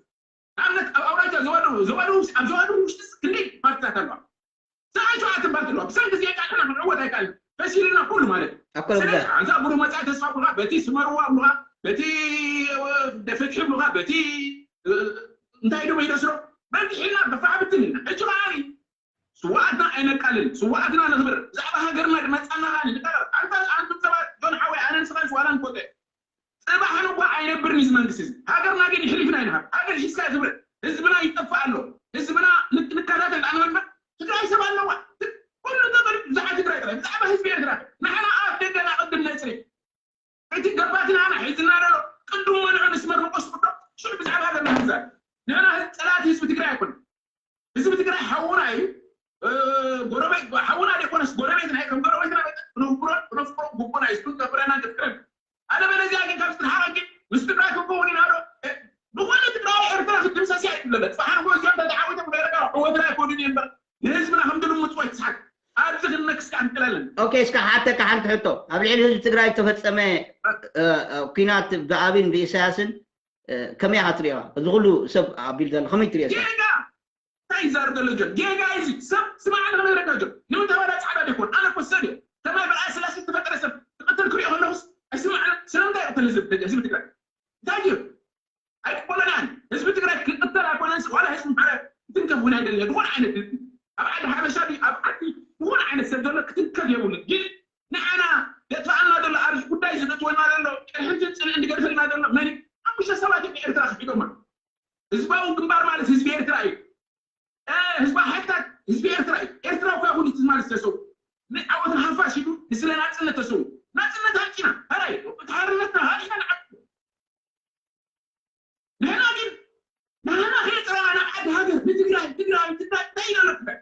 ንኣብነት ኣብ ኣውራጃ ዞባ ደቡብ ዞባ ደቡብ ኣብ ዞባ ደቡብ ውሽጢ ክንደይ ፓርቲታት ኣለዋ ሰብዓን ሸውዓተን ፓርቲ ኣለዋ ብሰንኪ እዚአ ከዓ ንሕና ክንዕወት ኣይከኣልን ፈሲሉና ኩሉ ማለት እዩ ኣኮነ ስለዚ ጉዳይ ሓንሳእ ብሩህ መፃኢ ተስፋ ብሉካ በቲ ስመርዋ ብሉካ በቲ ደፈትሒ ብሉካ በቲ እንታይ ዶ መይደስሮ በጊሕና ብፋዕብትን ኢና ሕጂ ከዓኒ ስዋኣትና ኣይነቃልል ስዋኣትና ነኽብር ብዛዕባ ሃገርና ድመፃና ከዓኒ ንቀረር ኣንታ ኣንቱም ሰባት ጆን ሓወይ ኣነን ስኻን ስዋላን ኮተ ፅባሕ ንጓ ኣይነብርን እዚ መንግስቲ እዚ ሃገርና ግን ይሕሊፍና ይንሃብ ሃገር ሒዝካ ይኽብር ህዝብና ይጠፍእ ኣሎ ህዝብና ንከታተል ኣንበልበር ትግራይ ሰብ ኣለዋ ኩሉ ተበል ብዛዕባ ትግራይ ጥራይ ብዛዕባ ህዝቢ ኤርትራ ንሕና ኣብ ደገና ቅድም ነፅሪ እቲ ገባትናና ሒዝና ዘሎ ቅድም መንዑ ንስመር ንቆስ ቁዶ ሽዑ ብዛዕባ ሃገርና ንዛር ንሕና ፀላት ህዝቢ ትግራይ ኣይኮነ ህዝቢ ትግራይ ሓውና እዩ ጎረቤት ሓውና ዘይኮነስ ጎረቤትና እዩ ከም ጎረቤትና ክነፍቅሮ ክነፍቅሮ ግቡና እዩ ስቱን ከፍረና ንፍቅረን ኣለበለዚያ ግን ካብ ዝትሓረቂ ምስ ትግራይ ክንከውን ኢና ዶ ዝኾነ ትግራዊ ኤርትራ ክትድምሰስ እያ ይብለለ ፅሓን ጎ እዚኦም ተተዓዊቶም ደረጋ ሕወትና ኣይኮኑን እየ እምበር ንህዝብና ከም ድልምፅ ወይ ትስሓቅ ኣብዚ ክንነክስካ እንክላለን ኦኬ፣ እስካ ሓተካ ሓንቲ ሕቶ፣ ኣብ ልዕሊ ህዝቢ ትግራይ ዝተፈጸመ እ፣ እ፣ ኩናት ብኣብይን ብኢሳያስን እ፣ ከመይ ኢኻ ትሪኦ? እዚ ኩሉ ሰብ ኣቢሉ ዘሎ ከመይ ትሪኦ? እስካ? ጌጋ እንታይ ይዛረብ ዘሎ ጆን? ጌጋ እዚ ሰብ ስማዕ፣ ኣነ ክነግረካ ጆን፣ ንምንታይ ዋላ ጻዕዳ ደይኮን፣ ኣነ እኮ ሰብ እየ። ከማይ ብርኣይ ስላሴ ዝተፈጠረ ሰብ ክቕተል ክሪኦ ከለኹስ ኣይስማዕን። ስለምንታይ ይቕተል ህዝቢ ትግራይ? ህዝቢ ትግራይ እንታይ ድዩ? ኣይቅበሎናን። ህዝቢ ትግራይ ክቕተል ኣይኮነንስ ዋላ ህዝቢ ማሕረ ክትንከፍ እውን ኣይደለየ። ዝኾነ ዓይነት ህዝቢ ኣብ ዓዲ ሓበሻ ድዩ ኣብ ዓዲ ዝኾነ ዓይነት ሰብ ዘሎ ክትንከፍ የብሉን። ግን ንዓና ዘጥፋኣና ዘሎ፣ ኣብዚ ጉዳይ ዝገጥወና ዘሎ፣ ቅድሕንትን ጽልእን ዝገድፈልና ዘሎ መን እዩ? ሓሙሽተ ሰባት እዮም ኤርትራ ክሒዶማ። ህዝባዊ ግንባር ማለት ህዝቢ ኤርትራ እዩ። እ፣ ህዝባዊ ሓይልታት ህዝቢ ኤርትራ እዩ። ኤርትራ እኮ ይኹን እቲ ማለት ተሰው ንዓወት ንሓፋሽ ኢሉ ንስለ ናጽነት ተሰው ናጽነት ሃቂና፣ ሕራይ እቲ ሓርነትና ሃቂና ንዓዱ። ንሕና ግን ናህና ከየጥረና ናብ ዓዲ ሃገር ንትግራይ ትግራይ ትግራይ እንታይ ኢለ ኣሎ ትግራይ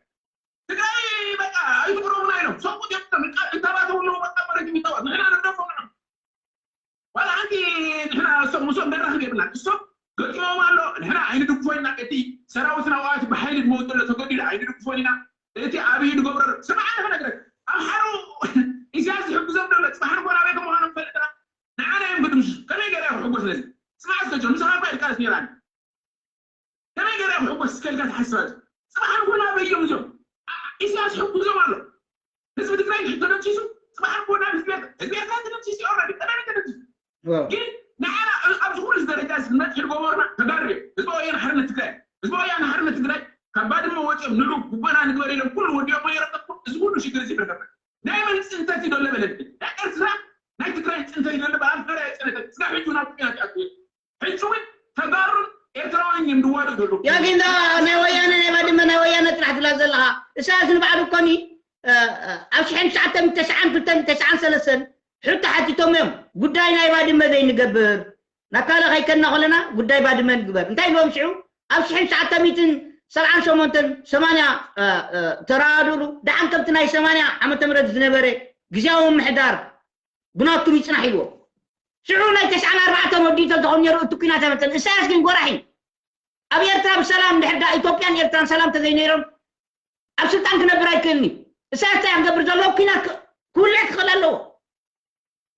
ትግራይ በቃ ኣይትቅረቡና ኢሎም ሰቁት እዮም። እታባተው ኣለዉ በቃ መሬት የሚታወቅ ንሕና ንደፎም ንዕም ዋላ ሓንቲ ንሕና እሶም ምሶም ደራኽብ የብልና። እሶም ገጢሞም ኣሎ። ንሕና ኣይንድግፎ ኢና። እቲ ሰራዊትና ኣብቲ ብሓይሊ ድመውት ዘሎ ተገዲሉ ኣይንድግፎን ኢና። እቲ ኣብይ ድገብሮ ስምዓ ንኽነግረክ ኣምሓሩ ኢሳያስ ዝሕግዞም ዘሎ ፅባሕ ንኮን ኣበይ ከምዃኖም ፈልጥና ንዓና እዮም ክድምሱ። ከመይ ገይረ ክሕጎስ ነዚ ስምዓ ዝተጆ ምሳኻ እኳ ኢልካ ነራኒ ከመይ ገይረ ክሕጎስ ከልካ ትሓስብ ኣለ። ፅባሕ ንኮን ኣበይ እዮም እዞም ኢሳያስ ሕግዞም ኣሎ። ህዝቢ ትግራይ ተደምሲሱ ፅባሕ ንኮን ህዝቢ ኤርትራ ህዝቢ ኤርትራ ተደምሲሱ ኦልሬዲ ቀዳሚ ተደምሲሱ ግን ንዓና ኣብዚ ኩሉ ደረጃ እዚ ንመፅሒ ዝገበሩና ተጋሩ እዮም። ህዝቢ ወያነ ሓርነት ትግራይ ህዝቢ ወያነ ሓርነት ትግራይ ካብ ባድመ ወፂኦም ንዑ ጉቦና ንግበር ኢሎም ኩሉ ወዲኦም ወይ ረቀጥኩም እዚ ኩሉ ሽግር እዚ ፈተፈ ናይ መን ፅንተት ይደሎ በለኒ ናይ ኤርትራ ናይ ትግራይ ፅንተት ይደሎ በኣል ፈራ ፅነተት ስጋ ሕጂ ናብ ኩናት ይኣትው ሕጂ እውን ተጋሩን ኤርትራውያን እዮም ዝዋደኡ ዘለዉ። ያ ግን ናይ ወያነ ናይ ባድመ ናይ ወያነ ጥራሕ ትላ ዘለኻ እሳያስ ንባዕሉ እኮኒ ኣብ ሽሕን ትሽዓተ ሚእትን ተስዓን ክልተን ተስዓን ሰለስተን ሕቶ ሓቲቶም እዮም ጉዳይ ናይ ባድመ ዘይንገብር ናካለ ከይከድና ከለና ጉዳይ ባድመ ንግበር እንታይ ኢልዎም ሽዑ ኣብ ሽሕን ትሽዓተ ሚእትን ሰብዓን ሸሞንተን ሰማንያ ተራድሉ ደሓን ከምቲ ናይ ሰማንያ ዓመተ ምህረት ዝነበረ ግዝያዊ ምምሕዳር ብናቱም ይፅናሕ ኢልዎ ሽዑ ናይ ተስዓን ኣርባዕተን ወዲኡ ተዝኾን ነይሩ እቲ ኩናት ኣይመፀን። እሳያስ ግን ጎራሕ እዩ። ኣብ ኤርትራ ብሰላም እንድሕር ዳ ኢትዮጵያን ኤርትራን ሰላም ተዘይነይሮም ኣብ ስልጣን ክነብር ኣይክእልን እዩ። እሳያስ እንታይ ክገብር ዘለዎ ኩናት ክውልዕ ክኽእል ኣለዎ።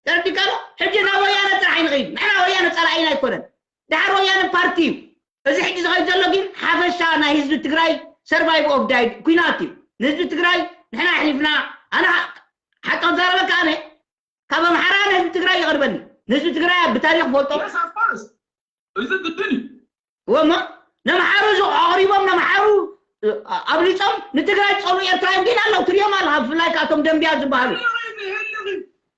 ተረዲካ ዶ? ሕጂ ናብ ወያነ ጥራሕ ኣይንኸይድ። ንሕና ወያነ ፀላኢና ኣይኮነን። ድሓር ወያነ ፓርቲ እዩ። እዚ ሕጂ ዝኸይድ ዘሎ ግን ሓፈሻ ናይ ህዝቢ ትግራይ survive or die ኩናት እዩ። ንህዝቢ ትግራይ ንሕና ኣሕሊፍና ኣነ ሓቂ ክዛረበካ ኣነ ካብ ኣምሓራ ንህዝቢ ትግራይ ይቐርበኒ። ንህዝቢ ትግራይ ብታሪኽ ፈልጦ። እዚ ግድን እዩ። እወ እሞ ነምሓሩ ኣቕሪቦም ነምሓሩ ኣብሊፆም ንትግራይ ዝፀሉ ኤርትራውያን ግን ኣለዉ ትሪኦም ኣለኻ ብፍላይ ከዓ እቶም ደንብያ ዝበሃሉ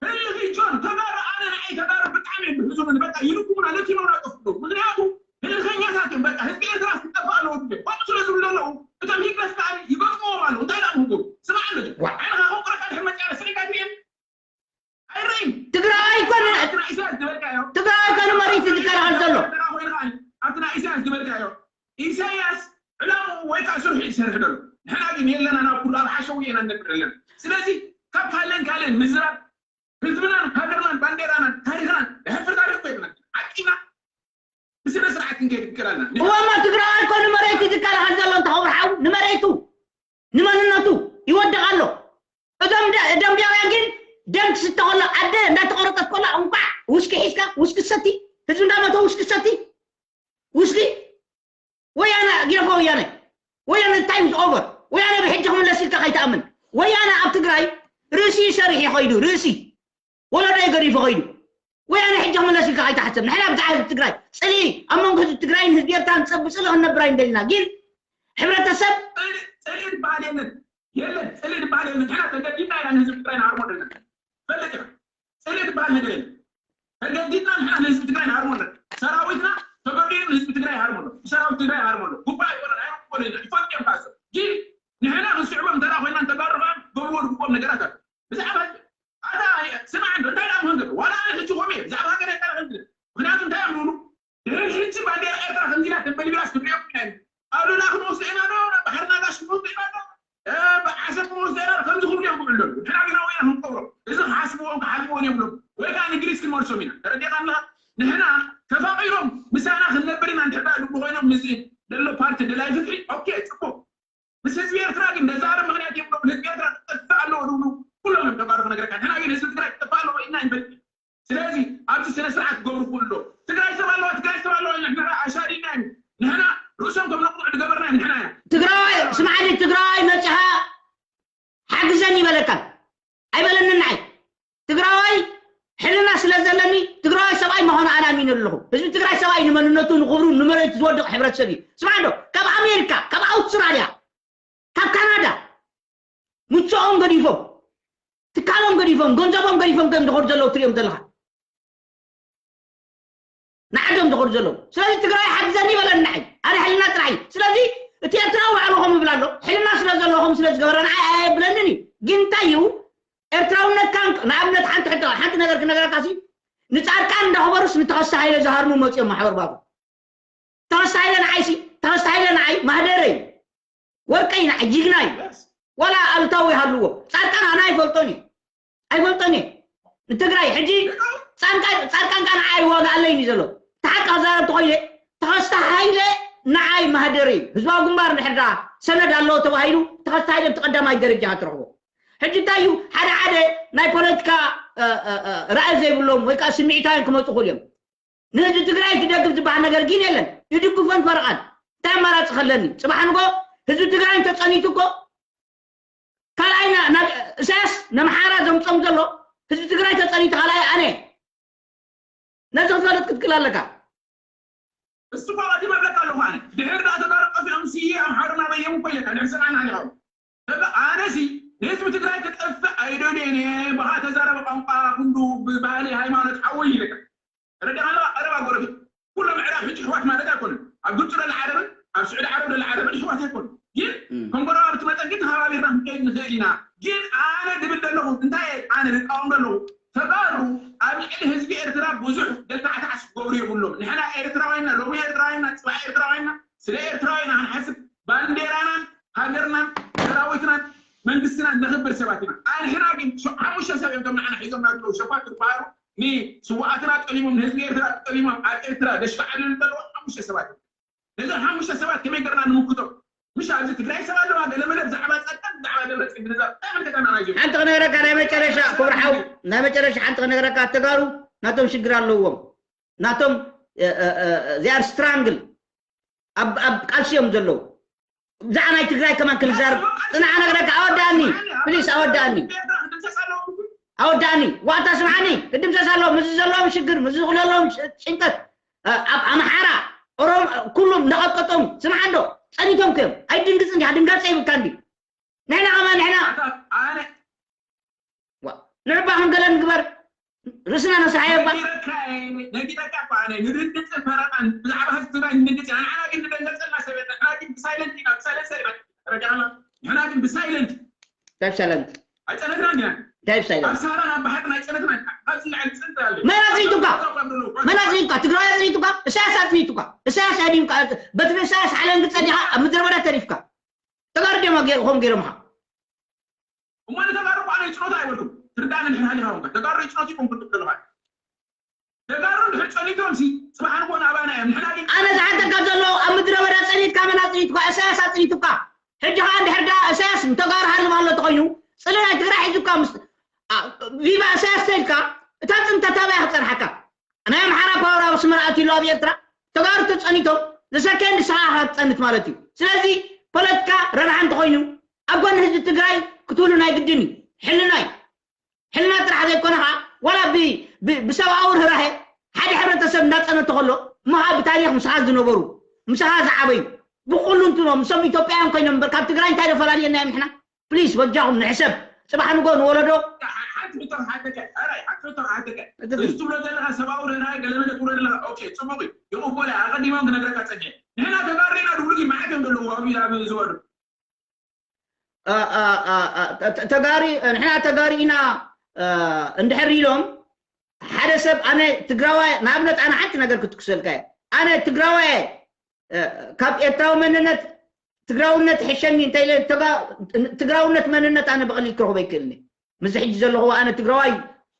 ህልኺ ጆን ተጋሩ ኣነ ንዓይ ተጋሩ ብጣዕሚ እዮም ዝሕዝኑኒ በቃ ይልኩሙና ለኪሞና ይጠፍኡ ምክንያቱ ህልኸኛታት እዮም በቃ ህዝቢ ኤርትራ ክጠፋ ኣለዎ ዝብል ከምኡ ስለ ዝብሉ ዘለዉ እቶም ሂግደፍ ከዓ ይገጥምዎም ኣለዉ እንታይ ደኣ ምህጎ ስማዕ ኣሎ ዓይንኻ ከቁረካ ድሕር መፅያ ስዒጋ ትሪኤን ኣይረይን ትግራይ ኣይኮነ ኣትና ኢሳያስ ዝበልካዮ ትግራይ ኣይኮነ መሬት ዝከላኸል ዘሎ ኣትና ኢሳያስ ዝበልካዮ ኢሳያስ ዕላሙ ወይ ከዓ ስርሑ ይሰርሕ ዘሎ ንሕና ግን የለና ናብ ኩሉ ኣብ ሓሸው ኢና ነብር ኣለና ስለዚ ካብ ካለን ካለን ምዝራብ ህዝብናን ሃገርናን ባንዴራናን ታሪክናን ሕፍር ታሪክ ኮይና ዓቂና ብስነ ስርዓት ክንከይድ ይከላልና እዋማ ትግራይ ኣይኮነ መሬት ዝከላኸል ዘሎ እንተኸብርሓው ንመሬቱ ንመንነቱ ይወድቕ ኣሎ እዞም ደንቢያውያን ግን ደም ክስተ ከሎ ኣደ እንዳተቆረጠት ከሎ እንኳዕ ውስኪ ሒዝካ ውስኪ ሰቲ ህዝቢ እንዳመተ ውስኪ ሰቲ ውስኪ ወያነ ጊረፎ ወያነ ወያነ time is over ወያነ ብሕጂ ክምለስ ኢልካ ከይትኣምን ወያነ ኣብ ትግራይ ርእሲ ሰሪሕ ይኸይዱ ርእሲ ወለዶ ገሪፉ ኸይዱ ወያነ ሕጂ ክምለስ ኢልካ ከይትሓስብ ንሕና ብዛዕባ ህዝቢ ትግራይ ፅልኢ ኣብ መንጎ ህዝቢ ትግራይን ህዝቢ ኤርትራን ፀብ ፅልኢ ክንነብር ኣይንደልና ግን ሕብረተሰብ ፅልኢ ዝበሃል የለን የለን ፅልኢ ዝበሃል የለን ንሕና ተገዲድና ኢና ንህዝቢ ትግራይ ንሃርሞ ዘለና ፈልጥ ኢኻ ፅልኢ ዝበሃል ነገር የለን ተገዲድና ንሕና ንህዝቢ ትግራይ ንሃርሞ ኣለና ሰራዊትና ተገዲዱ ንህዝቢ ትግራይ ይሃርሞ ኣሎ ብሰራዊት ትግራይ ይሃርሞ ኣሎ ጉባኤ ይኮነን ኣይኮነ ይፈልጥ እዮም ካሰ ግን ንሕና ክንስዕቦም እንተዳ ኮይና እንተጋሩ ከዓ ገብርዎ ዝግብኦም ነገራት ኣሎ ብዛዕባ ኣታ ስማዕ እንዶ እንታይ ደኣ ምኾን ዘሎ ዋላ ኣነ ሕጂ ኮም እየ ብዛዕባ ሃገር ኣይከላኸል ምክንያቱ እንታይ እዮም ዝብሉ ድሕሪ ሕጂ ባንዴራ ኤርትራ ከምዚና ተንበልቢላስ ክትሪኦም ኢና ኣሉላ ክንወስዶ ኢና ዶ ባሕርና ጋሽ ክንወስዶ ኢና ዶ ብዓሰብ ክንወስዶ ኢና ከምዚ ክብሉ እዮም ክብሉ ኣለዉ ንሕና ግና ወይና ክንቀብሮ እዚ ክሓስብዎም ክሓልፍዎን የብሎም ወይ ከዓ ንግሪስ ክንመልሶም ኢና ተረዲኻ ኣለኻ ንሕና ተፋቒሮም ምሳና ክንነብር ኢና እንድሕር ዝብሉ ኮይኖም ምስዚ ዘሎ ፓርቲ ደላይ ፍትሒ ኦኬ ፅቡቅ ምስ ህዝቢ ኤርትራ ግን ነዛረብ ምክንያት የብሎም ህዝቢ ኤርትራ ክጠፍእ ኣለዎ ዝብሉ ኩሎም እዮም ተጋሩ ክነግረካ። ንሕና ግን ህዝቢ ትግራይ ክጠፋ ኣለዎ ኢልና ኣይንፈልጥን። ስለዚ ኣብዚ ስነ ስርዓት ክገብሩ ክኽእሉ ኣለዎ። ትግራይ ሰብ ኣለዋ፣ ትግራይ ሰብ ኣለዋ ኢልና ንሕና ኣሻዲድና እዮም። ንሕና ርእሶም ከም ነቑጥዕ ዝገበርና እዮም ንሕና ኢና። ትግራዋይ ስማዕኒ፣ ትግራዋይ መፂኻ ሓግዘኒ ይበለካ ኣይበለንን ንዓይ። ትግራዋይ ሕልና ስለ ዘለኒ ትግራዋይ ሰብኣይ ምዃኑ ኣነ ኣሚነ ኣለኹ። ህዝቢ ትግራይ ሰብኣይ ንመንነቱ ንኽብሩ ንመሬቱ ዝወድቕ ሕብረተሰብ እዩ። ስማዕ ዶ፣ ካብ ኣሜሪካ፣ ካብ ኣውስትራልያ፣ ካብ ካናዳ ምቸኦም ገዲፎም፣ ትካሎም ገዲፎም፣ ገንዘቦም ገዲፎም ከም ዝኸዱ ዘለዉ ትሪኦም ዘለኻ፣ ንዓዶም ዝኸዱ ዘለዉ። ስለዚ ትግራይ ሓግዘኒ ይበለኒ ንዓይ፣ ኣነ ሕልና ጥራሕ እዩ። ስለዚ እቲ ኤርትራዊ ባዕሉ ከም ይብል ኣሎ፣ ሕልና ስለ ዘለዎ ከም ስለ ዝገበረ ንዓይ ኣየብለንን እዩ። ግን እንታይ እዩ ኤርትራውነትካ? ንኣብነት ሓንቲ ሕቶ፣ ሓንቲ ነገር ክነገረካ ሲ፣ ንጻድቃን እንዳኸበሩስ ንተኸስተ ሃይለ ዝሃርሙ መጽኦም ማሕበር ባቡ። ተኸስተ ሃይለ ንዓይ ሲ፣ ተኸስተ ሃይለ ንዓይ ማህደረይ፣ ወርቀይ ንዓይ ጅግናይ። ዋላ ኣሉታዊ ይሃልዎ፣ ጻድቃን ኣነ ኣይፈልጦን እዩ፣ ኣይፈልጦን እየ። ንትግራይ ሕጂ ጻድቃን፣ ጻድቃን ካ ንዓይ ዋጋ ኣለይን እዩ ዘሎ። ተሓቂ ክዛረብ ተኾይነ፣ ተኸስተ ሃይለ ንዓይ ማህደረይ፣ ህዝባዊ ግንባር እንድሕር ደኣ ሰነድ ኣለዎ ተባሂሉ፣ ተኸስተ ሃይለ ብቲ ቀዳማይ ደረጃ ትረኽቦ። ሕጂ እንታይ እዩ፣ ሓደ ሓደ ናይ ፖለቲካ፣ እ፣ እ፣ እ፣ ራእይ ዘይብሎም ወይ ከዓ ስምዒታውያን ክመፁ ይኽእሉ እዮም። ንህዝቢ ትግራይ ትደግፍ ዝበሃል ነገር ግን የለን። ይድግፎን ፈረቓን እንታይ ኣማራፂ ከለኒ? ፅባሕ ንጎ ህዝቢ ትግራይ እንተፀኒቱ እኮ ካልኣይ ና-፣ ናብ እሳያስ ነምሓራ ዘምፆም ዘሎ ህዝቢ ትግራይ ተፀኒቱ ካልኣይ ኣነ ነዚ ክፈልጥ ክትክል ኣለካ። እሱ እኮ ቀዲመ እብለካ ኣለኹ ኣነ። ድሕሪ ደኣ ተጋሩ ጠፊኦም ስየ ኣምሓሩ ናበይ እዮም እኮ ኢለካ። ድሕሪ ሰብኣና ኣለኻ። በቃ ኣነሲ ንህዝቢ ትግራይ ክጠፍእ ኣይደልዮን እየ። ብኻ ተዛረበ ቋንቋ፣ ክንዱ፣ ብባህሊ፣ ሃይማኖት ሓወይ ኢለካ። ረዳኻ ኣለዋ ቀረባ ጎረቤት። ኩሎም ምዕራብ ሕጂ ኣሕዋት ማለት ኣይኮኑን። ኣብ ግብፂ ዘሎ ዓረብን ኣብ ስዑዲ ዓረብ ዘሎ ዓረብን ኣሕዋት ኣይኮኑን። ግን እም። ከም ጎረባብቲ መጠን ግን ተኸባቢርና ክንከይድ ንኽእል ኢና። ግን ኣነ ድብል ዘለኹ እንታይ እየ? ኣነ ዝቃወም ዘለኹ ተጋሩ ኣብ ልዕሊ ህዝቢ ኤርትራ ብዙሕ ገልታዕታዕስ ክገብሩ የብሎም። ንሕና ኤርትራውያንና፣ ሎሚ ኤርትራውያንና፣ ፅባሕ ኤርትራውያንና፣ ስለ ኤርትራውያንና ክንሓስብ፣ ባንዴራናን ሃገርናን ሰራዊትናን መንግስትናን ነኽብር ሰባት ኢና። ኣንሕና ግን ሸ-፣ ሓሙሽተ ሰብ እዮም ከም ንዓና ሒዞም ናቸው ሸፋቱ ዝበሃሉ ንስውኣትና ጠሊሞም፣ ንህዝቢ ኤርትራ ጠሊሞም፣ ኣብ ኤርትራ ደሽካዕልሉ ዘለዉ ሓሙሽተ ሰባት እዮም። ነዞም ሓሙሽተ ሰባት ከመይ ገርና ንምክቶም? ምሽ ኣብዚ ትግራይ ሰብ ኣለዋ፣ ገለ መለ ብዛዕባ ጻድቃን፣ ብዛዕባ ደብረጽዮን፣ ብዛዕባ እንታይ መልከታና ናይዞም? ሓንቲ ክነግረካ፣ ናይ መጨረሻ፣ ክቡር ሓው፣ ናይ መጨረሻ ሓንቲ ክነግረካ፣ ተጋሩ ናቶም ሽግር ኣለዎም። ናቶም፣ እ፣ እ፣ እ፣ they are struggle። ኣብ፣ ኣብ ቃልሲ እዮም ዘለዉ። ብዛዕባ ናይ ትግራይ ከማን ክንዛረብ፣ ጽናዕ፣ ክነግረካ፣ ኣወዳእኒ፣ ፕሊስ፣ ኣወዳእኒ። ኣወዳእኒ፣ ዋታ ስምዓኒ፣ ክድምሰስ ኣለዎ፣ ምስዚ ዘለዎም ሽግር፣ ምስዚ ዘለዎም ጭ-፣ ጭንቀት፣ እ፣ ኣብ ኣምሓራ፣ ኦሮም፣ ኩሉም እንዳቐጥቀጦም፣ ስምዓ እንዶ፣ ጸኒቶም ከዮም፣ ኣይድንግጽን ዲኻ? ድንጋጸ ይብልካ እንዲ? ንሕና ከማን፣ ንሕና ኣታ-፣ ኣነ ዋ፣ ንዕባ ክንገለ ንግበር፣ ርእስና ነስሓየባ። ነጊረካ እየ፣ ነጊረካ እኮ ኣነ፣ ንድንግጽን ፈረቓን፣ ብዛዕባ ህዝቢ ትግራይ ንድንግጽ ኢና። ንሕና ግን ንደንገጸልና ሰብ የለን። ንሕና ግን ብሳይለንት ኢና፣ ብሳይለንሰር ኢና። ተረዲእና። ንሕና ግን ብሳይለንት እንታይ ብ ሳይለንት? ኣይጸነትናን ኢና። እንታይ ብ ሳይለንት? ኣብ ሳህራን ኣብ ባሕርን ኣይጸነትናን ኢና። ካብዚ ንላዕሊ ጽንት ኣለ። መን ኣጽኒቱካ? መን ኣጽኒቱካ? ትግራዋይ ኣጽኒቱካ? እሳያስ ኣጽኒቱካ? እሳያስ ኣድዩካ? በትሪ እሳያስ ሓለንጊ ጸኒኻ ኣብ ምድረ በዳ ተሪፍካ። ተጋሩ ድዮም ገ-፣ ኾም ገይሮምኻ? እሞ ንተጋሩ እኮ ኣነ ይጽኖት ኣይበልኩም። ትርዳእኒ ንሕና ዲኻ ኮንካ? ተጋሩ ይጽኖት ይኮንኩም ትብሉ ዘለኻ። ተጋሩ እንድሕር ጸኒቶም ሲ ጽባሕ ንግሆ ናባና እዮም። ንሕና ግን ኣነ ዝሓተካ ዘሎ ኣብ ምድረ በዳ ጸኒትካ መን ኣጽኒትካ? እሳያስ ኣጽኒቱካ። ሕጂ ኸኣ እንድሕር ደኣ እሳያስ ንተጋሩ ሃልም ኣሎ ተኾይኑ ጽልኢ ናይ ትግራይ ሒዙካ ምስ፣ ኣ፣ ቪቫ እሳያስ ተልካ እታ ጽንተት ኣበይ እያ ክጸንሓካ? ናይ ኣምሓራ ፓወር ኣብ ኣስመራ ኣትዩ ኣሎ ኣብ ኤርትራ። ተጋሩ ተጸኒቶም፣ the second ንስኻ ኢኻ ትጸንት ማለት እዩ። ስለዚ ፖለቲካ ረብሓ እንተኾይኑ ኣብ ጎኒ ህዝቢ ትግራይ ክትህሉ ናይ ግድን እዩ። ሕልና እዩ። ሕልና ጥራሕ ዘይኮነ ኸዓ ዋላ ብ-፣ ብ-፣ ብሰብኣዊ ርህራሄ ሓደ ሕብረተሰብ እንዳጸነተ ከሎ እሞ ኸዓ ብታሪኽ ምሳኻ ዝነበሩ፣ ምሳኻ ዝዓበዩ፣ ብኹሉ እንትኖም፣ ንሶም ኢትዮጵያውያን ኮይኖም እምበር ካብ ትግራይ እንታይ ዶ ፈላልየና እዮም ንሕና? ፕሊስ በጃኹም ንሕሰብ። ጽባሕ ንጎ ንወለዶ ሓንቲ ሕቶ ክሓተካ፣ ኣራይ፣ ሓንቲ ሕቶ ክሓተካ። እቲ እዚ ትብሎ ዘለኻ ሰብኣዊ ርህራሄ ገለ መለ ትብሎ ዘለኻ፣ ኦኬ፣ ጽቡቕ እዩ። ይቕበሎ እየ። ኣቐዲሞም ክነግረካ ጸኒሐ። ንሕና ተጋሩ ኢና ድብሉ ግን መዓት እዮም ዘለዉ ኣብ፣ ኣብ ዝወርድ። አ፣ አ፣ አ፣ አ፣ ተ-፣ ተ-፣ ተጋሪ፣ ንሕና ተጋሩ ኢና፣ አ፣ እንድሕር ኢሎም ሓደ ሰብ ኣነ ትግራዋይ፣ ንኣብነት ኣነ ሓንቲ ነገር ክትኩሰልካ እየ። ኣነ ትግራዋይ እየ፣ እ፣ ካብ ኤርትራዊ መንነት፣ ትግራውነት ሕሸኒ እንተ ኢለ፣ ተጋ-፣ ትግራውነት መንነት ኣነ ብቐሊል ክረኽቦ ኣይክእልን እየ። ምስዚ ሕጂ ዘለኹዎ ኣነ ትግራዋይ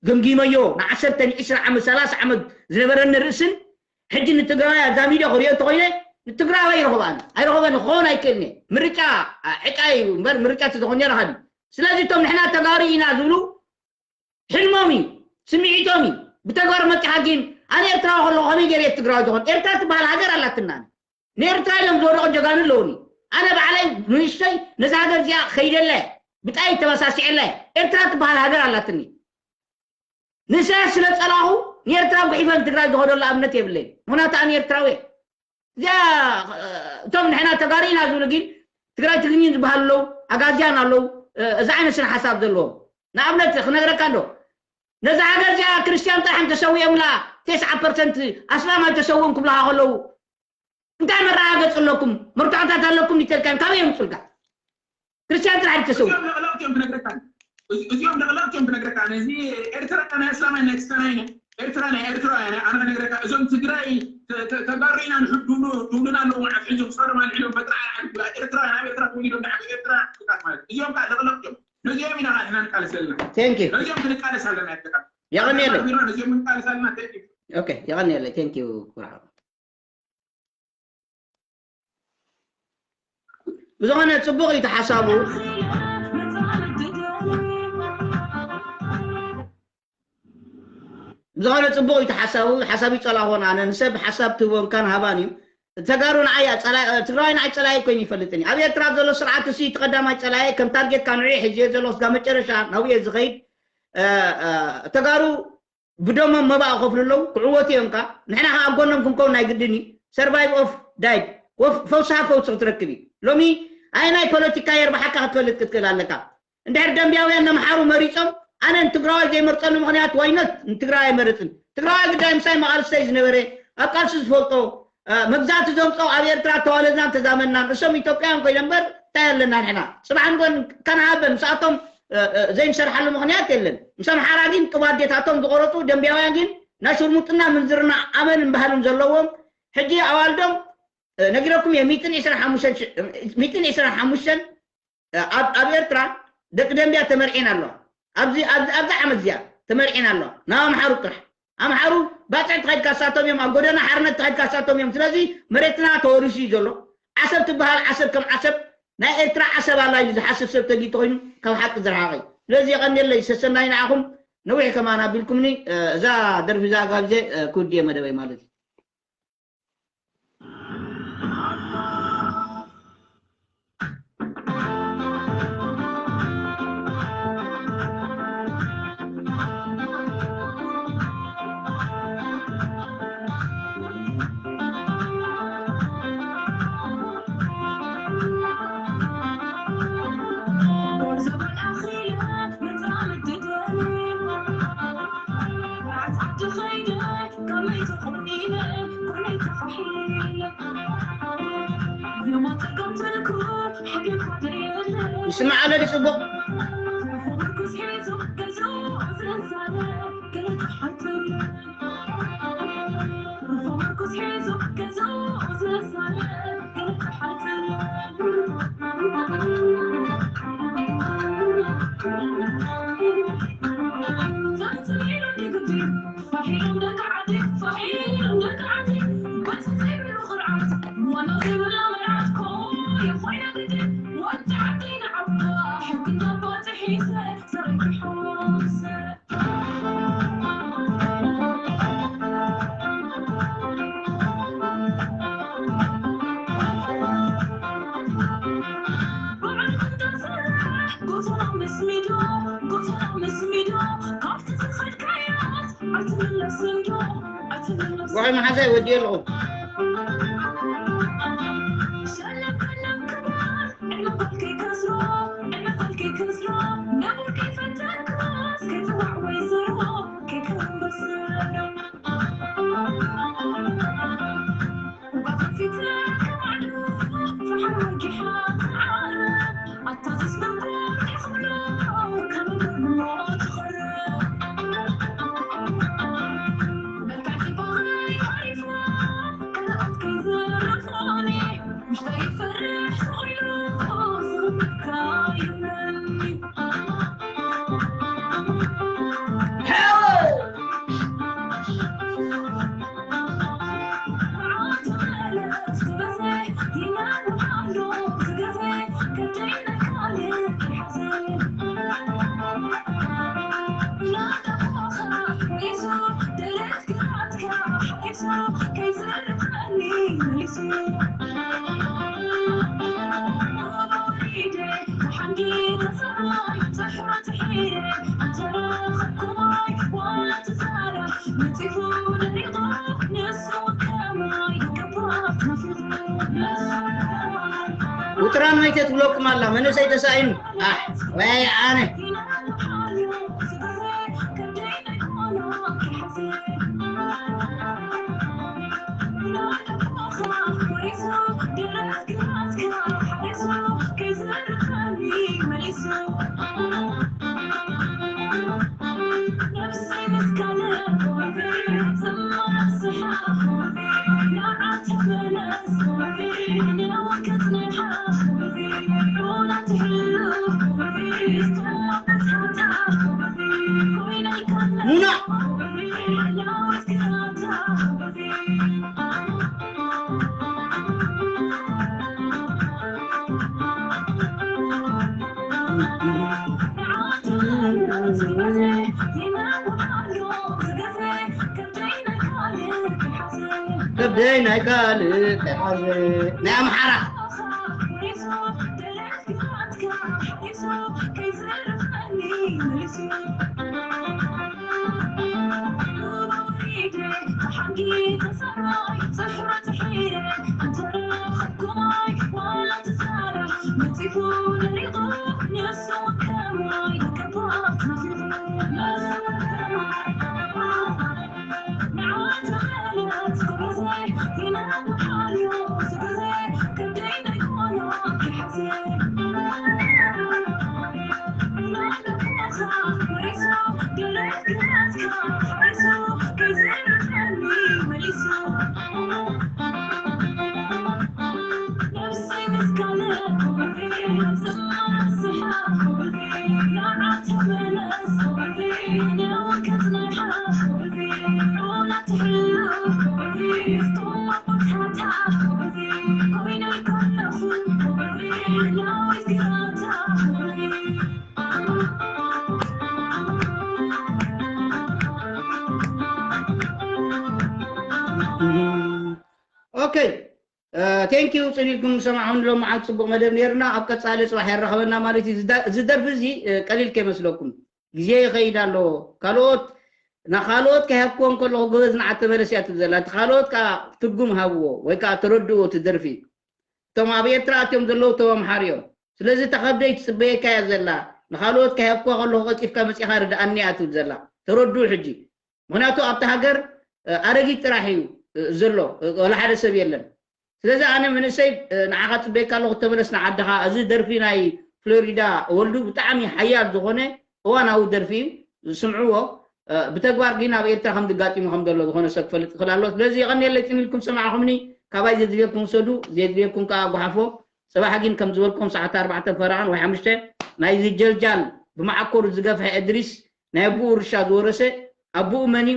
ገምጊመዮ፣ ንዓሰርተ ንዒስራ ዓመት፣ ሰላሳ ዓመት ዝነበረኒ ርእስን፣ ሕጂ ንትግራዋይ ኣዛሚደ ክሪኦ እንተኾይነ፣ ንትግራዋይ ይረኽቦ ኣነ። ኣይረኽቦን፣ ክኸውን ኣይክእልን እየ። ምርጫ፣ አ፣ ዕጫ እዩ እምበር፣ ምርጫ ተዝኾን ነይሩ ሃዲ። ስለዚ እቶም ንሕና ተጋሩ ኢና ዝብሉ ሕልሞም እዩ፣ ስምዒቶም እዩ። ብተጋሩ መፂኻ ግን ኣነ ኤርትራዊ ከለኹ ከመይ ገይረ ትግራዊ ዝኾን? ኤርትራ ትበሃል ሃገር ኣላትና። ንኤርትራ ኢሎም ዝወደቑ ጀጋኑ ኣለውኒ። ኣነ ባዕለይ ንእሽተይ ነዛ ሃገር እዚኣ ከይደለ ብጣይ ተበሳሲዐለ። ኤርትራ ትበሃል ሃገር ኣላትኒ። ንሰ ስለ ጸላኹ ንኤርትራ ጉሒፈን ትግራይ ዝኸደሉ ኣብነት የብለይ። ምክንያቱ ኣነ ኤርትራዊ እየ። እዚኣ እቶም ንሕና ተጋሩ ኢና ዝብሉ ግን ትግራይ ትግርኝን ዝበሃሉ ኣለዉ፣ ኣጋዝያን ኣለዉ። እዚ ዓይነት ስነ ሓሳብ ዘለዎም ንኣብነት ክነግረካ እንዶ ነዛ ሃገር እዚኣ ክርስትያን ጥራሕ እንተሰዊኦምላ ተስዓ ፐርሰንት ኣስላም ኣይተሰውኡን ክብላካ ከለዉ እንታይ መረጋገፂ ኣለኩም? መርትዖታት ኣለኩም ይተልካን ካበይ የምፅልካ? ክርስትያን ጥራሕ ተሰው እዚኦም ለቕለቕቲ እዮም ክነግረካ። እዚ- እዚኦም ለቕለቕቲ እዮም ክነግረካ። ነዚ ኤርትራ ናይ እስላማይ ናይ ክስተናይ ነ ኤርትራ ናይ ኤርትራውያን ኣነ ክነግረካ። እዞም ትግራይ ተ- ተ- ተጋሩ ኢና ንሕብ ድብሉ ድብሉና ኣለዉ። መዓት ሕጂ ክሳዶም ኣልዒሎም በጥራ ዓዲ ኤርትራ ናብ ኤርትራ ተወሊዶም ናብ ኤርትራ ክታት ማለት እዚኦም ከዓ ለቕለቕቲ እዮም። ነዚኦም ኢና ንሕና ንቃለስ ዘለና። Thank you። ነዚኦም ክንቃለስ ኣለና። ኤርትራ የቐንየለይ። ነዚኦም ክንቃለስ ኣለና። Thank you። Okay፣ የቐንየለይ። Thank you ኩራ። ብዝኾነ ጽቡቕ እዩ ተሓሳቡ። ብዝኾነ ጽቡቕ እዩ ተሓሳቡ። ሓሳብ ይጸላኾን ኣነ ንሰብ ሓሳብ ትህቦን ካን ሃባን እዩ። ተጋሩ ንዓይ ጸላ- ትግራዋይ ንዓይ ጸላኢ ኮይኑ ይፈልጥን እዩ። ኣብ ኤርትራ ዘሎ ስርዓት እሱ እቲ ቀዳማይ ጸላኢ ከም ታርጌት ካንዑ ሕጂ ዘለኹ ስጋ መጨረሻ ናብኡ ዝኸይድ እ፣ እ፣ ተጋሩ ብደሞም መባእ ከፍሉ ኣለዉ፣ ክዕወቱ እዮም ከኣ። ንሕና ከኣ ኣብ ጎኖም ክንከውን ናይ ግድን እዩ። Survive of died። ወፍ- ፈውስኻ ፈውሲ ክትረክብ እዩ። ሎሚ ኣየናይ ፖለቲካ የርብሓካ ክትፈልጥ ክትክእል ኣለካ። እንድሕር ደንብያውያን ነምሓሩ መሪጾም፣ ኣነ ንትግራዋይ ዘይመርጸሉ ምኽንያት ዋይኖት ንትግራዋይ ኣይመርጽን። ትግራዋይ ግዳይ ምሳይ መቓልስተይ ዝነበረ፣ ኣብ ቃልሲ ዝፈልጦ፣ እ፣ መግዛእቲ ዘምጾ ኣብ ኤርትራ ተዋለድናን ተዛመድናን። እሶም ኢትዮጵያውያን ኮይኖም እምበር እንታይ ኣለና ንሕና። ጽባሕ ንጎን ከነሃበን ምስኣቶም እ፣ እ፣ ዘይንሰርሓሉ ምኽንያት የለን። ምስ ኣምሓራ ግን ቅብ ኣዴታቶም ዝቆረፁ ደንብያውያን ግን ናይ ሽርሙጥና ምንዝርና ኣመልን ባህልን ዘለዎም ሕጂ ኣዋልዶም እ፣ ነጊረኩም እየ ሚእትን ዕስራን ሓሙሽተን ሽ- ሚእትን ዕስራን ሓሙሽተን እ፣ ኣብ ኣብ ኤርትራ ደቂ ደንብያ ተመርዒን ኣለዋ። ኣብዚ ኣብዚ ኣብዚ ዓመት እዚኣ ተመርዒን ኣለዋ ናብ ኣምሓሩ ጥራሕ። ኣምሓሩ ባፅዕ ተኸድካ ሳቶም እዮም ኣብ ጎደና ሓርነት ተኸድካ ሳቶም እዮም። ስለዚ መሬትና ተወሪሱ እዩ ዘሎ። ዓሰብ ትበሃል ዓሰብ ከም ዓሰብ ናይ ኤርትራ ዓሰብ ኣላ ኢሉ ዝሓስብ ሰብ ተጊ ተኮይኑ ካብ ሓቂ ዝረሓቐ እዩ። ስለዚ የቐንየለይ ሰሰናይ ንዓኹም። ነዊሕ ከማን ኣቢልኩምኒ። እዛ ደርፊ እዛ ጋብዘ ክውድየ መደበይ ማለት እዩ። ይስማዕ ኣሎ ድዩ ጽቡቕ? ውዑይ መሓዛይ ወዲኤ ኣለኹ። ውጥራን መይተ ትብለኩም ኣላ መንእሰይ ተሳኢኑ። ኣሕ፣ ወይ ኣነ። ሙና። ከብደይ ናይ ካልእ ተሓዘ። ናይ ኣምሓራ። ኦኬ፣ ቴንክ ዩ። ጽኒልኩም ሰማዕኹም። ሎም መዓልቲ ጽቡቕ መደብ ነይርና። ኣብ ቀጻሊ ጽባሕ የራኸበና ማለት እዩ። እዚ ዳ- እዚ ደርፊ እዚ እ፣ ቀሊል ከይመስለኩም፣ ግዜ ይኸይድ ኣለዎ። ካልኦት ናኻልኦት ከይሃብክዎ እንከለኹ ጎበዝ ንዓት ተመለስ እያ ትብል ዘላ። እቲ ካልኦት ከዓ ትርጉም ሃብዎ ወይ ከዓ ተረድእዎ እቲ ደርፊ። እቶም ኣብ ኤርትራ ኣትዮም ዘለዉ እቶም ኣምሓሩ እዮም። ስለዚ እታ ከብደይ ትጽበየካ እያ ዘላ። ንኻልኦት ከይሃብክዋ ከለኹ ቀልጢፍካ መጺኻ ርድኣኒ እያ ትብል ዘላ። ተረድኡ ሕጂ። ምኽንያቱ ኣብቲ ሃገር እ፣ ኣረጊት ጥራሕ እዩ እ፣ ዘሎ እ፣ ወላ ሓደ ሰብ የለን። ስለዚ ኣነ መንእሰይ እ፣ ንዓኻ ጽበየካ ኣለኹ፣ ተመለስ ንዓድኻ። እዚ ደርፊ ናይ ፍሎሪዳ ወልዱ ብጣዕሚ ሓያል ዝኾነ እዋናዊ ደርፊ እዩ። ዝስምዕዎ እ፣ ብተግባር ግን ኣብ ኤርትራ ከም ዝጋጢሙ ከም ዘሎ ዝኾነ ሰብ ክፈልጥ ይኽእል ኣሎ። ስለዚ የቐንየለይ ጽን ኢልኩም ሰማዕኹምኒ። ካባይ ዘድልየኩም ውሰዱ፣ ዘድልየኩም ከዓ ጓሓፎ። ጽባሕ ግን ከም ዝበልኩም ሰዓት ኣርባዕተ ፈረቓን ወይ ሓሙሽተ ናይዚ ጀልጃል ብመዓኮሩ ዝገፍሐ እድሪስ ናይ ኣቦኡ ውርሻ ዝወረሰ ኣቦኡ መን እዩ?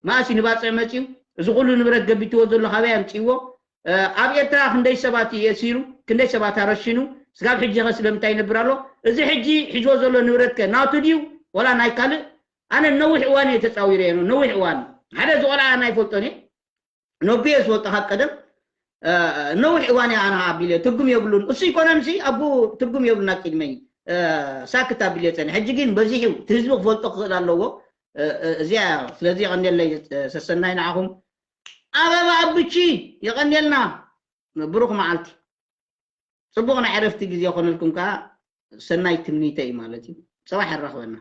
መኣስ እዩ ንባጽዕ መጺኡ? እዚ ኩሉ ንብረት ገቢትዎ ዘሎ ካበይ ኣምጺእዎ? እ፣ ኣብ ኤርትራ ክንደይ ሰባት እዩ የሲሩ? ክንደይ ሰባት ኣረሽኑ? ስጋብ ሕጂ ኸ ስለምንታይ ይነብር ኣሎ? እዚ ሕጂ ሒዝዎ ዘሎ ንብረት ከ ናቱ ድዩ? ወላ ናይ ካልእ? ኣነ ነዊሕ እዋን እየ ተጻዊረ እየ፣ ነዊሕ እዋን። ሓደ እዚ ቆልዓ ናይ ፈልጦን እየ። ነቢየ ዝፈልጦ ካብ ቀደም፣ እ፣ ነዊሕ እዋን እየ ኣነ ኣቢለ ትርጉም የብሉን። እሱ ኢኮኖምሲ ኣቡ ትርጉም የብሉን ኣብ ቅድመይ። እ፣ ሳክት ኣቢለ ጸኒሐ። ሕጂ ግን በዚሑ እቲ ህዝቢ ክፈልጦ ክኽእል ኣለዎ። እ፣ እ፣ እዚኣ እያ። ስለዚ የቐንየለይ፣ እ፣ ሰሰናይ ንዓኹም። ኣበባ ኣብቺ የቐንየልና። ብሩኽ መዓልቲ። ጽቡቕ ናይ ዕረፍቲ ግዜ ይኾነልኩም ከኣ ሰናይ ትምኒተይ እዩ ማለት እዩ። ጽባሕ የራኽበና።